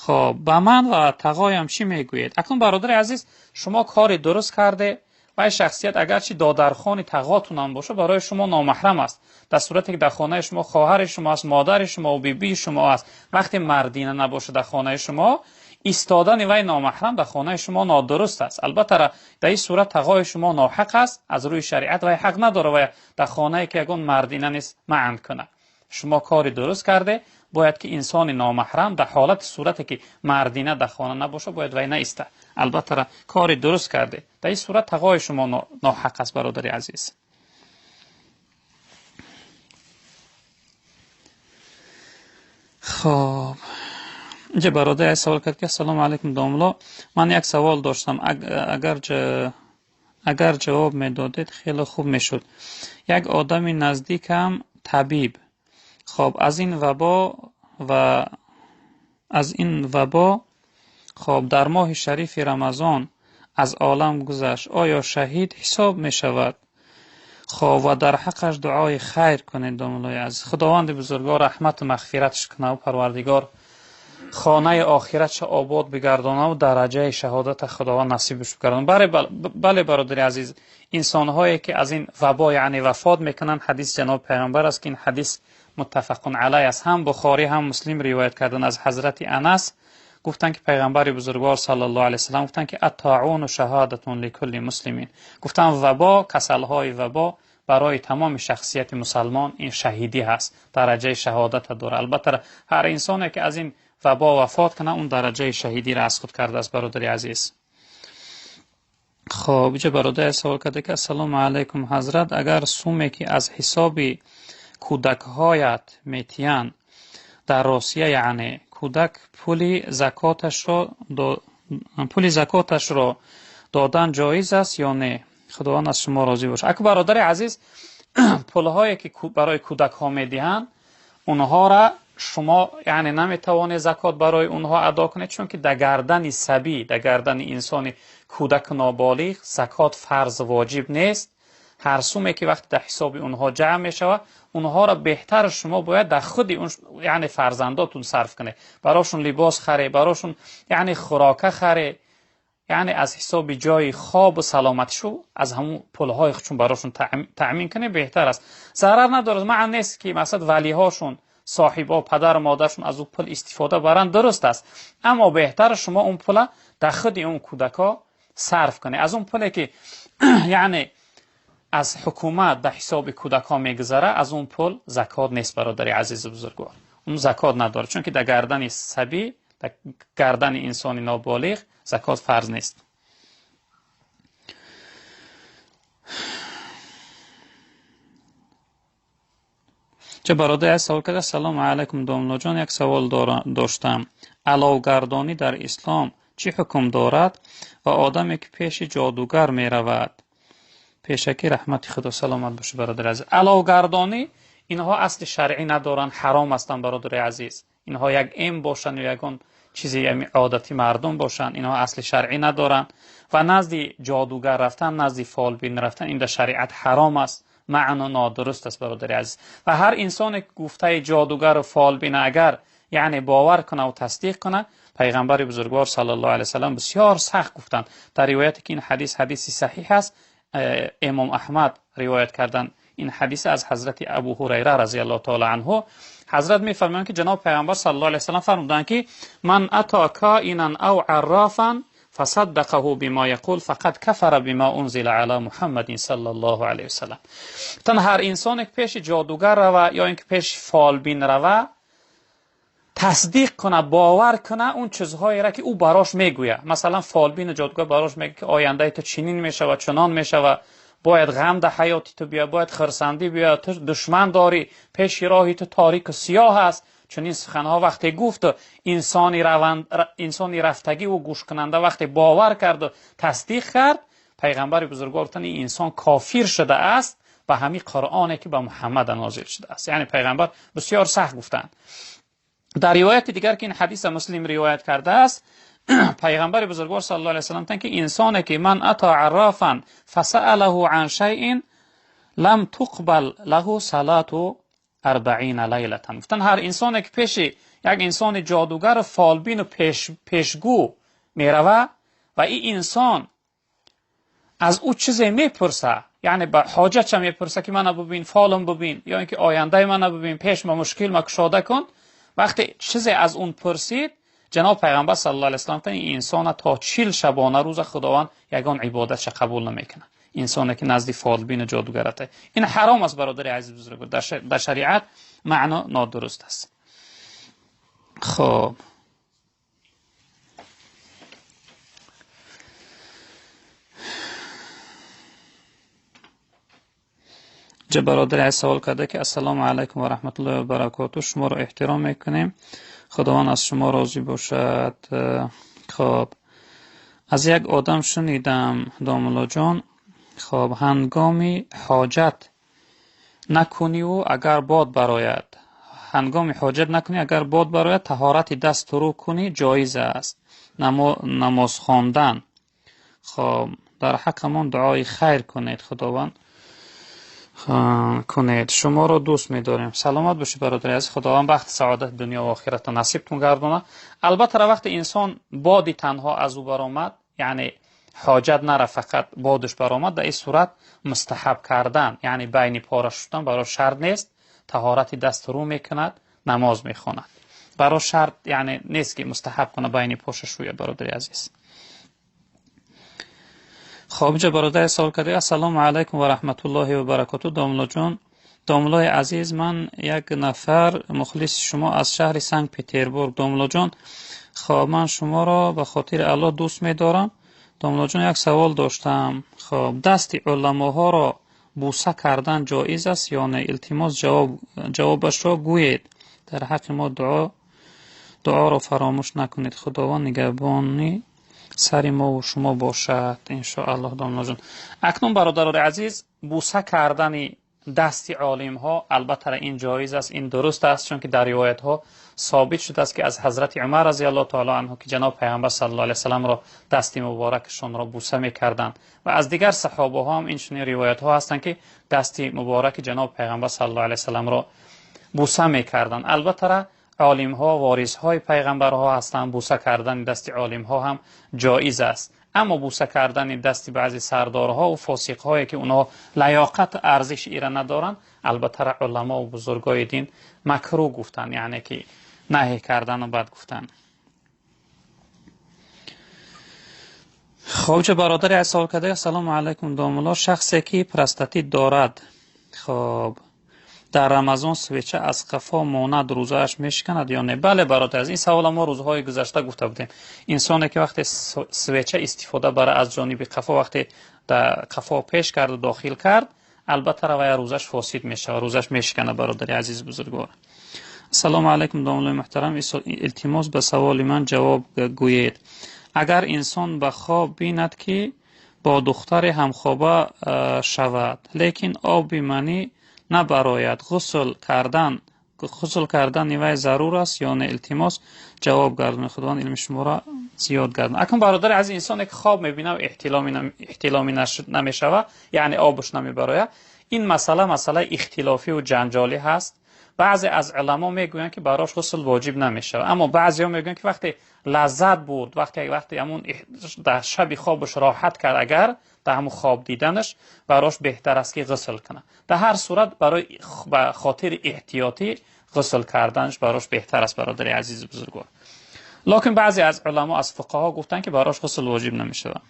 Хоб ба ман ва тағоям чӣ мегӯед? Акнун бародари азиз, шумо кори дуруст карде. Вай шахсият агарчи додархони тағотунам бошад, барои шумо номаҳрам аст. Дар сурате ки дар хонаи шумо хоҳари шумо аст, модари шумо ва бибии шумо аст, вақте мардина набошад дар хонаи шумо, истодани вай номаҳрам дар хонаи шумо нодуруст аст. Албатта дар ин сурат тағои шумо ноҳақ аст, аз рӯи шариат вай ҳақ надорад вай дар хонае ки ягон мардина нест маън кунад. Шумо кори дуруст карде, бояд ки инсони номаҳрам дар ҳолати сурате ки мардина дар хона набошад, бояд вай наистад. Албатта кори дуруст карде. Дар ин сурат тағои шумо ноҳақ аст, бародари азиз. Хоб Инҷа бародар як савол кард, ки ассалому алайкум домло, ман як савол доштам, агар ҷавоб медодед хеле хуб мешуд. Як одами наздикам табиб, хоб аз ин вабо хоб дар моҳи шарифи Рамазон аз олам гузашт, оё шаҳид ҳисоб мешавад? Хоб ва дар ҳаққаш дуои хайр кунед домлои азиз. Худованди бузургвор раҳмату мағфиратш кунад ва Парвардигор хонаи охиратша обод бигардонад ва дараҷаи шаҳодата Худованд насибаш бигардонад. Бале бародари азиз, инсонҳое ки аз ин вабо яъне вафот мекунанд, ҳадис ҷаноби пайғамбар аст, ки ин ҳадис муттафақун алайҳ аст, ҳам Бухорӣ ҳам Муслим ривоят карданд аз ҳазрати Анас, гуфтанд ки пайғамбари бузургвор саллаллоҳу алайҳи васаллам гуфтанд ки аттаъуну шаҳодатун ликулли муслимин, гуфтанд вабо, касалҳои вабо барои тамоми шахсияти мусалмон ин шаҳидӣ ҳаст, дараҷаи шаҳодата дорад. Албатта ҳар инсоне ки аз ин вабо вафот кунад, он дараҷаи шаҳидиро аз худ кардааст бародари азиз. Хоб инҷа бародари савол карда, ки ассалому алайкум ҳазрат, агар суме ки аз ҳисоби кӯдакҳоят метиҳанд дар Русия, яъне кӯдак пули закоташро додан ҷоиз аст ё не? Худованд аз шумо розӣ бошад. Аку бародари азиз, пулҳое ки барои кӯдакҳо медиҳанд, онҳоро шумо яъне наметавонед закот барои онҳо адо кунед, чунки дар гардани сабӣ, дар гардани инсони кӯдак ноболиғ закот фарз воҷиб нест. Ҳар суме ки вақте дар ҳисоби онҳо ҷамъ мешавад, онҳоро беҳтар шумо бояд дар худи он яъне фарзандотун сарф кунед, барошон либос харед, барошон яъне хӯрока харед, яъне аз ҳисоби ҷои хобу саломатишу аз ҳамун пулҳои худшон барошон таъмин кунед беҳтар аст. Зарар надорад, маън нест ки масалан валиҳошон, соҳибо, падару модаршон аз он пул истифода баранд, дуруст аст, аммо беҳтар шумо он пула дар худи он кӯдакҳо сарф кунед. Аз он пуле ки яъне аз ҳукумат дар ҳисоби кӯдакҳо мегузарад, аз он пул закот нест бародари азизу бузургвор, он закот надорад, чунки дар гардани сабӣ, дар гардани инсони ноболиғ закот фарз нест. Ча бародар як савол карда, ассалому алайкум домлоҷон, як савол доштам. Аловгардонӣ дар ислом чӣ ҳукм дорад ва одаме ки пеши ҷодугар меравад? Пешакӣ раҳмати Худо, саломат бошед бародари азиз. Аловгардонӣ инҳо асли шаръӣ надоранд, ҳаром ҳастанд бародари азиз. Инҳо як эм бошанд ё ягон чизи одати мардум бошанд, инҳо асли шаръӣ надоранд ва назди ҷодугар рафтан, назди фолбин рафтан ин дар шариат ҳаром аст, маъно нодуруст аст бародари азиз. Ва ҳар инсоне ки гуфтаи ҷодугару фолбин агар яъне бовар кунад ва тасдиқ кунад, пайғамбари бузургвор саллаллоҳу алайҳи васаллам бисёр сахт гуфтанд. Дар ривояте ки ин ҳадис ҳадиси саҳиҳ аст, имом Аҳмад ривоят карданд ин ҳадис аз ҳазрати Абу Ҳурайра разияллоҳу таъала анҳу. ҳазрат мефармоянд ки ҷаноби пайғамбар саллаллоҳу алайҳи васаллам фармуданд ки ман ато каинан ав аррафан فصدقه بما يقول فقد كفر بما انزل على محمد صلى الله عليه وسلم. تن هر انسان که پیش جادوگر روه یا اینکه پیش فالبین روه، تصدیق کنه، باور کنه اون چیزهایی را که او براش میگوید. مثلا فالبین و جادوگر براش میگه که آینده تو چنین میشه و چنان میشه و باید غم در حیات تو بیاد، باید خرسندی بیاد، تو دشمن داری، پیش راهی تو تاریک و سیاه است. چون این سخنها وقتی گفت انسانی رفتگی و گوش کننده وقتی باور کرد و تصدیق کرد، پیغمبر بزرگوار گفتند این انسان کافر شده است به همین قرآنی که به محمد نازل شده است. یعنی پیغمبر بسیار سخت گفتند. در روایت دیگر که این حدیث مسلم روایت کرده است، پیغمبر بزرگوار صلی الله علیه و سلم گفتند که انسانی که من اتا عرافا فسأله عن شیء لم تقبل له صلاة 40 لیلة. گفتن هر انسانی که پیش یک انسان جادوگر فالبین و پیشگو میروه و این انسان از او چیزی میپرسه، یعنی به حاجت چه میپرسه که منو ببین، فالم ببین، یا اینکه آینده منو ببین، پیش ما مشکل ما کشاده کن، وقتی چیزی از اون پرسید، جناب پیغمبر صلی الله علیه و سلم این انسان تا 40 شبانه روز خداوند یگان عبادتش قبول نمیکنه. انسانی که نزد فالبین جادوگر است، این حرام است برادر عزیز بزرگ، در شریعت معنا نادرست است. خب جا برادر عزیز سوال کرده که السلام علیکم و رحمت الله و برکاته، شما رو احترام میکنیم، Худованд аз шумо розӣ бошад. Хоб, аз як одам шунидам, домуллоҷон, хоб, ҳангоми ҳоҷат накуниву агар бод барояд, ҳангоми ҳоҷат накунӣ, агар бод барояд, таҳорати даст рӯ кунӣ ҷоиз аст. Намоз хондан. Хоб, дар ҳаққамон дуои хайр кунед, Худованд кунед. Шуморо дӯст медорем. Саломат бошед, бародари азиз. Худованд бахти саодати дунё ва охиратро насибтон гардонад. Албатта, вақте инсон боди танҳо аз ӯ баромад, яъне ҳоҷат нара, фақат бодаш баромад, дар ин сурат мустаҳаб кардан, яъне байни пора шудан барои шарт нест. Таҳорати даст рӯ мекунад, намоз мехонад. Барои шарт яъне нест ки мустаҳаб кунад байни поша шӯяд, бародари азиз. Хоб, инҷо бародаре савол карда: Ассалому алайкум ва раҳматуллоҳи ва баракоту, домуллоҷон. Домуллои азиз, ман як нафар мухлиси шумо аз шаҳри Санкт Петербург. Домуллоҷон, хоб, ман шуморо ба хотири Аллоҳ дӯст медорам. Домуллоҷон, як савол доштам. Хоб, дасти уламоҳоро буса кардан ҷоиз аст ё не? Илтимос, ҷавобашро гӯед. Дар ҳаққи мо дуоро фаромӯш накунед. Худованд нигаҳбони сари мо ва шумо бошад, иншоаллоҳ. Домуллоҷон, акнун бародарони азиз, буса кардани дасти олимҳо албатта ин ҷоиз аст, ин дуруст аст, чунки дар ривоятҳо собит шудааст, ки аз ҳазрати Умар разияллоҳу таоло анҳу, ки ҷаноб Пайғамбар саллаллоҳу алайҳи васалламро дасти муборакашонро буса мекарданд, ва аз дигар саҳобаҳо ҳам инчунин ривоятҳо ҳастанд, ки дасти мубораки ҷаноб Пайғамбар саллаллоҳу алайҳи васалламро буса мекарданд. Албатта, олимҳо ворисҳои пайғамбарҳо ҳастанд, буса кардани дасти олимҳо ҳам ҷоиз аст. Аммо буса кардани дасти баъзе сардорҳо ва фосиқҳое, ки онҳо лаёқат арзиши ира надоранд, албатта уламо ва бузургои дин макрӯҳ гуфтанд, яъне ки наҳй кардану бад гуфтанд. Хоб, ча бародари аз савол карда: Ассалому алайкум, домулло, шахсе ки простатит дорад, хоб, дар Рамазон свеча аз қафо монад, рӯзааш мешиканад ё не? Бале, бародар, аз ин савола мо рӯзҳои гузашта гуфта будем. Инсоне ки вақте свеча истифода бара аз ҷониби қафо, вақте дар қафо пеш карду дохил кард, албатта равая рӯзаш фосид мешавад, рӯзаш мешиканад, бародари азиз бузургвор. Ассалому алайкум, домуллои муҳтарам, илтимос, ба саволи ман ҷавоб гӯед. Агар инсон ба хоб бинад, ки бо духтаре ҳамхоба шавад, лекин оби манӣ набарояд, ғусл кардани вай зарур аст ё не? Илтимос, ҷавоб гардонед. Худованд илми шуморо зиёд гардонад. Акнун, бародари азиз, инсоне ки хоб мебинад, эҳтиломӣ намешавад, яъне обаш намебарояд, ин масъала масъалаи ихтилофиву ҷанҷолӣ ҳаст. Баъзе аз уламо мегӯянд, ки барош ғусл воҷиб намешавад, аммо баъзеҳо мегӯянд, ки вақте лаззат бурд, вақте ҳамун дар шаби хобаш роҳат кард, агар дар ҳамун хоб диданаш, барош беҳтар аст, ки ғусл кунад. Дар ҳар сурат, барои ба хотири эҳтиётӣ ғусл карданаш барош беҳтар аст, бародари азизи бузургвор. Локин баъзе аз уламо, аз фуқаҳо гуфтанд, ки барош ғусл воҷиб намешавад.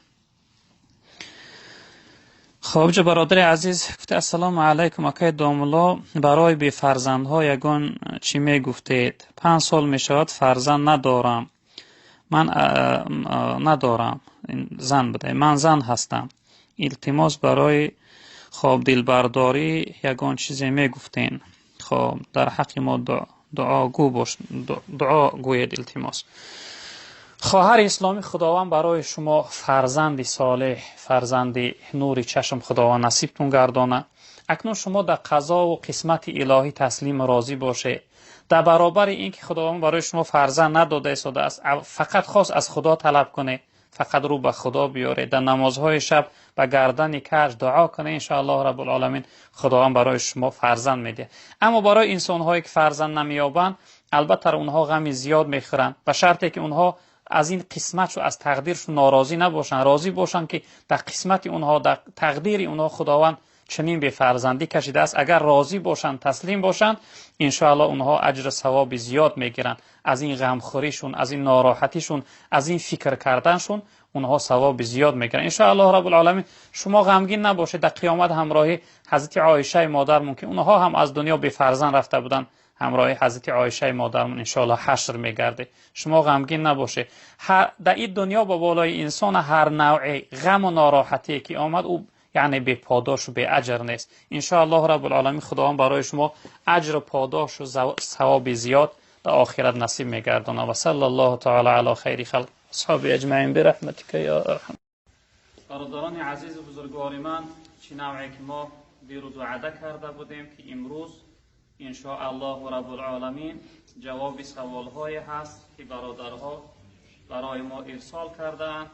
Хоб, ҷа бародари азиз гуфта: Ассалому алайкум, акай домулло, барои бефарзандҳо ягон чӣ мегуфтед? 5 сол мешавад, фарзанд надорам. Ман надорам, зан буда, ман зан ҳастам. Илтимос, барои хоб дилбардорӣ ягон чизе мегуфтен. Хоб, дар ҳаққи мо дуогӯ бош, дуо гӯед, илтимос. Хоҳари исломӣ, Худованд барои шумо фарзанди солеҳ, фарзанди нури чашм Худованд насибтон гардонад. Акнун шумо дар қазову қисмати илоҳӣ таслиму розӣ бошед. Дар баробари ин ки Худованд барои шумо фарзанд надода истодааст, фақат хос аз Худо талаб кунед, фақат рӯ ба Худо биёред, дар намозҳои шаб ба гардани каҷ дуо кунед, иншоаллоҳ раббулоламин Худованд барои шумо фарзанд медиҳад. Аммо барои инсонҳое ки фарзанд намеёбанд, албатта онҳо ғами зиёд мехӯранд, ба шарте ки онҳо аз ин қисматшу аз тақдиршу норозӣ набошанд, розӣ бошанд, ки дар қисмати онҳо, дар тақдири онҳо Худованд чунин бефарзандӣ кашидааст. Агар розӣ бошанд, таслим бошанд, иншоаллоҳ онҳо аҷру савоби зиёд мегиранд. Аз ин ғамхӯришун, аз ин нороҳатишун, аз ин фикр карданшун онҳо савоби зиёд мегиранд, иншоаллоҳ раббулоламин. Шумо ғамгин набошед, дар қиёмат ҳамроҳи ҳазрати Оишаи модармон, ки онҳо ҳам аз дунё бефарзанд рафта буданд, ҳамроҳи ҳазрати Оишаи модармон иншоаллоҳ ҳашр мегардед. Шумо ғамгин набошед. Дар ин дунё ба болои инсон ҳар навъи ғаму нороҳатие ки омад, ӯ яъне беподошу беаҷр нест. Иншоаллоҳ раббулоламин Худованд барои шумо аҷру подошу савоби зиёд дар охират насиб мегардонад. Ва саллаллоҳу таала ала хайри халқ асҳоби аҷмаин бирахматика ё арҳам. Бародарони азизу бузургвори ман, чӣ навъе ки мо дирӯз ваъда карда будем, ки имрӯз иншоаллоҳу раббулоламин ҷавоби саволҳое ҳаст, ки бародарҳо барои мо ирсол кардаанд.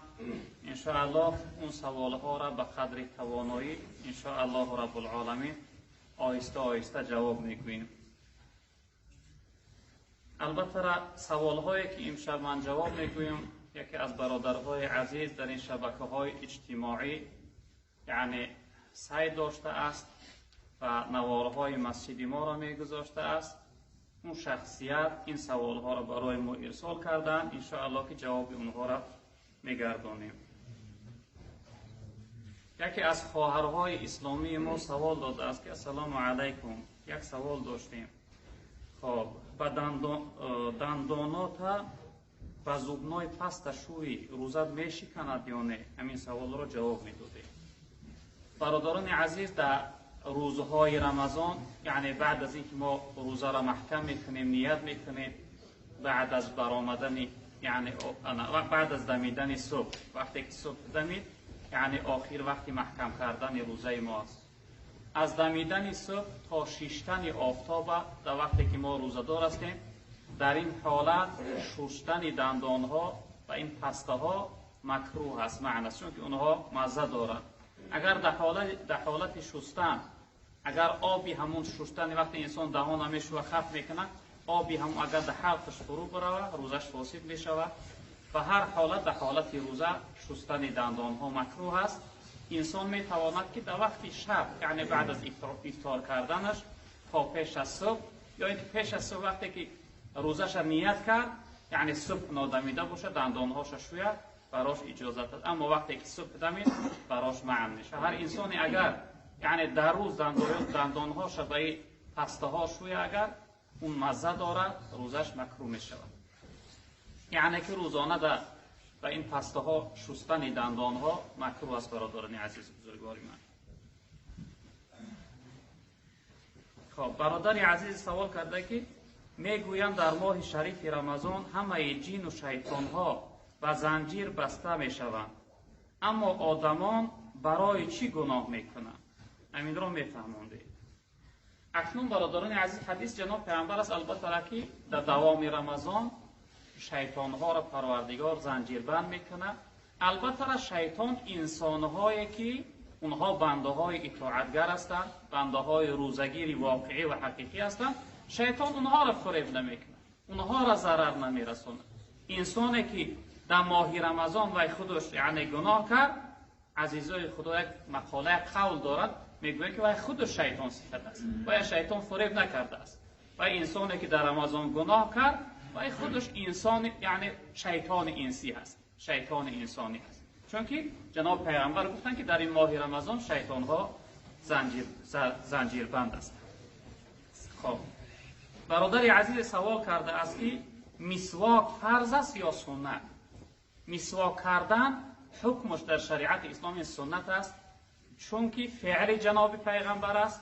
Иншоаллоҳ он саволҳоро ба қадри тавоноӣ иншоаллоҳу раббулоламин оҳиста оҳиста ҷавоб мегӯем. Албатта, саволҳое ки имшаб ман ҷавоб мегӯям, яке аз бародарҳои азиз дар ин шабакаҳои иҷтимоӣ, яъне сай доштааст ва наворҳои масҷиди моро мегузоштааст. Он шахсият ин саволҳоро барои мо ирсол карданд. Иншоаллоҳ ки ҷавоби онҳоро мегардонем. Яке аз хоҳарҳои исломии мо савол додааст, ки ассалому алайкум, як савол доштем. Хоб, ба дандонота ба зубной паста шӯи, рӯзат мешиканад ё не? Ҳамин саволро ҷавоб медодем. Бародарони азиз, дар рӯзҳои Рамазон, яъне баъд аз ин ки мо рӯзаро маҳкам мекунем, ният мекунем, баъд аз баромадани, яъне баъд аз дамидани субҳ, вақте ки субҳ дамид, яъне охир вақти маҳкам кардани рӯзаи мо аст. Аз дамидани субҳ то шиштани офтоба, дар вақте ки мо рӯзадор ҳастем, дар ин ҳолат шустани дандонҳо ва ин пастаҳо макрӯҳ аст, маъна, чунки онҳо мазза доранд. Агар дар ҳолати шустан, агар оби ҳамун шустани, вақте инсон даҳона мешува, хаф мекунад, оби ҳамун агар дар ҳалқаш фурӯ барава, рӯзаш фосид мешавад. Ба ҳар ҳолат дар ҳолати рӯза шустани дандонҳо макрӯҳ аст. Инсон метавонад, ки дар вақти шаб, яъне баъд аз ифтор карданаш то пеш аз субҳ, ё ин ки пеш аз субҳ, вақте ки рӯзаша ният кард, яъне субҳ нодамида бошад, дандонҳоша шӯяд, барош иҷозат аст. Аммо вақте ки субҳ дамид, барош манъ мешавад. Ҳар инсоне агар, яъне дар рӯз дандонҳоша ба пастаҳо шӯя, агар он мазза дорад, рӯзаш макрӯҳ мешавад. Яъне ки рӯзона ба ин пастаҳо шустани дандонҳо макрӯҳ аст, бародарони азизу бузургвори ман. Хоб, бародари азиз савол карда, ки мегӯянд дар моҳи шарифи Рамазон ҳамаи ҷину шайтонҳо ба занҷир баста мешаванд, аммо одамон барои чӣ гуноҳ мекунанд? Ҳаминро мефаҳмондед. Акнун, бародарони азиз, ҳадис ҷаноб Паёмбар аст, албатта, ки дар давоми Рамазон шайтонҳоро Парвардигор занҷирбанд мекунад. Албатта, шайтон инсонҳое ки онҳо бандаҳои итоатгар ҳастанд, бандаҳои рӯзагири воқеӣ ва ҳақиқӣ ҳастанд, шайтон онҳоро фиреб намекунад, онҳоро зарар намерасонад. Инсоне ки дар моҳи Рамазон вай худаш, яъне, гуноҳ кард, азизои Худо, як мақола, як қавл дорад, мегӯяд, ки вай худаш шайтон сифат аст, вай шайтон фиреб накардааст. Вай инсоне ки дар Рамазон гуноҳ кард, вай худаш инсони, яъне шайтони инсӣ ҳаст, шайтони инсонӣ ҳаст. Чунки ҷаноб Пайғамбар гуфтанд, ки дар ин моҳи Рамазон шайтонҳо занҷирбанд ҳастанд. Хоб, бародари азиз савол кардааст, ки мисвок фарз аст ё суннат? Мисвок кардан ҳукмаш дар шариати исломӣ суннат аст, чунки феъли ҷаноби Пайғамбар аст,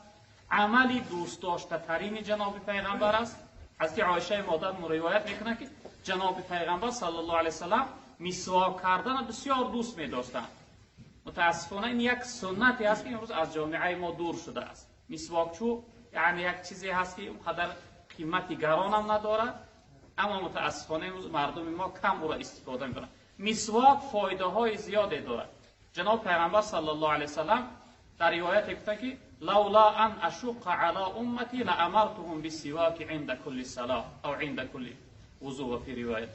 амали дӯстдоштатарини ҷаноби Пайғамбар аст. Ҳазрати Оишаи модар ривоят мекунад, ки ҷаноби Пайғамбар саллаллоҳу алайҳи васаллам мисвок карданро бисёр дӯст медоштанд. Мутаассифона, ин як суннате аст, ки имрӯз аз ҷомеаи мо дур шудааст. Мисвокчӯ, яъне як чизе ҳаст, ки он қадар қимати гаронам надорад, аммо мутаассифона имрӯз мардуми мо кам ӯро истифода мебаранд. Мисвок фоидаҳои зиёде дорад. Ҷаноб Пайғамбар саллаллоҳу алайҳи васаллам дар ривояте гуфтанд, ки лавла ан ашуққа ала уммати лаамартуҳум биссиваки инда кулли салоҳ ав инда кулли вузу ва фи ривоят.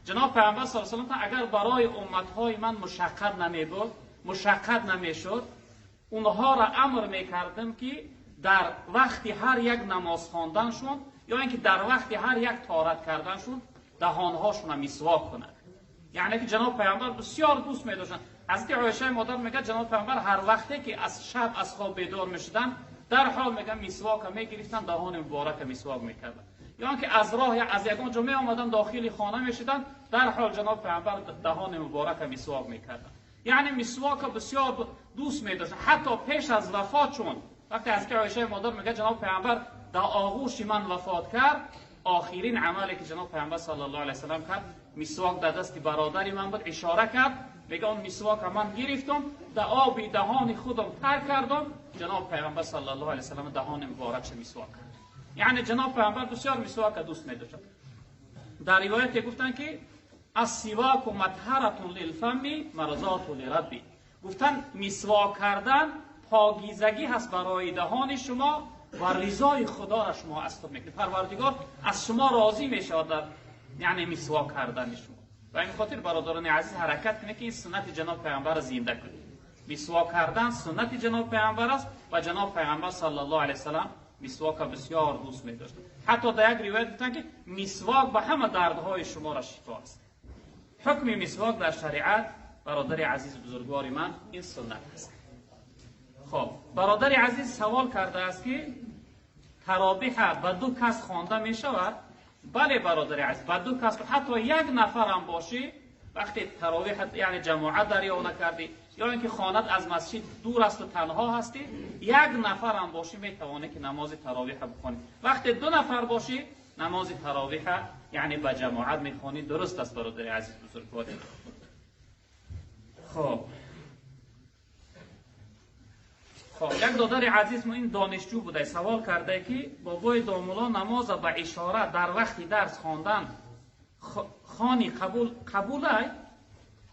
Ҷаноб Пайғамбар саллаллоҳу алайҳи васаллам, агар барои умматҳои ман мушаққат намебуд, мушаққат намешуд, онҳоро амр мекардам, ки дар вақти ҳар як намоз хонданшон ё ин ки дар вақти ҳар як торат карданшон даҳонҳошонро мисвок кунанд. Яъне ки ҷаноб Пайғамбар бисёр дӯст медоштанд. Ҳазрати Оишаи модар мегӯяд, ҷаноб Пайғамбар ҳар вақте ки аз шаб аз хоб бедор мешуданд, дарҳол, мегӯяд, мисвока мегирифтанд, даҳони муборака мисвок мекарданд. Ё он ки аз роҳ аз ягон ҷо меомаданд, дохили хона мешуданд, дарҳол ҷаноб Пайғамбар даҳони муборака мисвок мекарданд. Яъне мисвока бисёр дӯст медоштанд. Ҳатто пеш аз вафот, чун вақте ҳазрати Оишаи модар мегӯяд, ҷаноб Пайғамбар дар оғӯши ман вафот кард. آخرین عملی که جناب پیامبر صلی الله علیه و سلم کرد، مسواک در دست برادری من بود، اشاره کرد، میگه اون مسواک من گرفتم، در آب دهان خودم تر کردم، جناب پیامبر صلی الله علیه و سلم دهان مبارکش مسواک کرد. یعنی جناب پیامبر بسیار مسواک دوست می‌داشت. در روایت گفتن که السواک مطهرة للفم مرضات لربی، گفتن مسواک کردن پاکیزگی هست برای دهان شما و رضای خدا را شما از خود میکنید. پروردگار از شما راضی میشود در یعنی مسواک کردن شما. و این خاطر برادران عزیز حرکت کنید که این سنت جناب پیامبر را زنده کنید. مسواک کردن سنت جناب پیامبر است و جناب پیامبر صلی الله علیه و سلم مسواک بسیار دوست می‌داشت. حتی در یک روایت گفتن که مسواک به همه دردهای شما را شفا است. حکم مسواک در شریعت برادر عزیز بزرگوار من این سنت است. خب برادر عزیز سوال کرده است که تراویح به دو کس خوانده می شود؟ بله برادر عزیز، به دو کس، حتی یک نفر هم باشی، وقتی تراویح یعنی جماعت دریافت نکردی یا اینکه خانت از مسجد دور است و تنها هستی، یک نفر هم باشی میتوانی که نماز تراویح بخوانی. وقتی دو نفر باشی نماز تراویح یعنی به جماعت میخوانی، درست است برادر عزیز بزرگوار. خب یک دادر عزیز ما این دانشجو بوده، سوال کرده که بابای دامولا نماز به اشاره در وقت درس خواندن خانی قبول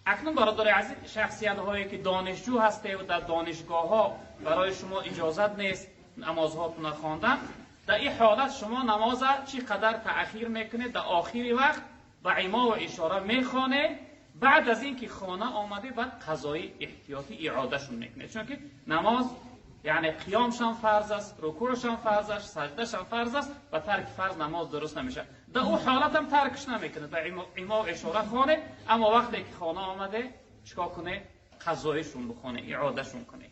اکنون برادر عزیز شخصیت هایی که دانشجو هسته و در دانشگاه ها برای شما اجازت نیست نمازهاتون خواندن، در این حالت شما نماز چی قدر تأخیر میکنه، در آخری وقت به ایما و اشاره میخوانه، بعد از اینکه خانه آمده بعد قضای احتیاطی اعاده شون میکنه، چون که نماز یعنی قیامشان فرض است، رکوعشان فرض است، سجدهشان فرض است و ترک فرض نماز درست نمیشه. در او حالت هم ترکش نمیکنه، به ایما و اشاره خانه، اما وقتی که خانه آمده چیکار کنه؟ قضایشون بخونه، اعاده شون کنه.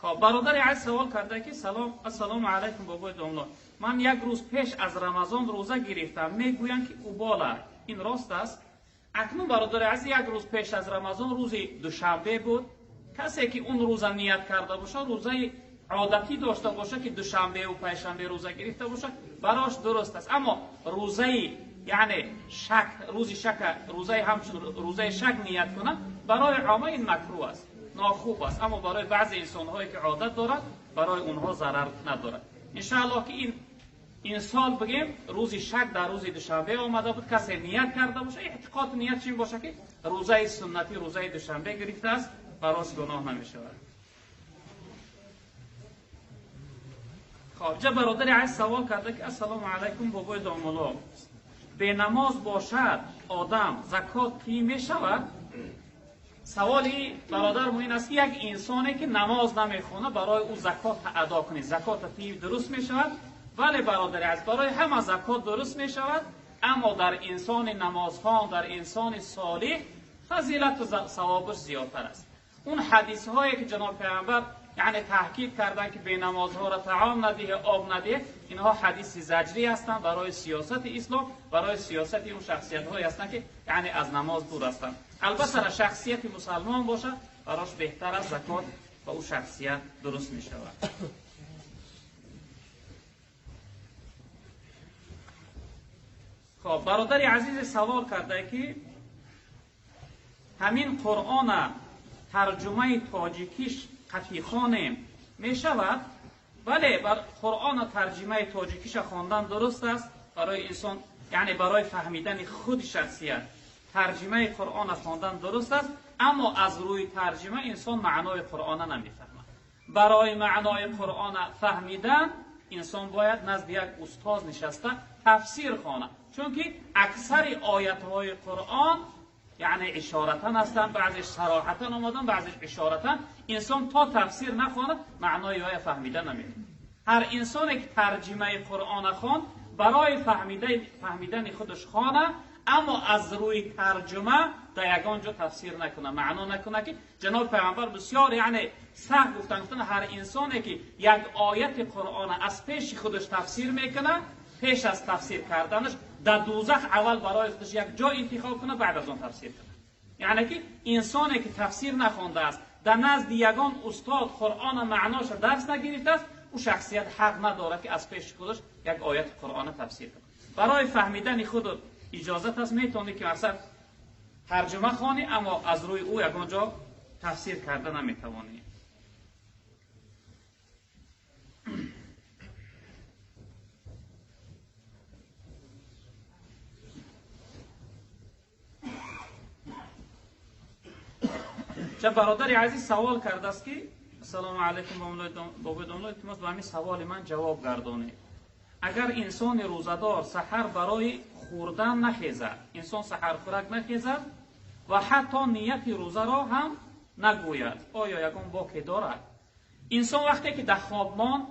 خب برادر عزیز سوال کرده که سلام، السلام علیکم بابای داملا، من یک روز پیش از رمضان روزه گرفتم، میگویند که اوباله، این راست است؟ اکنون برادر عزیز یک روز پیش از رمضان روز دوشنبه بود، کسی که اون روزه نیت کرده باشه، روزه عادتی داشته باشه که دوشنبه و پنجشنبه روزه گرفته باشه، براش درست است. اما روزه یعنی شک، روز شک، روزه همچون روزه شک نیت کنه، برای عامه این مکروه است، ناخوب است، اما برای بعضی انسان‌هایی که عادت دارند برای اونها ضرر ندارد. انشاءالله که این سال بگیم روز شک در روز دوشنبه آمده بود، کسی نیت کرده باشه، اعتقاد نیت چین باشه که روزه سنتی روزه دوشنبه گرفته است، براش گناه نمی‌شود. خب جا برادر عزیز سوال کرده که السلام علیکم بابای داملا، به نماز باشد آدم زکات کی میشود؟ سوالی برادر ما این است که یک انسانی که نماز نمیخونه برای او زکات ادا کنی، زکات تی درست میشود؟ بله برادر عزیز، برای همه زکات درست میشود، اما در انسان نمازخوان، در انسان صالح فضیلت و ثوابش زیادتر است. اون حدیث هایی که جناب پیامبر یعنی تحقیق کردن که به نمازها را طعام ندیه، آب ندیه، اینها حدیث زجری هستند برای سیاست اسلام، برای سیاست اون شخصیت هایی هستند که یعنی از نماز دور هستند. البته شخصیت مسلمان باشه براش بهتر از زکات و او شخصیت درست می شود. خب برادر عزیز سوال کرده که همین قرآن ترجمه تاجیکیش قطعی خوانیم می شود؟ بله، بر قرآن ترجمه تاجیکیش خواندن درست است برای انسان، یعنی برای فهمیدن خود شخصیت ترجمه قرآن خواندن درست است، اما از روی ترجمه انسان معنای قرآن نمیفهمد. برای معنای قرآن فهمیدن انسان باید نزد یک استاد نشسته تفسیر خوانه، چون که اکثر آیت های قرآن یعنی اشارتا هستند، بعضیش صراحتا آمدن، بعضیش اشارتا. انسان تا تفسیر نخواند معنای آیه فهمیده نمیتونه. هر انسانی که ترجمه قرآن خواند برای فهمیدن خودش خوانه، اما از روی ترجمه در یگان جا تفسیر نکنه، معنا نکنه که جناب پیامبر بسیار یعنی سخت گفتن هر انسانی که یک آیت قرآن از پیش خودش تفسیر میکنه، پیش از تفسیر کردنش در دوزخ اول برای خودش یک جای انتخاب کنه، بعد از آن تفسیر کنه. یعنی که انسانی که تفسیر نخوانده است، дар назди ягон устод Қуръона маъноша дарс нагирифтааст, ӯ шахсият ҳақ надорад, ки аз пеши худаш як ояти Қуръона тафсир кунад. Барои фаҳмидани худ иҷозат аст, метавонӣ ки мақсад тарҷума хонӣ, аммо аз рӯи ӯ ягон ҷо тафсир карда наметавонӣ. Ча бародари азиз савол кардааст, ки ассалому алайкум бобои домла, илтимос ба ҳамин саволи ман ҷавоб гардонед. Агар инсони рӯзадор саҳар барои хӯрдан нахезад, инсон саҳархӯрак нахезад ва ҳатто нияти рӯзаро ҳам нагӯяд, оё ягон боке дорад? Инсон вақте ки дар хоб монд,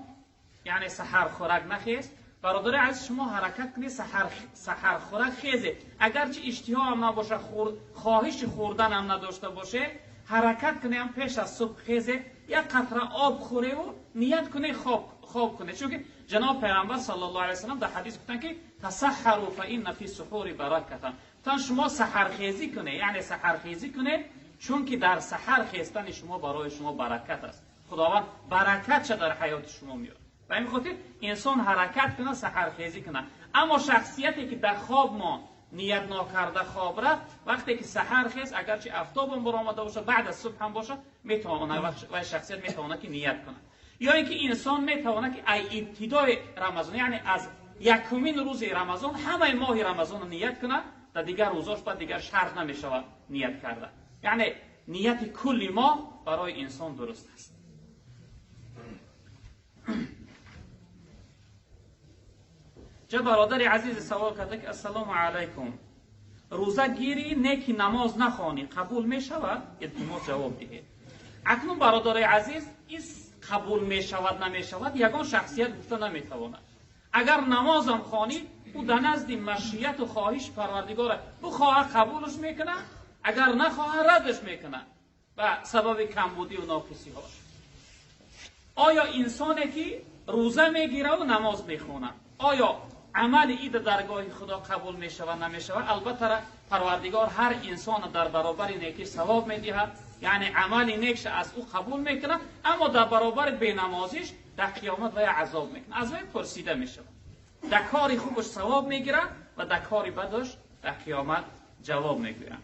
яъне саҳархӯрак нахест, бародари азиз, шумо ҳаракат кунед саҳархӯрак хезед. Агарчи иштиҳо ҳам набошад, хоҳиши хӯрдан ҳам надошта бошед, ҳаракат кунем пеш аз субҳ хезе, як қатра об хӯреву ният кунед хоб кунед. Чунки ҷаноб Пайғамбар саллаллоҳу алайҳи васаллам дар ҳадис гуфтанд, ки тасаххару фа инна фи сухури баракатан. Гуфтанд шумо саҳархезӣ кунед, яъне саҳархезӣ кунед, чунки дар саҳар хестани шумо барои шумо баракат аст. Худованд баракатша дар ҳаёти шумо меорад. Ба ин хотир инсон ҳаракат кунад, саҳархезӣ кунад. Аммо шахсияте ки дар хоб монд, ният нокарда хоб рафт, вақте ки саҳар хест, агарчи афтобам баромада бошад, баъд аз субҳ ҳам бошад, метавонад вай шахсият метавонад ки ният кунад. Ё ин ки инсон метавонад ки ай ибтидои Рамазон, яъне аз якумин рӯзи Рамазон ҳамаи моҳи Рамазонро ният кунад, дар дигар рӯзош ба дигар шарт намешавад ният карда. Яъне нияти кулли моҳ барои инсон дуруст аст. Ҷа бародари азиз савол карда, ки ассалому алайкум, рӯза гирӣ, не ки намоз нахонӣ, қабул мешавад? Илтимос ҷавоб диҳед. Акнун бародари азиз, ин қабул мешавад намешавад ягон шахсият гуфта наметавонад. Агар намозам хонӣ, ӯ дар назди машияту хоҳиши Парвардигор бихоҳад қабулш мекунад, агар нахоҳад раддаш мекунад ба сабаби камбудию ноқисиҳош. Оё инсоне ки рӯза мегираву намоз мехонад, оё амали и дар даргоҳи Худо қабул мешавад намешавад? Албатта Парвардигор ҳар инсонро дар баробари некиш савоб медиҳад, яъне амали некша аз ӯ қабул мекунад, аммо дар баробари бенамозиш дар қиёмат вай азоб мекунад, аз вай пурсида мешавад. Дар кори хубаш савоб мегирад ва дар кори бадаш дар қиёмат ҷавоб мегӯяд.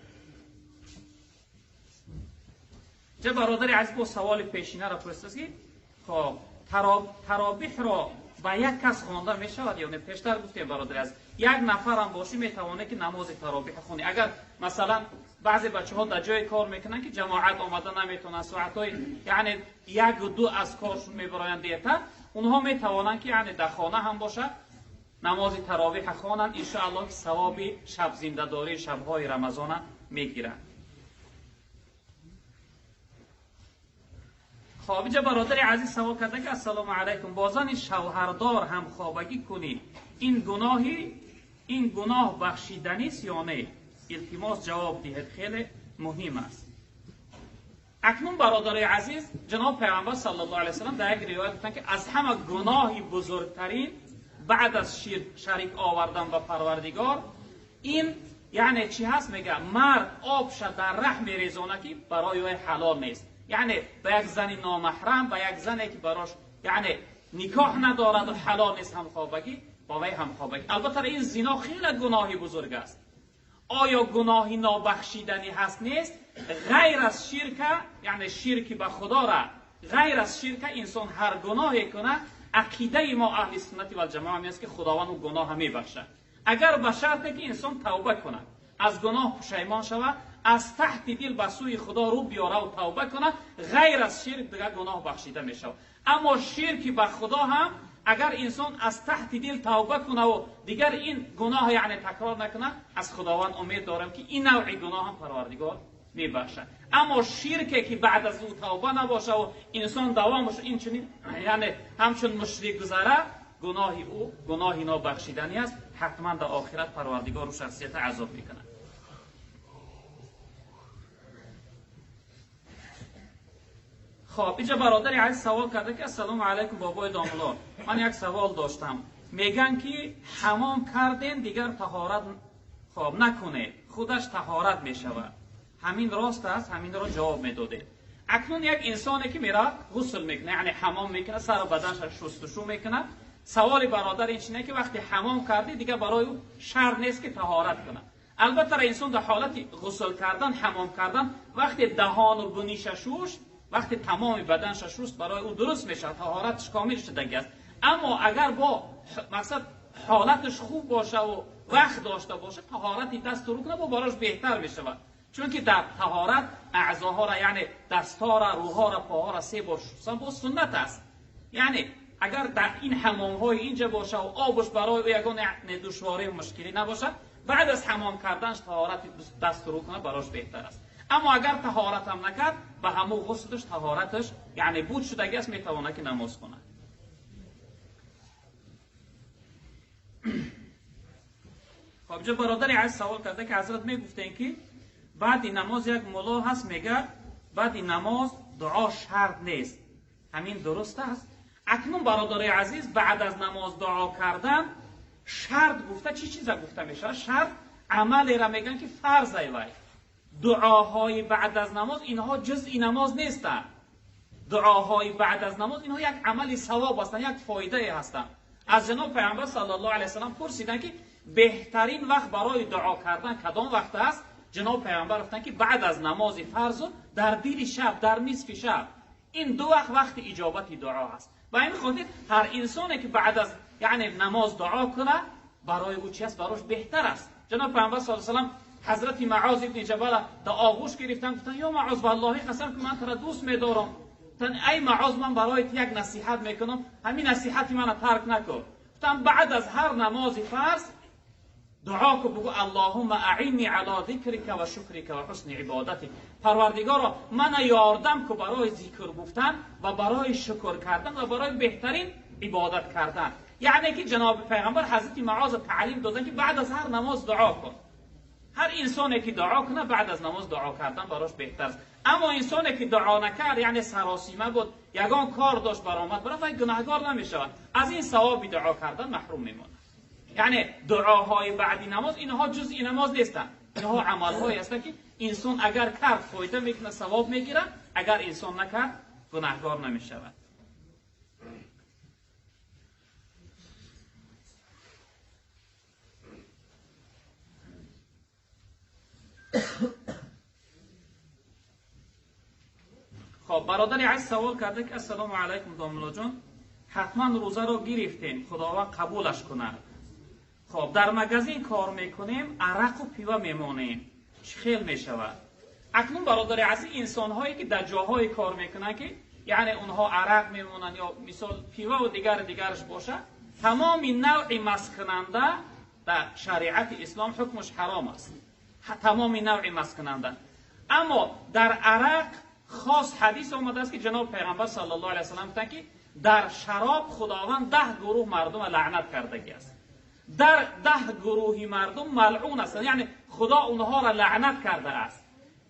Ҷа бародари азиз бо саволи пешинаро пурсидааст, ки хоб таробиҳро ба як кас хонда мешавад ё не? Пештар гуфтем бародари азиз, як нафарам бошӣ метавонад ки намози таробиҳ хонӣ. Агар масалан баъзе бачаҳо дар ҷое кор мекунанд, ки ҷамоат омада наметавонанд, соатҳои яъне 1-2 аз коршон мебароянд дертар, онҳо метавонанд ки яъне дар хона ҳам бошад намози таровиҳ хонанд, иншоаллоҳ ки савоби шабзиндадории шабҳои Рамазона мегиранд. Хоб инҷа бародари азиз савол карда, ки ассалому алайкум, бо зани шавҳардор ҳамхобагӣ кунӣ, ин гуноҳ бахшиданист ё не? Илтимос ҷавоб диҳед, хеле муҳим аст. Акнун бародари азиз, ҷаноб Пайғамбар саллаллоҳу алайҳи васаллам дар як ривоят гуфтанд, ки аз ҳама гуноҳи бузургтарин баъд аз ширк шарик овардан ба Парвардигор ин яъне чӣ ҳаст? Мега мард обша дар раҳ мерезонад, ки барои вай ҳалол нест. Яъне ба як зани номаҳрам, ба як зане ки барош яъне никоҳ надорад ва ҳалол нест ҳамхобагӣ, бо вай ҳамхобагӣ. Албатта ин зино хеле гуноҳи бузург аст. Оё гуноҳи нобахшиданӣ ҳаст нест? Ғайр аз ширка, яъне ширки ба Худора, ғайр аз ширка инсон ҳар гуноҳе кунад, ақидаи мо аҳли суннати валҷамоа меаст, ки Худованд ӯ гуноҳа мебахшад, агар ба шарте ки инсон тавба кунад, аз гуноҳ пушаймон шавад, аз таҳти дил ба сӯи Худо рӯ биёра ва тавба кунад, ғайр аз ширк дигар гуноҳ бахшида мешавад. Аммо ширки ба Худо ҳам агар инсон аз таҳти дил тавба кунад ва дигар ин гуноҳ яъне такрор накунад, аз Худованд умед дорам, ки ин навъи гуноҳ ҳам Парвардигор мебахшад. Аммо ширке ки баъд аз ӯ тавба набошад ва инсон давом бошад, ин чунин яъне ҳамчун мушрик гузара, гуноҳи ӯ гуноҳи нобахшиданӣ аст, ҳатман дар охират Парвардигор ӯ шахсията азоб мекунад. Хоб инҷа бародари азиз савол карда, ки ассалому алайкум бобои домло, ман як савол доштам. Меган ки ҳамом карден дигар таҳорат хоб накунед, худаш таҳорат мешавад. Ҳамин рост аст? Ҳаминро ҷавоб медодед. Акнун як инсоне ки меравад ғусл мекунад, яъне ҳамом мекунад, сару баданашро шустушӯ мекунад. Саволи бародар ин чине ки вақте ҳамом кардӣ дигар барои ӯ шарт нест ки таҳорат кунад. Албатта инсон дар ҳолати ғусл кардан, ҳамом кардан, вақте даҳону буниша шушт, вақте тамоми баданша шуст, барои ӯ дуруст мешавад, таҳораташ комил шудагӣ аст. Аммо агар бо мақсад ҳолаташ хуб боша ва вақт дошта боша, таҳорати дасту рӯ кунад, бо барош беҳтар мешавад. Чунки дар таҳорат аъзоҳоро, яъне дастҳоро, рӯҳоро, поҳоро се бор шустан боз суннат аст. Яъне агар дар ин ҳамомҳои инҷа боша ва обаш барои ӯ ягон душворӣ ва мушкилӣ набошад, баъд аз ҳамом карданаш таҳорати дасту рӯ кунад барош беҳтар аст. Аммо агар таҳорат ҳам накард, ба ҳамон ғуслаш таҳораташ яъне буд шудагӣ аст, метавонад ки намоз хонад. Хоб, ҷо бародари азиз савол карда ки ҳазрат мегуфтем ки баъди намоз як мулло ҳаст, мегӯяд баъди намоз дуо шарт нест. Ҳамин дуруст аст? Акнун бародари азиз, баъд аз намоз дуо кардан шарт гуфта чӣ чиза гуфта мешавад? Шарт амалеро мегӯянд ки фарз вай. Дуоҳои баъд аз намоз инҳо ҷузъи намоз нестанд. Дуоҳои баъд аз намоз инҳо як амали савоб ҳастанд, як фоидае ҳастанд. Аз ҷаноб Пайғамбар саллаллоҳу алайҳи васаллам пурсиданд ки беҳтарин вақт барои дуо кардан кадом вақт аст? Ҷаноб Пайғамбар гуфтанд ки баъд аз намози фарзу дар дили шаб, дар нисфи шаб. Ин ду вақт вақти иҷобати дуо аст. Ба ин хотир ҳар инсоне ки баъд аз яъне намоз дуо кунад, барои ӯ чи аст? Барош беҳтар аст. Ҷаноб Пайғамбар саллаллоҳу алайҳи васаллам ҳазрати Муоз ибни Ҷабала дар оғӯш гирифтанд, гуфтанд: ё Муоз, валлоҳи қасам ки ман туро дӯст медорам. Гуфтанд: эй Муоз, ман барои ту як насиҳат мекунам, ҳамин насиҳати маро тарк накун. Гуфтанд: баъд аз ҳар намози фарз дуо кун, бигӯ: Аллоҳумма аинни ало зикрика ва шукрика ва ҳусни ибодатик. Парвардигоро, мана ёрдам кун барои зикр гуфтан ва барои шукр кардан ва барои беҳтарин ибодат кардан. Яъне ки ҷаноби Пайғамбар ҳазрати Муозро таълим доданд ки баъд аз ҳар намоз дуо кун. Ҳар инсоне ки дуо кунад, баъд аз намоз дуо кардан барош беҳтар аст. Аммо инсоне ки дуо накард, яъне саросима буд, ягон кор дошт, баромад барад, вай гунаҳгор намешавад. Аз ин савоби дуо кардан маҳрум мемонад. Яъне дуоҳои баъди намоз инҳо ҷузъи намоз нестанд. Инҳо амалҳое ҳастанд ки инсон агар кард фоида мекунад, савоб мегирад, агар инсон накард гунаҳгор намешавад. Хоб, бародари азиз савол карда ки ассалому алайкум домуллоҷон, ҳатман рӯзаро гирифтем, Худованд қабулаш кунад. Хоб, дар магазин кор мекунем, арақу пива мемонем, чӣ хел мешавад? Акнун бародари азиз, инсонҳое ки дар ҷоҳое кор мекунанд ки яъне онҳо арақ мемонанд ё мисол пиваву дигар дигараш бошад, тамоми навъи масткунанда дар шариати ислом ҳукмаш ҳаром аст. Тамоми навъи масткунанда. Аммо дар арақ хос ҳадис омадааст ки ҷаноб Пайғамбар саллаллоҳу алайҳи васаллам гуфтанд ки дар шароб Худованд 10 гурӯҳ мардумро лаънат кардагӣ аст. Дар 10 гурӯҳи мардум малъун ҳастанд, яъне Худо онҳоро лаънат кардааст.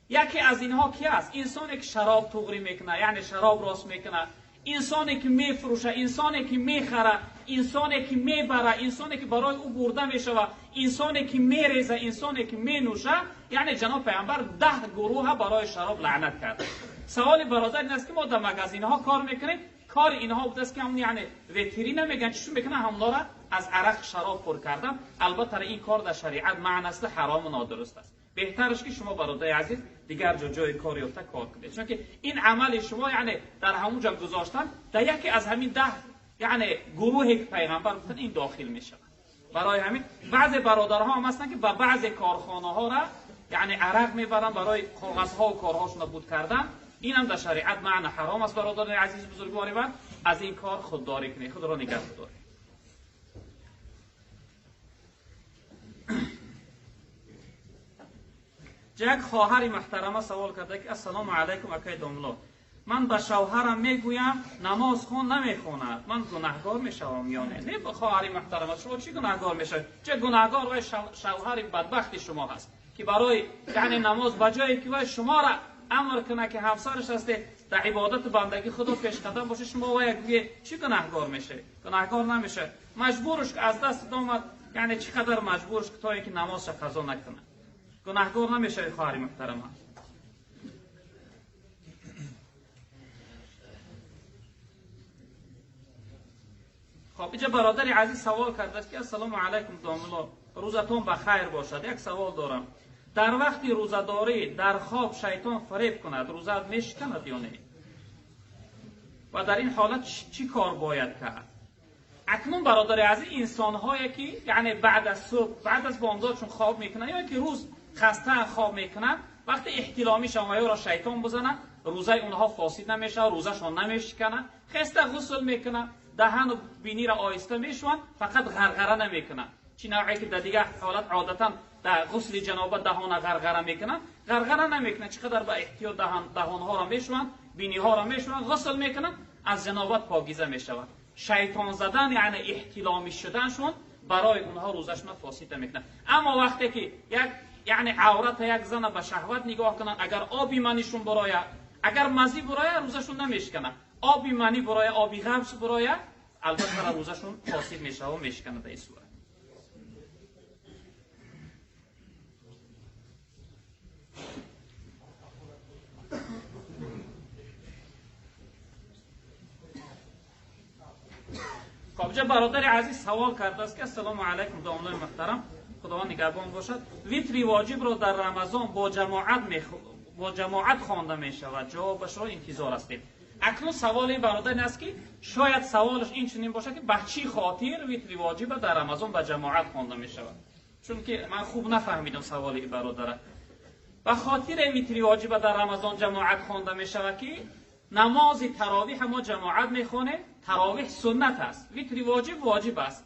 Яке аз инҳо ки аст? Инсоне ки шароб туғрӣ мекунад, яъне шароб рост мекунад, инсоне ки мефурӯшад, инсоне ки мехарад, инсоне ки мебарад, инсоне ки барои ӯ бурда мешавад, инсоне ки мерезад, инсоне ки менӯшад. Яъне ҷаноб Пайғамбар 10 гурӯҳа барои шароб лаънат кард. Саволи бародар ин аст ки мо дар магазинҳо кор мекунем, кори инҳо будааст ки ҳамон яъне ветерина мегӯянд, чӣ мекунанд, ҳамонҳоро аз арақ шароб пур кардан. Албатта ин кор дар шариат маън аст, ҳарому нодуруст аст. Беҳтараш ки шумо бародари азиз дигар ҷо ҷои кор ёфта кор кунед, чунки ин амали шумо яъне дар ҳамон ҷо гузоштан дар яке аз ҳамин 10 яъне гурӯҳе ки Пайғамбар гуфтанд ин дохил мешавад. Барои ҳамин баъзе бародарҳо ҳам ҳастанд ки ба баъзе корхонаҳоро яъне арақ мебаранд барои коғазҳо ва корҳошонро буд кардан. Ин ҳам дар шариат маъна ҳаром аст. Бародарони азиз бузургвори ман, аз ин кор худдорӣ кунед, худро нигаҳ доред. Як хоҳари муҳтарама савол карда ки ассалому алайкум акай домулло, ман ба шавҳарам мегӯям намоз хон, намехонад, ман гунаҳгор мешавам ё не? Не, хоҳари муҳтарама, шумо чӣ гунаҳгор мешавед? Чӣ гунаҳгор вай шавҳари бадбахти шумо ҳаст ки барои яъне намоз ба ҷое ки вай шуморо амр кунад ки ҳамсараш ҳастед, дар ибодату бандагӣ Худо пешқадам бошед, шумо вай гӯед чӣ гунаҳгор мешавед? Гунаҳгор намешавед. Маҷбурш аз даст омад, яъне чӣ қадар маҷбурш то ин ки намозша қазо накунад. Гунаҳгор намешавед, хоҳари муҳтарама. Хоб, инҷа бародари азиз савол кардааст ки ассалому алайкум домулло, рӯзатон ба хайр бошад. Як савол дорам. Дар вақти рӯзадорӣ дар хоб шайтон фиреб кунад, рӯзаат мешиканад ё не? Ва дар ин ҳолат чӣ кор бояд кард? Акнун бародари азиз, инсонҳое ки яъне баъд аз субҳ, баъд аз бомдод чун хоб мекунанд ё ки рӯз хаста хоб мекунанд, вақте эҳтиломишон ва ёро шайтон бизанад, рӯзаи онҳо фосид намешавад, рӯзашон намешиканад, хаста ғусл мекунанд, даҳану биниро оҳиста мешӯянд, фақат ғарғара намекунанд. Чӣ навъе ки дар дигар ҳолат одатан дар ғусли ҷанобат даҳона ғарғара мекунанд, ғарғара намекунанд. Чӣ қадар ба эҳтиёт даҳонҳоро мешӯянд, биниҳоро мешӯянд, ғусл мекунанд, аз ҷанобат покиза мешаванд. Шайтон задан яъне эҳтиломӣ шуданшон барои онҳо рӯзашонро фосид мекунад. Аммо вақте ки як яъне аврата як зана ба шаҳват нигоҳ кунанд, агар оби манишон барояд, агар мазӣ барояд, рӯзашон намешиканад. Оби манӣ барояд, оби ғабс барояд, албатта рӯзашон фосид мешавад ва мешиканад дар ин сурат. Хоб, ҷа бародари азиз савол кардааст ки ассалому алайкум домлои муҳтарам, худованд нигаҳбон бошад. Витри воҷибро дар Рамазон бо ҷамоат хонда мешавад. Ҷавобашро интизор ҳастем. Акнун саволи ин бародар ин аст ки шояд саволаш ин чунин бошад ки ба чӣ хотир витри воҷиба дар Рамазон ба ҷамоат хонда мешавад? Чунки ман хуб нафаҳмидам саволи ин бародара. Ба хотири витри воҷиба дар Рамазон ҷамоат хонда мешавад ки намози таровиҳ мо ҷамоат мехонем, таровиҳ суннат аст, витри воҷиб воҷиб аст.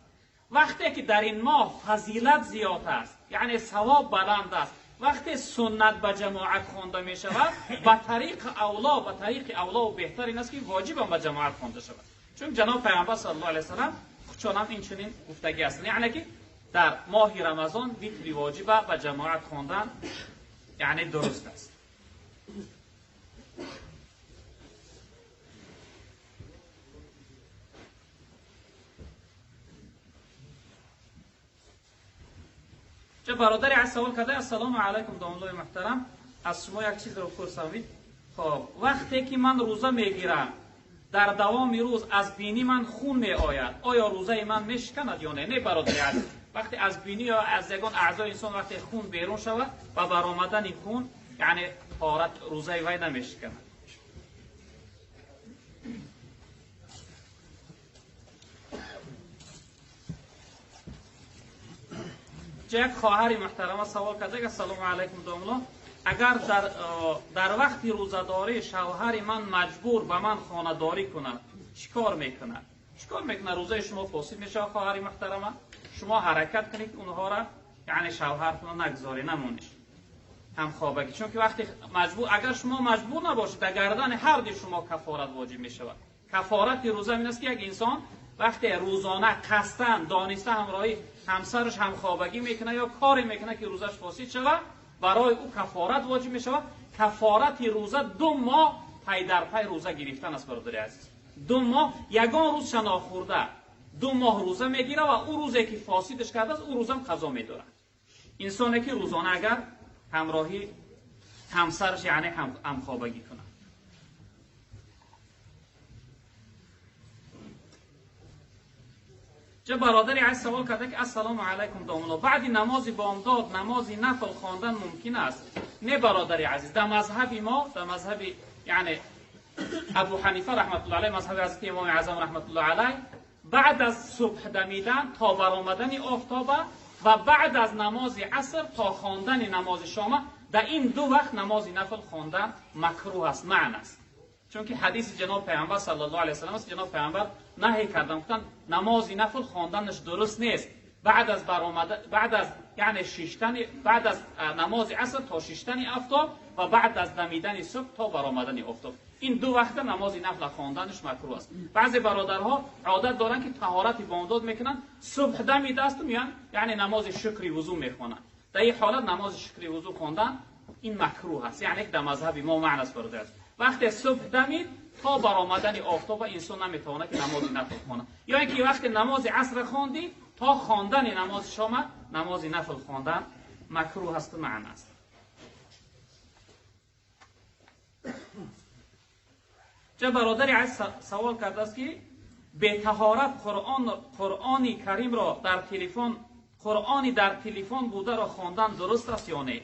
Вақте ки дар ин моҳ фазилат зиёд аст, яъне савоб баланд аст, вақте суннат ба ҷамоат хонда мешавад, ба тариқи авло, ба тариқи авло беҳтар ин аст ки воҷибам ба ҷамоат хонда шавад. Чун ҷаноб Пайғамбар саллаллоҳу алайҳи васаллам худшон ҳам ин чунин гуфтагӣ ҳастанд, яъне ки дар моҳи Рамазон витри воҷиба ба ҷамоат хондан яъне дуруст аст. Ча бародари аз савол карда ассалому алайкум домлои муҳтарам, аз шумо як чизро пурсам. Хоб, вақте ки ман рӯза мегирам, дар давоми рӯз аз бини ман хун меояд, оё рӯзаи ман мешиканад ё не? Не бародари азиз, вақте аз бини ё аз ягон аъзои инсон вақте хун берун шавад, ба баромадани хун яъне ҳорат рӯзаи вай намешиканад. Як хоҳари муҳтарама савол карда ки ассалому алайкум домло, агар дар вақти рӯзадорӣ шавҳари ман маҷбур ба ман хонадорӣ кунад, чӣ кор мекунад? Чӣ кор мекунад? Рӯзаи шумо фосид мешавад хоҳари муҳтарама. Шумо ҳаракат кунед онҳоро, яъне шавҳартонро нагзоред, намонед ҳамхобагӣ. Чунки вақти маҷбур, агар шумо маҷбур набошед, дар гардани ҳар дуи шумо кафорат воҷиб мешавад. Кафорати рӯза ин аст ки як инсон вақте рӯзона қасдан дониста ҳамроҳи ҳамсараш ҳамхобагӣ мекунад ё коре мекунад ки рӯзаш фосид шавад, барои ӯ кафорат воҷиб мешавад. Кафорати рӯза 2 моҳ пай дар пай рӯза гирифтан аст бародари азиз. 2 моҳ ягон рӯз шанохӯрда 2 моҳ рӯза мегирад ва ӯ рӯзе ки фосидаш кардааст, ӯ рӯзам қазо медорад. Инсоне ки рӯзона агар ҳамроҳи ҳамсараш яъне ҳамхобагӣ кунад. Ча бародари аз савол карда ки ассалому алайкум домулло, баъди намози бомдод намози нафл хондан мумкин аст? Не бародари азиз, дар мазҳаби мо, дар мазҳаби яъне Абу Ҳанифа раҳматуллоҳи алайҳ, мазҳаби ҳазрати Имоми Аъзам раҳматуллоҳи алайҳ, баъд аз субҳ дамидан то баромадани офтоба ва баъд аз намози аср то хондани намози шома, дар ин 2 вақт намози нафл хондан макрӯҳ аст, маън аст. Чунки ҳадиси ҷаноб Пайғамбар саллаллоҳу алайҳи васаллам аст, ҷаноб Пайғамбар наҳй карданд, гуфтанд намози нафл хонданаш дуруст нест баъд аз баромада, баъд аз яъне шиштани, баъд аз намози аср то шиштани офтоб ва баъд аз дамидани субҳ то баромадани офтоб. Ин 2 вақта намози нафл хонданаш макрӯҳ аст. Баъзе бародарҳо одат доранд ки таҳорати бомдод мекунанд, субҳ дамидаасту меянд, яъне намози шукри вузӯ мехонанд. Дар ин ҳолат намози шукри вузӯ хондан ин макрӯҳ аст, яъне дар мазҳаби мо маън аст бародар. Вақте субҳ дамид то баромадани офтоб инсон наметавонад ки намози нафл хонад. Ё инки вақте намози аср хондӣ то хондани намози шома намози нафл хондан макрӯҳ аст ва маън аст. Ча бародари аз савол кардааст ки Бетаҳорат Қуръони Каримро дар телефон, Қуръони дар телефон бударо хондан дуруст аст ё не?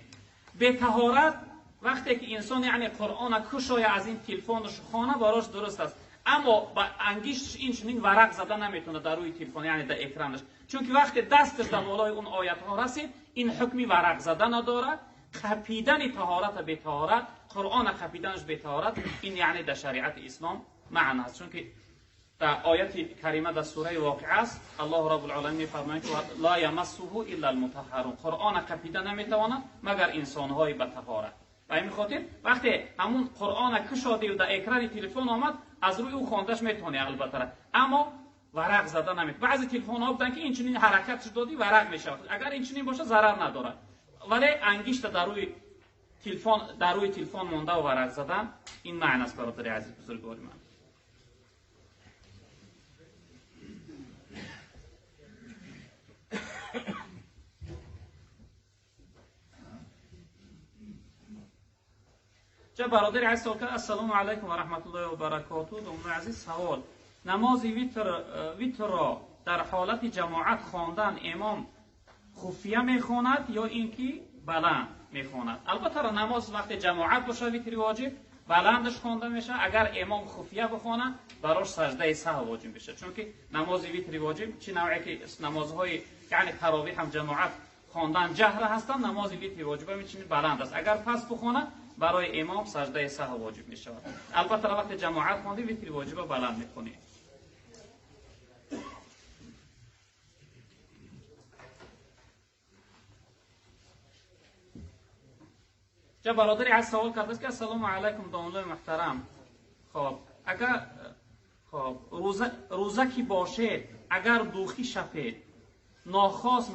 Бетаҳорат вақте ки инсон яъне Қуръонро кушоя аз ин телефонаш хона барош дуруст аст, аммо ба ангишташ ин чунин варақ зада наметавонад дар рӯи телефон, яъне дар экранаш, чунки вақте дасташ дар болои он оятҳо расид, ин ҳукми варақ зада надорад. Қапидани таҳората бетаҳорат, Қуръона қапиданаш бетаҳорат, ин яъне дар шариати ислом маъна аст, чунки дар ояти карима дар сураи Воқиа аст, Аллоҳ Раббул Оламин мефармояд ки ла ямассуҳу илла алмутаҳҳарун, Қуръона қапида наметавонад магар инсонҳои батаҳорат. Ба ҳамин хотир вақте ҳамун Қуръона кушодию дар экрани телефон омад, аз рӯи ӯ хондаш метавонӣ албатта, аммо варақ зада наметавонӣ. Баъзе телефонҳо буданд ки инчунин ҳаракатш додӣ варақ мешавад, агар инчунин бошад зарар надорад, вале ангишта дар рӯи телефон, дар рӯи телефон монда ва варақ задан ин маъна аст, бародари азиз бузургвори ман. Ча бародари азиз савол кард: ассалому алайкум ва раҳматуллоҳи ва баракотуҳ. Домоди азиз савол: намози витрро дар ҳолати ҷамоат хондан имом хуфия мехонад ё ин ки баланд мехонад? Албатта намоз вақте ҷамоат бошад витри воҷиб баландаш хонда мешавад, агар имом хуфия бихонад барош саждаи саҳв воҷиб мешавад, чунки намози витри воҷиб чӣ навъе ки намозҳои яъне таровиҳ ҳам ҷамоат хондан ҷаҳра ҳастанд, намози витри воҷиб ҳам инчунин баланд аст. Агар пас бихонад барои имом саждаи саҳв воҷиб мешавад. Албатта вақте ҷамоат хондӣ витри воҷиба баланд мехонӣ. Ча бародари аз савол кардааст ки ассалому алайкум домлаи муҳтарам, хоб агар хоб рӯза ки бошед, агар духӣ шапед, нохост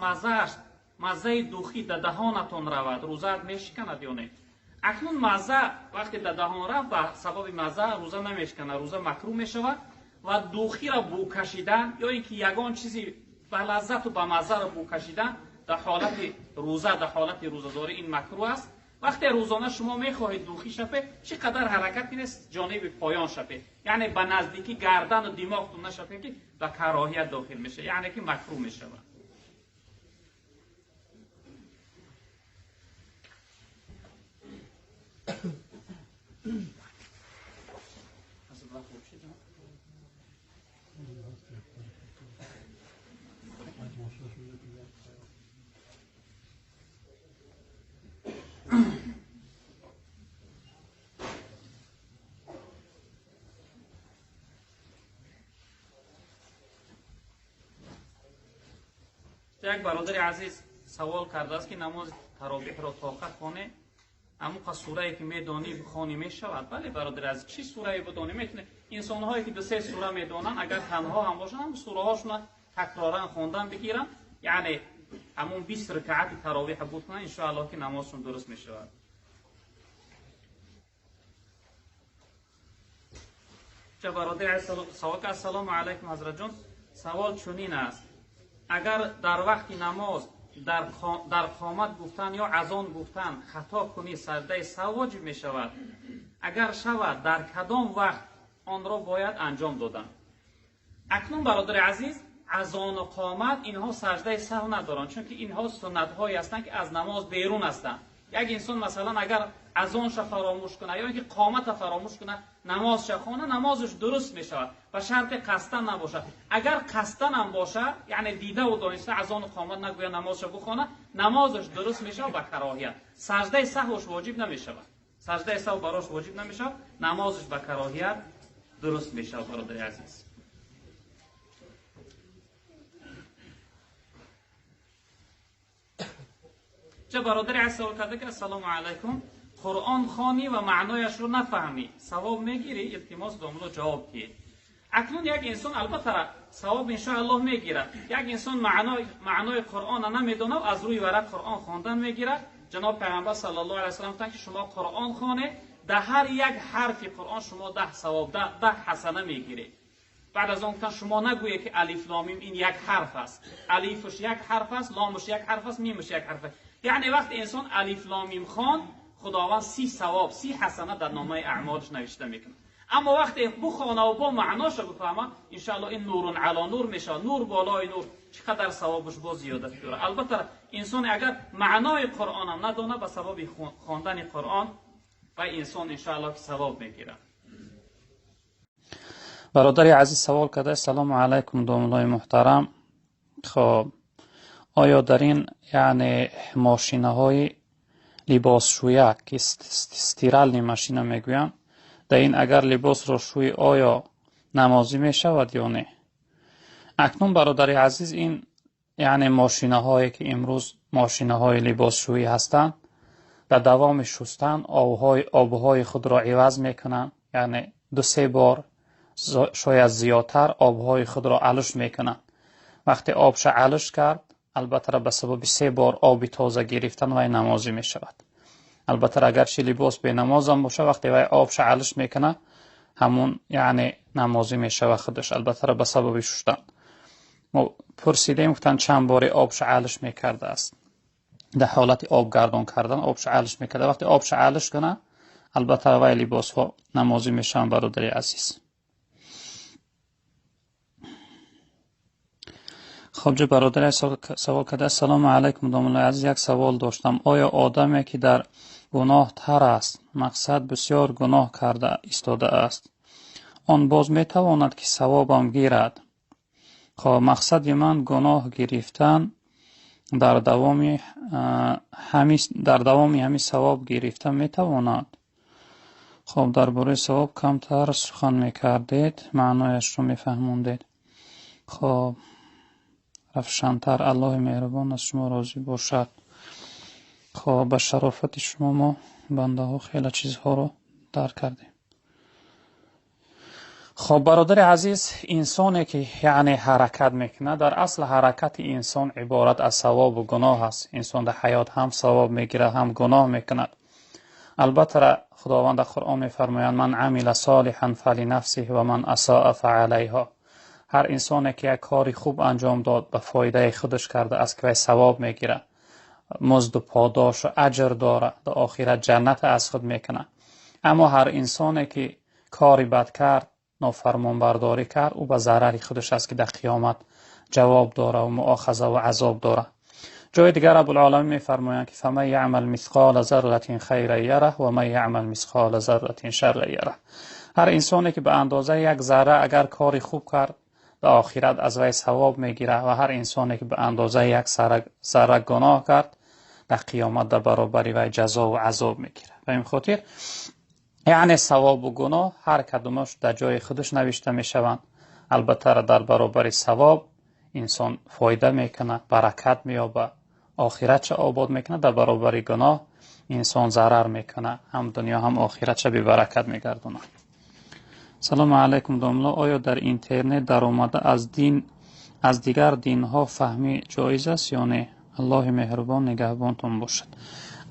маззаи духӣ дар даҳонатон равад, рӯзаат мешиканад ё не? Акнун мазза вақте дар даҳон рафт, ба сабаби мазза рӯза намешиканад, рӯза макрӯҳ мешавад ва духиро бӯ кашидан ё ин ки ягон чизи ба лаззату ба маззаро бӯ кашидан дар ҳолати рӯза, дар ҳолати рӯзадорӣ ин макрӯҳ аст. Вақте рӯзона шумо мехоҳед духӣ шапед, чӣ қадар ҳаракат кунед ҷониби поён шапед, яъне ба наздикӣ гардану димоғтон нашапед ки ба кароҳият дохил мешавад, яъне ки макрӯҳ мешавад. Як бародари азиз савол кардааст ки намози таровиҳро тоқат хонӣ, ҳамон сурае ки медонӣ бихонӣ мешавад? Бале бародари азиз, чӣ сурае бидонӣ метавонӣ. Инсонҳое ки ду се сура медонанд, агар танҳо ҳам бошанд, ҳам сураҳошонро такроран хондан бигиранд, яъне ҳамон 20 ракъати таровиҳ буд кунанд, иншоаллоҳ ки намозшон дуруст мешавад. Ча бародари азиз савол кард: ассалому алайкум ҳазратҷон, савол чунин аст: агар дар вақти намоз дар қомат гуфтан ё азон гуфтан хато кунӣ, саждаи саҳв воҷиб мешавад? Агар шавад, дар кадом вақт онро бояд анҷом додан? Акнун бародари азиз, азону қомат инҳо саждаи саҳв надоранд, чунки инҳо суннатҳое ҳастанд ки аз намоз берун ҳастанд. Як инсон масалан агар азонша фаромӯш кунад ё инки қомата фаромӯш кунад, намозша хона, намозаш дуруст мешавад, ба шарти қасдан набошад. Агар қасдан ҳам бошад, яъне дидаву дониста азону қомат нагӯяд, намозша бихонад, намозаш дуруст мешавад ба кароҳият. Саждаи саҳваш воҷиб намешавад, саждаи саҳв барош воҷиб намешавад, намозаш ба кароҳият дуруст мешавад. Бародари азиз, ча бародари азиз савол карда ки ассалому алайкум, Қуръон хонӣ ва маънояшро нафаҳмӣ, савоб мегирӣ? Илтимос домло ҷавоб диҳед. Акнун як инсон албатта савоб иншоаллоҳ мегирад. Як инсон маънои Қуръонро намедонад, аз рӯи варақ Қуръон хондан мегирад. Ҷаноб Пайғамбар саллаллоҳу алайҳи васаллам гуфтанд ки шумо Қуръон хонед, дар ҳар як ҳарфи Қуръон шумо 10 савоб, 10 ҳасана мегиред. Баъд аз он гуфтанд шумо нагӯед ки алиф лом мим ин як ҳарф аст, алифаш як ҳарф аст, ломаш як ҳарф аст, мимаш як ҳарф аст. Яъне вақте инсон алиф лом мим хонд, Худованд 30 савоб, 30 ҳасана дар номаи аъмолаш навишта мекунад. Аммо вақте бихонад ва бо маъноша бифаҳмад, иншоаллоҳ ин нурун ало нур мешавад, нур болои нур, чӣ қадар савобаш боз зиёдат дорад. Албатта инсон агар маънои Қуръонам надонад, ба сабаби хондани Қуръон ва инсон иншоаллоҳ ки савоб мегирад. Бародари азиз савол карда: салому алайкум домуллои муҳтарам. Хоб, оё дар ин яъне мошинаҳои либосшӯя ки стиральный машина мегӯянд, дар ин агар либосро шӯй, оё намозӣ мешавад ё не? Акнун бародари азиз, ин яъне мошинаҳое ки имрӯз мошинаҳои либосшӯӣ ҳастанд, дар давоми шустан обҳои худро иваз мекунанд, яъне 2-3 бор шояд зиёдтар обҳои худро алуш мекунанд. Вақте обша алуш кард, албатта ба сабаби 3 бор оби тоза гирифтан вай намозӣ мешавад. Албатта агарчи либос бенамозам бошад, вақте вай обша алуш мекунад, ҳамун яъне намозӣ мешавад худаш, албатта ба сабаби шуштан. Мо пурсидем, гуфтанд чанд бори обша алуш мекардааст. Дар ҳолати обгардон кардан обша алуш мекарда. Вақте обша алуш кунад, албатта вай либосҳо намозӣ мешаванд, бародари азиз. Хоб, ҷо бародари савол карда: ассалому алайкум домуллои азиз, як савол доштам. Оё одаме ки дар гуноҳ тар аст, мақсад бисёр гуноҳ карда истодааст, он боз метавонад ки савобам гирад? Хоб, мақсади ман гуноҳ гирифтан дар давоми ҳамин савоб гирифта метавонад? Хоб, дар бораи савоб камтар сухан мекардед, маънояшро мефаҳмондед. Хоб, равшантар. Аллоҳи меҳрубон аз шумо розӣ бошад. Хоб, ба шарофати шумо мо бандаҳо хеле чизҳоро дарк кардем. Хоб, бародари азиз, инсоне ки яъне ҳаракат мекунад, дар асл ҳаракати инсон иборат аз савобу гуноҳ аст. Инсон дар ҳаёт ҳам савоб мегирад, ҳам гуноҳ мекунад. Албатта Худованд дар Қуръон мефармояд: ман амила солиҳан фалинафсиҳ ва ман асаа фаалайҳо. Ҳар инсоне ки як кори хуб анҷом дод, ба фоидаи худаш карда аст, ки вай савоб мегирад, музду подошу аҷр дорад, дар охират ҷаннат аз худ мекунад. Аммо ҳар инсоне ки кори бад кард, нофармонбардорӣ кард, ӯ ба зарари худаш аст ки дар қиёмат ҷавоб дорад ва муохаза ва азоб дорад. Ҷои дигар Раббулъоламин мефармоянд ки фаман яъмал мисқола зарратин хайран ярах ва ман яъмал мисқола зарратин шарран ярах. Ҳар инсоне ки ба андозаи як зарра агар кори хуб кард, дар охират аз вай савоб мегирад, ва ҳар инсоне ки ба андозаи як зарра гуноҳ кард, дар қиёмат дар баробари вай ҷазо ва азоб мегирад. Ба ин хотир яъне савобу гуноҳ ҳар кадомаш дар ҷои худаш навишта мешаванд. Албатта дар баробари савоб инсон фоида мекунад, баракат меёбад, охиратша обод мекунад. Дар баробари гуноҳ инсон зарар мекунад, ҳам дунё ҳам охиратша бебаракат мегардонад. Салому алайкум домло, оё дар интернет даромада аз дигар динҳо фаҳмӣ ҷоиз аст ё не? Аллоҳи меҳрубон нигаҳбонтон бошад.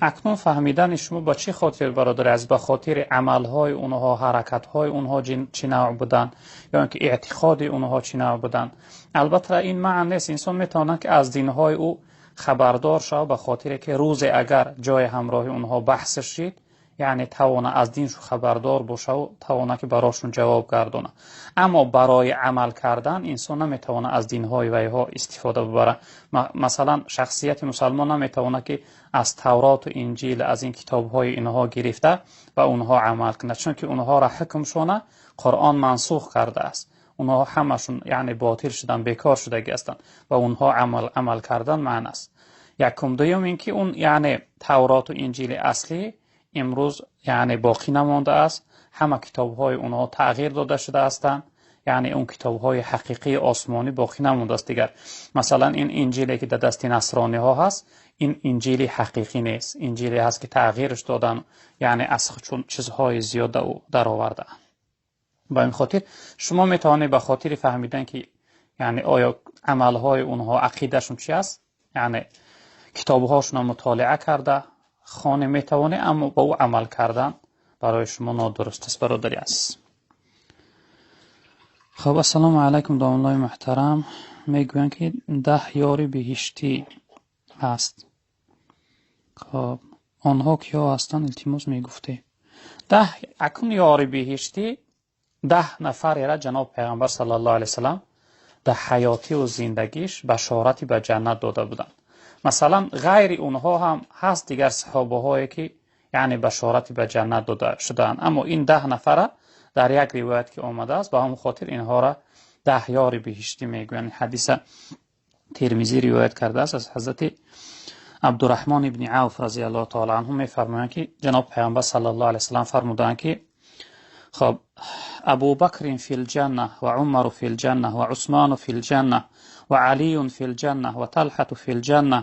Акнун фаҳмидани шумо ба чӣ хотир, бародари азиз? Ба хотири амалҳои онҳо, ҳаракатҳои онҳо чӣ навъ буданд, ё ин ки эътиқоди онҳо чӣ навъ буданд. Албатта ин маън нест, инсон метавонад ки аз динҳои ӯ хабардор шавад, ба хотире ки рӯзе агар ҷои ҳамроҳи онҳо баҳс шид, яъне тавона аз диншу хабардор боша ва тавона ки барошон ҷавоб гардона. Аммо барои амал кардан инсон наметавона аз динҳои вайҳо истифода бибарад. Масалан, шахсияти мусалмон наметавона ки аз Тавроту Инҷил, аз ин китобҳои инҳо гирифта ба онҳо амал кунад, чунки онҳоро ҳукмшона Қуръон мансух кардааст. Онҳо ҳамашон яъне ботил шудан, бекор шудагӣ ҳастанд ва онҳо амал кардан маън аст. Якум. Дуюм ин ки он яъне Тавроту Инҷили аслӣ имрӯз яъне боқӣ намондааст. Ҳама китобҳои онҳо тағйир дода шуда ҳастанд, яъне он китобҳои ҳақиқии осмонӣ боқӣ намондааст дигар. Масалан, ин инҷиле ки дар дасти насрониҳо ҳаст, ин инҷили ҳақиқӣ нест. Инҷиле ҳаст ки тағйирш додан, яъне аз чун чизҳои зиёд дар ӯ даровардаанд. Ба ин хотир шумо метавонед ба хотири фаҳмидан ки яъне оё амалҳои онҳо, ақидашон чи аст, яъне китобҳошонро мутолиа карда хоне метавонед, аммо ба ӯ амал кардан барои шумо нодуруст аст, бародари азиз. Хоб, ассалому алайкум домуллои муҳтарам. Мегӯянд ки 10 ёри биҳиштӣ ҳаст. Хоб, онҳо киҳо ҳастанд, илтимос мегуфтед. 10 акун ёри биҳиштӣ 10 нафарера ҷаноб пайғамбар саллаллоҳу алайҳи васаллам дар ҳаётиву зиндагиш башорати ба ҷаннат дода буданд. Масалан, ғайри онҳо ҳам ҳаст дигар саҳобаҳое ки яъне башорати ба ҷаннат дода шудаанд, аммо ин 10 нафара дар як ривоят ки омадааст, ба ҳамон хотир инҳоро 10 ёри биҳиштӣ мегӯянд. Ҳадиса Термизӣ ривоят кардааст аз ҳазрати Абдурраҳмон ибни Авф разияллоҳу таъала анҳу, мефармоянд ки ҷаноб пайғамбар саллаллоҳу алайҳи васаллам фармуданд ки хоб Абубакрин фил ҷанна ва Умару фил ҷанна ва Усмону фил ҷанна ва Алиюн фил ҷанна ва Талҳату фил ҷанна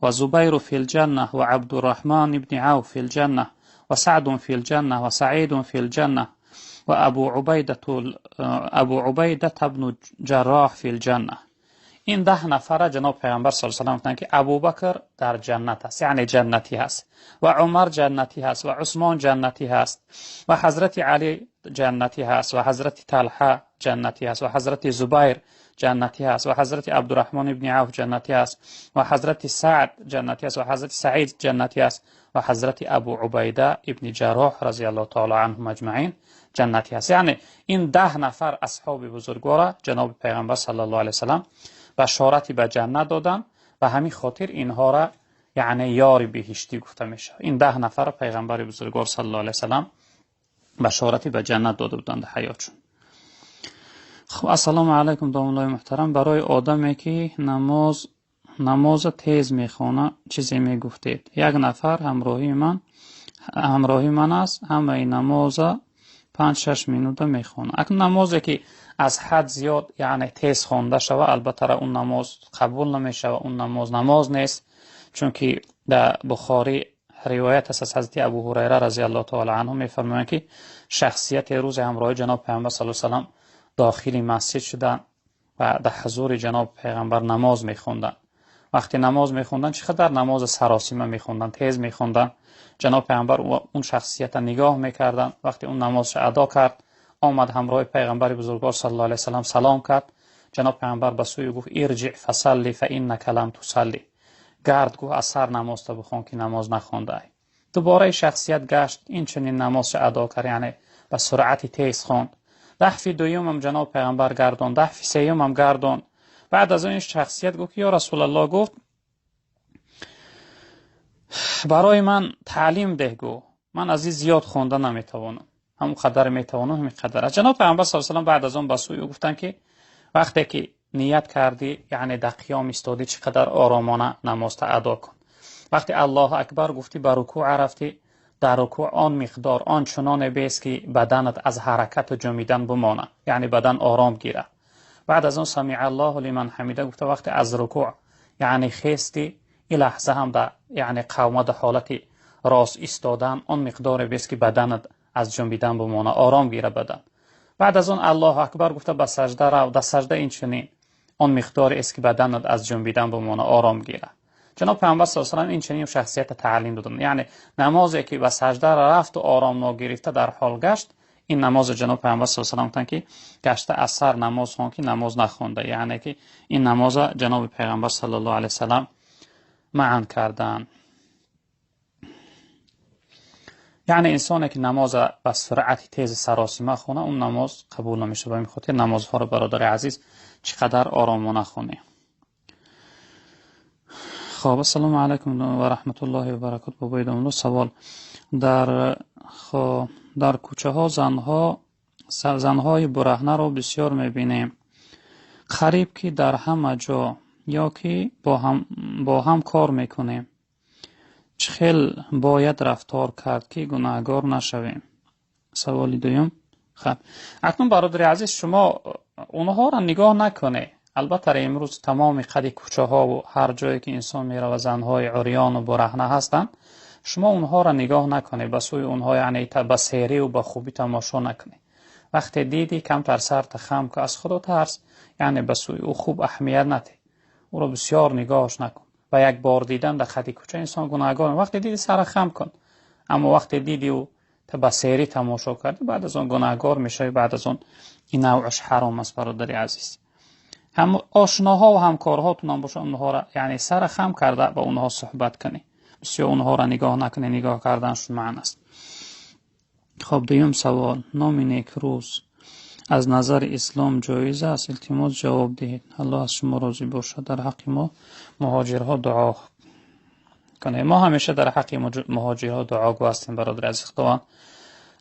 ва Зубайру фил ҷанна ва Абдурраҳмон ибни Авф фил ҷанна ва Саъдун фил ҷанна ва Саидун фил ҷанна ва Абу Убайдата ибну Ҷарроҳ фил ҷанна. Ин 10 нафара ҷаноб пайғамбар саллаллоҳу алайҳи васаллам гуфтанд ки Абубакр дар ҷаннат аст, яъне ҷаннатӣ ҳаст, ва Умар ҷаннатӣ ҳаст, ва Усмон ҷаннатӣ ҳаст, ва ҳазрати Алӣ ҷаннатӣ ҳаст, ва ҳазрати Талҳа ҷаннатӣ ҳаст, ва ҳазрати Зубайр ҷаннатӣ ҳаст, ва ҳазрати Абдурраҳмон ибни Авф ҷаннатӣ ҳаст, ва ҳазрати Саъд ҷаннатӣ ҳаст, ва ҳазрати Саид ҷаннатӣ ҳаст, ва ҳазрати Абу Убайда ибни Ҷарроҳ разияллоҳу таъала анҳум аҷмаин ҷаннатӣ ҳаст. Яъне ин 10 нафар асҳоби бузургвора ҷаноби пайғамбар саллаллоҳу алайҳи васаллам башорати ба ҷаннат доданд. Ба ҳамин хотир инҳоро яъне ёри биҳиштӣ гуфта мешавад. Ин 10 нафара пайғамбари бузургвор саллаллоҳу алайҳи васаллам башорати ба ҷаннат дода буданд дар ҳаётшон. Хуб, ассалому алайкум домуллои муҳтарам. Барои одаме ки намоза тез мехона чизе мегуфтед? Як нафар ҳамроҳи ман аст, ҳамаи намоза 5-6 минута мехона. Акнун намозе ки аз ҳад зиёд яъне тез хонда шава, албатта он намоз қабул намешава, он намоз намоз нест, чунки дар Бухорӣ ривоят аст аз ҳазрати Абу Ҳурайра разияллоҳу таъала анҳу, мефармоянд ки шахсияте рӯзе ҳамроҳи ҷаноб пайғамбар саллаллоҳу алайҳи васаллам дохили масҷид шуданд ва дар ҳузури ҷаноб пайғамбар намоз мехонданд. Вақте намоз мехонданд, чӣ қадар намози саросима мехонданд, тез мехонданд. Ҷаноб пайғамбар он шахсиятро нигоҳ мекарданд. Вақте он намозро адо кард, омад ҳамроҳи пайғамбари бузургвор саллаллоҳу алайҳи васаллам салом кард. Ҷаноб пайғамбар ба сӯи гуфт: ирҷиъ фасалли фаиннака лам тусалли. Гард, гуфт, аз сар намозта бихон ки намоз нахондаӣ. Дубора шахсият гашт, инчунин намозро адо кард, яъне ба суръати тез хонд. Дафъи дуюмам ҷаноб пайғамбар гардон, дафъи сеюмам гардон. Баъд аз он ин шахсият гуфт: ё Расулаллоҳ, гуфт, барои ман таълим деҳ, гуфт, ман аз ин зиёд хонда наметавонам, ҳамон қадар метавонам, ҳамин қадар аст. Ҷаноб пайғамбар саллаллоҳу алайҳи васаллам баъд аз он ба сӯи ӯ гуфтанд ки вақте ки ният кардӣ, яъне дар қиём истодӣ, чӣ қадар оромона намозта адо кун. Вақте Аллоҳу акбар гуфтӣ, ба рукӯъ рафтӣ, дар рукӯъ он миқдор он чуноне бест ки баданат аз ҳаракату ҷумидан бимонад, яъне бадан ором гирад. Баъд аз он самиъ Аллоҳу лиман ҳамида гуфта, вақте аз рукӯъ яъне хестӣ, ин лаҳза ҳам дар яъне қавмада ҳолати рост истодан он миқдоре бест ки баданат аз ҷунбидан бимонад, ором гирад бадан. Баъд аз он Аллоҳу акбар гуфта ба сажда рав, дар сажда инчунин он миқдоре аст ки баданат аз ҷунбидан бимонад, ором гирад. Ҷаноб пайғамбар саллаллоҳу алайҳи васаллам инчунин шахсиятро таълим доданд. Яъне намозе ки ба сажда рафту ором ногирифта дар ҳол гашт, ин намози ҷаноб пайғамбар саллаллоҳу алайҳи васаллам гуфтанд ки гашта аз сар намоз хон ки намоз нахонда. Яъне ки ин намоза ҷаноби пайғамбар саллаллоҳу алайҳи васаллам маън карданд. Яъне инсоне ки намоза ба суръати тези саросима хона, он намоз қабул намешавад. Ба ин хотир намозҳоро, бародари азиз, чӣ қадар оромона хонем. Хоб, ассалому алайкум ва раҳматуллоҳи ва баракоту. Бобои домулло, савол: дар кӯчаҳо занҳои бураҳнаро бисёр мебинем, қариб ки дар ҳама ҷо, ё ки бо ҳам кор мекунем. Чӣ хел бояд рафтор кард ки гунаҳгор нашавем? Саволи дуюм. Хаб, акнун бародари азиз, шумо онҳоро нигоҳ накунед. Албатта имрӯз тамоми қади кӯчаҳову ҳар ҷое ки инсон меравад занҳои урёну бураҳна ҳастанд. Шумо онҳоро нигоҳ накунед, ба сӯи онҳо яъне ба сериву ба хубӣ тамошо накунед. Вақте дидӣ, камтар сарта хам кун, аз Худо тарс, яъне ба сӯи ӯ хуб аҳамият надеҳ, ӯро бисёр нигоҳаш накун. Ба як бор дидан дар хати кӯча инсон гунаҳгор. Вақте дидӣ, сара хам кун, аммо вақте дидӣ ӯ ба серӣ тамошо кардӣ, баъд аз он гунаҳгор мешавӣ. Баъд аз он ин навъаш ҳаром аст, бародари азиз. Ҳам ошноҳо ва ҳамкорҳотунам бошад, онҳоро яъне сара хам карда ба онҳо суҳбат кунӣ, бисёр онҳоро нигоҳ накунӣ, нигоҳ карданашон маън аст. Хоб, дуюм савол: номи некрӯз. Аз назари ислом ҷоиз аст? Илтимос ҷавоб диҳед. Аллоҳ аз шумо розӣ бошад. Дар ҳаққи мо муҳоҷирҳо дуо кунед. Мо ҳамеша дар ҳаққи муҳоҷирҳо дуогӯ ҳастем, бародари азиз. Худованд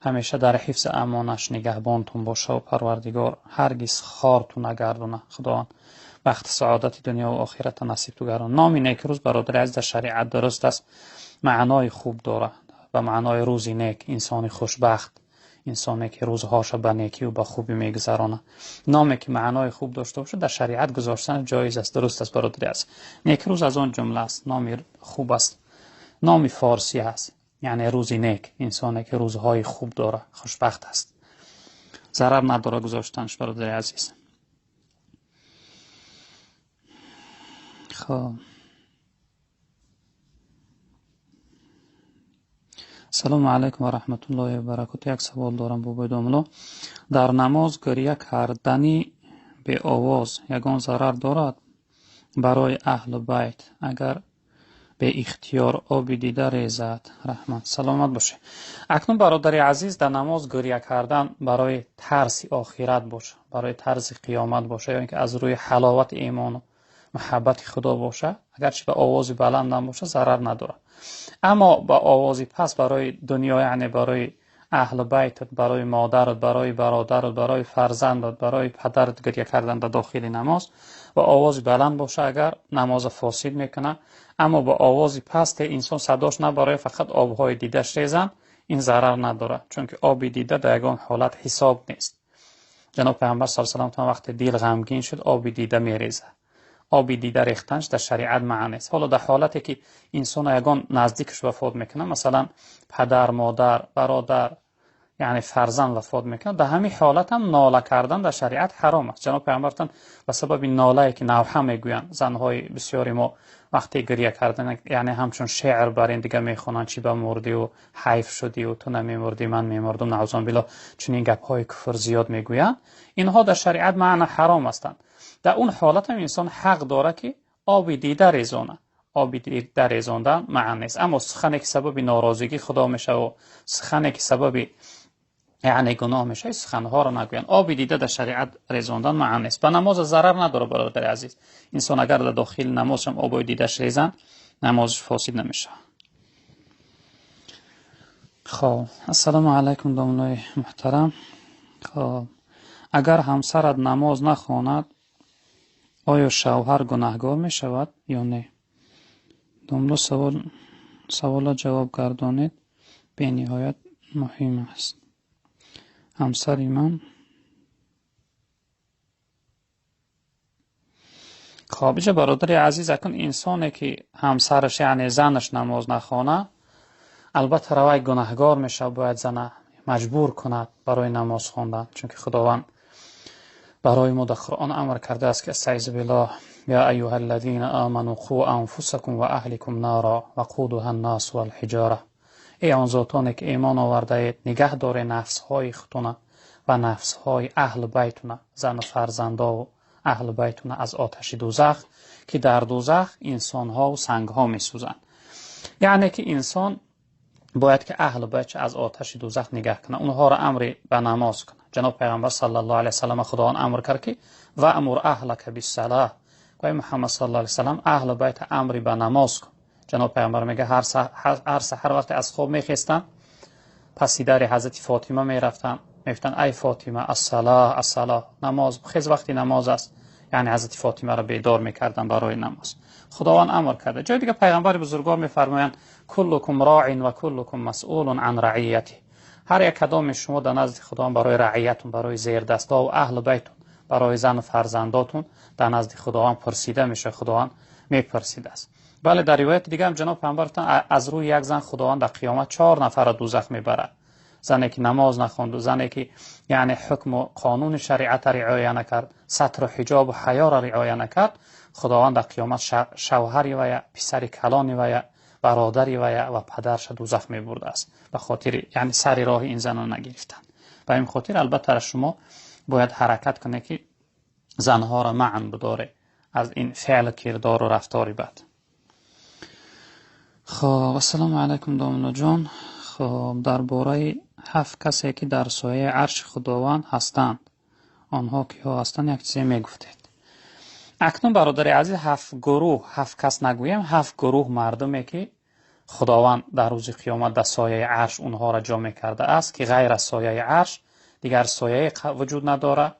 ҳамеша дар ҳифзи амонаш нигаҳбонтон боша ва Парвардигор ҳаргиз хорту нагардона. Худованд бахти саодати дунё ва охирата насибту гардона. Номи некрӯз, бародари азиз, дар шариат дуруст аст, маънои хуб дорад, ба маънои рӯзи нек, инсони хушбахт, инсоне ки рӯзҳоша ба некӣ ва ба хубӣ мегузаронад. Номе ки маънои хуб дошта бошад, дар шариат гузоштан ҷоиз аст, дуруст аст, бародари азиз. Некрӯз аз он ҷумла аст, номи хуб аст, номи форсӣ аст, яъне рӯзи нек, инсоне ки рӯзҳои хуб дорад, хушбахт аст. Зарар надорад гузоштанаш, бародари азиз. Хоб, Салому алайкум ва раҳматуллоҳи ва баракоту. Як савол дорам, бобои домулло. Дар намоз гиря кардани беовоз ягон зарар дорад барои аҳлу байт, агар беихтиёр оби дида резад? Раҳмат, саломат бошед. Акнун, бародари азиз, дар намоз гиря кардан барои тарси охират боша, барои тарси қиёмат боша, ё ин ки аз рӯи ҳаловати имону муҳаббати Худо боша, агарчи ба овози баландам боша, зарар надорад. Аммо ба овози пас барои дунё, яъне барои аҳлу байтат, барои модарат, барои бародарат, барои фарзандат, барои падарат гиря кардан дар дохили намоз ба овози баланд боша, агар намоза фосид мекунад. Аммо ба овози пасте инсон садош набарояд, фақат обҳои дидаш резанд, ин зарар надорад, чунки оби дида дар ягон ҳолат ҳисоб нест. Ҷаноб Пайғамбар саллаллоҳу алайҳи васаллам вақте дил ғамгин шуд, оби дида мерезад. Оби дида рехтанш дар шариат маъно нест. Ҳоло дар ҳолате ки инсон ягон наздикаш вафот мекунад, масалан падар, модар, бародар, яъне фарзанд вафот мекунад, дар ҳамин ҳолат ҳам нола кардан дар шариат ҳаром аст. Ҷаноб Пайғамбар гуфтанд, ба сабаби нолае ки навҳа мегӯянд занҳои бисёри мо вақте гиря кардан, яъне ҳамчун шеър бар ин дига мехонанд, чӣ ба мурдиву ҳайф шудиву ту намемурдӣ, ман мемурдум, наъузу биллоҳ, чунин гапҳои куфр зиёд мегӯянд. Инҳо дар шариат маъно ҳаром ҳастанд. Дар он ҳолат ҳам инсон ҳақ дорад ки оби дида резонад. Оби дида резондан маъно нест. Аммо сухане ки сабаби норозигии Худо мешавад ва сухане ки сабаби яъне гуноҳ мешавад, суханҳоро нагӯянд. Оби дида дар шариат резондан маъно нест. Ба намоз зарар надорад, бародари азиз. Инсон агар дар дохили намозшам обои дидаш резанд, намозаш фосид намешавад. Хоб, ассалому алайкум, домуллои муҳтарам. Хоб, агар ҳамсарат намоз нахонад, оё шавҳар гунаҳгор мешавад ё не? Домулло, саволро ҷавоб гардонед, бениҳоят муҳим аст. Ҳамсари ман. Хоб, иҷа бародари азиз, акун инсоне ки ҳамсараш, яъне занаш намоз нахонад, албатта равай гунаҳгор мешавад, бояд зана маҷбур кунад барои намоз хондан, чунки Худованд барои мо дар Қуръон амр кардааст ки астаизу биллоҳ, я айюҳа аллазина аману қу анфусакум ва аҳликум нара вақудуҳа аннасу валҳиҷора. Эй он зотоне ки имон овардаед, нигаҳ доред нафсҳои худтона ва нафсҳои аҳлу байтуна, зану фарзандову аҳлу байтуна аз оташи дӯзах, ки дар дӯзах инсонҳову сангҳо месӯзанд. Яъне ки инсон бояд ки аҳлу байтша аз оташи дӯзах нигаҳ кунад, онҳоро амри ба намоз кунад. Ҷаноб Пайғамбар саллаллоҳу алайҳи васаллам Худованд амр кард ки ваъмур аҳлака биссалоҳ. Гӯяд Муҳаммад саллаллоҳу алайҳи васаллам, аҳлу байта амри ба намоз кун. Ҷаноб Пайғамбар мегӯяд, ҳар саҳар вақте аз хоб мехестанд, паси дари ҳазрати Фотима мерафтанд, мегуфтанд: ай Фотима, ассалоҳ, ассалоҳ, намоз, хез, вақти намоз аст. Яъне ҳазрати Фотимаро бедор мекарданд барои намоз. Худованд амр карда. Ҷои дига Пайғамбари бузургвор мефармоянд: куллукум роин ва куллукум масъулун ан раияти. Ҳар як кадоми шумо дар назди Худованд барои раиятун, барои зердастҳо ва аҳлу байтун, барои зану фарзандотун дар назди Худованд пурсида мешавад, Худованд мепурсидааст. Бале, дар ривояти дига ҳам ҷаноб Пайғамбар гуфтанд, аз рӯи як зан Худованд дар қиёмат 4 нафарро дӯзах мебарад. Зане ки намоз нахонду, зане ки яъне ҳукму қонуни шариатро риоя накард, сатру ҳиҷобу ҳаёро риоя накард, Худованд дар қиёмат шавҳари вая, писари калони вая, бародари вая ва падарша дӯзах мебурдааст. Ба хотири яъне сари роҳи ин занро нагирифтанд. Ба ин хотир албатта шумо бояд ҳаракат кунед ки занҳоро маън бидоред аз ин феълу кирдору рафтори бад. Хоб, ассалому алайкум, домуллоҷон. Хоб, дар бораи 7 касе ки дар сояи арши Худованд ҳастанд Онҳо киҳо ҳастанд, як чизе мегуфтед. Акнун бародари азиз, ҳафт гурӯҳ, ҳафт кас нагӯем, ҳафт гурӯҳ мардуме ки Худованд дар рӯзи қиёмат дар сояи арш онҳоро ҷо мекардааст, ки ғайр аз сояи арш дигар сояе вуҷуд надорад.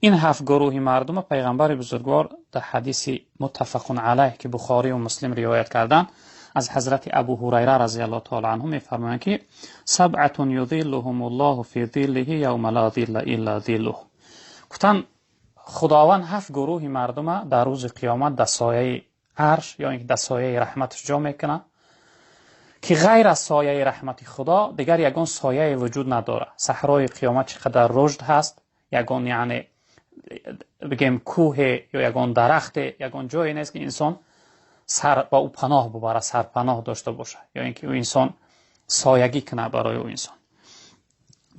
Ин ҳафт гурӯҳи мардума пайғамбари бузургвор дар ҳадиси муттафақун алайҳ, ки Бухорию Муслим ривоят карданд, аз ҳазрати Абу Ҳурайра разияллоҳу таъала анҳу мефармоянд, ки сабъатун юзиллуҳумуллоҳу фи зиллиҳи явма ла зилла илла зиллуҳ. Гуфтанд, Худованд ҳафт гурӯҳи мардума дар рӯзи қиёмат дар сояи арш ё ин ки дар сояи раҳматаш ҷо мекунад, ки ғайр аз сояи раҳмати Худо дигар ягон сояе вуҷуд надорад. Саҳрои қиёмат чӣ қадар рушд ҳаст, ягон, яъне бигем, кӯҳе ё ягон дарахте, ягон ҷое нест, ки инсон сар ба ӯ паноҳ бубарад, сарпаноҳ дошта бошад, ё ин ки ӯ инсон соягӣ кунад барои ӯ инсон.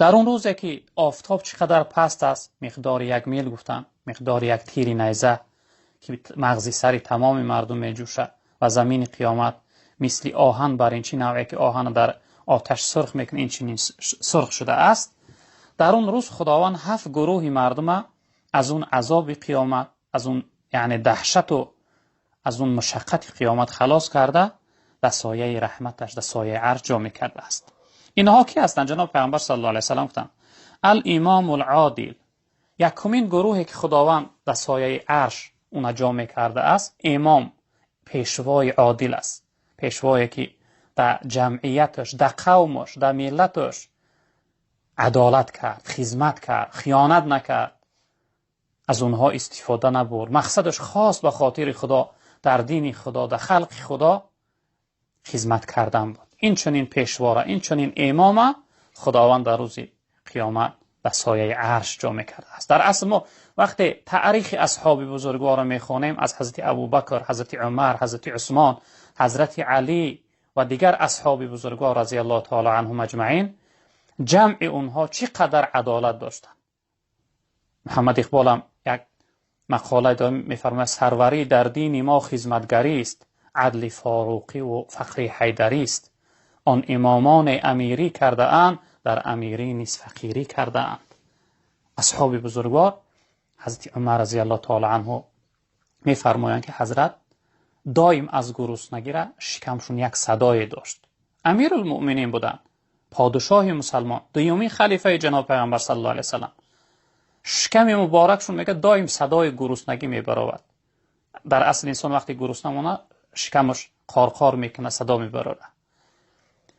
Дар он рӯзе ки офтоб чӣ қадар паст аст, миқдори як мил гуфтанд, миқдори як тири найза, ки мағзи сари тамоми мардум меҷӯшад, ва замини қиёмат мисли оҳан, бар ин чӣ навъе ки оҳан дар оташ сурх мекунад, ин чунин сурх шудааст. Дар он рӯз Худованд ҳафт гурӯҳи мардума аз он азоби қиёмат, аз он яъне даҳшату аз он мушаққати қиёмат халос карда, дар сояи раҳматаш, дар сояи арш ҷо мекардааст. Инҳо ки ҳастанд? Ҷаноб пайғамбар саллаллоҳу алайҳи васаллам гуфтанд: ал-имому ал-одил. Якумин гурӯҳе ки Худованд дар сояи арш уна ҷо мекардааст, имом, пешвои одил аст. Пешвое ки дар ҷамъияташ, дар қавмаш, дар миллаташ адолат кард, хизмат кард, хиёнат накард, аз онҳо истифода набурд, мақсадаш хос ба хотири Худо, дар дини Худо, дар халқи Худо хизмат кардан буд. Ин чунин пешвора, ин чунин имома Худованд дар рӯзи қиёмат ба сояи арш ҷо мекардааст. Дар асл мо вақте таърихи асҳоби бузургворро мехонем, аз ҳазрати Абубакр, ҳазрати Умар, ҳазрати Усмон, ҳазрати Алӣ ва дигар асҳоби бузургвор разияллоҳу таъала анҳум аҷмаин, ҷамъи онҳо чӣ қадар адолат доштанд. Муҳаммад Иқболам як мақола мефармояд: сарварӣ дар дини мо хизматгарист, адли форуқӣ ва фақри ҳайдарист. Он имомоне амирӣ кардаанд, дар амирӣ низ фақирӣ кардаанд. Асҳоби бузургвор, ҳазрати Умар разияллоҳу таъала анҳу мефармоянд, ки ҳазрат доим аз гуруснагира шикамшун як садое дошт. Амирулмуъминин буданд, подшоҳи мусалмон, дуюмин халифаи ҷаноб пайғамбар саллаллоҳу алайҳи васаллам. Шиками муборакшун, мегӯяд, доим садои гуруснагӣ мебаровад. Дар асл инсон вақте гурусна монад, шикамаш қорқор мекунад, садо мебарорад.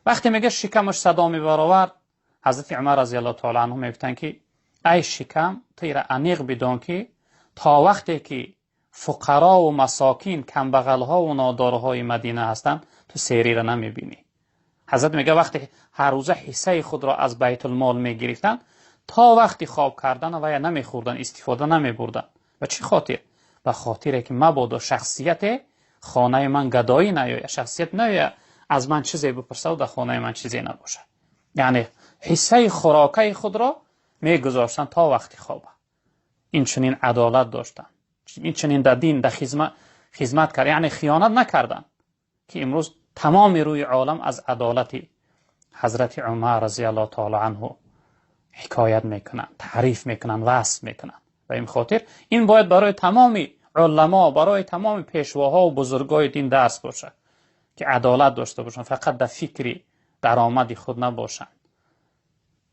Вақте, мегӯяд, шикамаш садо мебаровард, ҳазрати Умар разияллоҳу таъала анҳу мегуфтанд, ки ай шикам, ту ира аниқ бидон, ки то вақте ки фуқарову масокин, камбағалҳову нодорҳои Мадина ҳастанд, ту серира намебинӣ. Ҳазрат мегӯяд, вақте ҳар рӯза ҳиссаи худро аз байтулмол мегирифтанд, то вақти хоб кардан вая намехӯрданд, истифода намебурданд. Ба чӣ хотир? Ба хотире ки мабодо шахсияте хонаи ман гадоӣ наёяд, шахсият наёяд, аз ман чизе бипурсад, дар хонаи ман чизе набошад. Яъне ҳиссаи хӯрокаи худро мегузоштанд то вақти хоба. Инчунин адолат доштанд, инчунин дар дин дар хизмат кард, яъне хиёнат накарданд, ки имрӯз тамоми рӯи олам аз адолати ҳазрати Умар разияллоҳу таъала анҳу ҳикоят мекунанд, таъриф мекунанд, васф мекунанд. Ба ин хотир ин бояд барои тамоми уламо, барои тамоми пешвоҳо ва бузургои дин дарс бошад, ки адолат дошта бошанд, фақат дар фикри даромади худ набошанд,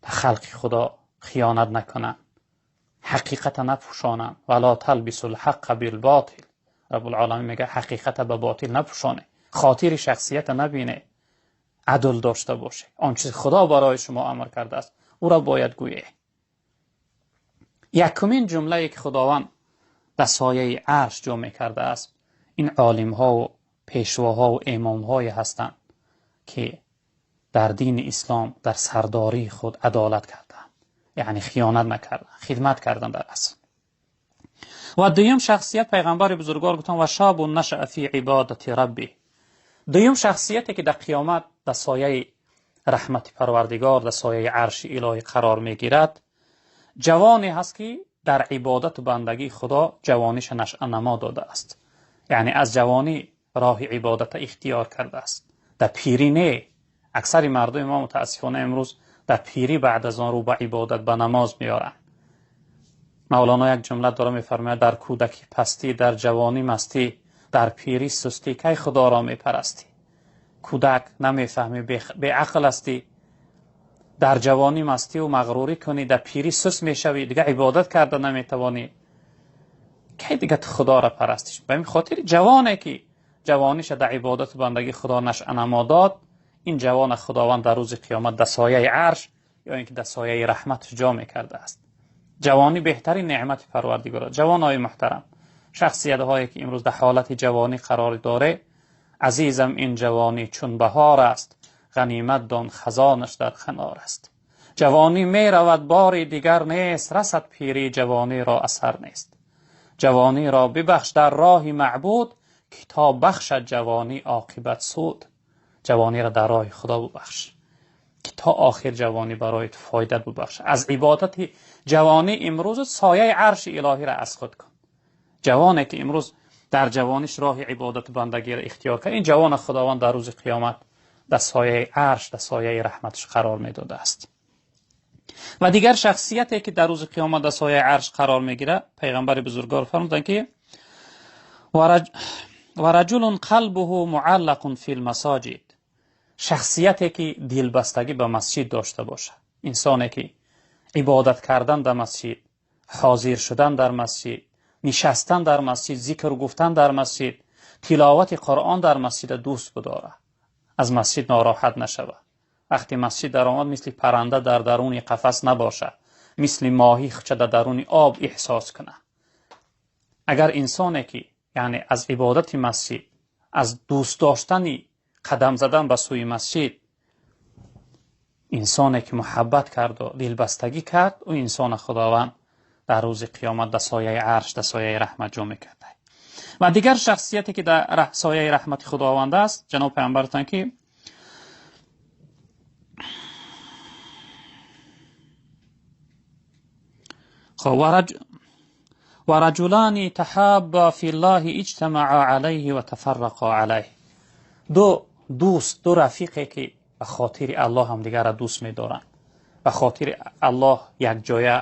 дар халқи Худо хиёнат накунанд, ҳақиқата напӯшонанд. Вала талбису лҳаққа билботил. Раббулоламин мегӯяд: ҳақиқата ба ботил напӯшоне, хотири шахсията набине, адл дошта боше. Он чиз Худо барои шумо амр кардааст, ӯро бояд гӯе. Якумин ҷумлае ки Худованд дар сояи арш ҷо мекардааст, ин олимҳову пешвоҳову имомҳое ҳастанд, ки дар дини ислом дар сардории худ адолат карданд, яъне хиёнат накарданд, хидмат карданд дар асл. Ва дуюм шахсият, пайғамбари бузургвор гуфтанд: ва шабун нашаа фи ибодати рабби. Дуюм шахсияте ки дар қиёмат дар сояи раҳмати Парвардигор, дар сояи арши илоҳӣ қарор мегирад, ҷавоне ҳаст, ки дар ибодату бандагии Худо ҷавониша нашъа намо додааст, яъне аз ҷавонӣ роҳи ибодата ихтиёр кардааст, дар пирӣ не. Аксари мардуми мо, мутаассифона, имрӯз дар пирӣ баъд аз он рӯ ба ибодат, ба намоз меоранд. Мавлоно як ҷумла дора мефармояд: дар кӯдакӣ пастӣ, дар ҷавонӣ мастӣ, дар пирӣ сустӣ, кай Худоро мепарастӣ? Кӯдак намефаҳмӣ, беақл ҳастӣ, дар ҷавонӣ мастӣ ва мағрурӣ кунӣ, дар пирӣ суст мешавӣ, дигар ибодат карда наметавонӣ, кай дигар ту Худоро парастиш? Ба ин хотир ҷавоне ки ҷавониша дар ибодату бандагии Худо нашъа намо дод, ин ҷавона Худованд дар рӯзи қиёмат дар сояи арш ё ин ки дар сояи раҳмат ҷо мекардааст. Ҷавонӣ беҳтарин неъмати Парвардигор аст. Ҷавонои муҳтарам, шахсиятҳое ки имрӯз дар ҳолати ҷавонӣ қарор доред, азизам, ин ҷавонӣ чун баҳор аст, ғанимат дон хазонаш дар канор аст. Ҷавонӣ меравад, бори дигар нест, расад пирӣ ҷавониро асар нест. Ҷавониро бибахш дар роҳи маъбуд, ки то бахшад ҷавонӣ оқибат суд. Ҷавониро дар роҳи Худо бибахш, ки то охир ҷавонӣ барои ту фоида бибахшад. Аз ибодати ҷавонӣ имрӯз сояи арши илоҳиро аз худ кун. Ҷавоне ки имрӯз дар ҷавониш роҳи ибодату бандагиро ихтиёр кард, ин ҷавона Худованд дар рӯзи қиёмат дар сояи арш, дар сояи раҳматаш қарор медодааст. Ва дигар шахсияте ки дар рӯзи қиёмат дар сояи арш қарор мегирад, пайғамбари бузургвор фармуданд ки ва раҷулун қалбуҳу муаллақун фил масоҷид, шахсияте ки дилбастагӣ ба масҷид дошта бошад, инсоне ки ибодат кардан дар масҷид, ҳозир шудан дар масҷид, нишастан дар масҷид, зикр гуфтан дар масҷид, тиловати Қуръон дар масҷид дӯст бидорад, аз масҷид нороҳат нашавад. Вақте масҷид даромад, мисли парранда дар даруни қафас набошад, мисли моҳӣ хуча дар даруни об эҳсос кунад. Агар инсоне ки яъне аз ибодати масҷид, аз дӯст доштани қадам задан ба сӯи масҷид, инсоне ки муҳаббат кард ва дилбастагӣ кард, ӯ инсона Худованд дар рӯзи қиёмат дар сояи арш, дар сояи раҳмат ҷо мекард. Ва дигар шахсияте ки дар сояи раҳмати Худованд аст, ҷаноб пайғамбар гуфтанд ки ва раҷулани таҳабба филлаҳи иҷтамаа алайҳи ва тафаррақа алайҳ. Ду дӯст, ду рафиқе ки ба хотири Аллоҳ ҳамдигарро дӯст медоранд, ба хотири Аллоҳ якҷоя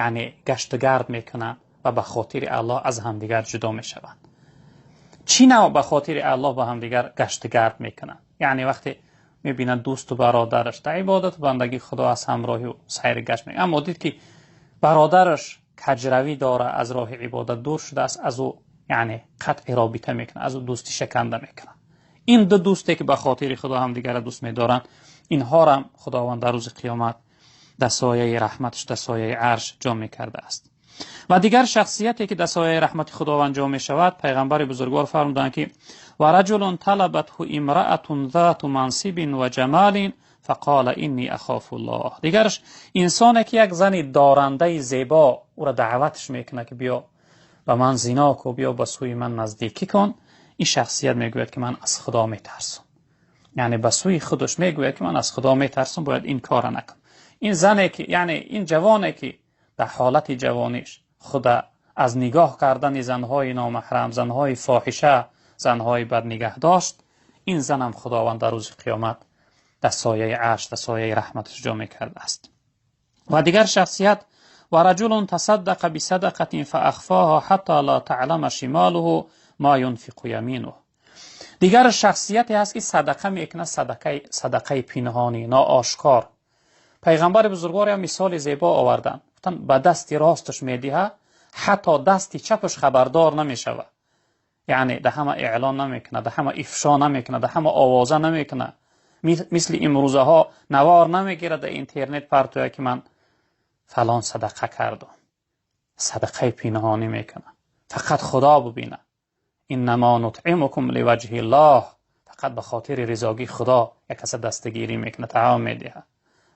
яъне гашту гард мекунанд ва ба хотири Аллоҳ аз ҳамдигар ҷудо мешаванд. Чӣ навъ ба хотири Аллоҳ ба ҳамдигар гашту гард мекунанд? Яъне вақте мебинанд дӯсту бародараш дар ибодату бандагии Худо аз ҳамроҳи ӯ сайри гашт мекунад, аммо дид ки бародараш каҷравӣ дорад, аз роҳи ибодат дур шудааст, аз ӯ яъне қатъи робита мекунад, аз ӯ дӯстӣ шиканда мекунад. Ин ду дӯсте ки ба хотири Худо ҳамдигарро дӯст медоранд, инҳоро Худованд дар рӯзи қиёмат дар сояи раҳматаш, дар сояи арш ҷо мекардааст. Ва дигар шахсияте ки дар сояи раҳмати Худованд ҷо мешавад, пайғамбари бузургвор фармуданд ки ва раҷулун талабатҳу имраатун зату мансибин ва ҷамалин фақола инни ахофуллоҳ. Дигараш инсоне ки як зани дорандаи зебо ӯро даъватш мекунад ки биё ба ман зино кун, биё ба сӯи ман наздикӣ кун, ин шахсият мегӯяд ки ман аз Худо метарсам. Яъне ба сӯи худаш мегӯяд ки ман аз Худо метарсам, бояд ин корро накунам. Ин зане ки яъне ин ҷавоне ки дар ҳолати ҷавониш худа аз нигоҳ кардани занҳои номаҳрам, занҳои фоҳиша, занҳои бад нигаҳ дошт, ин занам Худованд дар рӯзи қиёмат дар сояи арш, дар сояи раҳматаш ҷо мекардааст. Ва дигар шахсият ва раҷулун тасаддақа бисадақатин фаахфоҳа ҳатто ла таълама шимолуҳу ма юнфиқу яминуҳ. Дигар шахсияте ҳаст ки садақа мекунад, садақаи пинҳонӣ, ноошкор. Пайғамбари бузургвор як мисоли зебо оварданд. Гуфтанд ба дасти росташ медиҳад, ҳатто дасти чапаш хабардор намешавад. Яъне дар ҳама эълон намекунад, дар ҳама ифшо намекунад, дар ҳама овоза намекунад. Мисли имрӯзаҳо навор намегирад дар интернет партоя ки ман фалон садақа кардам. Садақаи пинҳонӣ мекунад. Фақат Худо бибинад. Иннамо нутъимукум ливаҷҳи Аллоҳ. Фақат ба хотири ризогии Худо як каса дастгирӣ мекунад, таом медиҳад.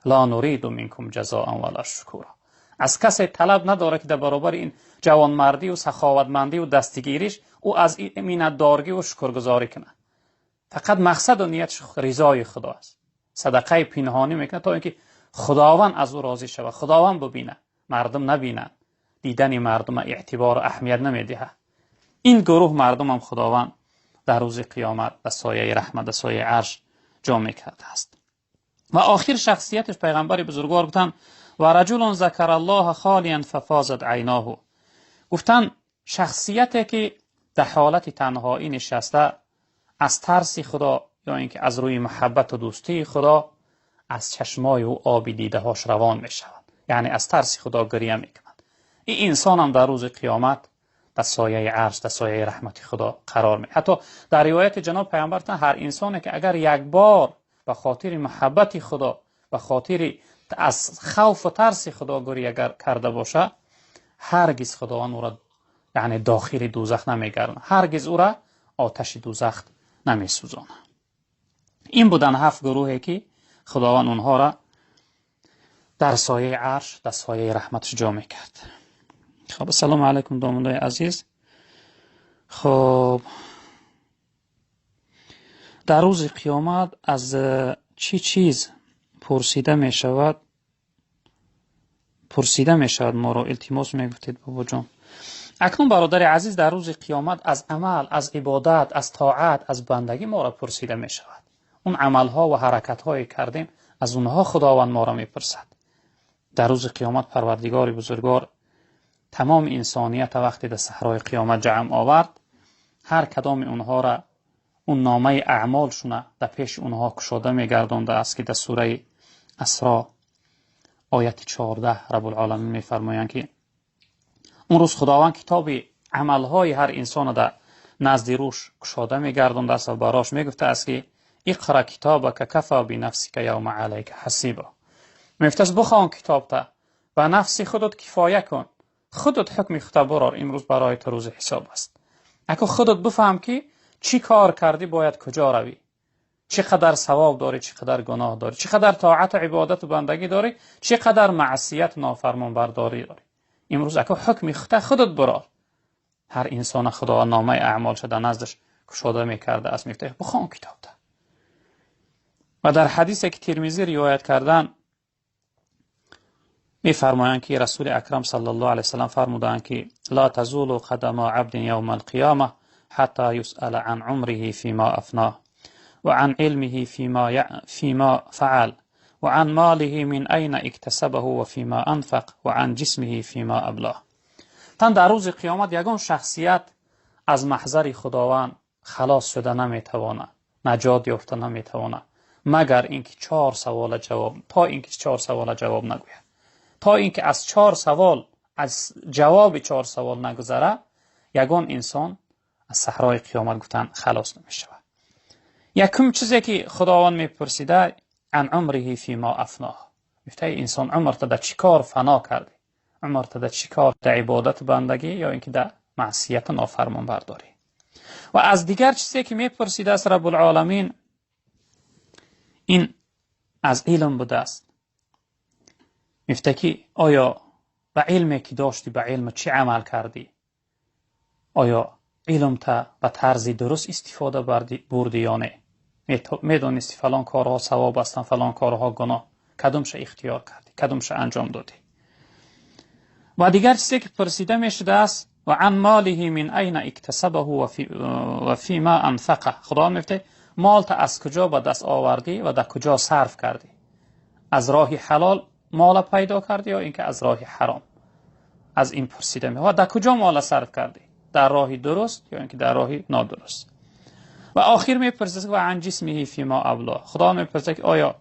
Ла нуриду минкум ҷазоан вала шукура. Аз касе талаб надорад ки дар баробари ин ҷавонмардию саховатмандию дастгириш ӯ аз миннатдоргиву шукргузорӣ кунад. Фақат мақсаду ниятш ризои Худо аст. Садақаи пинҳонӣ мекунад то инки Худованд аз ӯ розӣ шавад, Худованд бибинад, мардум набинад. Дидани мардума эътибору аҳамият намедиҳад. Ин гурӯҳ мардумам Худованд дар рӯзи қиёмат дар сояи раҳмат, дар сояи арш ҷо мекардааст. Ва охир шахсияташ пайғамбари бузургвор гуфтанд و رجل ذکر الله خالیا ففاضت عیناه. گفتن شخصیتی که در حالت تنهایی نشسته از ترس خدا یا اینکه از روی محبت و دوستی خدا از چشمای او آب دیده هاش روان می شود، یعنی از ترس خدا گریه می کند. این انسان هم در روز قیامت در سایه عرش، در سایه رحمت خدا قرار می. حتی در روایت جناب پیامبر هر انسانی که اگر یک بار به خاطر محبت خدا، به خاطر از خوف و ترس خدا گریه کرده باشه، هرگز خداوند او را یعنی داخل دوزخ نمیگرداند، هرگز او را آتش دوزخ نمیسوزاند. این بودن هفت گروهی که خداوند اونها را در سایه عرش، در سایه رحمتش جا میکرد. خب السلام علیکم دوستان عزیز. خب در روز قیامت از چی چیز پرسیده میشود؟ پرسیده میشود ما را التماس میگفتید بابا جان. اکنون برادر عزیز، در روز قیامت از عمل، از عبادت، از طاعت، از بندگی ما را پرسیده میشود. اون عملها و حرکت‌هایی کردیم از اونها خداوند ما را میپرسد. در روز قیامت پروردگار بزرگوار تمام انسانیت وقتی در صحرای قیامت جمع آورد، هر کدام اونها را اون نامه اعمالشون در پیش اونها کشاده میگردانده است که در سوره اسراء آیت 14 رب العالمین میفرمایند که اون روز خداوند کتاب عملهای هر انسان در نزد روش کشاده میگردانده است و براش میگفته است که اقرا کتابک کفا بنفسک یوم علیک حسیبا. میگفته است بخوان کتاب تا و نفس خودت کفایه کن، خودت حکم خودت برار، امروز برای تو روز حساب است. اگه خودت بفهم که چی کار کردی، باید کجا روی، چقدر ثواب داری، چقدر گناه داری، چقدر طاعت و عبادت و بندگی داری، چقدر معصیت نافرمان برداری داری. امروز اگه حکم خودت برار. هر انسان خدا نامه اعمال شده نزدش کشاده میکرده است، میگفته بخوان کتاب ده. و در حدیثی که ترمذی روایت کردن میفرمایند که رسول اکرم صلی الله علیه وسلم فرمودند که لا تزول قدم عبد یوم القیامه حتی یسأل عن عمره فيما افناه وعن علمه فيما فعل وعن ماله من أين اكتسبه وفيما أنفق وعن جسمه فيما أبلاه. تن در روز قیامت یگان شخصیت از محضر خداوند خلاص شده نمیتواند، نجات یافته نمیتواند، مگر اینکه چهار سوال جواب، تا اینکه چهار سوال جواب نگوید، تا اینکه از چهار سوال، از جواب چهار سوال نگذره، یگان انسان از صحرای قیامت گفتن خلاص نمیشود. یکم چیزی که خداوند میپرسیده عن عمره فیما افناه، میفته انسان عمر تا در چی کار فنا کردی، عمر تا در چی کار، در عبادت بندگی یا اینکه در معصیت نافرمان برداری. و از دیگر چیزی که میپرسیده است رب العالمین این از علم بوده است. میفته که آیا به علمی که داشتی، به علم چی عمل کردی، آیا علم تا به طرز درست استفاده بردی یا نه، میدونستی فلان کارها ثواب هستند، فلان کارها گناه، کدومش اختیار کردی، کدومش انجام دادی. و دیگر چیزی که پرسیده میشده است و عن ماله من این اکتسبه و فیما انفقه. خدا میفته مال تا از کجا به دست آوردی و در کجا صرف کردی، از راه حلال مال پیدا کردی یا اینکه از راه حرام؟ از این پرسیده می و در کجا مال صرف کردی، در راه درست یا اینکه در راه نادرست. و آخر میپرسه و عن جسمه فیما ابلا. خدا میپرسه که آیا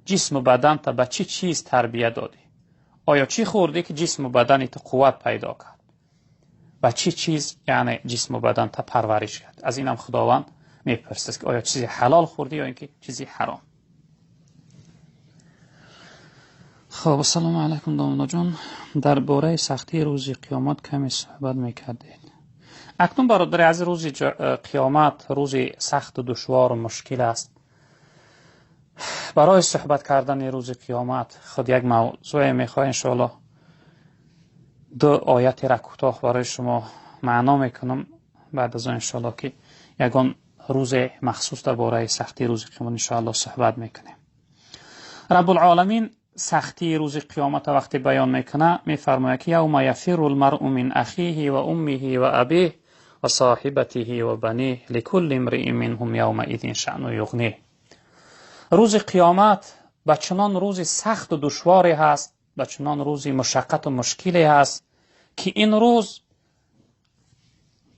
جسم و بدن تا به چی چیز تربیت دادی، آیا چی خوردی که جسم و بدن تو قوت پیدا کرد، و چی چیز یعنی جسم و بدن تا پرورش کرد. از اینم خداوند میپرسه که آیا چیزی حلال خوردی یا اینکه چیزی حرام. خب السلام علیکم دامنا جان، درباره سختی روز قیامت کمی صحبت میکردید. اکنون برادر از روز قیامت روز سخت و دشوار و مشکل است. برای صحبت کردن روز قیامت خود یک موضوع میخواه انشاءالله دو آیت را کوتاه برای شما معنا میکنم، بعد از آن انشاءالله که یگان روز مخصوص درباره سختی روز قیامت انشاءالله صحبت میکنیم. رب العالمین سختی روز قیامت وقتی بیان میکنه میفرماید که یوم یفر المرء من اخیه و امه و ابیه و صاحبته و بنیه لکل امرئ منهم یومئذ شأن یغنیه. روز قیامت به چنان روز سخت و دشواری هست و چنان روزی مشقت و مشکلی هست که این روز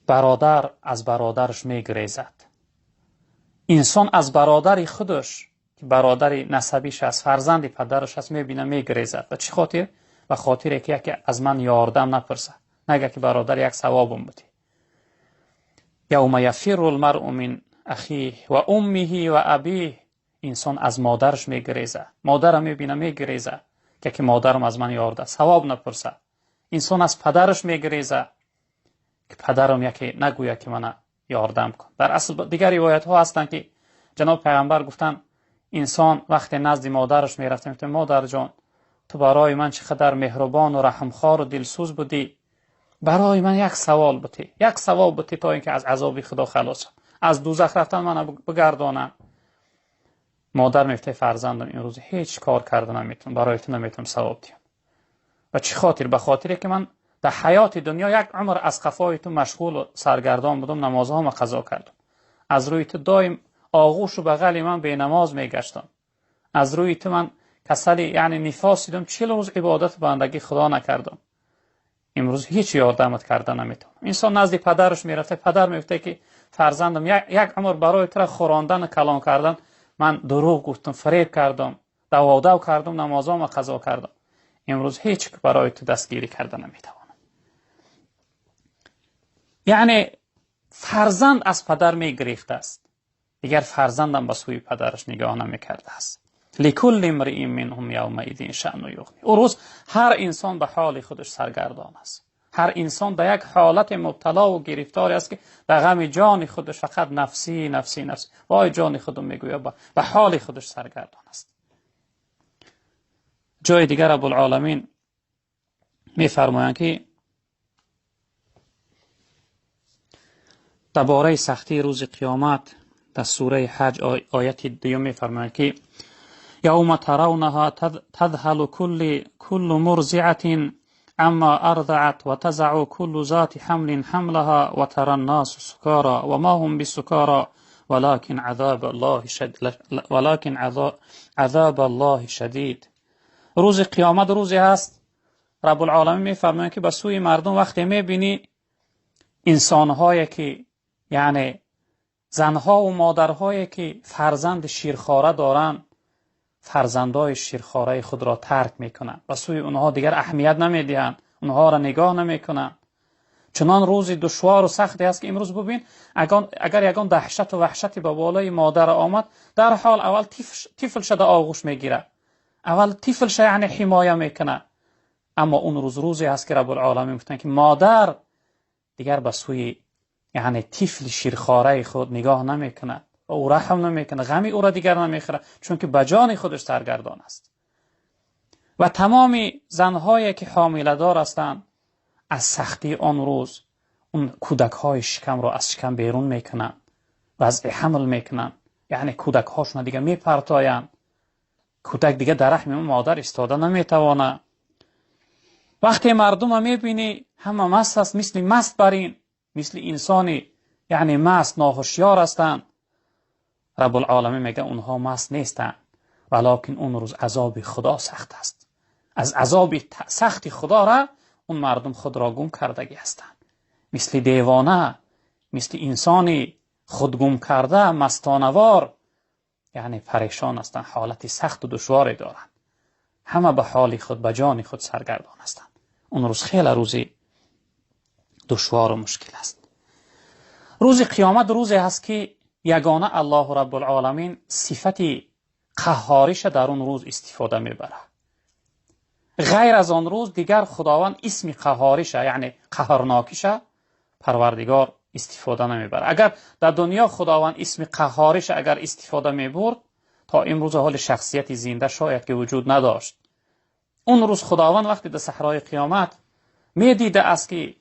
برادر از برادرش میگریزد. انسان از برادر خودش که برادر نسبیش است، فرزند پدرش است، میبینه میگریزد. و چی خاطر؟ به خاطر که یکی از من یاردم نپرسه، نگه که برادر یک ثوابم بودی. یوم یفر المرء من اخیه و امه و ابیه. انسان از مادرش میگریزه، مادرم میبینه میگریزه که مادرم از من یارده، ثواب نپرسه. انسان از پدرش میگریزه که پدرم یکی نگویه که من یاردم کن. در اصل دیگر روایت ها هستند که جناب پیغمبر گفتن انسان وقتی نزد مادرش میرفت، میگفت مادر جان تو برای من چقدر مهربان و رحمخوار و دلسوز بودی، برای من یک سوال بودی، یک ثواب بودی تا اینکه از عذاب خدا خلاص شم، از دوزخ رفتن من بگردانم. مادر میگفت فرزندم این روز هیچ کار کرده نمیتونم، برای تو نمیتونم ثواب دیم. و چه خاطر؟ به خاطر که من در حیات دنیا یک عمر از قفای تو مشغول و سرگردان بودم، نمازهامو قضا کردم، از روی تو دایم آغوش و بغل من به نماز میگشتم، از روی تو من کسلی یعنی نفاس دیدم، 40 روز عبادت بندگی خدا نکردم، امروز هیچ یاردمت کرده نمیتونم. انسان نزد پدرش میرفته، پدر میگفته که فرزندم یک عمر برای تو خوراندن و کلان کردن من دروغ گفتم، فریب کردم، دو کردم، نمازامو قضا کردم، امروز هیچ برای تو دستگیری کرده نمیتوانم. یعنی فرزند از پدر میگریخته است، دیگر فرزندم به سوی پدرش نگاه نمیکرده است. لکل امرئ منهم یومئذ شأن یغنی. او روز هر انسان به حال خودش سرگردان است، هر انسان در یک حالت مبتلا و گرفتاری است که به غم جان خودش فقط نفسی نفسی نفسی، وای جان خودم میگوید، به حال خودش سرگردان است. جای دیگر رب العالمین میفرمایند که درباره سختی روز قیامت در سوره حج آیت 2 میفرمایند که یوم ترونها تذهل كل مرضعة عما أرضعت وتزع كل ذات حمل حملها وترى الناس سكارى وما هم بسكارى ولكن عذاب الله شدید. روز قیامت روزی هست، رب العالمین میفرماید که به سوی مردم وقتی میبینی انسانهایی که یعنی زنها و مادرهایی که فرزند شیرخواره دارند، فرزندای شیرخواره خود را ترک میکنند، به سوی اونها دیگر اهمیت نمیدهند، اونها را نگاه نمیکنند. چنان روزی دشوار و سختی است که امروز ببین اگر یگان دهشت و وحشتی به بالای مادر آمد، در حال اول طفل شده آغوش میگیره، اول طفل شه یعنی حمایه میکنه. اما اون روز روزی است که رب العالمین گفتن که مادر دیگر به سوی یعنی طفل شیرخواره خود نگاه نمیکنه و او رحم نمیکنه، غمی او را دیگر نمیخوره، چون که به جان خودش سرگردان است. و تمام زنهایی که حامله دار هستند از سختی آن روز اون کودک های شکم را از شکم بیرون میکنن، وضع حمل میکنن، یعنی کودک هاشون دیگه میپرتایند، کودک دیگه در رحم مادر ایستاده نمیتوانه. وقتی مردم میبینی همه مست است، مثل مست برین، مثل انسانی یعنی مست ناهوشیار هستند. رب العالمین میگه اونها مست نیستند، ولیکن اون روز عذاب خدا سخت است. از عذاب سخت خدا را اون مردم خود را گم کردگی هستند، مثل دیوانه، مثل انسانی خود گم کرده، مستانوار، یعنی پریشان هستند، حالت سخت و دشواری دارند، همه به حال خود، به جان خود سرگردان هستند. اون روز خیلی روزی دشوار و مشکل است. روز قیامت روزی هست که یگانه الله رب العالمین صفت قهاریش در اون روز استفاده میبره. غیر از آن روز دیگر خداوند اسم قهاریش یعنی قهرناکیش پروردگار استفاده نمیبره. اگر در دنیا خداوند اسم قهاریش اگر استفاده میبرد، تا امروز حال شخصیت زنده شاید که وجود نداشت. اون روز خداوند وقتی در صحرای قیامت میدیده است که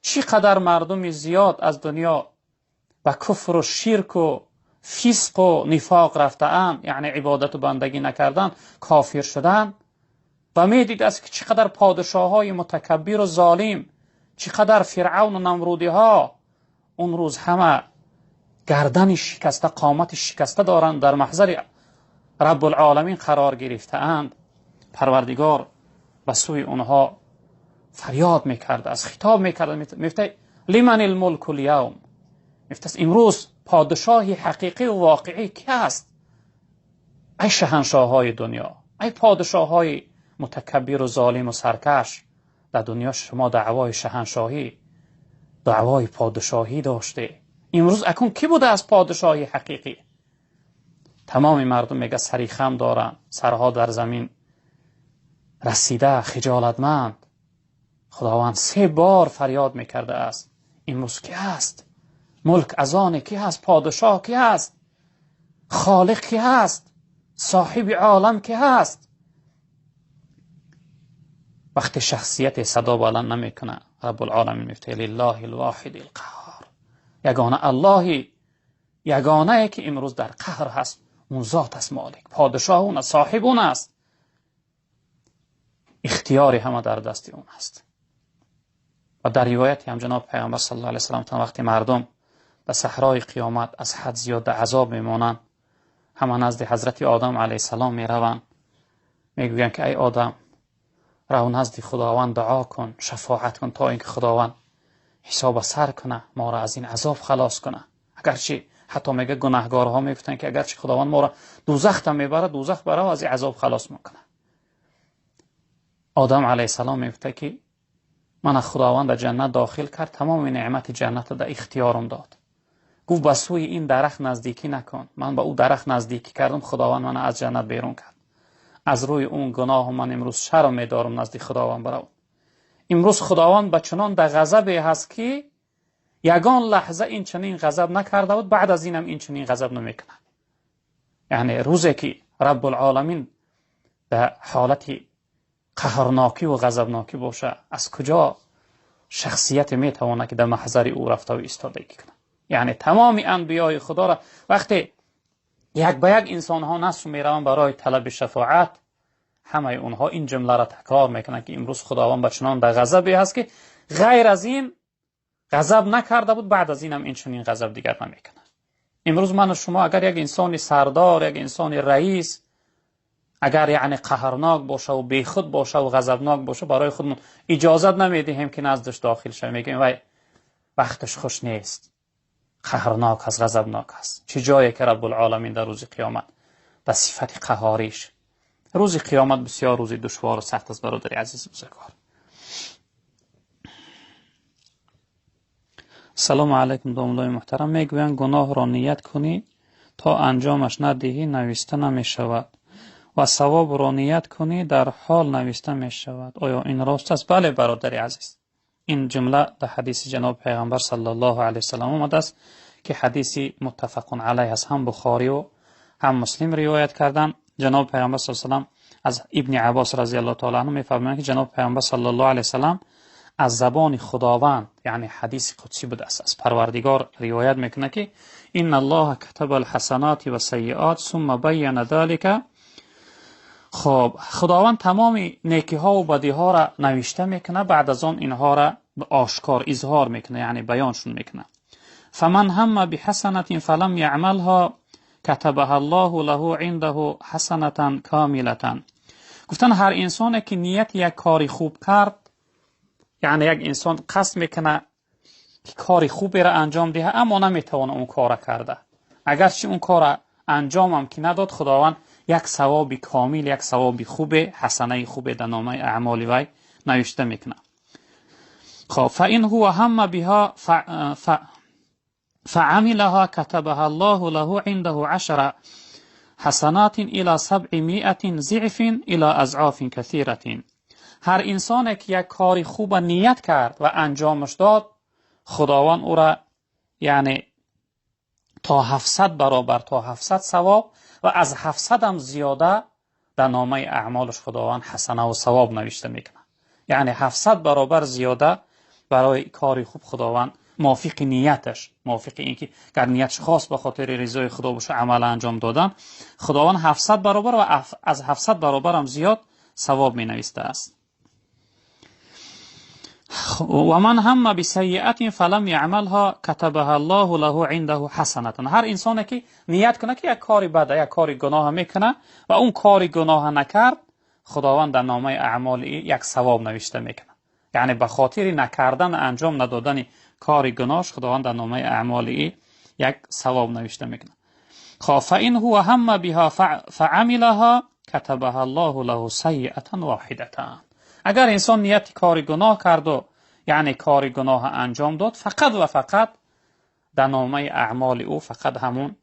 چقدر مردم زیاد از دنیا به کفر و شرک و فسق و نفاق رفته‌اند، یعنی عبادت و بندگی نکردن، کافر شدن، و میدید است که چقدر پادشاه‌های متکبر و ظالم، چقدر فرعون و نمرودی ها اون روز همه گردن شکسته، قامت شکسته دارند، در محضر رب العالمین قرار گرفته‌اند. پروردگار به سوی اونها فریاد میکرده است، خطاب میکرده، میفته لمن الملک اليوم، میفته امروز پادشاهی حقیقی و واقعی کی است؟ ای شهنشاه های دنیا، ای پادشاه های متکبر و ظالم و سرکش، در دنیا شما دعوای شهنشاهی، دعوای پادشاهی داشته، امروز اکنون کی بوده از پادشاهی حقیقی؟ تمام مردم میگه سری خم دارن، سرها در زمین رسیده، خجالتمند. خداوند 3 بار فریاد میکرده است امروز کی هست؟ ملک از آن کی هست؟ پادشاه کی هست؟ خالق کی هست؟ صاحب عالم کی هست؟ وقتی شخصیت صدا بلند نمیکنه، رب العالمین میفته لله الواحد القهار، یگانه اللهی، یگانه که امروز در قهر هست، اون ذات است، مالک، پادشاه اون است، صاحب اون است، اختیار همه در دست اون است. و در روایت هم جناب پیامبر صلی الله علیه و سلم تا وقتی مردم در صحرای قیامت از حد زیاد عذاب میمانند، همه نزد حضرت آدم علیه السلام میروند، میگویند که ای آدم، رو نزد خداوند دعا کن، شفاعت کن تا اینکه خداوند حساب سر کنه، ما را از این عذاب خلاص کنه. اگرچه حتی میگه گناهگارها میگفتن که اگرچه خداوند ما را دوزخ هم میبره، دوزخ بره و از این عذاب خلاص میکنه. آدم علیه السلام میگفته که من خداوند در جنت داخل کرد، تمام نعمت جنت در اختیارم داد. گفت به سوی این درخت نزدیکی نکن، من به او درخت نزدیکی کردم، خداوند من از جنت بیرون کرد. از روی اون گناه من امروز شرم میدارم نزد خداوند برام. امروز خداوند به چنان در غضب هست که یگان لحظه این چنین غضب نکرده بود، بعد از اینم این چنین غضب نمیکنه. یعنی روزی که رب العالمین در حالت قهرناکی و غضبناکی باشه، از کجا شخصیت میتونه که در محضر او رفته و ایستادگی کنه؟ یعنی تمام انبیای خدا را وقتی یک به یک انسان ها نصر میروند برای طلب شفاعت، همه اونها این جمله را تکرار میکنن که امروز خداوند به چنان در غضبی هست که غیر از این غضب نکرده بود، بعد از اینم این چنین غضب دیگر نمیکنه. امروز من و شما اگر یک انسان سردار، یک انسان رئیس، اگر یعنی قهرناک باشه و بیخود باشه و غضبناک باشه، برای خودمون اجازت نمیدهیم که نزدش داخل شویم، میگیم وای وقتش خوش نیست، قهرناک است، غضبناک است. چه جایی که رب العالمین در روز قیامت به صفت قهاریش، روز قیامت بسیار روز دشوار و سخت است برادر عزیز بزرگوار. سلام علیکم داملای محترم. میگویند گناه را نیت کنی تا انجامش ندهی نوشته نمیشود و ثواب را نیت کنی در حال نوشته میشود. آیا این راست است؟ بله برادر عزیز، این جمله در حدیث جناب پیغمبر صلی الله علیه وسلم آمده است که حدیث متفق علیه است، هم بخاری و هم مسلم روایت کردن. جناب پیغمبر صلی الله علیه وسلم از ابن عباس رضی الله تعالی عنه میفرمایند که جناب پیغمبر صلی الله علیه وسلم از زبان خداوند، یعنی حدیث قدسی بوده است، از پروردگار روایت میکنه که ان الله كتب الحسنات و سیئات ثم بین ذلك. خب خداوند تمام نیکی ها و بدی ها را نوشته میکنه، بعد از آن اینها را به آشکار اظهار میکنه، یعنی بیانشون میکنه. فمن هم بحسنة فلم يعملها كتبها الله له عنده حسنة کاملة. گفتن هر انسانی که نیت یک کاری خوب کرد، یعنی یک انسان قصد میکنه که کاری خوبی را انجام ده، اما نمیتونه اون کار کرده، اگرچه اون کار انجام هم که نداد، خداوند یک ثواب کامل، یک ثواب خوب، حسنه خوب در نامه اعمال وی نوشته میکنه. خب فإن هو هم بها فعملها كتبها الله له عنده 10 حسنات إلى 700 ضعف إلى أضعاف كثيرة. هر انسانی که یک کاری خوب نیت کرد و انجامش داد، خداوند او را یعنی تا 700 برابر، تا 700 ثواب و از 700 هم زیاده در نامه اعمالش خداوند حسنه و ثواب نوشته میکنه. یعنی 700 برابر زیاده برای کاری خوب خداوند موافق نیتش، موافق اینکه اگر نیتش خاص به خاطر رضای خدا باشه عمل انجام دادن، خداوند 700 برابر و از 700 برابر هم زیاد ثواب می نویسته است. و من هم بسیئة فلم يعملها كتبها الله له عنده حسنة. هر انسانی که نیت کنه که یک کاری بده، یک کاری گناه میکنه و اون کاری گناه نکرد، Худованд дар номаи аъмоли як савоб навишта мекунад. Яъне ба хотири накардан, анҷом надодани кори гуноҳш Худованд дар номаи аъмоли як савоб навишта мекунад. خب فإن هو هم بها فعملها كتبها الله له سیئة واحدة. اگر انسان نیت کار گناه کرد و یعنی کار گناه انجام داد، فقط و فقط در نامه اعمال او فقط همون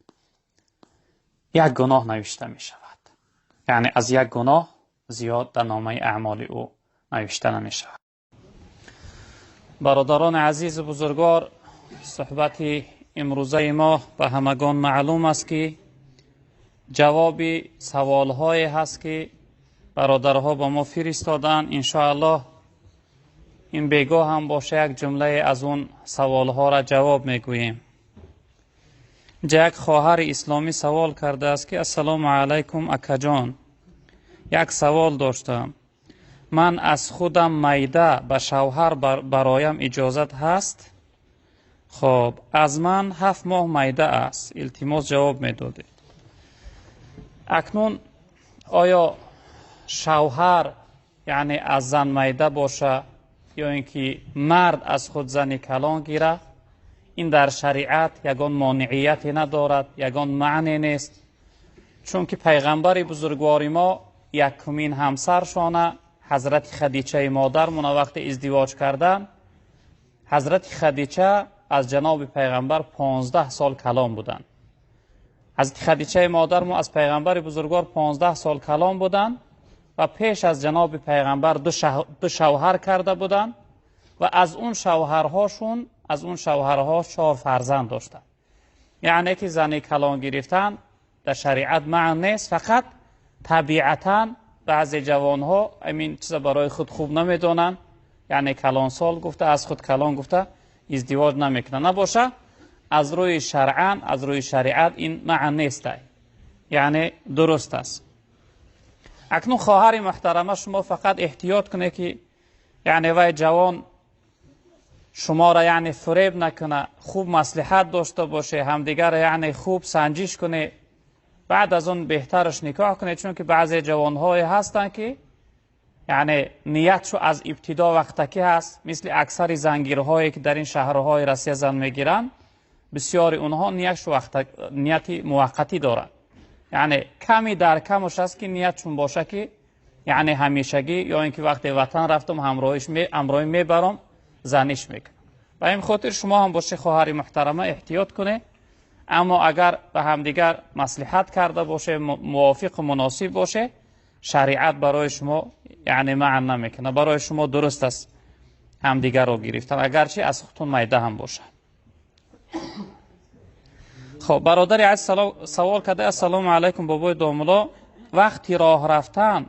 یک گناه نوشته می شود. یعنی از یک گناه زیاد در نامه اعمال او نوشته نمی شود. برادران عزیز و بزرگوار، صحبت امروزه ما به همگان معلوم است که جواب سوال‌های هست که برادرها با ما فرستادن. انشاءالله این بیگاه هم باشه یک جمله از اون سوالها را جواب میگوییم. یک خواهر اسلامی سوال کرده است که السلام علیکم اکا جان، یک سوال داشتم. من از خودم میده به شوهر برایم اجازت هست؟ خب از من 7 ماه میده است، التماس جواب میدادید. اکنون آیا شوهر یعنی از زن میده باشه یا اینکه مرد از خود زن کلان گیره، این در شریعت یگان مانعیتی ندارد، یگان معنی نیست. چون که پیغمبر بزرگوار ما یکمین همسرشانه حضرت خدیجه مادرمون وقت ازدواج کردن، حضرت خدیجه از جناب پیغمبر 15 سال کلان بودند. حضرت خدیجه مادرمون از پیغمبر بزرگوار 15 سال کلان بودند و پیش از جناب پیغمبر دو شوهر کرده بودند و از اون شوهرهاشون، از اون شوهرها 4 فرزند داشتند. یعنی که زن کلان گرفتن در شریعت معنی نیست، فقط طبیعتاً بعضی جوانها این چیز برای خود خوب نمیدونن، یعنی کلان سال گفته، از خود کلان گفته ازدواج نمیکنه. نباشه از روی شرعا، از روی شریعت این معنی نیست، یعنی درست است. اکنون خواهر محترمه شما فقط احتیاط کنه که یعنی وای جوان شما را یعنی فریب نکنه، خوب مصلحت داشته باشه، همدیگر را یعنی خوب سنجش کنه، بعد از اون بهترش نکاح کنه. چون که بعضی جوانهای هستن که یعنی نیتشو از ابتدا وقتکی هست، مثل اکثر زنگیرهایی که در این شهرهای روسیه زن میگیرن، بسیاری اونها نیت موقتی دارن، یعنی کمی در کمش هست که نیتشون باشه که یعنی همیشگی، یا اینکه وقتی وطن رفتم همراهی میبرم زنش میکنم. به این خاطر شما هم باشه خواهر محترمه احتیاط کنه. اما اگر به همدیگر مصلحت کرده باشه، موافق و مناسب باشه، شریعت برای شما یعنی معنی نمیکنه، برای شما درست است همدیگر رو گرفتن، اگرچه از خودتون میده هم باشه. خب برادر عزیز سوال کرده السلام علیکم بابای داملا، وقتی راه رفتن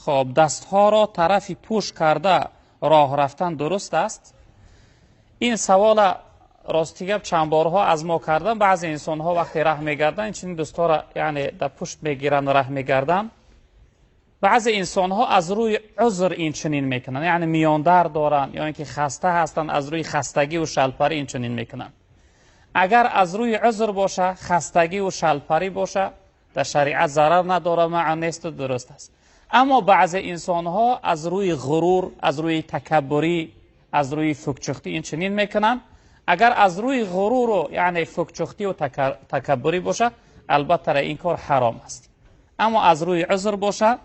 خب دستها را طرف پوش کرده راه رفتن درست است؟ این سوال راستی گپ چند بارها از ما کردن. بعضی انسان ها وقتی راه میگردن چنین دستها را یعنی در پشت میگیرن و راه میگردن. بعضی انسان ها از روی عذر این چنین میکنن، یعنی میان درد دارن یا اینکه خسته هستن، از روی خستگی و شلپری این چنین میکنن. اگر از روی عذر باشه، خستگی و شلپری باشه، در شریعت ضرر نداره، معنی نیست و درست است. اما بعضی انسان ها از روی غرور، از روی تکبری، از روی فکچختی این چنین میکنن. اگر از روی غرور و یعنی فکچختی و تکبری باشه، البته این کار حرام است. اما از روی عذر باشه،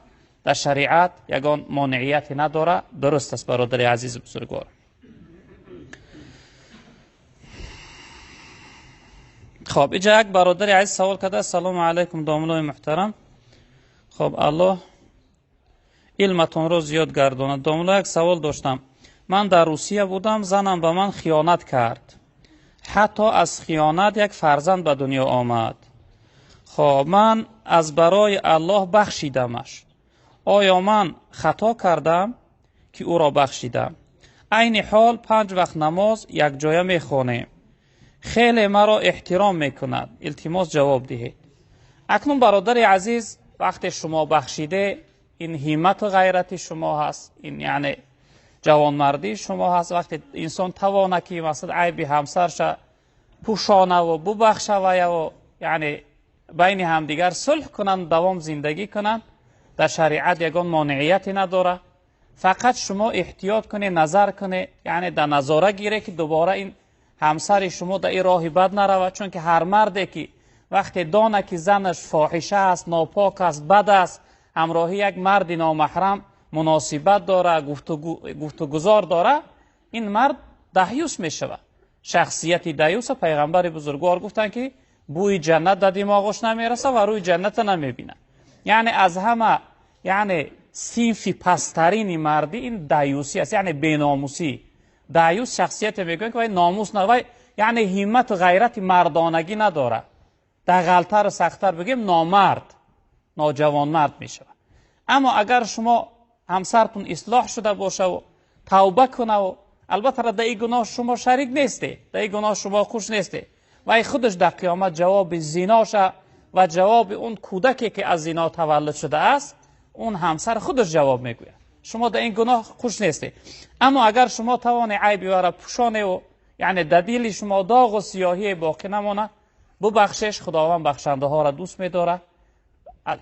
در شریعت یگان مانعیتی نداره، درست است برادر عزیز بزرگوار. خب اینجا یک برادر عزیز سوال کرده السلام علیکم داملای محترم، خب الله علمتون رو زیاد گرداند. داملا یک سوال داشتم، من در روسیه بودم، زنم به من خیانت کرد، حتی از خیانت یک فرزند به دنیا آمد. خب من از برای الله بخشیدمش، آیا من خطا کردم که او را بخشیدم؟ عین حال 5 وقت نماز یک جایه میخوانیم، خیلی مرا احترام میکند، التماس جواب دهید. اکنون برادر عزیز، وقتی شما بخشیده، این همت و غیرت شما هست، این یعنی جوانمردی شما هست. وقتی انسان توانه که مثلا عیب همسرش پوشانه و ببخشه و یعنی بین همدیگر صلح کنند، دوام زندگی کنند، Дар шариат ягон монеияте надорад. Фақат шумо эҳтиёт кунед, назар кунед, яъне дар назора гиред ки дубора ин ҳамсари шумо дар ин роҳи бад наравад, чунки ҳар марде ки вақте донад ки занаш фоҳиша аст, нопок аст, бад аст, ҳамроҳи як марди номаҳрам муносибат дорад, гуфтугузор дорад, ин мард даҳюс мешавад. Шахсияти даюса пайғамбари бузургвор гуфтанд ки бӯи ҷаннат дар димоғаш намерасад ва рӯи ҷаннатро намебинад. Яъне аз ҳама яъне синфи пасттарини мардӣ ин даюсӣ аст, яъне беномусӣ. Даюс шахсияте мегӯянд ки вай номус на, вай яъне ҳиммату ғайрати мардонагӣ надорад. Дағалтару сахттар бигӯем номард, ноҷавонмард мешавад. Аммо агар шумо ҳамсартон ислоҳ шуда бошаву тавба кунаву, албатта дар ин гуноҳ шумо шарик нестед, дар ин гуноҳ шумо хуш нестед, вай худаш дар қиёмат ҷавоби зиноша ва ҷавоби он кӯдаке ки аз зино таваллуд шудааст, он ҳамсар худаш ҷавоб мегӯяд. Шумо дар ин гуноҳ хуш нестед. Аммо агар шумо тавонед айби вара пӯшоневу, яъне дар дили шумо доғу сиёҳие боқӣ намонад, бубахшеш, Худованд бахшандаҳоро дӯст медорад.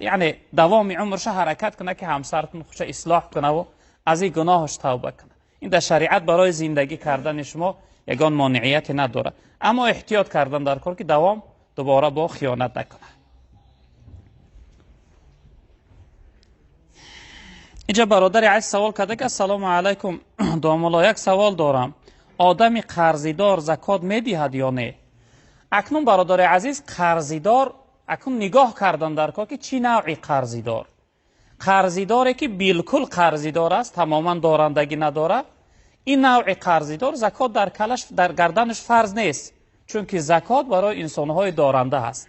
Яъне давоми умрша ҳаракат кунад ки ҳамсартон хуша ислоҳ кунаву аз ин гуноҳаш тавба кунад. Ин дар шариат барои зиндагӣ кардани шумо ягон монеияте надорад. Аммо эҳтиёт кардан дар кор ки давом дубора бо хиёнат накунад. Инҷа бародари азиз савол карда ки ассалому алайкум домулло, як савол дорам. Одами қарзидор закот медиҳад ё не? Акнун бародари азиз, қарзидор акнун нигоҳ кардан дар кор ки чӣ навъи қарзидор. Қарзидоре ки билкул қарзидор аст, тамоман дорандагӣ надорад, ин навъи қарзидор закот дар калаш, дар гарданаш фарз нест, чунки закот барои инсонҳои доранда ҳаст.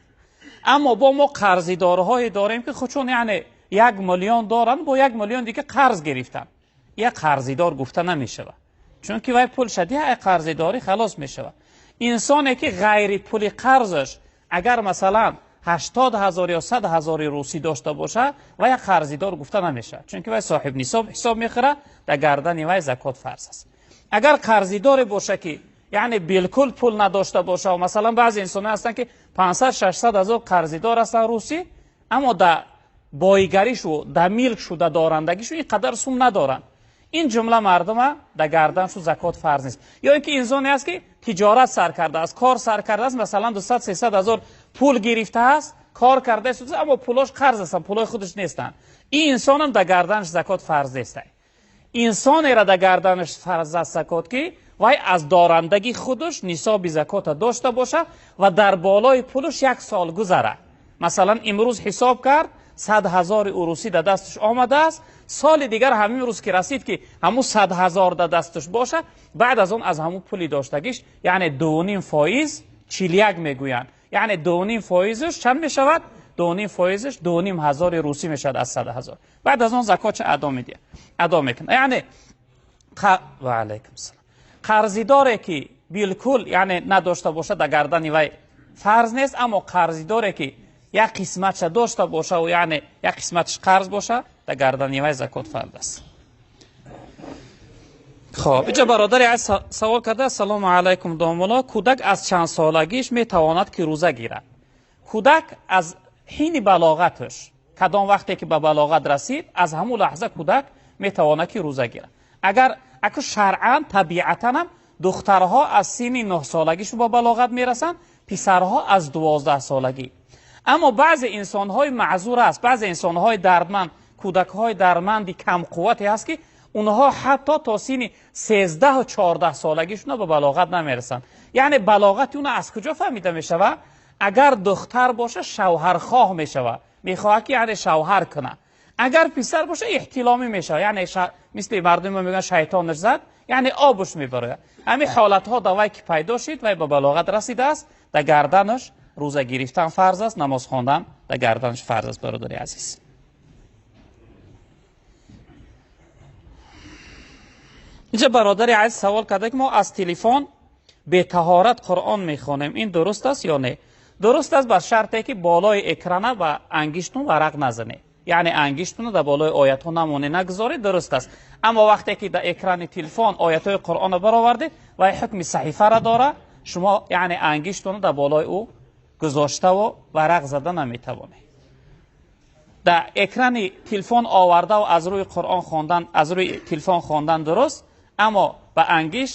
Аммо бо мо қарзидорҳое дорем ки худшон яъне 1 миллион доранд, бо 1 миллион дига қарз гирифтанд. Як қарзидор гуфта намешавад, чунки вай пул шадиҳа, қарзидорӣ халос мешавад. Инсоне ки ғайри пули қарзаш агар масалан 80 ҳазор ё 100 ҳазори русӣ дошта бошад, вай қарзидор гуфта намешавад, чунки вай соҳиб нисоб ҳисоб мехӯрад, дар гардани вай закот фарз аст. Агар қарзидоре бошад ки яъне билкул пул надошта бошад, масалан баъзе инсонҳо ҳастанд ки 500-600 ҳазор қарзидор ҳастанд русӣ, аммо дар боигаришу, дар милкшу, дар дорандагишу ин қадар сум надоранд. Ин ҷумла мардума дар гарданшу закот фарз нест. Ё ин ки инсоне аст ки тиҷорат сар кардааст, кор сар кардааст, масалан 200-300 ҳазор пул гирифтааст, кор кардааст, аммо пулош қарз ҳастанд, пулои худаш нестанд. Ин инсонам дар гарданаш закот фарз нест. Инсонеро дар гарданаш фарз аст закот ки вай аз дорандагии худаш нисоби закота дошта бошад ва дар болои пулаш 1 сол гузарад. Масалан имрӯз ҳисоб кард, 100 ҳазори урусӣ дар дасташ омадааст, соли дигар ҳамин рӯз ки расид ки ҳамун 100 ҳазор дар дасташ бошад, баъд аз он аз ҳамун пули доштагиш, яъне 2.5% 41 мегӯянд, яъне 2.5%-ш чанд мешавад? 2.5%-ш 2.5 ҳазори русӣ мешавад аз 100 ҳазор. Баъд аз он закотча адо медиҳад, адо мекунад. Яъне ва алайкум ассалом. Қарзидоре ки билкул яъне надошта бошад, дар гардани вай фарз нест, аммо қарзидоре ки як қисматша дошта боша, яъне як қисматш қарз боша, дар гардани вай закот фарз аст. Хоб, инҷа бародари азиз савол карда: ассалому алайкум домулло, кӯдак аз чанд солагиш метавонад ки рӯза гирад? Кӯдак аз ҳини балоғаташ, кадом вақте ки ба балоғат расид, аз ҳамун лаҳза кӯдак метавонад ки рӯза гирад. Агар аку шаръан, табиатан ҳам духтарҳо аз синни 9 солагишу ба балоғат мерасанд, писарҳо аз 12 солагӣ. Аммо баъзе инсонҳои маъзур аст, баъзе инсонҳои дардманд, кӯдакҳои дардманди камқуввате ҳаст ки онҳо ҳатто то синни 13-14 солагишуна ба балоғат намерасанд. Яъне балоғати уна аз куҷо фаҳмида мешавад? Агар духтар боша шавҳархоҳ мешавад, мехоҳад ки яъне шавҳар кунад. Агар писар боша эҳтиломӣ мешавад, яъне мисли мардуми мо мегӯянд шайтонаш зад, яъне обаш мебарояд. Ҳамин ҳолатҳо дар вай ки пайдо шид, вай ба балоғат расидааст, дар гарданаш рӯза гирифтан фарз аст, намоз хондан дар гарданаш фарз аст, бародари азиз. Инҷа бародари азиз савол карда ки мо аз телефон бетаҳорат Қуръон мехонем, ин дуруст аст ё не? Дуруст аст ба шарте ки болои экрана ба ангиштун варақ назанед, яъне ангиштунро дар болои оятҳо намоне нагузоред, дуруст аст. Аммо вақте ки дар экрани телефон оятҳои Қуръонро баровардед, вай ҳукми саҳифаро дорад, шумо яъне ангиштунро дар болои ӯ гузоштаву варақ зада наметавонед. Дар экрани телефон оварда ва аз рӯи Қуръон хондан, аз рӯи телефон хондан дуруст, аммо ба ангиш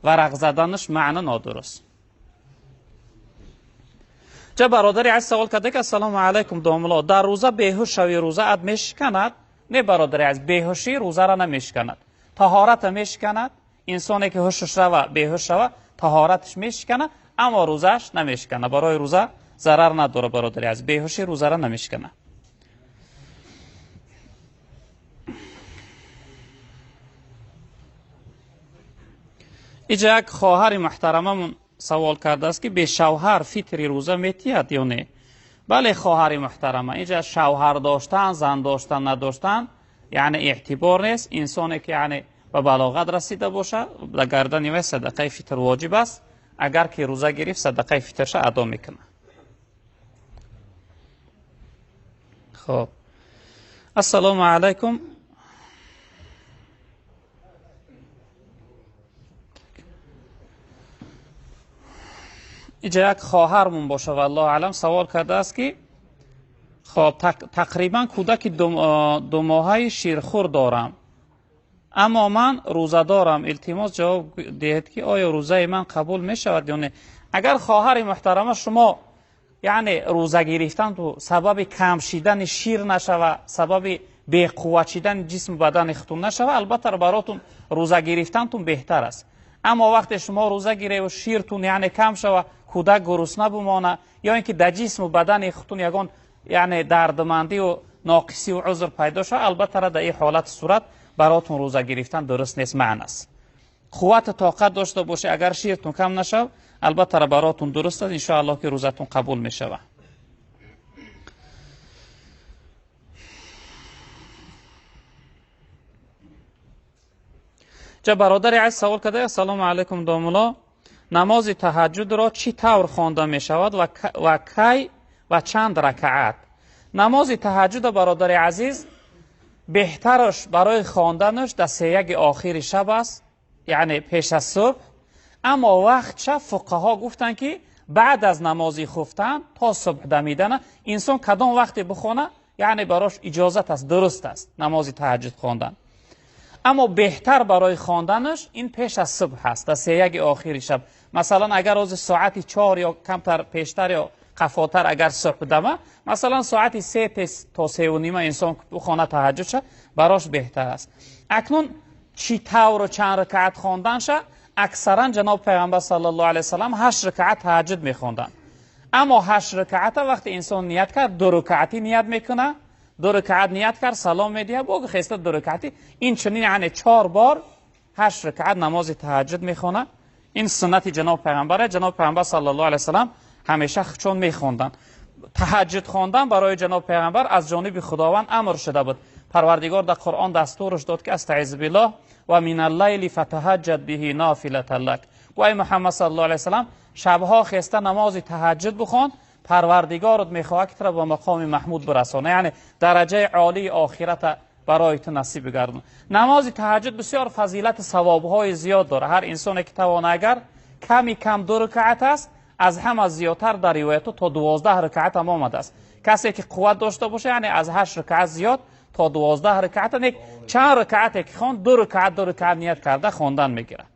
варақ заданаш маъно нодуруст. Ҷа бародари азиз савол карда ки ассалому алайкум домулло, дар рӯза беҳуш шави рӯзаат мешиканад? Не бародари азиз, беҳушӣ рӯзаро намешиканад, таҳората мешиканад. Инсоне ки ҳушаш рава, беҳуш шава, таҳораташ мешиканад, аммо рӯзааш намешиканад. Барои рӯза зарар надорад бародари азиз, беҳушӣ рӯзаро намешиканад. Иҷа як хоҳари муҳтарамамон савол кардааст ки бе шавҳар фитри рӯза метиҳад ё не? Бале хоҳари муҳтарама, инҷа шавҳар доштан, зан доштан, надоштан яъне эътибор нест. Инсоне ки яъне ба балоғат расида бошад, дар гардани вай садақаи фитр воҷиб аст. Агар ки рӯза гирифт, садақаи фитрша адо мекунад. Хоб, ассалому алайкум. Иҷа як хоҳармон боша, валлоҳу аълам, савол кардааст ки хоб тақрибан кӯдаки думоҳаи ширхӯр дорам, аммо ман рӯза дорам. Илтимос ҷавоб диҳед ки оё рӯзаи ман қабул мешавад ё не? Агар хоҳари муҳтарама шумо яъне рӯза гирифтан сабаби кам шидани шир нашава, сабаби беқувват шидани ҷисму бадани худтон нашава, албатта баротун рӯза гирифтантун беҳтар аст. Аммо вақте шумо рӯза гиреву ширтун яъне кам шава, кӯдак гурусна бимона, ё ин ки дар ҷисму бадани худтун ягон яъне дардмандию ноқисию узр пайдо шава, албатта дар ин ҳолати сурат баротун рӯза гирифтан дуруст нест, маън аст. Қуввату тоқат дошта бошед, агар ширтун кам нашав, албатта баротун дуруст аст, иншоаллоҳ ки рӯзатун қабул мешавад. Ҷа бародари азиз савол карда: ассалому алайкум домулло, намози таҳаҷҷудро чӣ тавр хонда мешавад ва кай ва чанд ракаат? Намози таҳаҷҷудро бародари азиз беҳтараш барои хонданаш дар сеяки охири шаб аст, яъне пеш аз субҳ. Аммо вақтша фуқаҳо гуфтанд ки баъд аз намози хуфтан то субҳ дамидана инсон кадом вақте бихона, яъне барош иҷозат аст, дуруст аст намози таҳаҷҷуд хондан. Аммо беҳтар барои хонданаш ин пеш аз субҳ аст, дар сеяки охири шаб. Масалан агар рӯзи соати 4 ё камтар пештар ё қафотар агар субҳ дама, масалан соати 3 то 3:30 инсон бихона таҳаҷҷудша, барош беҳтар аст. Акнун чӣ тавру чанд ракаат хонданша, аксаран ҷаноб пайғамбар саллаллоҳу алайҳи васаллам 8 ракаат таҳаҷҷуд мехонданд. Аммо 8 ракаата вақте инсон ният кард, 2 ракаати ният мекунад, 2 ракаат ният кард, салом медиҳад, бо хеста 2 ракаати, ин чунин яъне 4 бор 8 ракаат намози таҳаҷҷуд мехонад. Ин суннати ҷаноб пайғамбар аст. Ҷаноб пайғамбар саллаллоҳу алайҳи васаллам ҳамеша чун мехонданд. Таҳаҷҷуд хондан барои ҷаноб пайғамбар аз ҷониби Худованд амр шуда буд. Парвардигор дар Қуръон дастураш дод ки астаизу биллоҳ ва минал-лайли фатаҳаҷҷад биҳи нофилатан лак. Гӯ ай Муҳаммад саллаллоҳу алайҳи васаллам, шабҳо хеста намози таҳаҷҷуд бихон, Парвардигорат мехоҳад ки туро ба мақоми маҳмуд бирасонад, яъне дараҷаи олии охирата барои ту насиб бигардонад. Намози таҳаҷҷуд бисёр фазилати савобҳои зиёд дорад. Ҳар инсоне ки тавона агар ками кам 2 ракаат аст, аз ҳама зиёдтар дар ривоятҳо то 12 ракаат ҳам омадааст. Касе ки қувват дошта бошад, яъне аз 8 ракаат зиёд то 12 ракаат, не чанд ракаате ки хонд, 2 ракаат 2 ракаат ният карда хондан мегирад.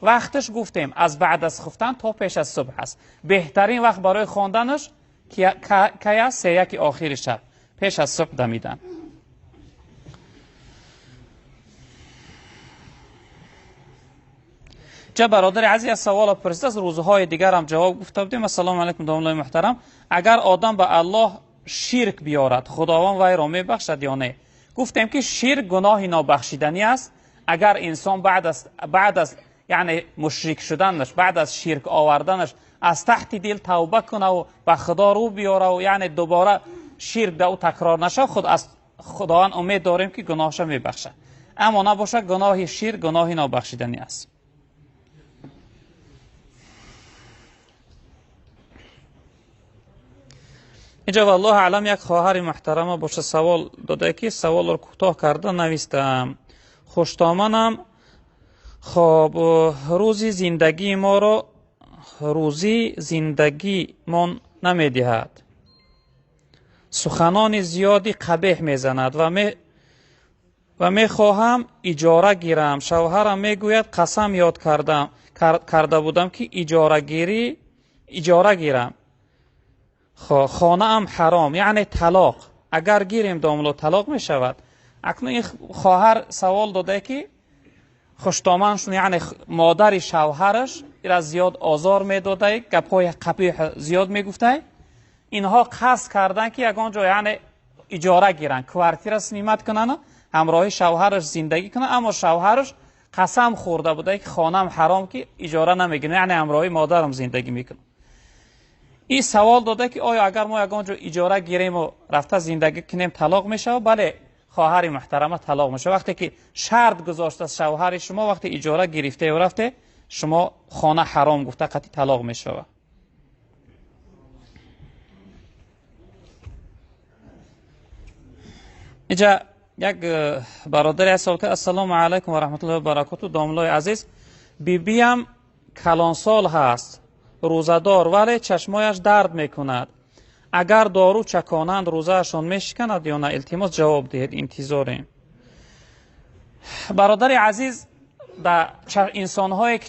Вақташ гуфтем аз баъд аз хуфтан то пеш аз субҳ аст. Беҳтарин вақт барои хонданаш кай аст? Сеяки охири шаб, пеш аз субҳ дамидан. Ҷа бародари азиз аз савола пурсидааст, рӯзҳои дигарам ҷавоб гуфта будем. Ассалому алайкум домуллои муҳтарам, агар одам ба Аллоҳ ширк биёрад, Худованд вайро мебахшад ё не? Гуфтем ки ширк гуноҳи нобахшиданӣ аст. Агар инсон баъд аз яъне мушрик шуданаш, баъд аз ширк оварданаш аз таҳти дил тавба кунаву ба Худо рӯ биёраву яъне дубора ширк да ӯ такрор нашав, худ аз Худованд умед дорем ки гуноҳша мебахшад. Аммо набошад, гуноҳи ширк гуноҳи нобахшиданӣ аст. Инҷа валлоҳу аълам як хоҳари муҳтарама боша савол дода ки саволро кӯтоҳ карда навистам. Хуштоманам, хоб рӯзи зиндагии моро рӯзи зиндагимон намедиҳад. Суханони зиёди қабеҳ мезанад ва мехоҳам иҷора гирам. Шавҳарам мегӯяд қасам ёд карда будам ки иҷора гирам. Хонаам ҳаром, яъне талоқ. Агар гирем домло талоқ мешавад. Акнун ин хоҳар савол дода ки хуштоманш, яъне модари шавҳараш ира зиёд озор медода, гапҳои қабеҳ зиёд мегуфта. Инҳо қасд карданд ки ягон ҷо яъне иҷора гиранд, квартира снимат кунанд, ҳамроҳи шавҳараш зиндагӣ кунанд, аммо шавҳараш қасам хӯрда буда ки хонам ҳаром ки иҷора намегирам, яъне ҳамроҳи модарам зиндагӣ мекунам. Ин савол дода ки оё агар мо ягон ҷо иҷора гирем ва рафта зиндагӣ кунем талоқ мешавад? Бале, хоҳари муҳтарама, талоқ мешавад. Вақте ки шарт гузоштааст шавҳари шумо, вақте иҷора гирифтаю рафте, шумо хона ҳаром гуфта қатъи талоқ мешавад. Инҷа як бародари савол кард: ассалому алайкум ва раҳматуллоҳи ва баракоту. Домлои азиз, бибиям калонсол ҳаст, рӯзадор, вале чашмояш дард мекунад. Агар дору чаконанд рӯзаашон мешиканад ё на? Илтимос ҷавоб диҳед, интизорем. Бародари азиз, дар инсонҳое ки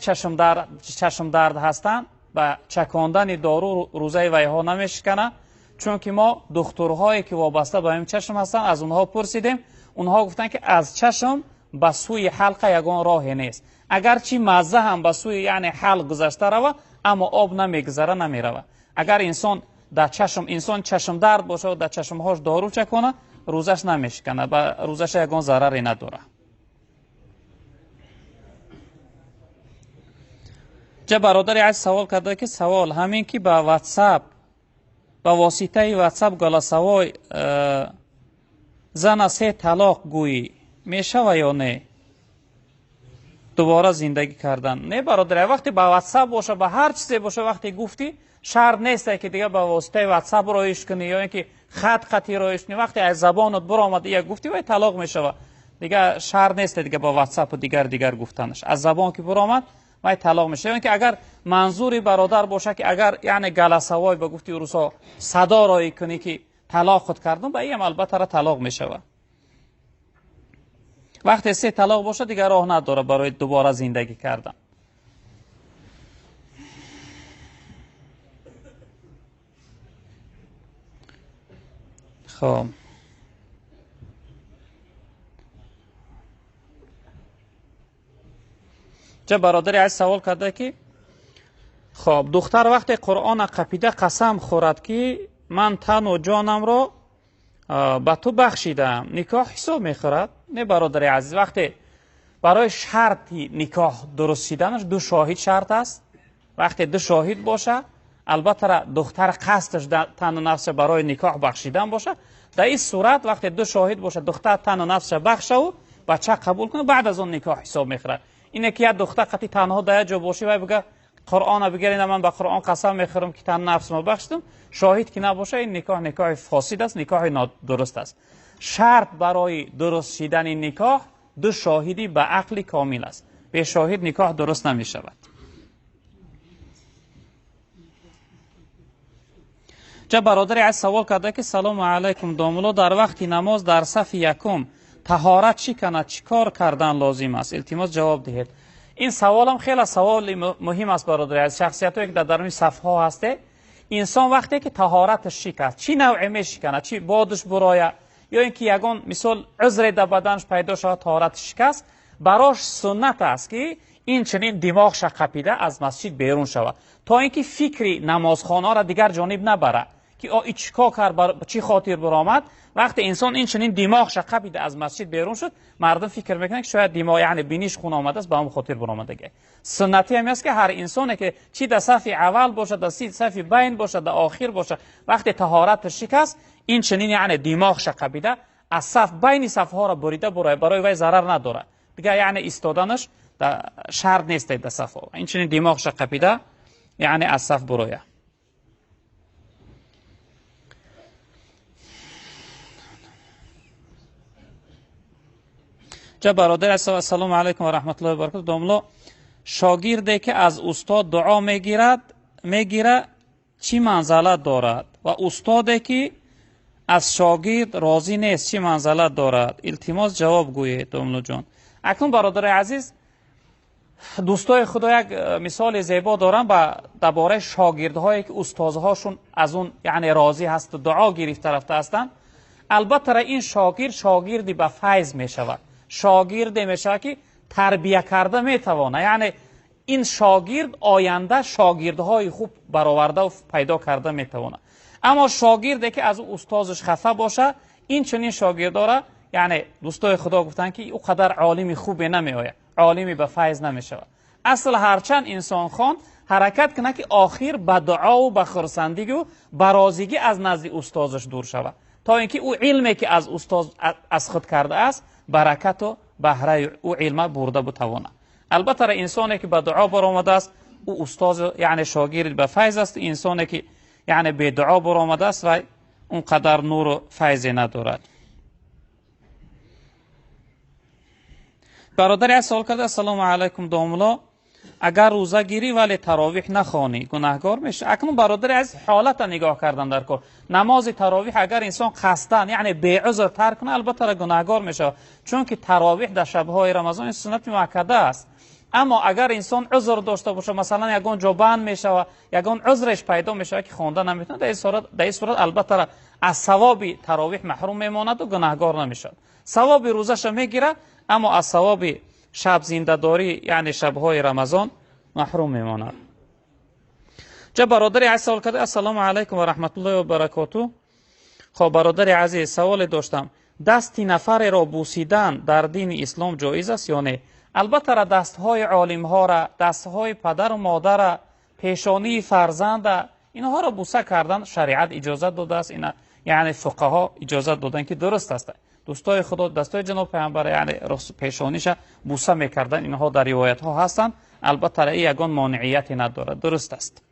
чашмдард ҳастанд, ба чакондани дору рӯзаи вайҳо намешиканад, чунки мо духтурҳое ки вобаста ба ин чашм ҳастанд аз онҳо пурсидем, онҳо гуфтанд ки аз чашм ба сӯи ҳалқа ягон роҳе нест. Агарчи мазза ҳам ба сӯи яъне ҳалқ гузашта рава, аммо об намегузара, намерава. Агар инсон дар чашм, инсон чашмдард бошад ва дар чашмҳош дору чакона, рӯзаш намешиканад, ба рӯзаш ягон зараре надорад. Ҷа бародари азиз савол карда ки савол ҳамин ки ба WhatsApp, ба воситаи WhatsApp голосовой зана се талоқ гӯӣ мешава ё не? Дубора зиндагӣ кардан. Не бародари, вақте ба WhatsApp боша, ба ҳар чизе боша, вақте гуфтӣ шарт нест ки дига ба воситаи WhatsApp роиш кунӣ ё ин ки хат қатӣ роиш кунӣ. Вақте аз забонат баромад як гуфтӣ, вай талоқ мешава. Дига шарт нест дига ба WhatsApp дигар гуфтанаш. Аз забон ки баромад вай талоқ мешава. Ё ин ки агар манзури бародар боша ки агар яъне голосовой ба гуфти русо садо роӣ кунӣ ки талоқ худ кардам, ба ин албатта ра талоқ мешава. Вақте се талоқ боша дигар роҳ надорад барои дубора зиндагӣ кардан. Хоб, ҷа бародари азиз савол карда ки хоб, духтар вақте Қуръона қапида қасам хӯрад ки ман тану ҷонамро ба ту бахшидаам, никоҳ ҳисоб мехӯрад? Не бародари азиз, вақте барои шарти никоҳ дуруст шиданаш ду шоҳид шарт аст. Вақте ду шоҳид боша, албатта духтар қасдаш тану нафсша барои никоҳ бахшидан боша. Дар ин сурат вақте ду шоҳид боша, духтар тану нафсша бахшаву бача қабул кунад, баъд аз он никоҳ ҳисоб мехӯрад. Ине ки як духтар қатъи танҳо дар як ҷо бошӣ, вай бигӯяд Қуръона бигиред, ман ба Қуръон қасам мехӯрам ки тан нафсмо бахшидам, шоҳид ки набоша, ин никоҳ никоҳи фосид аст, никоҳи нодуруст аст. Шарт барои дуруст шидани никоҳ ду шоҳиди ба ақли комил аст. Бе шоҳид никоҳ дуруст намешавад. Ҷа бародари азиз савол карда ки салому алайкум домулло, дар вақти намоз дар сафи якум таҳорат чӣ канад, чӣ кор кардан лозим аст? Илтимос ҷавоб диҳед. Ин саволам хеле саволи муҳим аст бародари азиз. Шахсиятҳое ки дар даруни сафҳо ҳастед, инсон вақте ки таҳораташ шикаст, чӣ навъе мешиканад, чӣ бодаш буроя ё ин ки ягон мисол узре дар баданаш пайдо шавад, таҳораташ шикаст, барош суннат аст ки ин чунин димоғша қапида аз масҷид берун шавад, то ин ки фикри намозхонаро дигар ҷониб набарад ки о и чӣ кор кард, чӣ хотир баромад. Вақте инсон ин чунин димоғша қапида аз масҷид берун шуд, мардум фикр мекунанд ки шояд димоғ яъне биниш хун омадааст, ба ҳамон хотир баромадагӣ. Суннатӣ ҳам аст ки ҳар инсоне ки чӣ дар сафи аввал бошад, дар сафи байн бошад, дар охир бошад, вақте таҳораташ шикаст, ин чунин яъне димоғша қапида аз саф байни сафҳоро бурида бурая, барои вай зарар надорад. Дигар яъне истоданаш шарт нест дар сафҳо. Ин чунин димоғша қапида яъне аз саф буроя. Ҷа бародари азиз, ассалому алайкум ва раҳматуллоҳи ва баракотуҳ. Домло, шогирде ки аз устод дуо мегирад, чӣ манзалат дорад? Ва устоде ки Аз шогирд розӣ нест, чӣ манзалат дорад? Илтимос ҷавоб гӯед, домлуҷон. Акнун бародари азиз, дӯстои худо як мисоли зебо дорам ба дар бораи шогирдҳое ки устозҳошун аз он яъне розӣ ҳаст, дуо гирифта рафта ҳастанд. Албатта ин шогирд шогирди ба файз мешавад, шогирде мешавад ки тарбия карда метавонад, яъне ин шогирд оянда шогирдҳои хуб бароварда пайдо карда метавонад. Аммо шогирде ки аз устозаш хафа бошад, ин чунин шогирдора яъне дӯстои худо гуфтанд ки ӯ қадар олими хубе намеояд, олими ба файз намешавад. Асл ҳарчанд инсон хон ҳаракат кунад ки охир ба дуову ба хурсандигу ба розигӣ аз назди устозаш дур шавад, то инки ӯ илме ки аз устоз аз худ кардааст баракату баҳраи ӯ илма бурда бутавонад. Албатта инсоне ки ба дуо баромадааст ӯ устоз яъне шогирд ба файз аст, инсоне ки яъне бедуо баромадааст вай он қадар нуру файзе надорад. Бародари аз савол карда: ассалому алайкум домулло, агар рӯза гирӣ вале таровиҳ нахонӣ гунаҳгор мешавӣ? Акнун бародари аз ҳолата нигоҳ кардан дар кор. Намози таровиҳ агар инсон қасдан яъне беузр тарк кунад, албатта гунаҳгор мешавад, чунки таровиҳ дар шабҳои рамазон суннати муаккада аст. Аммо агар инсон узр дошта бошад, масалан ягон ҷо банд мешавад, ягон узреш пайдо мешавад ки хонда наметавонад, дар ин сурат албатта аз савоби таровиҳ маҳрум мемонад ва гунаҳгор намешавад. Савоби рӯзаша мегирад, аммо аз савоби шаб зиндадорӣ яъне шабҳои рамазон маҳрум мемонад. Ҷа бародари азиз савол карда: ассалому алайкум ва раҳматуллоҳи ва баракоту. Хоб бародари азиз, саволе доштам: дасти нафареро бусидан дар дини ислом ҷоиз аст ё не? Албатта дастҳои олимҳора, дастҳои падару модара, пешонии фарзанда, инҳоро буса кардан шариат иҷозат додааст, яъне фуқаҳо иҷозат доданд ки дуруст аст. Дӯстои худо дастҳои ҷаноб паёмбар яъне пешониша буса мекарданд, инҳо дар ривоятҳо ҳастанд. Албатта ин ягон монеияте надорад, дуруст аст.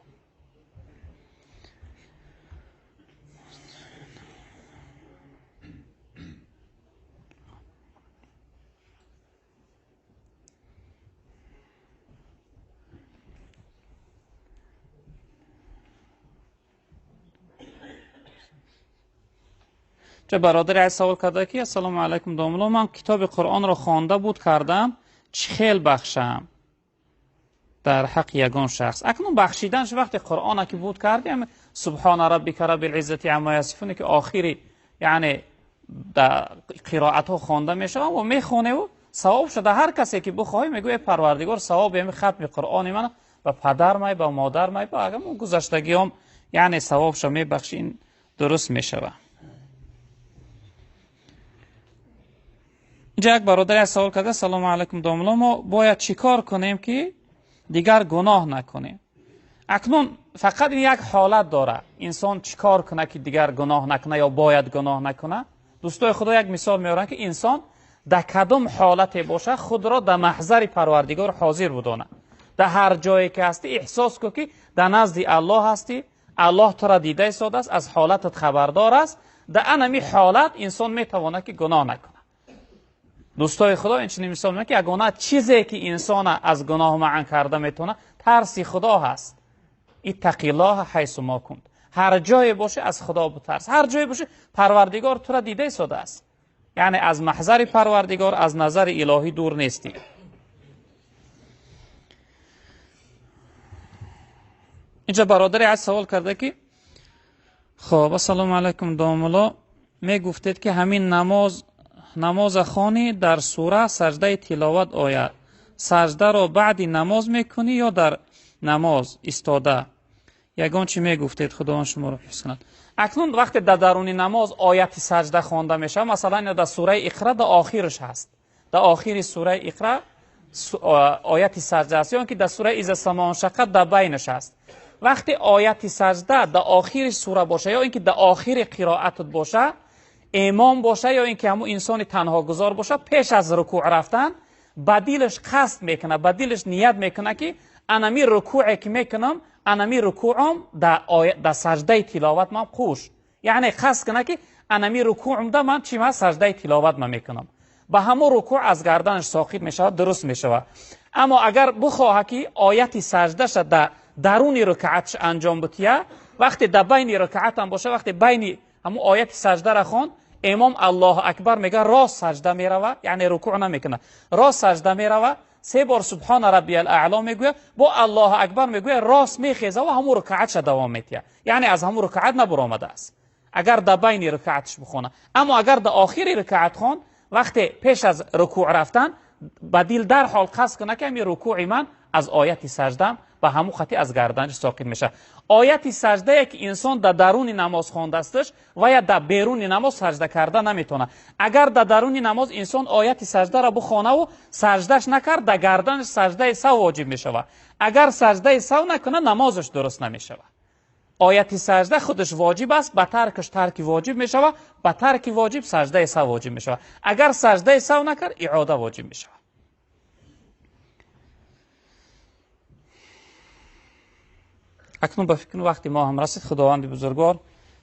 Ча бародари аз савол карда ки ассалому алайкум домулло, ман китоби Қуръонро хонда буд кардам, чӣ хел бахшам дар ҳаққи ягон шахс? Акнун бахшиданш вақте Қуръона ки буд кардем, субҳона раббика раббил иззати амма ясифун ки охири яъне дар қироатҳо хонда мешавад ва мехоневу савоб шуда ҳар касе ки бихоҳӣ мегӯяд Парвардигор савоби ҳамин хатми Қуръони ман ба падар май, ба модар май, ба агар гузаштагиём яъне савобша мебахши, ин дуруст мешавад. Инҷа як бародаре аз савол карда: салому алайкум домулло, мо бояд чӣ кор кунем ки дигар гуноҳ накунем? Акнун фақат ин як ҳолат дорад, инсон чӣ кор кунад ки дигар гуноҳ накунад ё бояд гуноҳ накунад? Дӯстои худо як мисол меоранд ки инсон дар кадом ҳолате бошад худро дар маҳзари Парвардигор ҳозир будонад. Дар ҳар ҷое ки ҳастӣ эҳсос кун ки дар назди Аллоҳ ҳастӣ, Аллоҳ туро дида истодааст, аз ҳолатат хабардор аст. Дар анами ҳолат инсон метавонад ки гуноҳ накунад. Дӯстои худо инчунин мисол меоранд ки ягона чизе ки инсона аз гуноҳ манъ карда метавонад тарси худо ҳаст. Иттақиллоҳа ҳайсу мо кунт. Ҳар ҷое бошӣ аз худо битарс, ҳар ҷое бошӣ Парвардигор туро дида истодааст, яъне аз маҳзари Парвардигор, аз назари илоҳӣ дур нестӣ. Инҷа бародаре аз савол карда ки хоб ассалому алайкум домулло, мегуфтед ки ҳамин намоза хонӣ дар сура саждаи тиловат ояд, саждаро баъди намоз мекунӣ ё дар намоз истода? Ягон чӣ мегуфтед, Худованд шуморо ҳифз кунад. Акнун вақте дар даруни намоз ояти сажда хонда мешавад, масалан дар сураи Иқра дар охираш ҳаст, дар охири сураи Иқра ояти сажда аст, ё ин ки дар сураи Иза самоъ аншаққат дар байнаш аст. Вақте ояти сажда дар охири сура боша ё ин ки дар охири қироатат боша, имом боша ё ин ки ҳамун инсони танҳогузор боша, пеш аз рукӯъ рафтан ба дилаш қасд мекунад, ба дилаш ният мекунад ки анами рукӯъе ки мекунам, анами рукӯъам дар саждаи тиловат ман қӯш, яъне қасд кунад ки анами рукӯъам да ман чӣ ман саждаи тиловат ман мекунам, ба ҳамун рукӯъ аз гарданаш соқит мешавад, дуруст мешавад. Аммо агар бихоҳад ки ояти саждаша дар даруни рукаатш анҷом бития, вақте дар байни рукаатам боша, вақте байни ҳамун ояти саждара хонд, имом Аллоҳу акбар мега, рост сажда мерава, яъне рукӯъ намекунад, рост сажда мерава, се бор субҳона раббиял аъло мегӯяд, бо Аллоҳу акбар мегӯяд, рост мехеза ва ҳамун рукаатша давом метиҳад, яъне аз ҳамун рукаат набаромадааст агар дар байни рукаатш бихонад. Аммо агар дар охири рукаат хонд, вақте пеш аз рукӯъ рафтан ба дил дарҳол қасд кунад ки ҳамин рукӯъи ман аз ояти саждам, ба ҳамун хати аз гарданаш соқит мешавад. Ояти саждае ки инсон дар даруни намоз хондасташ ва я дар беруни намоз сажда карда наметавонад. Агар дар даруни намоз инсон ояти саждаро бихонаву саждаш накард, дар гарданаш саждаи сав воҷиб мешавад. Агар саждаи сав накунад, намозаш дуруст намешавад. Ояти сажда худаш воҷиб аст, ба таркаш тарки воҷиб мешавад, ба тарки воҷиб саждаи сав воҷиб мешавад. Агар саждаи сав накард, иода воҷиб мешавад. Акнун ба фикр вақти мо ҳам расид. Худованди бузургвор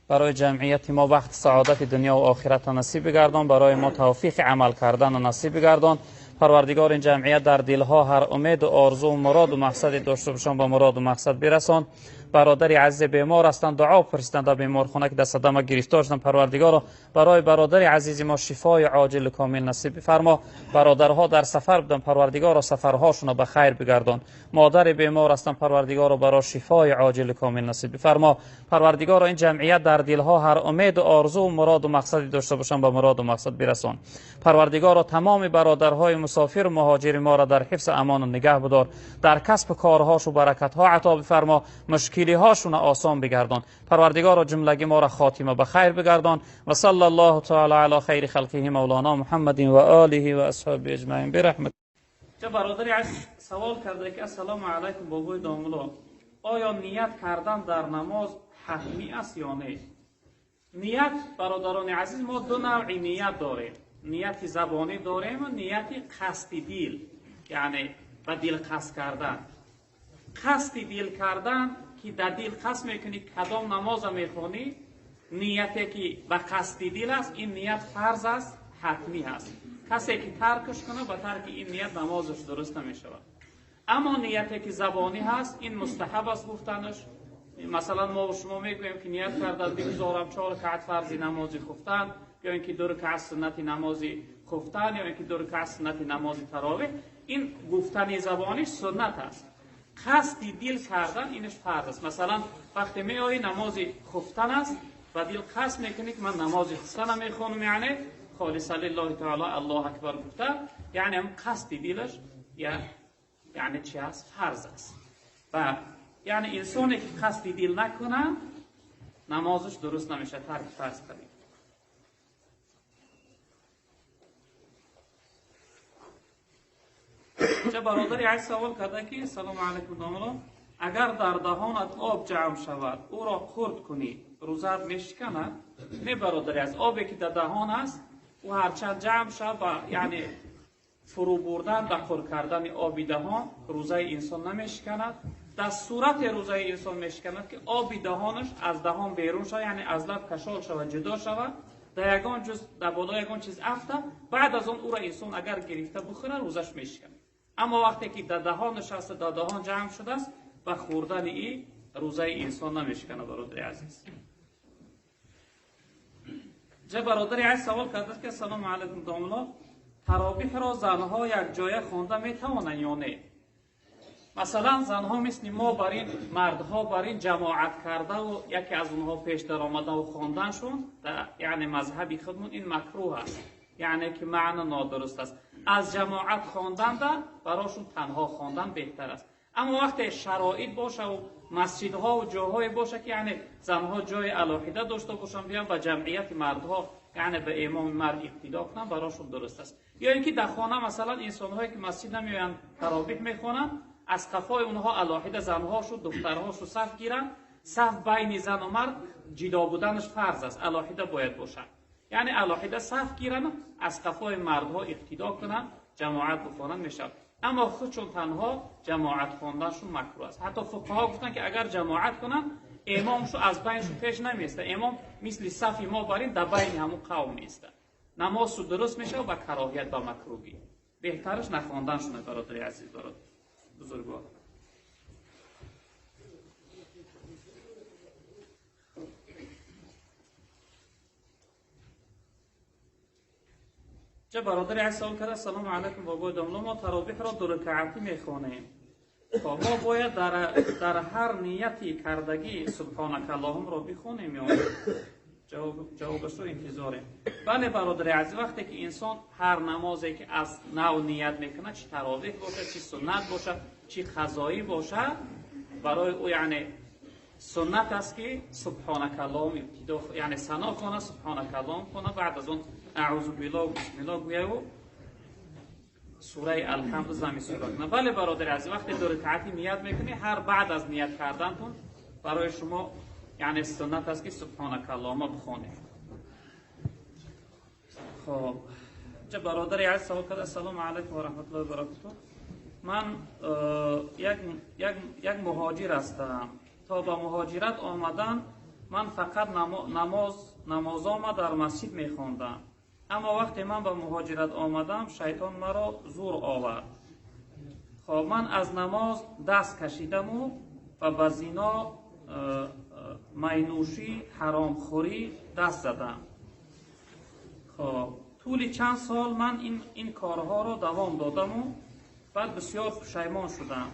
барои ҷамъияти мо вақти саодати дунё ва охиратро насиб бигардон, барои мо тавфиқи амал карданро насиб бигардон. Парвардигор ин ҷамъият дар дилҳо ҳар умеду орзу муроду мақсаде дошта бошанд, ба муроду мақсад бирасон. Бародари азиз бемор ҳастанд, дуо пурсиданд дар беморхона ки дар садама гирифтор шуданд. Парвардигоро барои бародари азизи мо шифои оҷилу комил насиб бифармо. Бародарҳо дар сафар буданд, Парвардигоро сафарҳошонро ба хайр бигардон. Модари бемор ҳастанд, Парвардигоро барои шифои оҷилу комил насиб бифармо. Парвардигоро ин ҷамъият дар дилҳо ҳар умеду орзу муроду мақсаде дошта бошанд, ба муроду мақсад бирасон. Парвардигоро тамоми бародарҳои мусофиру муҳоҷири моро дар ҳифзи амону нигаҳ бидор, дар касбу корҳошу баракатҳо ато бифармо, мушкилиҳошуна осон бигардон. Парвардигоро ҷумлаги моро хотима ба хайр бигардон. Ва саллаллоҳу таала ала хайри халқиҳи мавлоно Муҳаммадин ва олиҳи ва асҳобиҳи аҷмаин бираҳмат. Ча бародари азиз савол карда ки ассалому алайкум бобои домулло, оё ният кардан дар намоз ҳатмӣ аст ё не? Ният, бародарони азиз, мо ду навъи ният дорем. Нияти забонӣ дорем ва нияти қасди дил, яъне ба дил қасд кардан. Қасди дил кардан ки дар дил қасд мекунӣ кадом намоза мехонӣ, нияте ки ба қасди дил аст, ин ният фарз аст, ҳатмӣ аст. Касе ки таркаш кунад, ба тарки ин ният намозаш дуруст намешавад. Аммо нияте ки забонӣ ҳаст, ин мустаҳаб аст гуфтанаш. Масалан мо шумо мегӯем ки ният карда бигузорам 4 ракъат фарзи намози хуфтан, ё ин ки 2 ракъат суннати намози хуфтан, ё ин ки 2 ракъат суннати намози таровеҳ. Ин гуфтани забониш суннат аст. Қасди дил кардан инаш фарз аст. Масалан вақте меоӣ намози хуфтан аст, ба дил қасд мекунӣ ки ман намози хуфтанам мехонам, яъне холиса лиллаҳи таъоло Аллоҳу акбар гуфта, яъне ҳам қасди дилаш яъне чи аст? Фарз аст. Ва яъне инсоне ки қасди дил накунад, намозаш дуруст намешавад, тарки фарз кард. Ча бародари азиз савол карда ки салому алайкум домулло, агар дар даҳонат об ҷамъ шавад, ӯро хурд кунӣ, рӯзаат мешиканад? Не бародари азиз, обе ки дар даҳон аст, ӯ ҳарчанд ҷамъ шавад, яъне фурӯ бурдан ба хурд кардани оби даҳон рӯзаи инсон намешиканад. Дар сурати рӯзаи инсон мешиканад ки оби даҳонаш аз даҳон берун шавад, яъне аз лаб кашол шавад, ҷудо шавад, дар ягон ҷуз дар болои ягон чиз афтад, баъд аз он ӯро инсон агар гирифта бихӯрад, рӯзаш мешиканад. Аммо вақте ки дар даҳон нишаста, дар даҳон ҷамъ шудааст, ба хӯрдани ин рӯзаи инсон намешиканад, бародари азиз. Ҷа бародари азиз савол кардааст ки ассалому алайкум домулло, таровиҳро занҳо якҷоя хонда метавонанд ё не? Масалан занҳо мисли мо бар ин мардҳо бар ин ҷамоат кардаву яке аз онҳо пеш даромадаву хонданшон, яъне мазҳаби худмон ин макрӯҳ аст, яъне ки маъно нодуруст аст. Аз ҷамоат хонданда барошон танҳо хондан беҳтар аст. Аммо вақте шароит бошаву масҷидҳову ҷоҳое боша ки яъне занҳо ҷои алоҳида дошта бошанд, биён ба ҷамъияти мардҳо, яъне ба имоми мард иқтидо кунанд, барошон дуруст аст. Ё ин ки дар хона масалан инсонҳое ки масҷид намеоянд таровиҳ мехонанд, аз қафои онҳо алоҳида занҳошу духтарҳошу саф гиранд. Саф байни зану мард ҷидо буданаш фарз аст, алоҳида бояд бошад. Яъне алоҳида саф гиранд, аз қафои мардҳо иқтидо кунанд, ҷамоат бихонанд мешавад. Аммо худшон танҳо ҷамоат хонданшон макрӯҳ аст. Ҳатто фуқаҳо гуфтанд ки агар ҷамоат кунанд, имомшу аз байншу пеш намеистад. Имом мисли сафи мо бар ин дар байни ҳамун қавм меистад. Намозшу дуруст мешавад ба кароҳият, ба макрӯҳӣ. Беҳтараш нахонданшон, бародари азиз, бародар бузургвор. Ча бародари азиз савол карда: салому алайкум бобои домла, мо таровиҳро ду ракъатӣ мехонем. Хоб, мо бояд дар ҳар нияти кардагӣ субҳонака аллоҳумро бихонем ё ҷавобашро интизорем? Бале бародари азиз, вақте ки инсон ҳар намозе ки аз нав ният мекунад, чи таровиҳ бошад, чи суннат бошад, чи қазоӣ бошад, барои ӯ яъне суннат аст ки субҳонака аллоҳум ибтидо, яъне сано хона, субҳонака аллоҳум хона, баъд аз он аъузу биллоҳ бисмиллоҳ гӯяву сураи алҳамд зами сура кунад. Бале бародари азиз, вақте ду ракъатӣ ният мекунӣ, ҳар баъд аз ният кардантон барои шумо яъне суннат аст ки субҳонака аллоҳума бихонед. Хоб, инҷа бародари азиз савол карда: ассалому алайкум ва раҳматуллоҳи ва баракатуҳ. Ман як муҳоҷир ҳастам. То ба муҳоҷират омадан ман фақат намозома дар масҷид мехондам. Аммо вақте ман ба муҳоҷират омадам, шайтон маро зур овард. Хоб, ман аз намоз даст кашидаму ва ба зино, майнӯшӣ, ҳаромхӯрӣ даст задам. Хоб, тӯли чанд сол ман ин корҳоро давом додаму баъд бисёр пушаймон шудам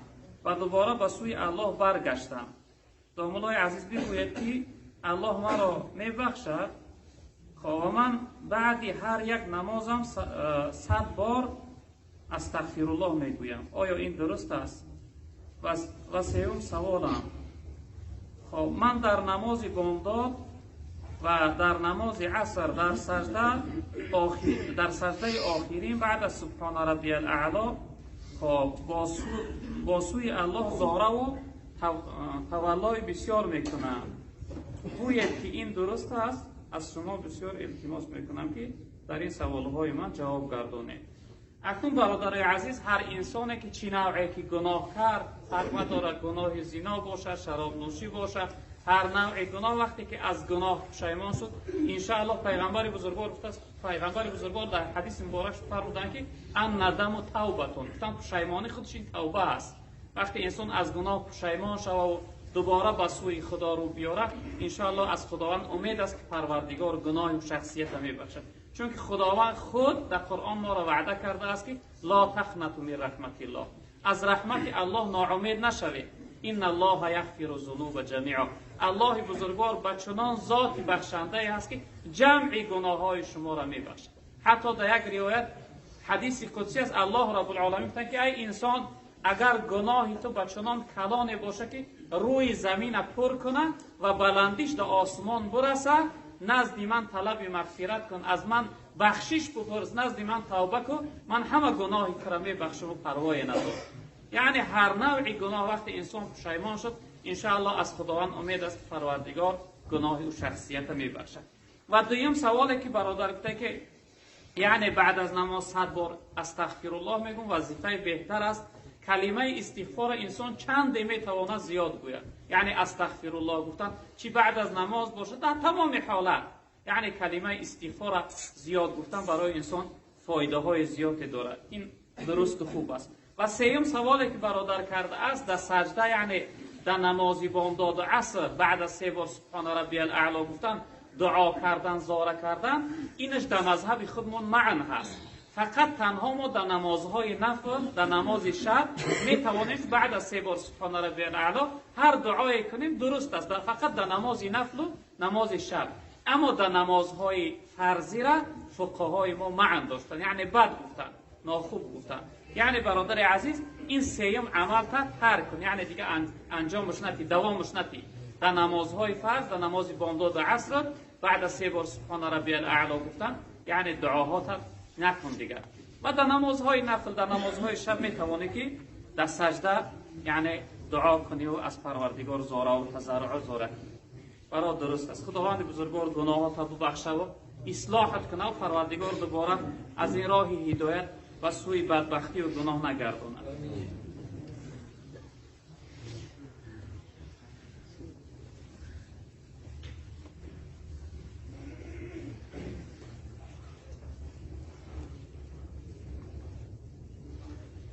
ва дубора ба сӯи Аллоҳ баргаштам. Домуллои азиз, бигӯед ки Аллоҳ маро мебахшад? Хоб, ва ман баъди ҳар як намозам 100 бор астағфируллоҳ мегӯям. Оё ин дуруст аст? Ва сеюм саволам. Хоб, ман дар намози бомдод ва дар намози аср дар саждаи охирин баъд аз субҳона раббиял аъло, хоб, бо сӯи Аллоҳ зораву таваллои бисёр мекунам. Гӯед ки ин дуруст аст? Аз шумо бисёр илтимос мекунам ки дар ин саволҳои ман ҷавоб гардонед. Акнун бародарои азиз, ҳар инсоне ки чӣ навъе ки гуноҳ кард, фарқ надорад гуноҳи зино бошад, шаробнӯшӣ бошад, ҳар навъи гуноҳ, вақте ки аз гуноҳ пушаймон шуд, иншааллоҳ пайғамбари бузургвор гуфтааст, пайғамбари бузургвор дар ҳадиси муборак фармуданд ки ан надаму тавбатун, гуфтанд пушаймонӣ худаш ин тавба аст. Вақте инсон аз гуноҳ пушаймон шавад ва дубора ба сӯи Худо рӯ биёрад, иншааллоҳ аз Худованд умед аст ки Парвардигор гуноҳи шахсиятро мебахшад. Чунки Худованд худ дар Қуръон моро ваъда кардааст ки ла тақнату мин раҳматиллоҳ, аз раҳмати Аллоҳ ноумед нашавед. Инна Аллоҳа яғфиру зунуба ҷамиа, Аллоҳи бузургвор ба чунон зоти бахшандае ҳаст ки ҷамъи гуноҳҳои шуморо мебахшад. Ҳатто дар як ривоят ҳадиси қудсӣ аст, Аллоҳ раббулъоламин гуфтанд ки ай инсон, агар гуноҳи ту ба чунон калоне бошад ки рӯи замина пур кунад ва баландиш дар осмон бурасад, назди ман талаби мағфират кун, аз ман бахшиш бупурс, назди ман тавба кун, ман ҳама гуноҳи туро мебахшам ва парвое надорам. Яъне ҳар навъи гуноҳ вақте инсон пушаймон шуд, иншааллоҳ аз Худованд умед аст ки Парвардигор гуноҳи ӯ шахсиятро мебахшад. Ва дуюм саволе ки бародар гуфта ки яъне баъд аз намоз 100 бор астағфируллоҳ мегӯм, вазифаи беҳтар аст. Калимаи истиғфорро инсон чанде метавонад зиёд гӯяд. Яъне астағфируллоҳ гуфтан чи баъд аз намоз бошад, дар тамоми ҳолат, яъне калимаи истиғфорро зиёд гуфтан барои инсон фоидаҳои зиёде дорад. Ин дурусту хуб аст. Ва сеюм саволе ки бародар кардааст, дар саҷда, яъне дар намози бомдоду аср баъд аз 3 бор субҳона раббиял аъло гуфтан, дуо кардан, зора кардан, инаш дар мазҳаби худмон маън ҳаст. Фақат танҳо мо дар намозҳои нафл, дар намози шаб метавонем баъд аз 3 бор субҳона раббиял аъло ҳар дуое кунем, дуруст аст, фақат дар намози нафлу намози шаб. Аммо дар намозҳои фарзира фуқаҳои мо маън доштанд, яъне бад гуфтанд, нохуб гуфтанд. Яъне бародари азиз, ин сеюм амал та тарк кун, яъне дига анҷомаш натӣ, давомаш натӣ. Дар намозҳои фарз, дар намози бомдод ва аср баъд аз 3 бор субҳона раббиял аъло гуфтан, яъне дуоҳо та накун дигар. Ва дар намозҳои нафл, дар намозҳои шаб метавонӣ ки дар саҷда, яъне дуо кунӣ ва аз Парвардигор зора ва тазарруъ зора кунӣ. Баро дуруст аст. Худованди бузургвор гуноҳотро бубахшад ва ислоҳат кунад ва Парвардигор дубора аз ин роҳи ҳидоят ба сӯи бадбахтӣ ва гуноҳ нагардонад.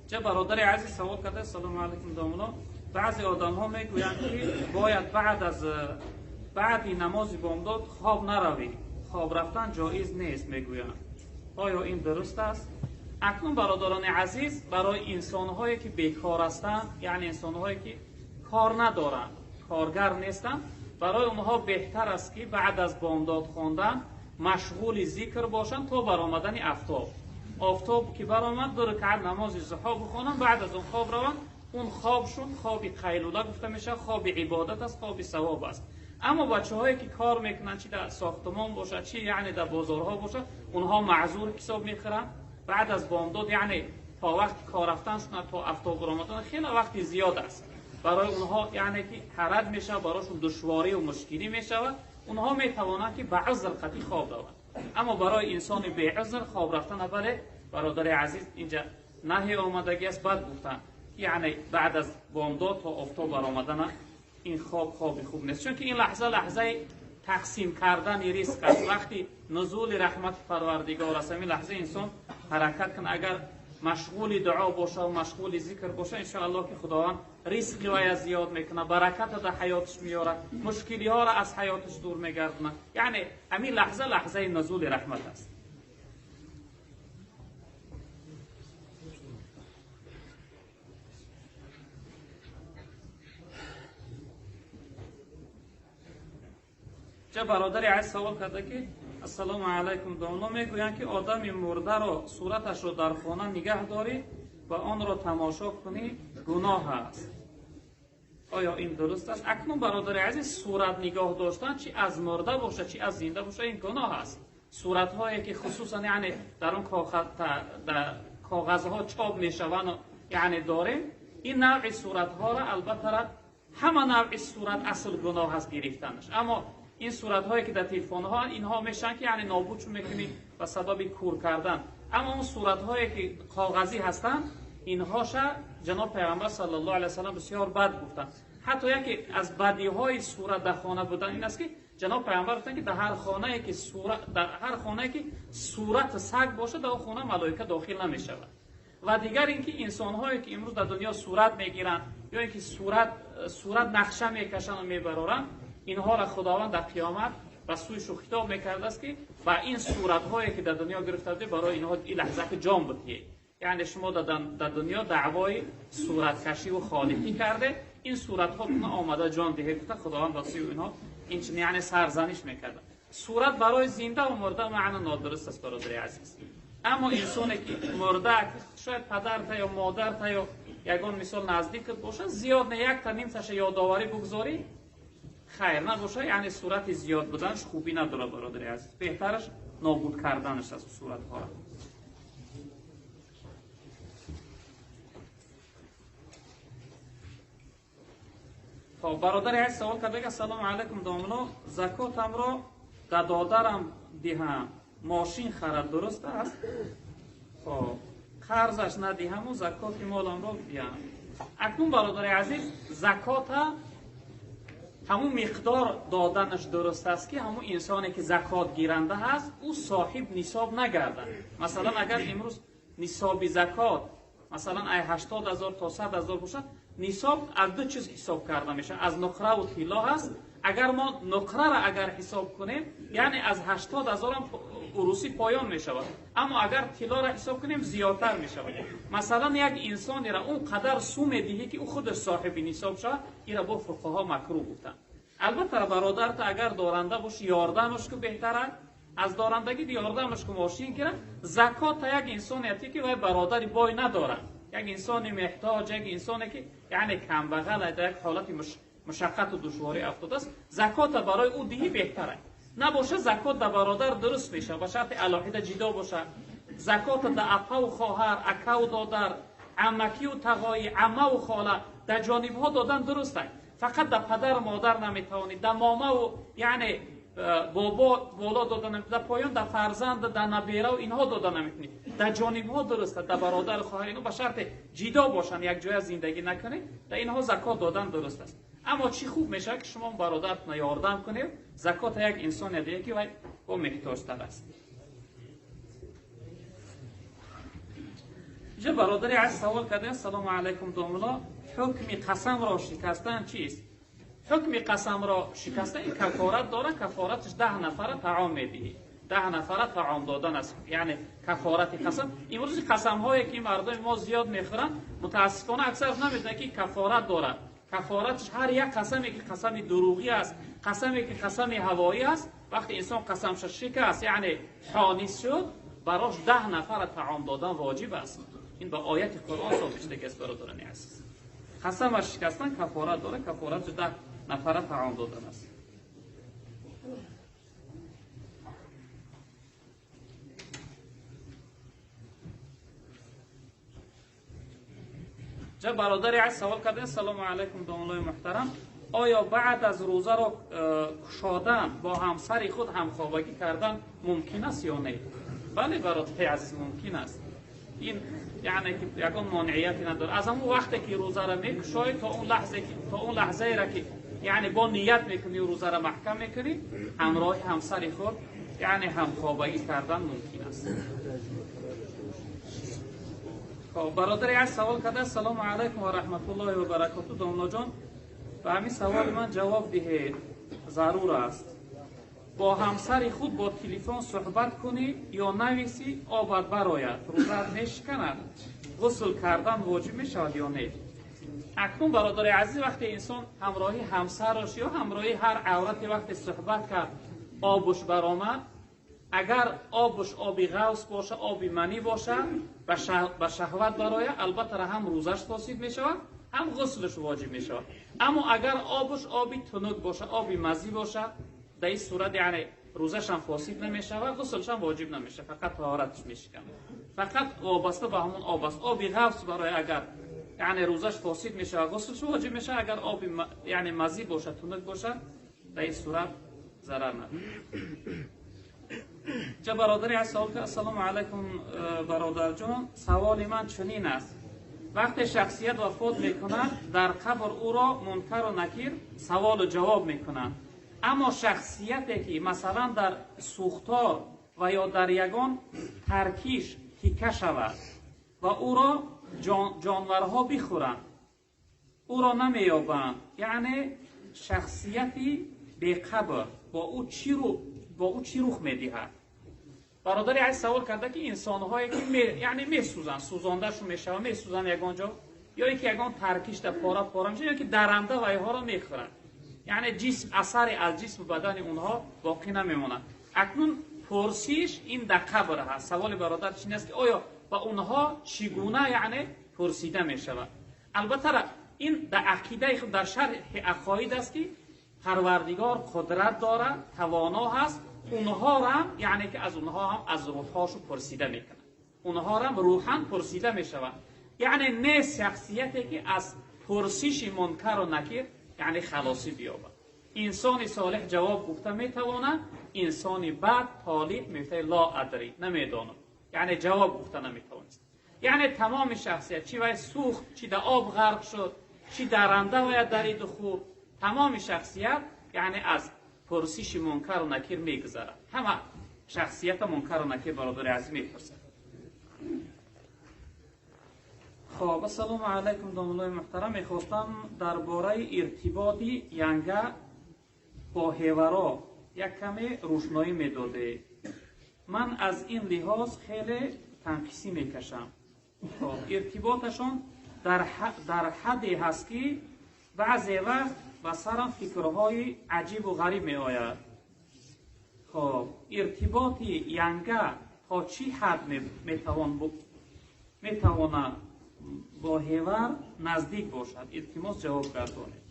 Ча бародари азиз савол карда: салому алайкум домулло, баъзе одамҳо мегӯянд ки бояд баъди намози бомдод хоб наравӣ, хоб рафтан ҷоиз нест мегӯянд. Оё ин дуруст аст? Акнун бародарони азиз, барои инсонҳое ки бекор ҳастанд, яъне инсонҳое ки кор надоранд, коргар нестанд, барои онҳо беҳтар аст ки баъд аз бомдод хондан машғули зикр бошанд то баромадани офтоб. Офтоб ки баромад, ду ракъат намози зуҳр бихонанд, баъд аз он хоб раванд. Он хобшон хоби қайлула гуфта мешавад, хоби ибодат аст, хоби савоб аст. Аммо бачаҳое ки кор мекунанд, чи дар сохтмон бошад, чи яъне дар бозорҳо бошад, онҳо маъзур ҳисоб мехӯранд. Баъд аз бомдод, яъне то вақти кор рафтаншон, то офтоб баромадан хеле вақти зиёд аст. Барои онҳо яъне ки ҳарак мешавад, барояшон душворӣ ва мушкилӣ мешавад. Онҳо метавонанд ки ба узр қатъӣ хоб раванд. Аммо барои инсони беузр хоб рафтан, бале бародари азиз, инҷа наҳи омадагӣ аст, бад гуфтан, яъне баъд аз бомдод то офтоб баромадан ин хоб хоби хуб нест, чунки ин лаҳза лаҳзаи тақсим кардани ризқ аст. Вақти нузули раҳмати Парвардигор аст, ҳамин лаҳза инсон ҳаракат кунад, агар машғули дуо боша ва машғули зикр боша, иншоаллоҳ ки Худованд ризқи вая зиёд мекунад, баракатро дар ҳаётиш меорад, мушкилиҳоро аз ҳаётиш дур мегардонад. Яъне ҳамин лаҳза лаҳзаи нузули раҳмат аст. Ча бародари азиз савол карда ки ассалому алайкум домло, мегӯянд ки одами мурдаро сураташро дар хона нигаҳ дорӣ ва онро тамошо кунӣ гуноҳ аст. Оё ин дуруст аст? Акнун бародари азиз, сурат нигоҳ доштан чи аз мурда бошад, чи аз зинда бошад, ин гуноҳ аст. Суратҳое ки хусусан яъне дар он коғазҳо чоп мешаванд, яъне дорем, ин навъи суратҳоро албатта ҳама навъи сурат асл гуноҳ аст гирифтанаш. Аммо ин суратҳое ки дар телефонҳо инҳо мешаванд ки яъне нобуд мекунӣ ба сабаби кур кардан. Аммо он суратҳое ки коғазӣ ҳастанд, инҳоша ҷаноб Пайғамбар саллаллоҳу алайҳи васаллам бисёр бад гуфтанд. Ҳатто яке аз бадиҳои сурат дар хона будан ин аст ки ҷаноб Пайғамбар гуфтанд ки дар ҳар хонае ки сурат, дар ҳар хонае ки сурат саг бошад, дар он хона малоика дохил намешавад. Ва дигар инки инсонҳое ки имрӯз дар дунё сурат мегиранд ё инки сурат нақша мекашанд ва мебароранд, инҳоро Худованд дар қиёмат ба сӯи хитоб мекардааст ки ба ин суратҳое ки дар дунё гирифта будед, барои инҳо ин лаҳза ки ҷон бидиҳед. Яъне шумо дар дунё даъвои сураткашӣ ва холиқӣ карде, ин суратҳо омада ҷон диҳед гуфта Худованд ба сӯи инҳо инчунин яъне сарзаниш мекард. Сурат барои зинда ва мурда маъно нодуруст аст бародари азиз. Аммо инсоне ки мурда, шояд падарта ё модарта ё ягон мисол наздикат бошад, зиёд не, якта нимташа ёдоварӣ бигзорӣ, хайр набошад, яъне сурати зиёд буданаш хубӣ надорад бародари азиз. Беҳтараш нобуд карданаш аст суратҳоро. Хоб бародари азиз савол карда ки ассалому алайкум домло, закотамро да додарам диҳам, мошин харад, дуруст аст? Хоб қарзаш надиҳаму закоти моламро диҳам. Акнун бародари азиз, закота ҳамун миқдор доданаш дуруст аст ки ҳамун инсоне ки закот гиранда ҳаст, ӯ соҳиб нисоб нагардад. Масалан агар имрӯз нисоби закот масалан 80 000 то 100 000 бошад, нисоб аз ду чиз ҳисоб карда мешавад, аз нуқра ва тилло ҳаст. Агар мо нуқраро агар ҳисоб кунем, яъне аз 80 000 ҳам урусӣ поён мешавад. Аммо агар тиллоро ҳисоб кунем, зиёдтар мешавад. Масалан як инсонеро он қадар су медиҳӣ ки ӯ худаш соҳиби нисоб шавад, инро бо фуқаҳо макрӯҳ гуфтанд. Албатта бародарта агар доранда бошӣ, ёрдамаш ку беҳтар аст, аз дорандагӣ ёрдамаш ку мошин гирад. Закота як инсоне ки вай бародари бой надорад, як инсони меҳтоҷ, як инсоне ки яъне камбағал дар як ҳолати мушаққату душворӣ афтодааст, закота барои ӯ диҳӣ беҳтар аст. Набошад закот да бародар дуруст мешавад, ба шарти алоҳида ҷидо бошад. Закота да апаву хоҳар, акаву додар, амакию тағоӣ, аммаву хола дар ҷонибҳо додан дуруст аст. Фақат да падару модар наметавонӣ, да момаву яъне бобо боло дода наметавонӣ, да поён да фарзанд, да набераву инҳо дода наметавонӣ. Дар ҷонибҳо дуруст аст, да бародару хоҳар инҳо ба шарти ҷидо бошанд, якҷоя зиндагӣ накунед, да инҳо закот додан дуруст аст. Аммо чӣ хуб мешавад ки шумо бародаратонро ёрдам кунед, закота як инсоне диҳед ки вай бо меҳтоҷтар аст. Инҷа бародари азиз савол кардем: салому алайкум домло, ҳукми қасамро шикастан чист? Ҳукми қасамро шикастан ин кафорат дорад, кафораташ 10 нафара таом медиҳӣ. 10 нафара таом додан аст, яъне кафорати қасам. Имрӯз қасамҳое ки мардуми мо зиёд мехӯранд, мутаассифона аксар намедонанд ки кафорат дорад. Кафоратш ҳар як қасаме ки қасами дурӯғӣ аст, қасаме ки қасами ҳавоӣ аст, вақте инсон қасамша шикаст, яъне ҳонис шуд, барош 10 нафара таом додан воҷиб аст. Ин ба ояти Қуръон собит шудааст, бародарони азиз. Қасамаш шикастан кафорат дорад, кафоратш 10 нафара таом додан аст. Ҷа бародари азиз савол карда: Ассалому алайкум, домуллои муҳтарам, оё баъд аз рӯзаро кушодан бо ҳамсари худ ҳамхобагӣ кардан мумкин аст ё не? Бале, бародари азиз, мумкин аст. Ин яъне ки ягон монеияте надорад. Аз ҳамон вақте ки рӯзаро мекушоӣ то он лаҳзе ки то он лаҳзаеро ки яъне бо ният мекунӣ, рӯзаро маҳкам мекунӣ, ҳамроҳи ҳамсари худ яъне ҳамхобагӣ кардан мумкин аст. Хоб, бародари азиз савол карда: Ассалому алайкум ва раҳматуллоҳи ва баракоту, домуллоҷон, ба ҳамин саволи ман ҷавоб диҳед, зарур аст. Бо ҳамсари худ бо телефон суҳбат кунӣ ё нависӣ, обад барояд, рӯзат мешиканад, ғусл кардан воҷиб мешавад ё не? Акнун бародари азиз, вақте инсон ҳамроҳи ҳамсараш ё ҳамроҳи ҳар аврате вақте суҳбат кард, обуш баромад, агар обуш оби ғавс боша, оби манӣ боша, ба шаҳват барояд, албатта ҳам рӯзаш фосид мешавад, ҳам ғуслаш воҷиб мешавад. Аммо агар обуш оби тунук боша, оби мазӣ боша, дар ин сурат яъне рӯзаш ҳам фосид намешавад, ғуслаш ҳам воҷиб намешавад, фақат таҳораташ мешиканад. Фақат вобаста ба ҳамон об аст. Оби ғавс барои агар яъне рӯзаш фосид мешавад, ғуслаш воҷиб мешавад. Агар оби яъне мазӣ боша, тунук боша, дар ин сурат зарар надорад. Ҷа бародари азиз савол кард: Ассалому алайкум, бародарҷон, саволи ман чунин аст: вақте шахсият вафот мекунад, дар қабр ӯро мункару накир саволу ҷавоб мекунанд. Аммо шахсияте ки масалан дар сӯхтор ва ё дар ягон таркиш тика шавад ва ӯро ҷонварҳо бихӯранд, ӯро намеёбанд, яъне шахсияти беқабр бо ӯ чӣ рух медиҳад? Бародари азиз савол карда ки инсонҳое ки яъне месӯзанд, сӯзондашон мешавад, месӯзанд ягон ҷо, ё ин ки ягон таркиш дар пора пора мешавад, ё ки даранда вайҳоро мехӯранд, яъне ҷисм, асаре аз ҷисму бадани онҳо боқӣ намемонад. Акнун пурсиш ин дар қабр ҳаст. Саволи бародар чин аст ки оё ба онҳо чӣ гуна яъне пурсида мешавад? Албатта ин дар ақидаи худ, дар шарҳи ақоид аст ки Парвардигор қудрат дорад, тавоно ҳаст, онҳоро яъне ки аз онҳо ҳам аз рӯҳҳошо пурсида мекунад, онҳоро рӯҳан пурсида мешавад. Яъне нест шахсияте ки аз пурсиши мункару накир яъне халосӣ биёбад. Инсони солеҳ ҷавоб гуфта метавонад, инсони бад толиб мегӯяд ла адри, намедонам, яъне ҷавоб гуфта наметавонист. Яъне тамоми шахсият, чӣ вай сӯхт, чӣ дар об ғарқ шуд, чӣ даранда вая дариду хӯрд, тамоми шахсият яъне аз пурсиши мункару накир мегузарад. Ҳама шахсията мункару накир бародари азиз мепурсад. Хоб, ассалому алайкум, домуллои муҳтарам, мехостам дар бораи иртиботи янга бо ҳеваро як каме рӯшноӣ медодед. Ман аз ин лиҳоз хеле танқисӣ мекашам. Хоб, иртиботашон дар ҳадде ҳаст ки баъзе вақт ба сарам фикрҳои аҷибу ғариб меояд. Хоб, иртиботи янга то чӣ ҳад метавонад бо ҳевар наздик бошад? Илтимос ҷавоб гардонед.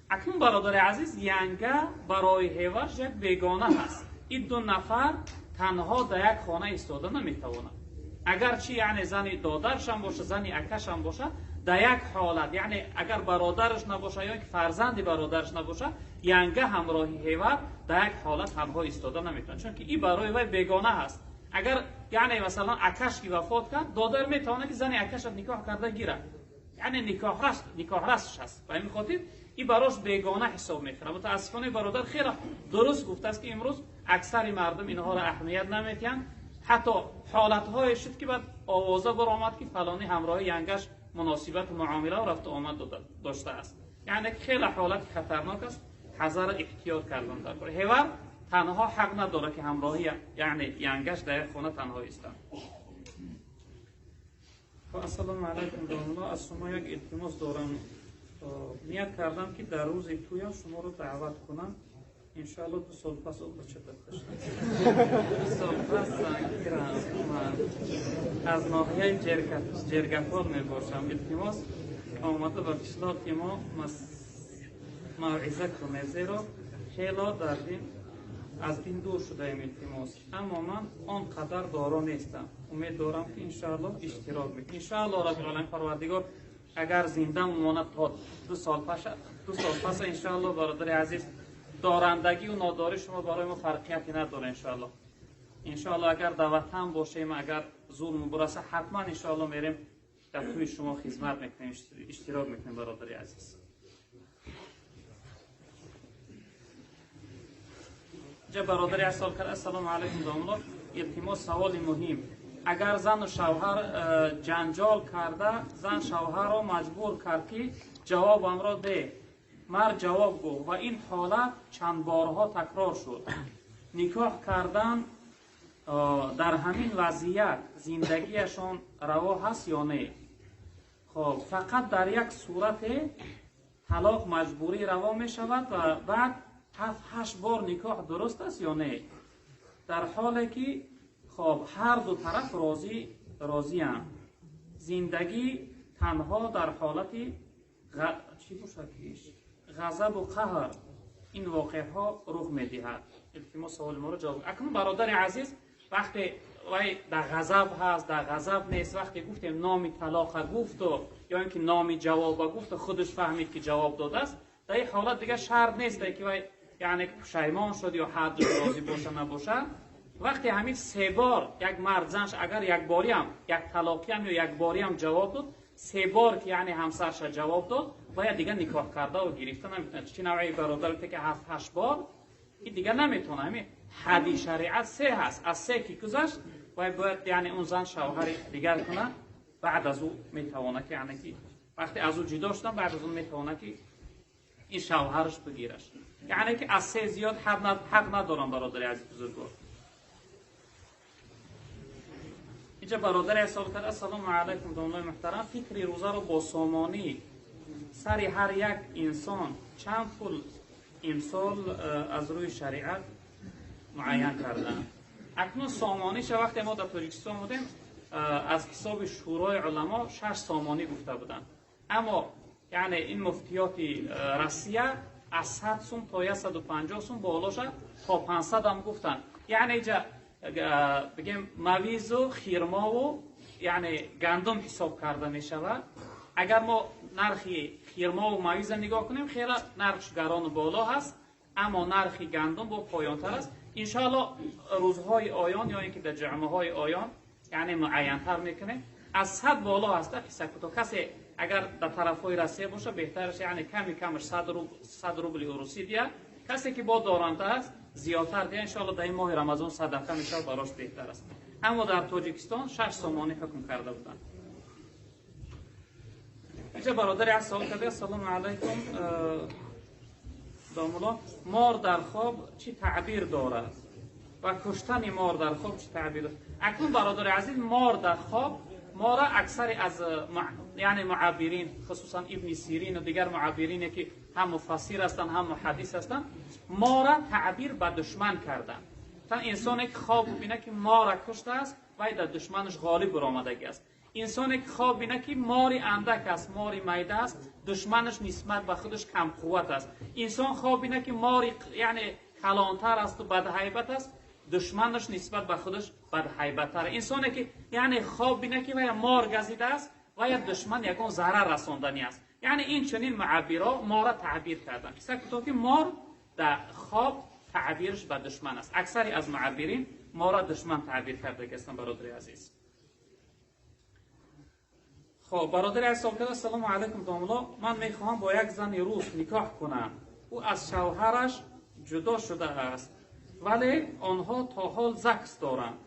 Акнун бародари азиз, янга барои ҳеварш як бегона ҳаст. Ин ду нафар танҳо дар як хона истода наметавонанд. Агарчи яъне зани додаршам бошад, зани акашам бошад, дар як ҳолат, яъне агар бародараш набошад ё ки фарзанди бародараш набошад, янга ҳамроҳи ҳевар дар як ҳолат танҳо истода наметавонад, чунки ин барои вай бегона ҳаст. Агар яъне масалан акаш ки вафот кард, додар метавонад ки зани акашро никоҳ карда гирад, яъне никоҳрасш аст. Ба ҳамин хотир ин барош бегона ҳисоб мекунад. Мутаассифона бародар хеле дуруст гуфтааст ки имрӯз аксари мардум инҳоро аҳамият намедиҳанд. Ҳатто ҳолатҳое шуд ки баъд овоза баромад ки фалонӣ ҳамроҳи янгаш муносибату муомила рафту омад доштааст. Яъне хеле ҳолати хатарнок аст, ҳазару эҳтиёт кардан дар кор. Ҳевар Танҳо ҳақ надорад ки ҳамроҳи яъне янгаш дар як хона танҳо истад. Ассалому алайкум домулло, аз шумо як илтимос дорам. Ният кардам ки дар рӯзи тӯям шуморо даъват кунам. Иншоалло 2 сол пас бача дошта. 2 сол пас зангирам. Ман аз ноҳияи Ҷергатор мебошам. Илтимос омада ба қишлоқи мо мавъиза кунед, зеро хело дар дин аз дин дур шудаем. Илтимос. Аммо ман он қадар доро нестам. Умед дорам ки иншоалло иштирок мекунам. Иншоалло Раббил оламин Парвардигор агар зинда монад то 2 сол пас, 2 сол пас иншоалло бародари азиз, дорандагӣ ва нодории шумо барои мо фарқияте надорад иншоалло. Иншоалло агар дар ватан бошем, агар зулм бураса, ҳатман иншоалло мерем дар тӯи шумо хизмат мекунем, иштирок мекунем бародари азиз. Ҷа бародари азиз савол кард: ассалому алайкум домулло, илтимос саволи муҳим. Агар зану шавҳар ҷанҷол карда, зан шавҳарро маҷбур кард ки ҷавобамро деҳ, мард ҷавоб гуфт ва ин ҳолат чанд борҳо такрор шуд. Никоҳ кардан дар ҳамин вазъият зиндагиашон раво ҳаст ё не? Хоб, фақат дар як сурате талоқ маҷбурӣ раво мешавад ва баъд 7-8 бор никоҳ дуруст аст ё не? Дар ҳоле ки хоб ҳар ду тараф розианд. Зиндагӣ танҳо дар ҳолати чӣ бошад ки ғазабу қаҳр ин воқеаҳо рух медиҳад. Илтимос саволи моро ҷавоб. Акнун бародари азиз, вақте вай дар ғазаб ҳаст, дар ғазаб нест, вақте гуфтем номи талоқа гуфту ё ин ки номи ҷавоба гуфту худаш фаҳмид ки ҷавоб додааст, дар ин ҳолат дигар шарт нест ки вай яъне пушаймон шуд ё ҳар ду розӣ боша набоша. Вақте ҳамин 3 бор як мард занш агар як бориам, як талоқиам ё як бориам ҷавоб дод, 3 бор ки яъне ҳамсарша ҷавоб дод, бояд дигар никоҳ карда ва гирифта наметавонад. Чӣ навъи бародар ки 7-8 бор ин дигар наметавонад. Ҳамин ҳадди шариат 3 ҳаст, аз 3 ки гузашт бояд яъне он зан шавҳари дигар кунад, баъд аз ӯ метавонад ки яъне ки вақте аз ӯ ҷудо шудан, баъд аз ӯ метавонад ки ин шавҳараш бигираш. Яъне ки аз 3 зиёд ҳақ надорам бародари азиз бузургвор. Инҷа бародари азиз савол кард: ассалому алайкум домлои муҳтарам, фикри рӯзаро бо сомонӣ сари ҳар як инсон чанд пул имсол аз рӯи шариат муайян карданд? Акнун сомониша вақте мо дар Тоҷикистон будем, аз ҳисоби Шӯрои уламо 6 сомонӣ гуфта буданд. Аммо яъне ин муфтиёти Россия аз 100 сум то 150 сум болоша то 500 ҳам гуфтанд. Яъне инҷа бигем мавизу хирмову яъне гандум ҳисоб карда мешавад. Агар мо нархи хирмову мавиза нигоҳ кунем, хеле нархш гарону боло ҳаст, аммо нархи гандум бо поёнтар аст. Иншоалло рӯзҳои оён ё ин ки дар ҷамъаҳои оён яъне муайянтар мекунем. Аз 100 боло ҳаст ҳисоб кун. Касе агар дар тарафҳои Россия боша, беҳтараш яъне ками камаш 100 рубли русӣ диҳад. Касе ки бо доранда аст зиёдтар диҳад, иншоалло дар ин моҳи Рамазон садақа мешавад, барош беҳтар аст. Аммо дар Тоҷикистон 6 сомонӣ ҳукм карда буданд. Инҷа бародари азиз савол карда: ассалому алайкум домулло, мор дар хоб чӣ таъбир дорад ва куштани мор дар хоб чӣ таъбир дорад? Акнун бародари азиз, мор дар хоб мора аксари аз яъне муаббирин, хусусан Ибни Сирин ва дигар муаббирине ки ҳам муфассир ҳастанд, ҳам муҳаддис ҳастанд, мора таъбир ба душман карданд. Та инсоне ки хоб бибинад ки мора куштааст, вай дар душманаш ғолиб баромадагӣ аст. Инсоне ки хоб бинад ки мори андак аст, мори майда аст, душманаш нисбат ба худаш камқувват аст. Инсон хоб бинад ки мори яъне калонтар аст ва бадҳайбат аст, душманаш нисбат ба худаш бадҳайбаттар. Инсоне ки яъне хоб бинад ки вая мор газидааст, вая душман ягон зарар расондани аст. Яъне ин чунин муаббиро мора таъбир карданд. Қисса кутоҳ ки мор дар хоб таъбираш ба душман аст. Аксари аз муаббирин мора душман таъбир карда ҳастанд бародари азиз. Хоб бародари азиз савол кард: ассалому алайкум домулло, ман мехоҳам бо як зани рус никоҳ кунам. Ӯ аз шавҳараш ҷудо шудааст, вале онҳо то ҳол закс доранд.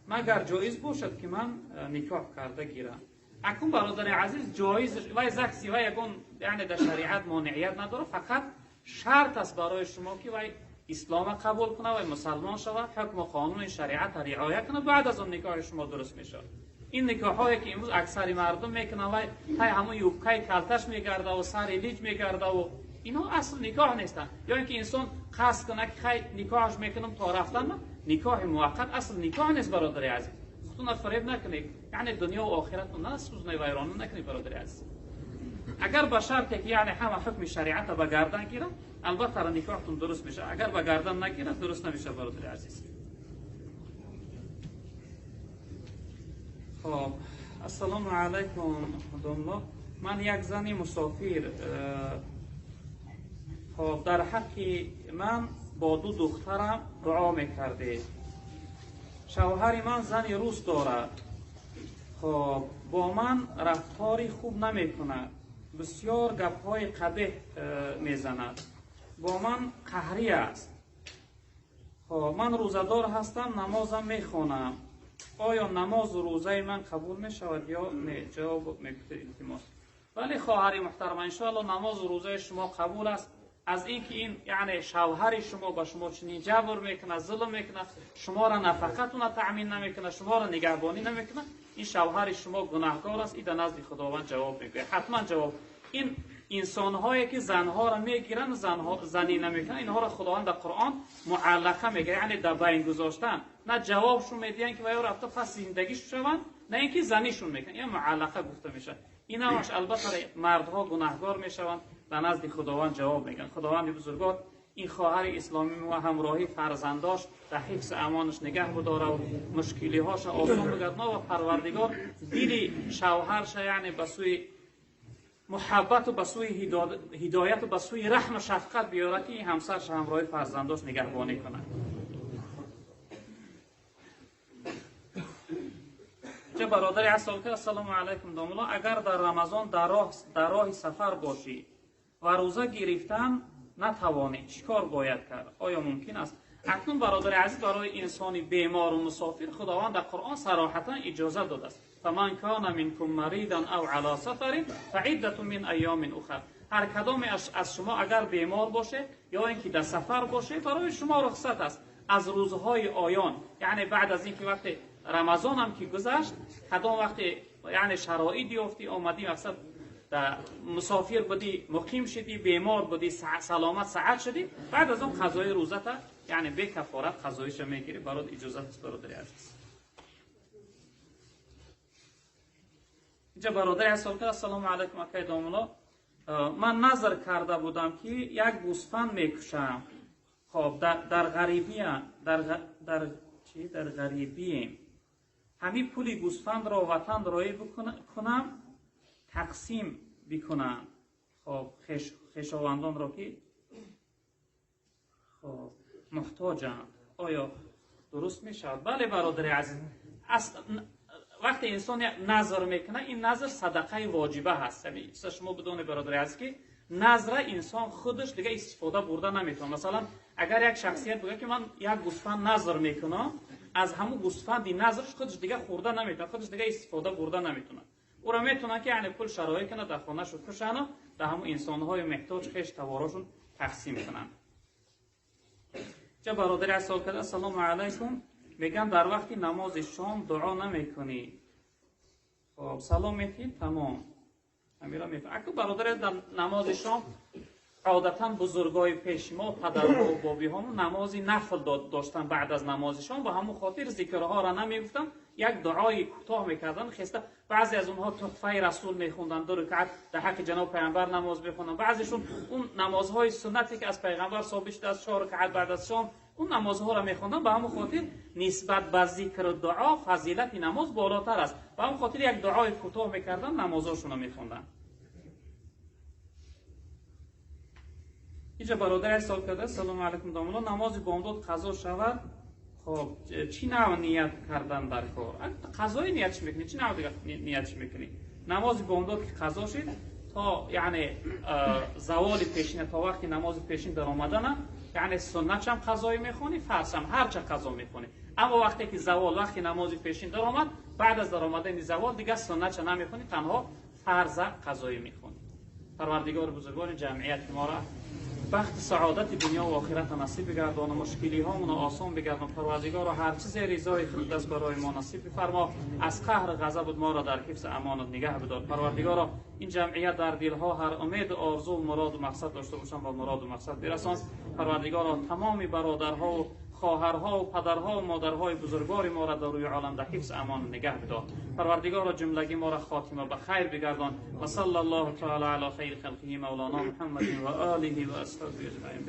Магар ҷоиз бошад ки ман никоҳ карда гирам? Акун бародари азиз, ҷоиз вай закси вай ягон яъне дар шариат монеият надорад, фақат шарт аст барои шумо ки вай ислом қабул кунад ва мусулмон шавад, ҳукм ва қонуни шариатро риоя кунад, баъд аз он никоҳи шумо дуруст мешавад. Ин никоҳҳое ки имрӯз аксари мардум мекунанд, вай тай ҳамон юбкаи калташ мегардад ва сари лиҷ мегардад ва инҳо асл никоҳ нестанд. Ё инки инсон қасд кунад ки хай никоҳаш мекунам то рафтан, никоҳи муваққат асл никоҳ нест бародари азиз. Худтонро фиреб накунед, яъне дунё ва охиратро насӯзонед, вайрона накунед бародари азиз. Агар ба шарте ки яъне ҳама ҳукми шариатро ба гардан гиранд, албатта никоҳтон дуруст мешавад. Агар ба гардан нагирад, дуруст намешавад бародари азиз. Хоб, ассалому алайкум домло. Ман як зани мусофир. Хоб, дар ҳаққи ман бо ду духтарам дуо мекардед. Шавҳари ман зани рус дорад. Хоб, бо ман рафтори хуб намекунад, бисёр гапҳои қабеҳ мезанад, бо ман қаҳрӣ аст. Хоб, ман рӯзадор ҳастам, намозам мехонам. Оё намозу рӯзаи ман қабул мешавад ё не? Ҷавоб мегуфтед илтимос. Вале хоҳари муҳтарама, иншоалло намозу рӯзаи шумо қабул аст. Аз инки ин яъне шавҳари шумо ба шумо чунин ҷабр мекунад, зулм мекунад, шуморо нафақатонро таъмин намекунад, шуморо нигаҳбонӣ намекунад, ин шавҳари шумо гунаҳкор аст. Ин дар назди Худованд ҷавоб мегӯяд, ҳатман ҷавоб. Ин инсонҳое ки занҳоро мегиранд, занҳо занӣ намекунанд, инҳоро Худованд дар Қуръон муаллақа мегӯяд, яъне дар байн гузоштан. На ҷавобшон медиҳанд ки ваё рафта пас зиндагишон шаванд, на инки занишон мекунанд. Ин муаллақа гуфта мешавад. Ин ҳамаш албатта мардҳо гунаҳкор мешаванд, дар назди Худованд ҷавоб мегӯянд. Худованди бузургвор ин хоҳари исломӣ ва ҳамроҳии фарзандош дар ҳифзи амонаш нигаҳ бидора ва мушкилиҳоша осон бигардона ва Парвардигор дили шавҳарша яъне ба сӯи муҳаббат ва ба сӯи ҳидоят ва ба сӯи раҳму шафқат биёрад ки ин ҳамсарша ҳамроҳии фарзандош нигаҳбонӣ кунад. Ча бародари азиз, ассалому алайкум домулло. Агар дар Рамазон дар роҳи сафар бошӣ ва рӯза гирифтан натавонӣ, чӣ кор бояд кард? Оё мумкин аст? Акнун бародари азиз, барои инсони бемор ва мусофир Худованд дар Қуръон сароҳатан иҷоза додааст. фаман кана минкум маридан ав ала сафарин фаиддатун мин айёмин ухар. Ҳар кадоме аз шумо агар бемор боше ё инки дар сафар боше, барои шумо рухсат аст аз рӯзҳои оён, яъне баъд аз инки вақте Рамазон ҳам ки гузашт, кадом вақте яъне шароит ёфтӣ, омадӣ, мақсад мусофир будӣ, муқим шудӣ, бемор будӣ, саломат саҳат шудӣ, баъд аз он қазои рӯзата яъне бе кафорат қазоиша мегирӣ, барот иҷозат аст бародари азиз. Инҷа бародари азиз, ассалому алайкум акай домулло. Ман назар карда будам ки як гӯсфанд мекушам. Хоб, дар ғарибиям, дар ғарибием. Ҳамин пули гӯсфандро ватан роӣ кунам, тақсим бикунам. Хоб, хешовандонро ки хоб муҳтоҷанд. Оё дуруст мешавад? Бале бародари азиз. Вақте инсон назар мекунад, ин назар садақаи воҷиба ҳаст. Яъне шумо бидонед бародари азиз ки назра инсон худаш дига истифода бурда наметавонад. Масалан, агар як шахсият бигӯяд ки ман як гӯсфанд назр мекунам, аз ҳамун гӯсфанди назраш худаш дига хӯрда наметавонад, худаш дига истифода бурда наметавонад. Ӯро метавонад ки яъне пул шароит кунад, дар хонаашо кушанд, дар ҳамун инсонҳои муҳтоҷ хеш товарашон тақсим кунанд. Ча бародари азиз савол карда, ассалому алайкум. Мегӯянд дар вақти намози шом дуо намекунӣ. Хоб, салом метӣ, тамом. Амира мефаҳмад. Аку бародари дар намози шом одатан бузургои пеши мо, падарҳо ва бобиҳомо намози нафл доштанд баъд аз намози шом, ба ҳамон хотир зикрҳоро намегуфтанд, як дуои кӯтоҳ мекарданд, хеста баъзе аз онҳо туҳфаи расул мехонданд, ду ракъат дар ҳаққи ҷаноб пайғамбар намоз мехонданд, баъзешон он намозҳои суннате ки аз пайғамбар собит шудааст, 4 ракъат баъд аз шом, он намозҳоро мехонданд. Ба ҳамон хотир нисбат ба зикру дуо фазилати намоз болотар аст. Ба ҳамон хотир як дуои кӯтоҳ мекарданд, намозҳошонро мехонданд. Инҷа бародари азиз савол карда, ассалому алайкум домулло, намози бомдод қазо шавад, хоб чӣ навъ ният кардан дар кор? Қазои ният чӣ мекунӣ? Чӣ навъ дигар ният чӣ мекунӣ? Намози бомдод ки қазо шид, то яъне заволи пешина, то вақти намози пешин даромадана, яъне суннатшам қазоӣ мехонӣ, фарзшам ҳарча қазо мехонӣ. Аммо вақте ки завол, вақти намози пешин даромад, баъд аз даромадани завол дигар суннатша намехонӣ, танҳо фарза қазоӣ мехонӣ. Парвардигори бузургвори ҷамъияти моро Бахти саодати дунё ва охират насиб бигардон ва мушкилиҳомонро осон бигардон. Парвардигоро, ҳар чизе ризои худ аст барои мо насиб бифармо, аз қаҳр ғазаб моро дар ҳифз амонат нигаҳ бидор. Парвардигоро, ин ҷамъият дар дилҳо ҳар умед, орзу, мурод ва мақсад дошта бошанд, ба мурод ва мақсад бирасон. Парвардигоро, тамоми бародарҳо ва хоҳарҳо ва падарҳо ва модарҳои бузургвори моро дар рӯи олам дар ҳифз амон нигаҳ бидор. Парвардигоро, ҷумлагӣ моро хотима ба хайр бигардон. Ва салла Аллоҳу таъала ала хайри халқиҳи мавлоно Муҳаммад ва олиҳи ва асҳобиҳи аҷмаин.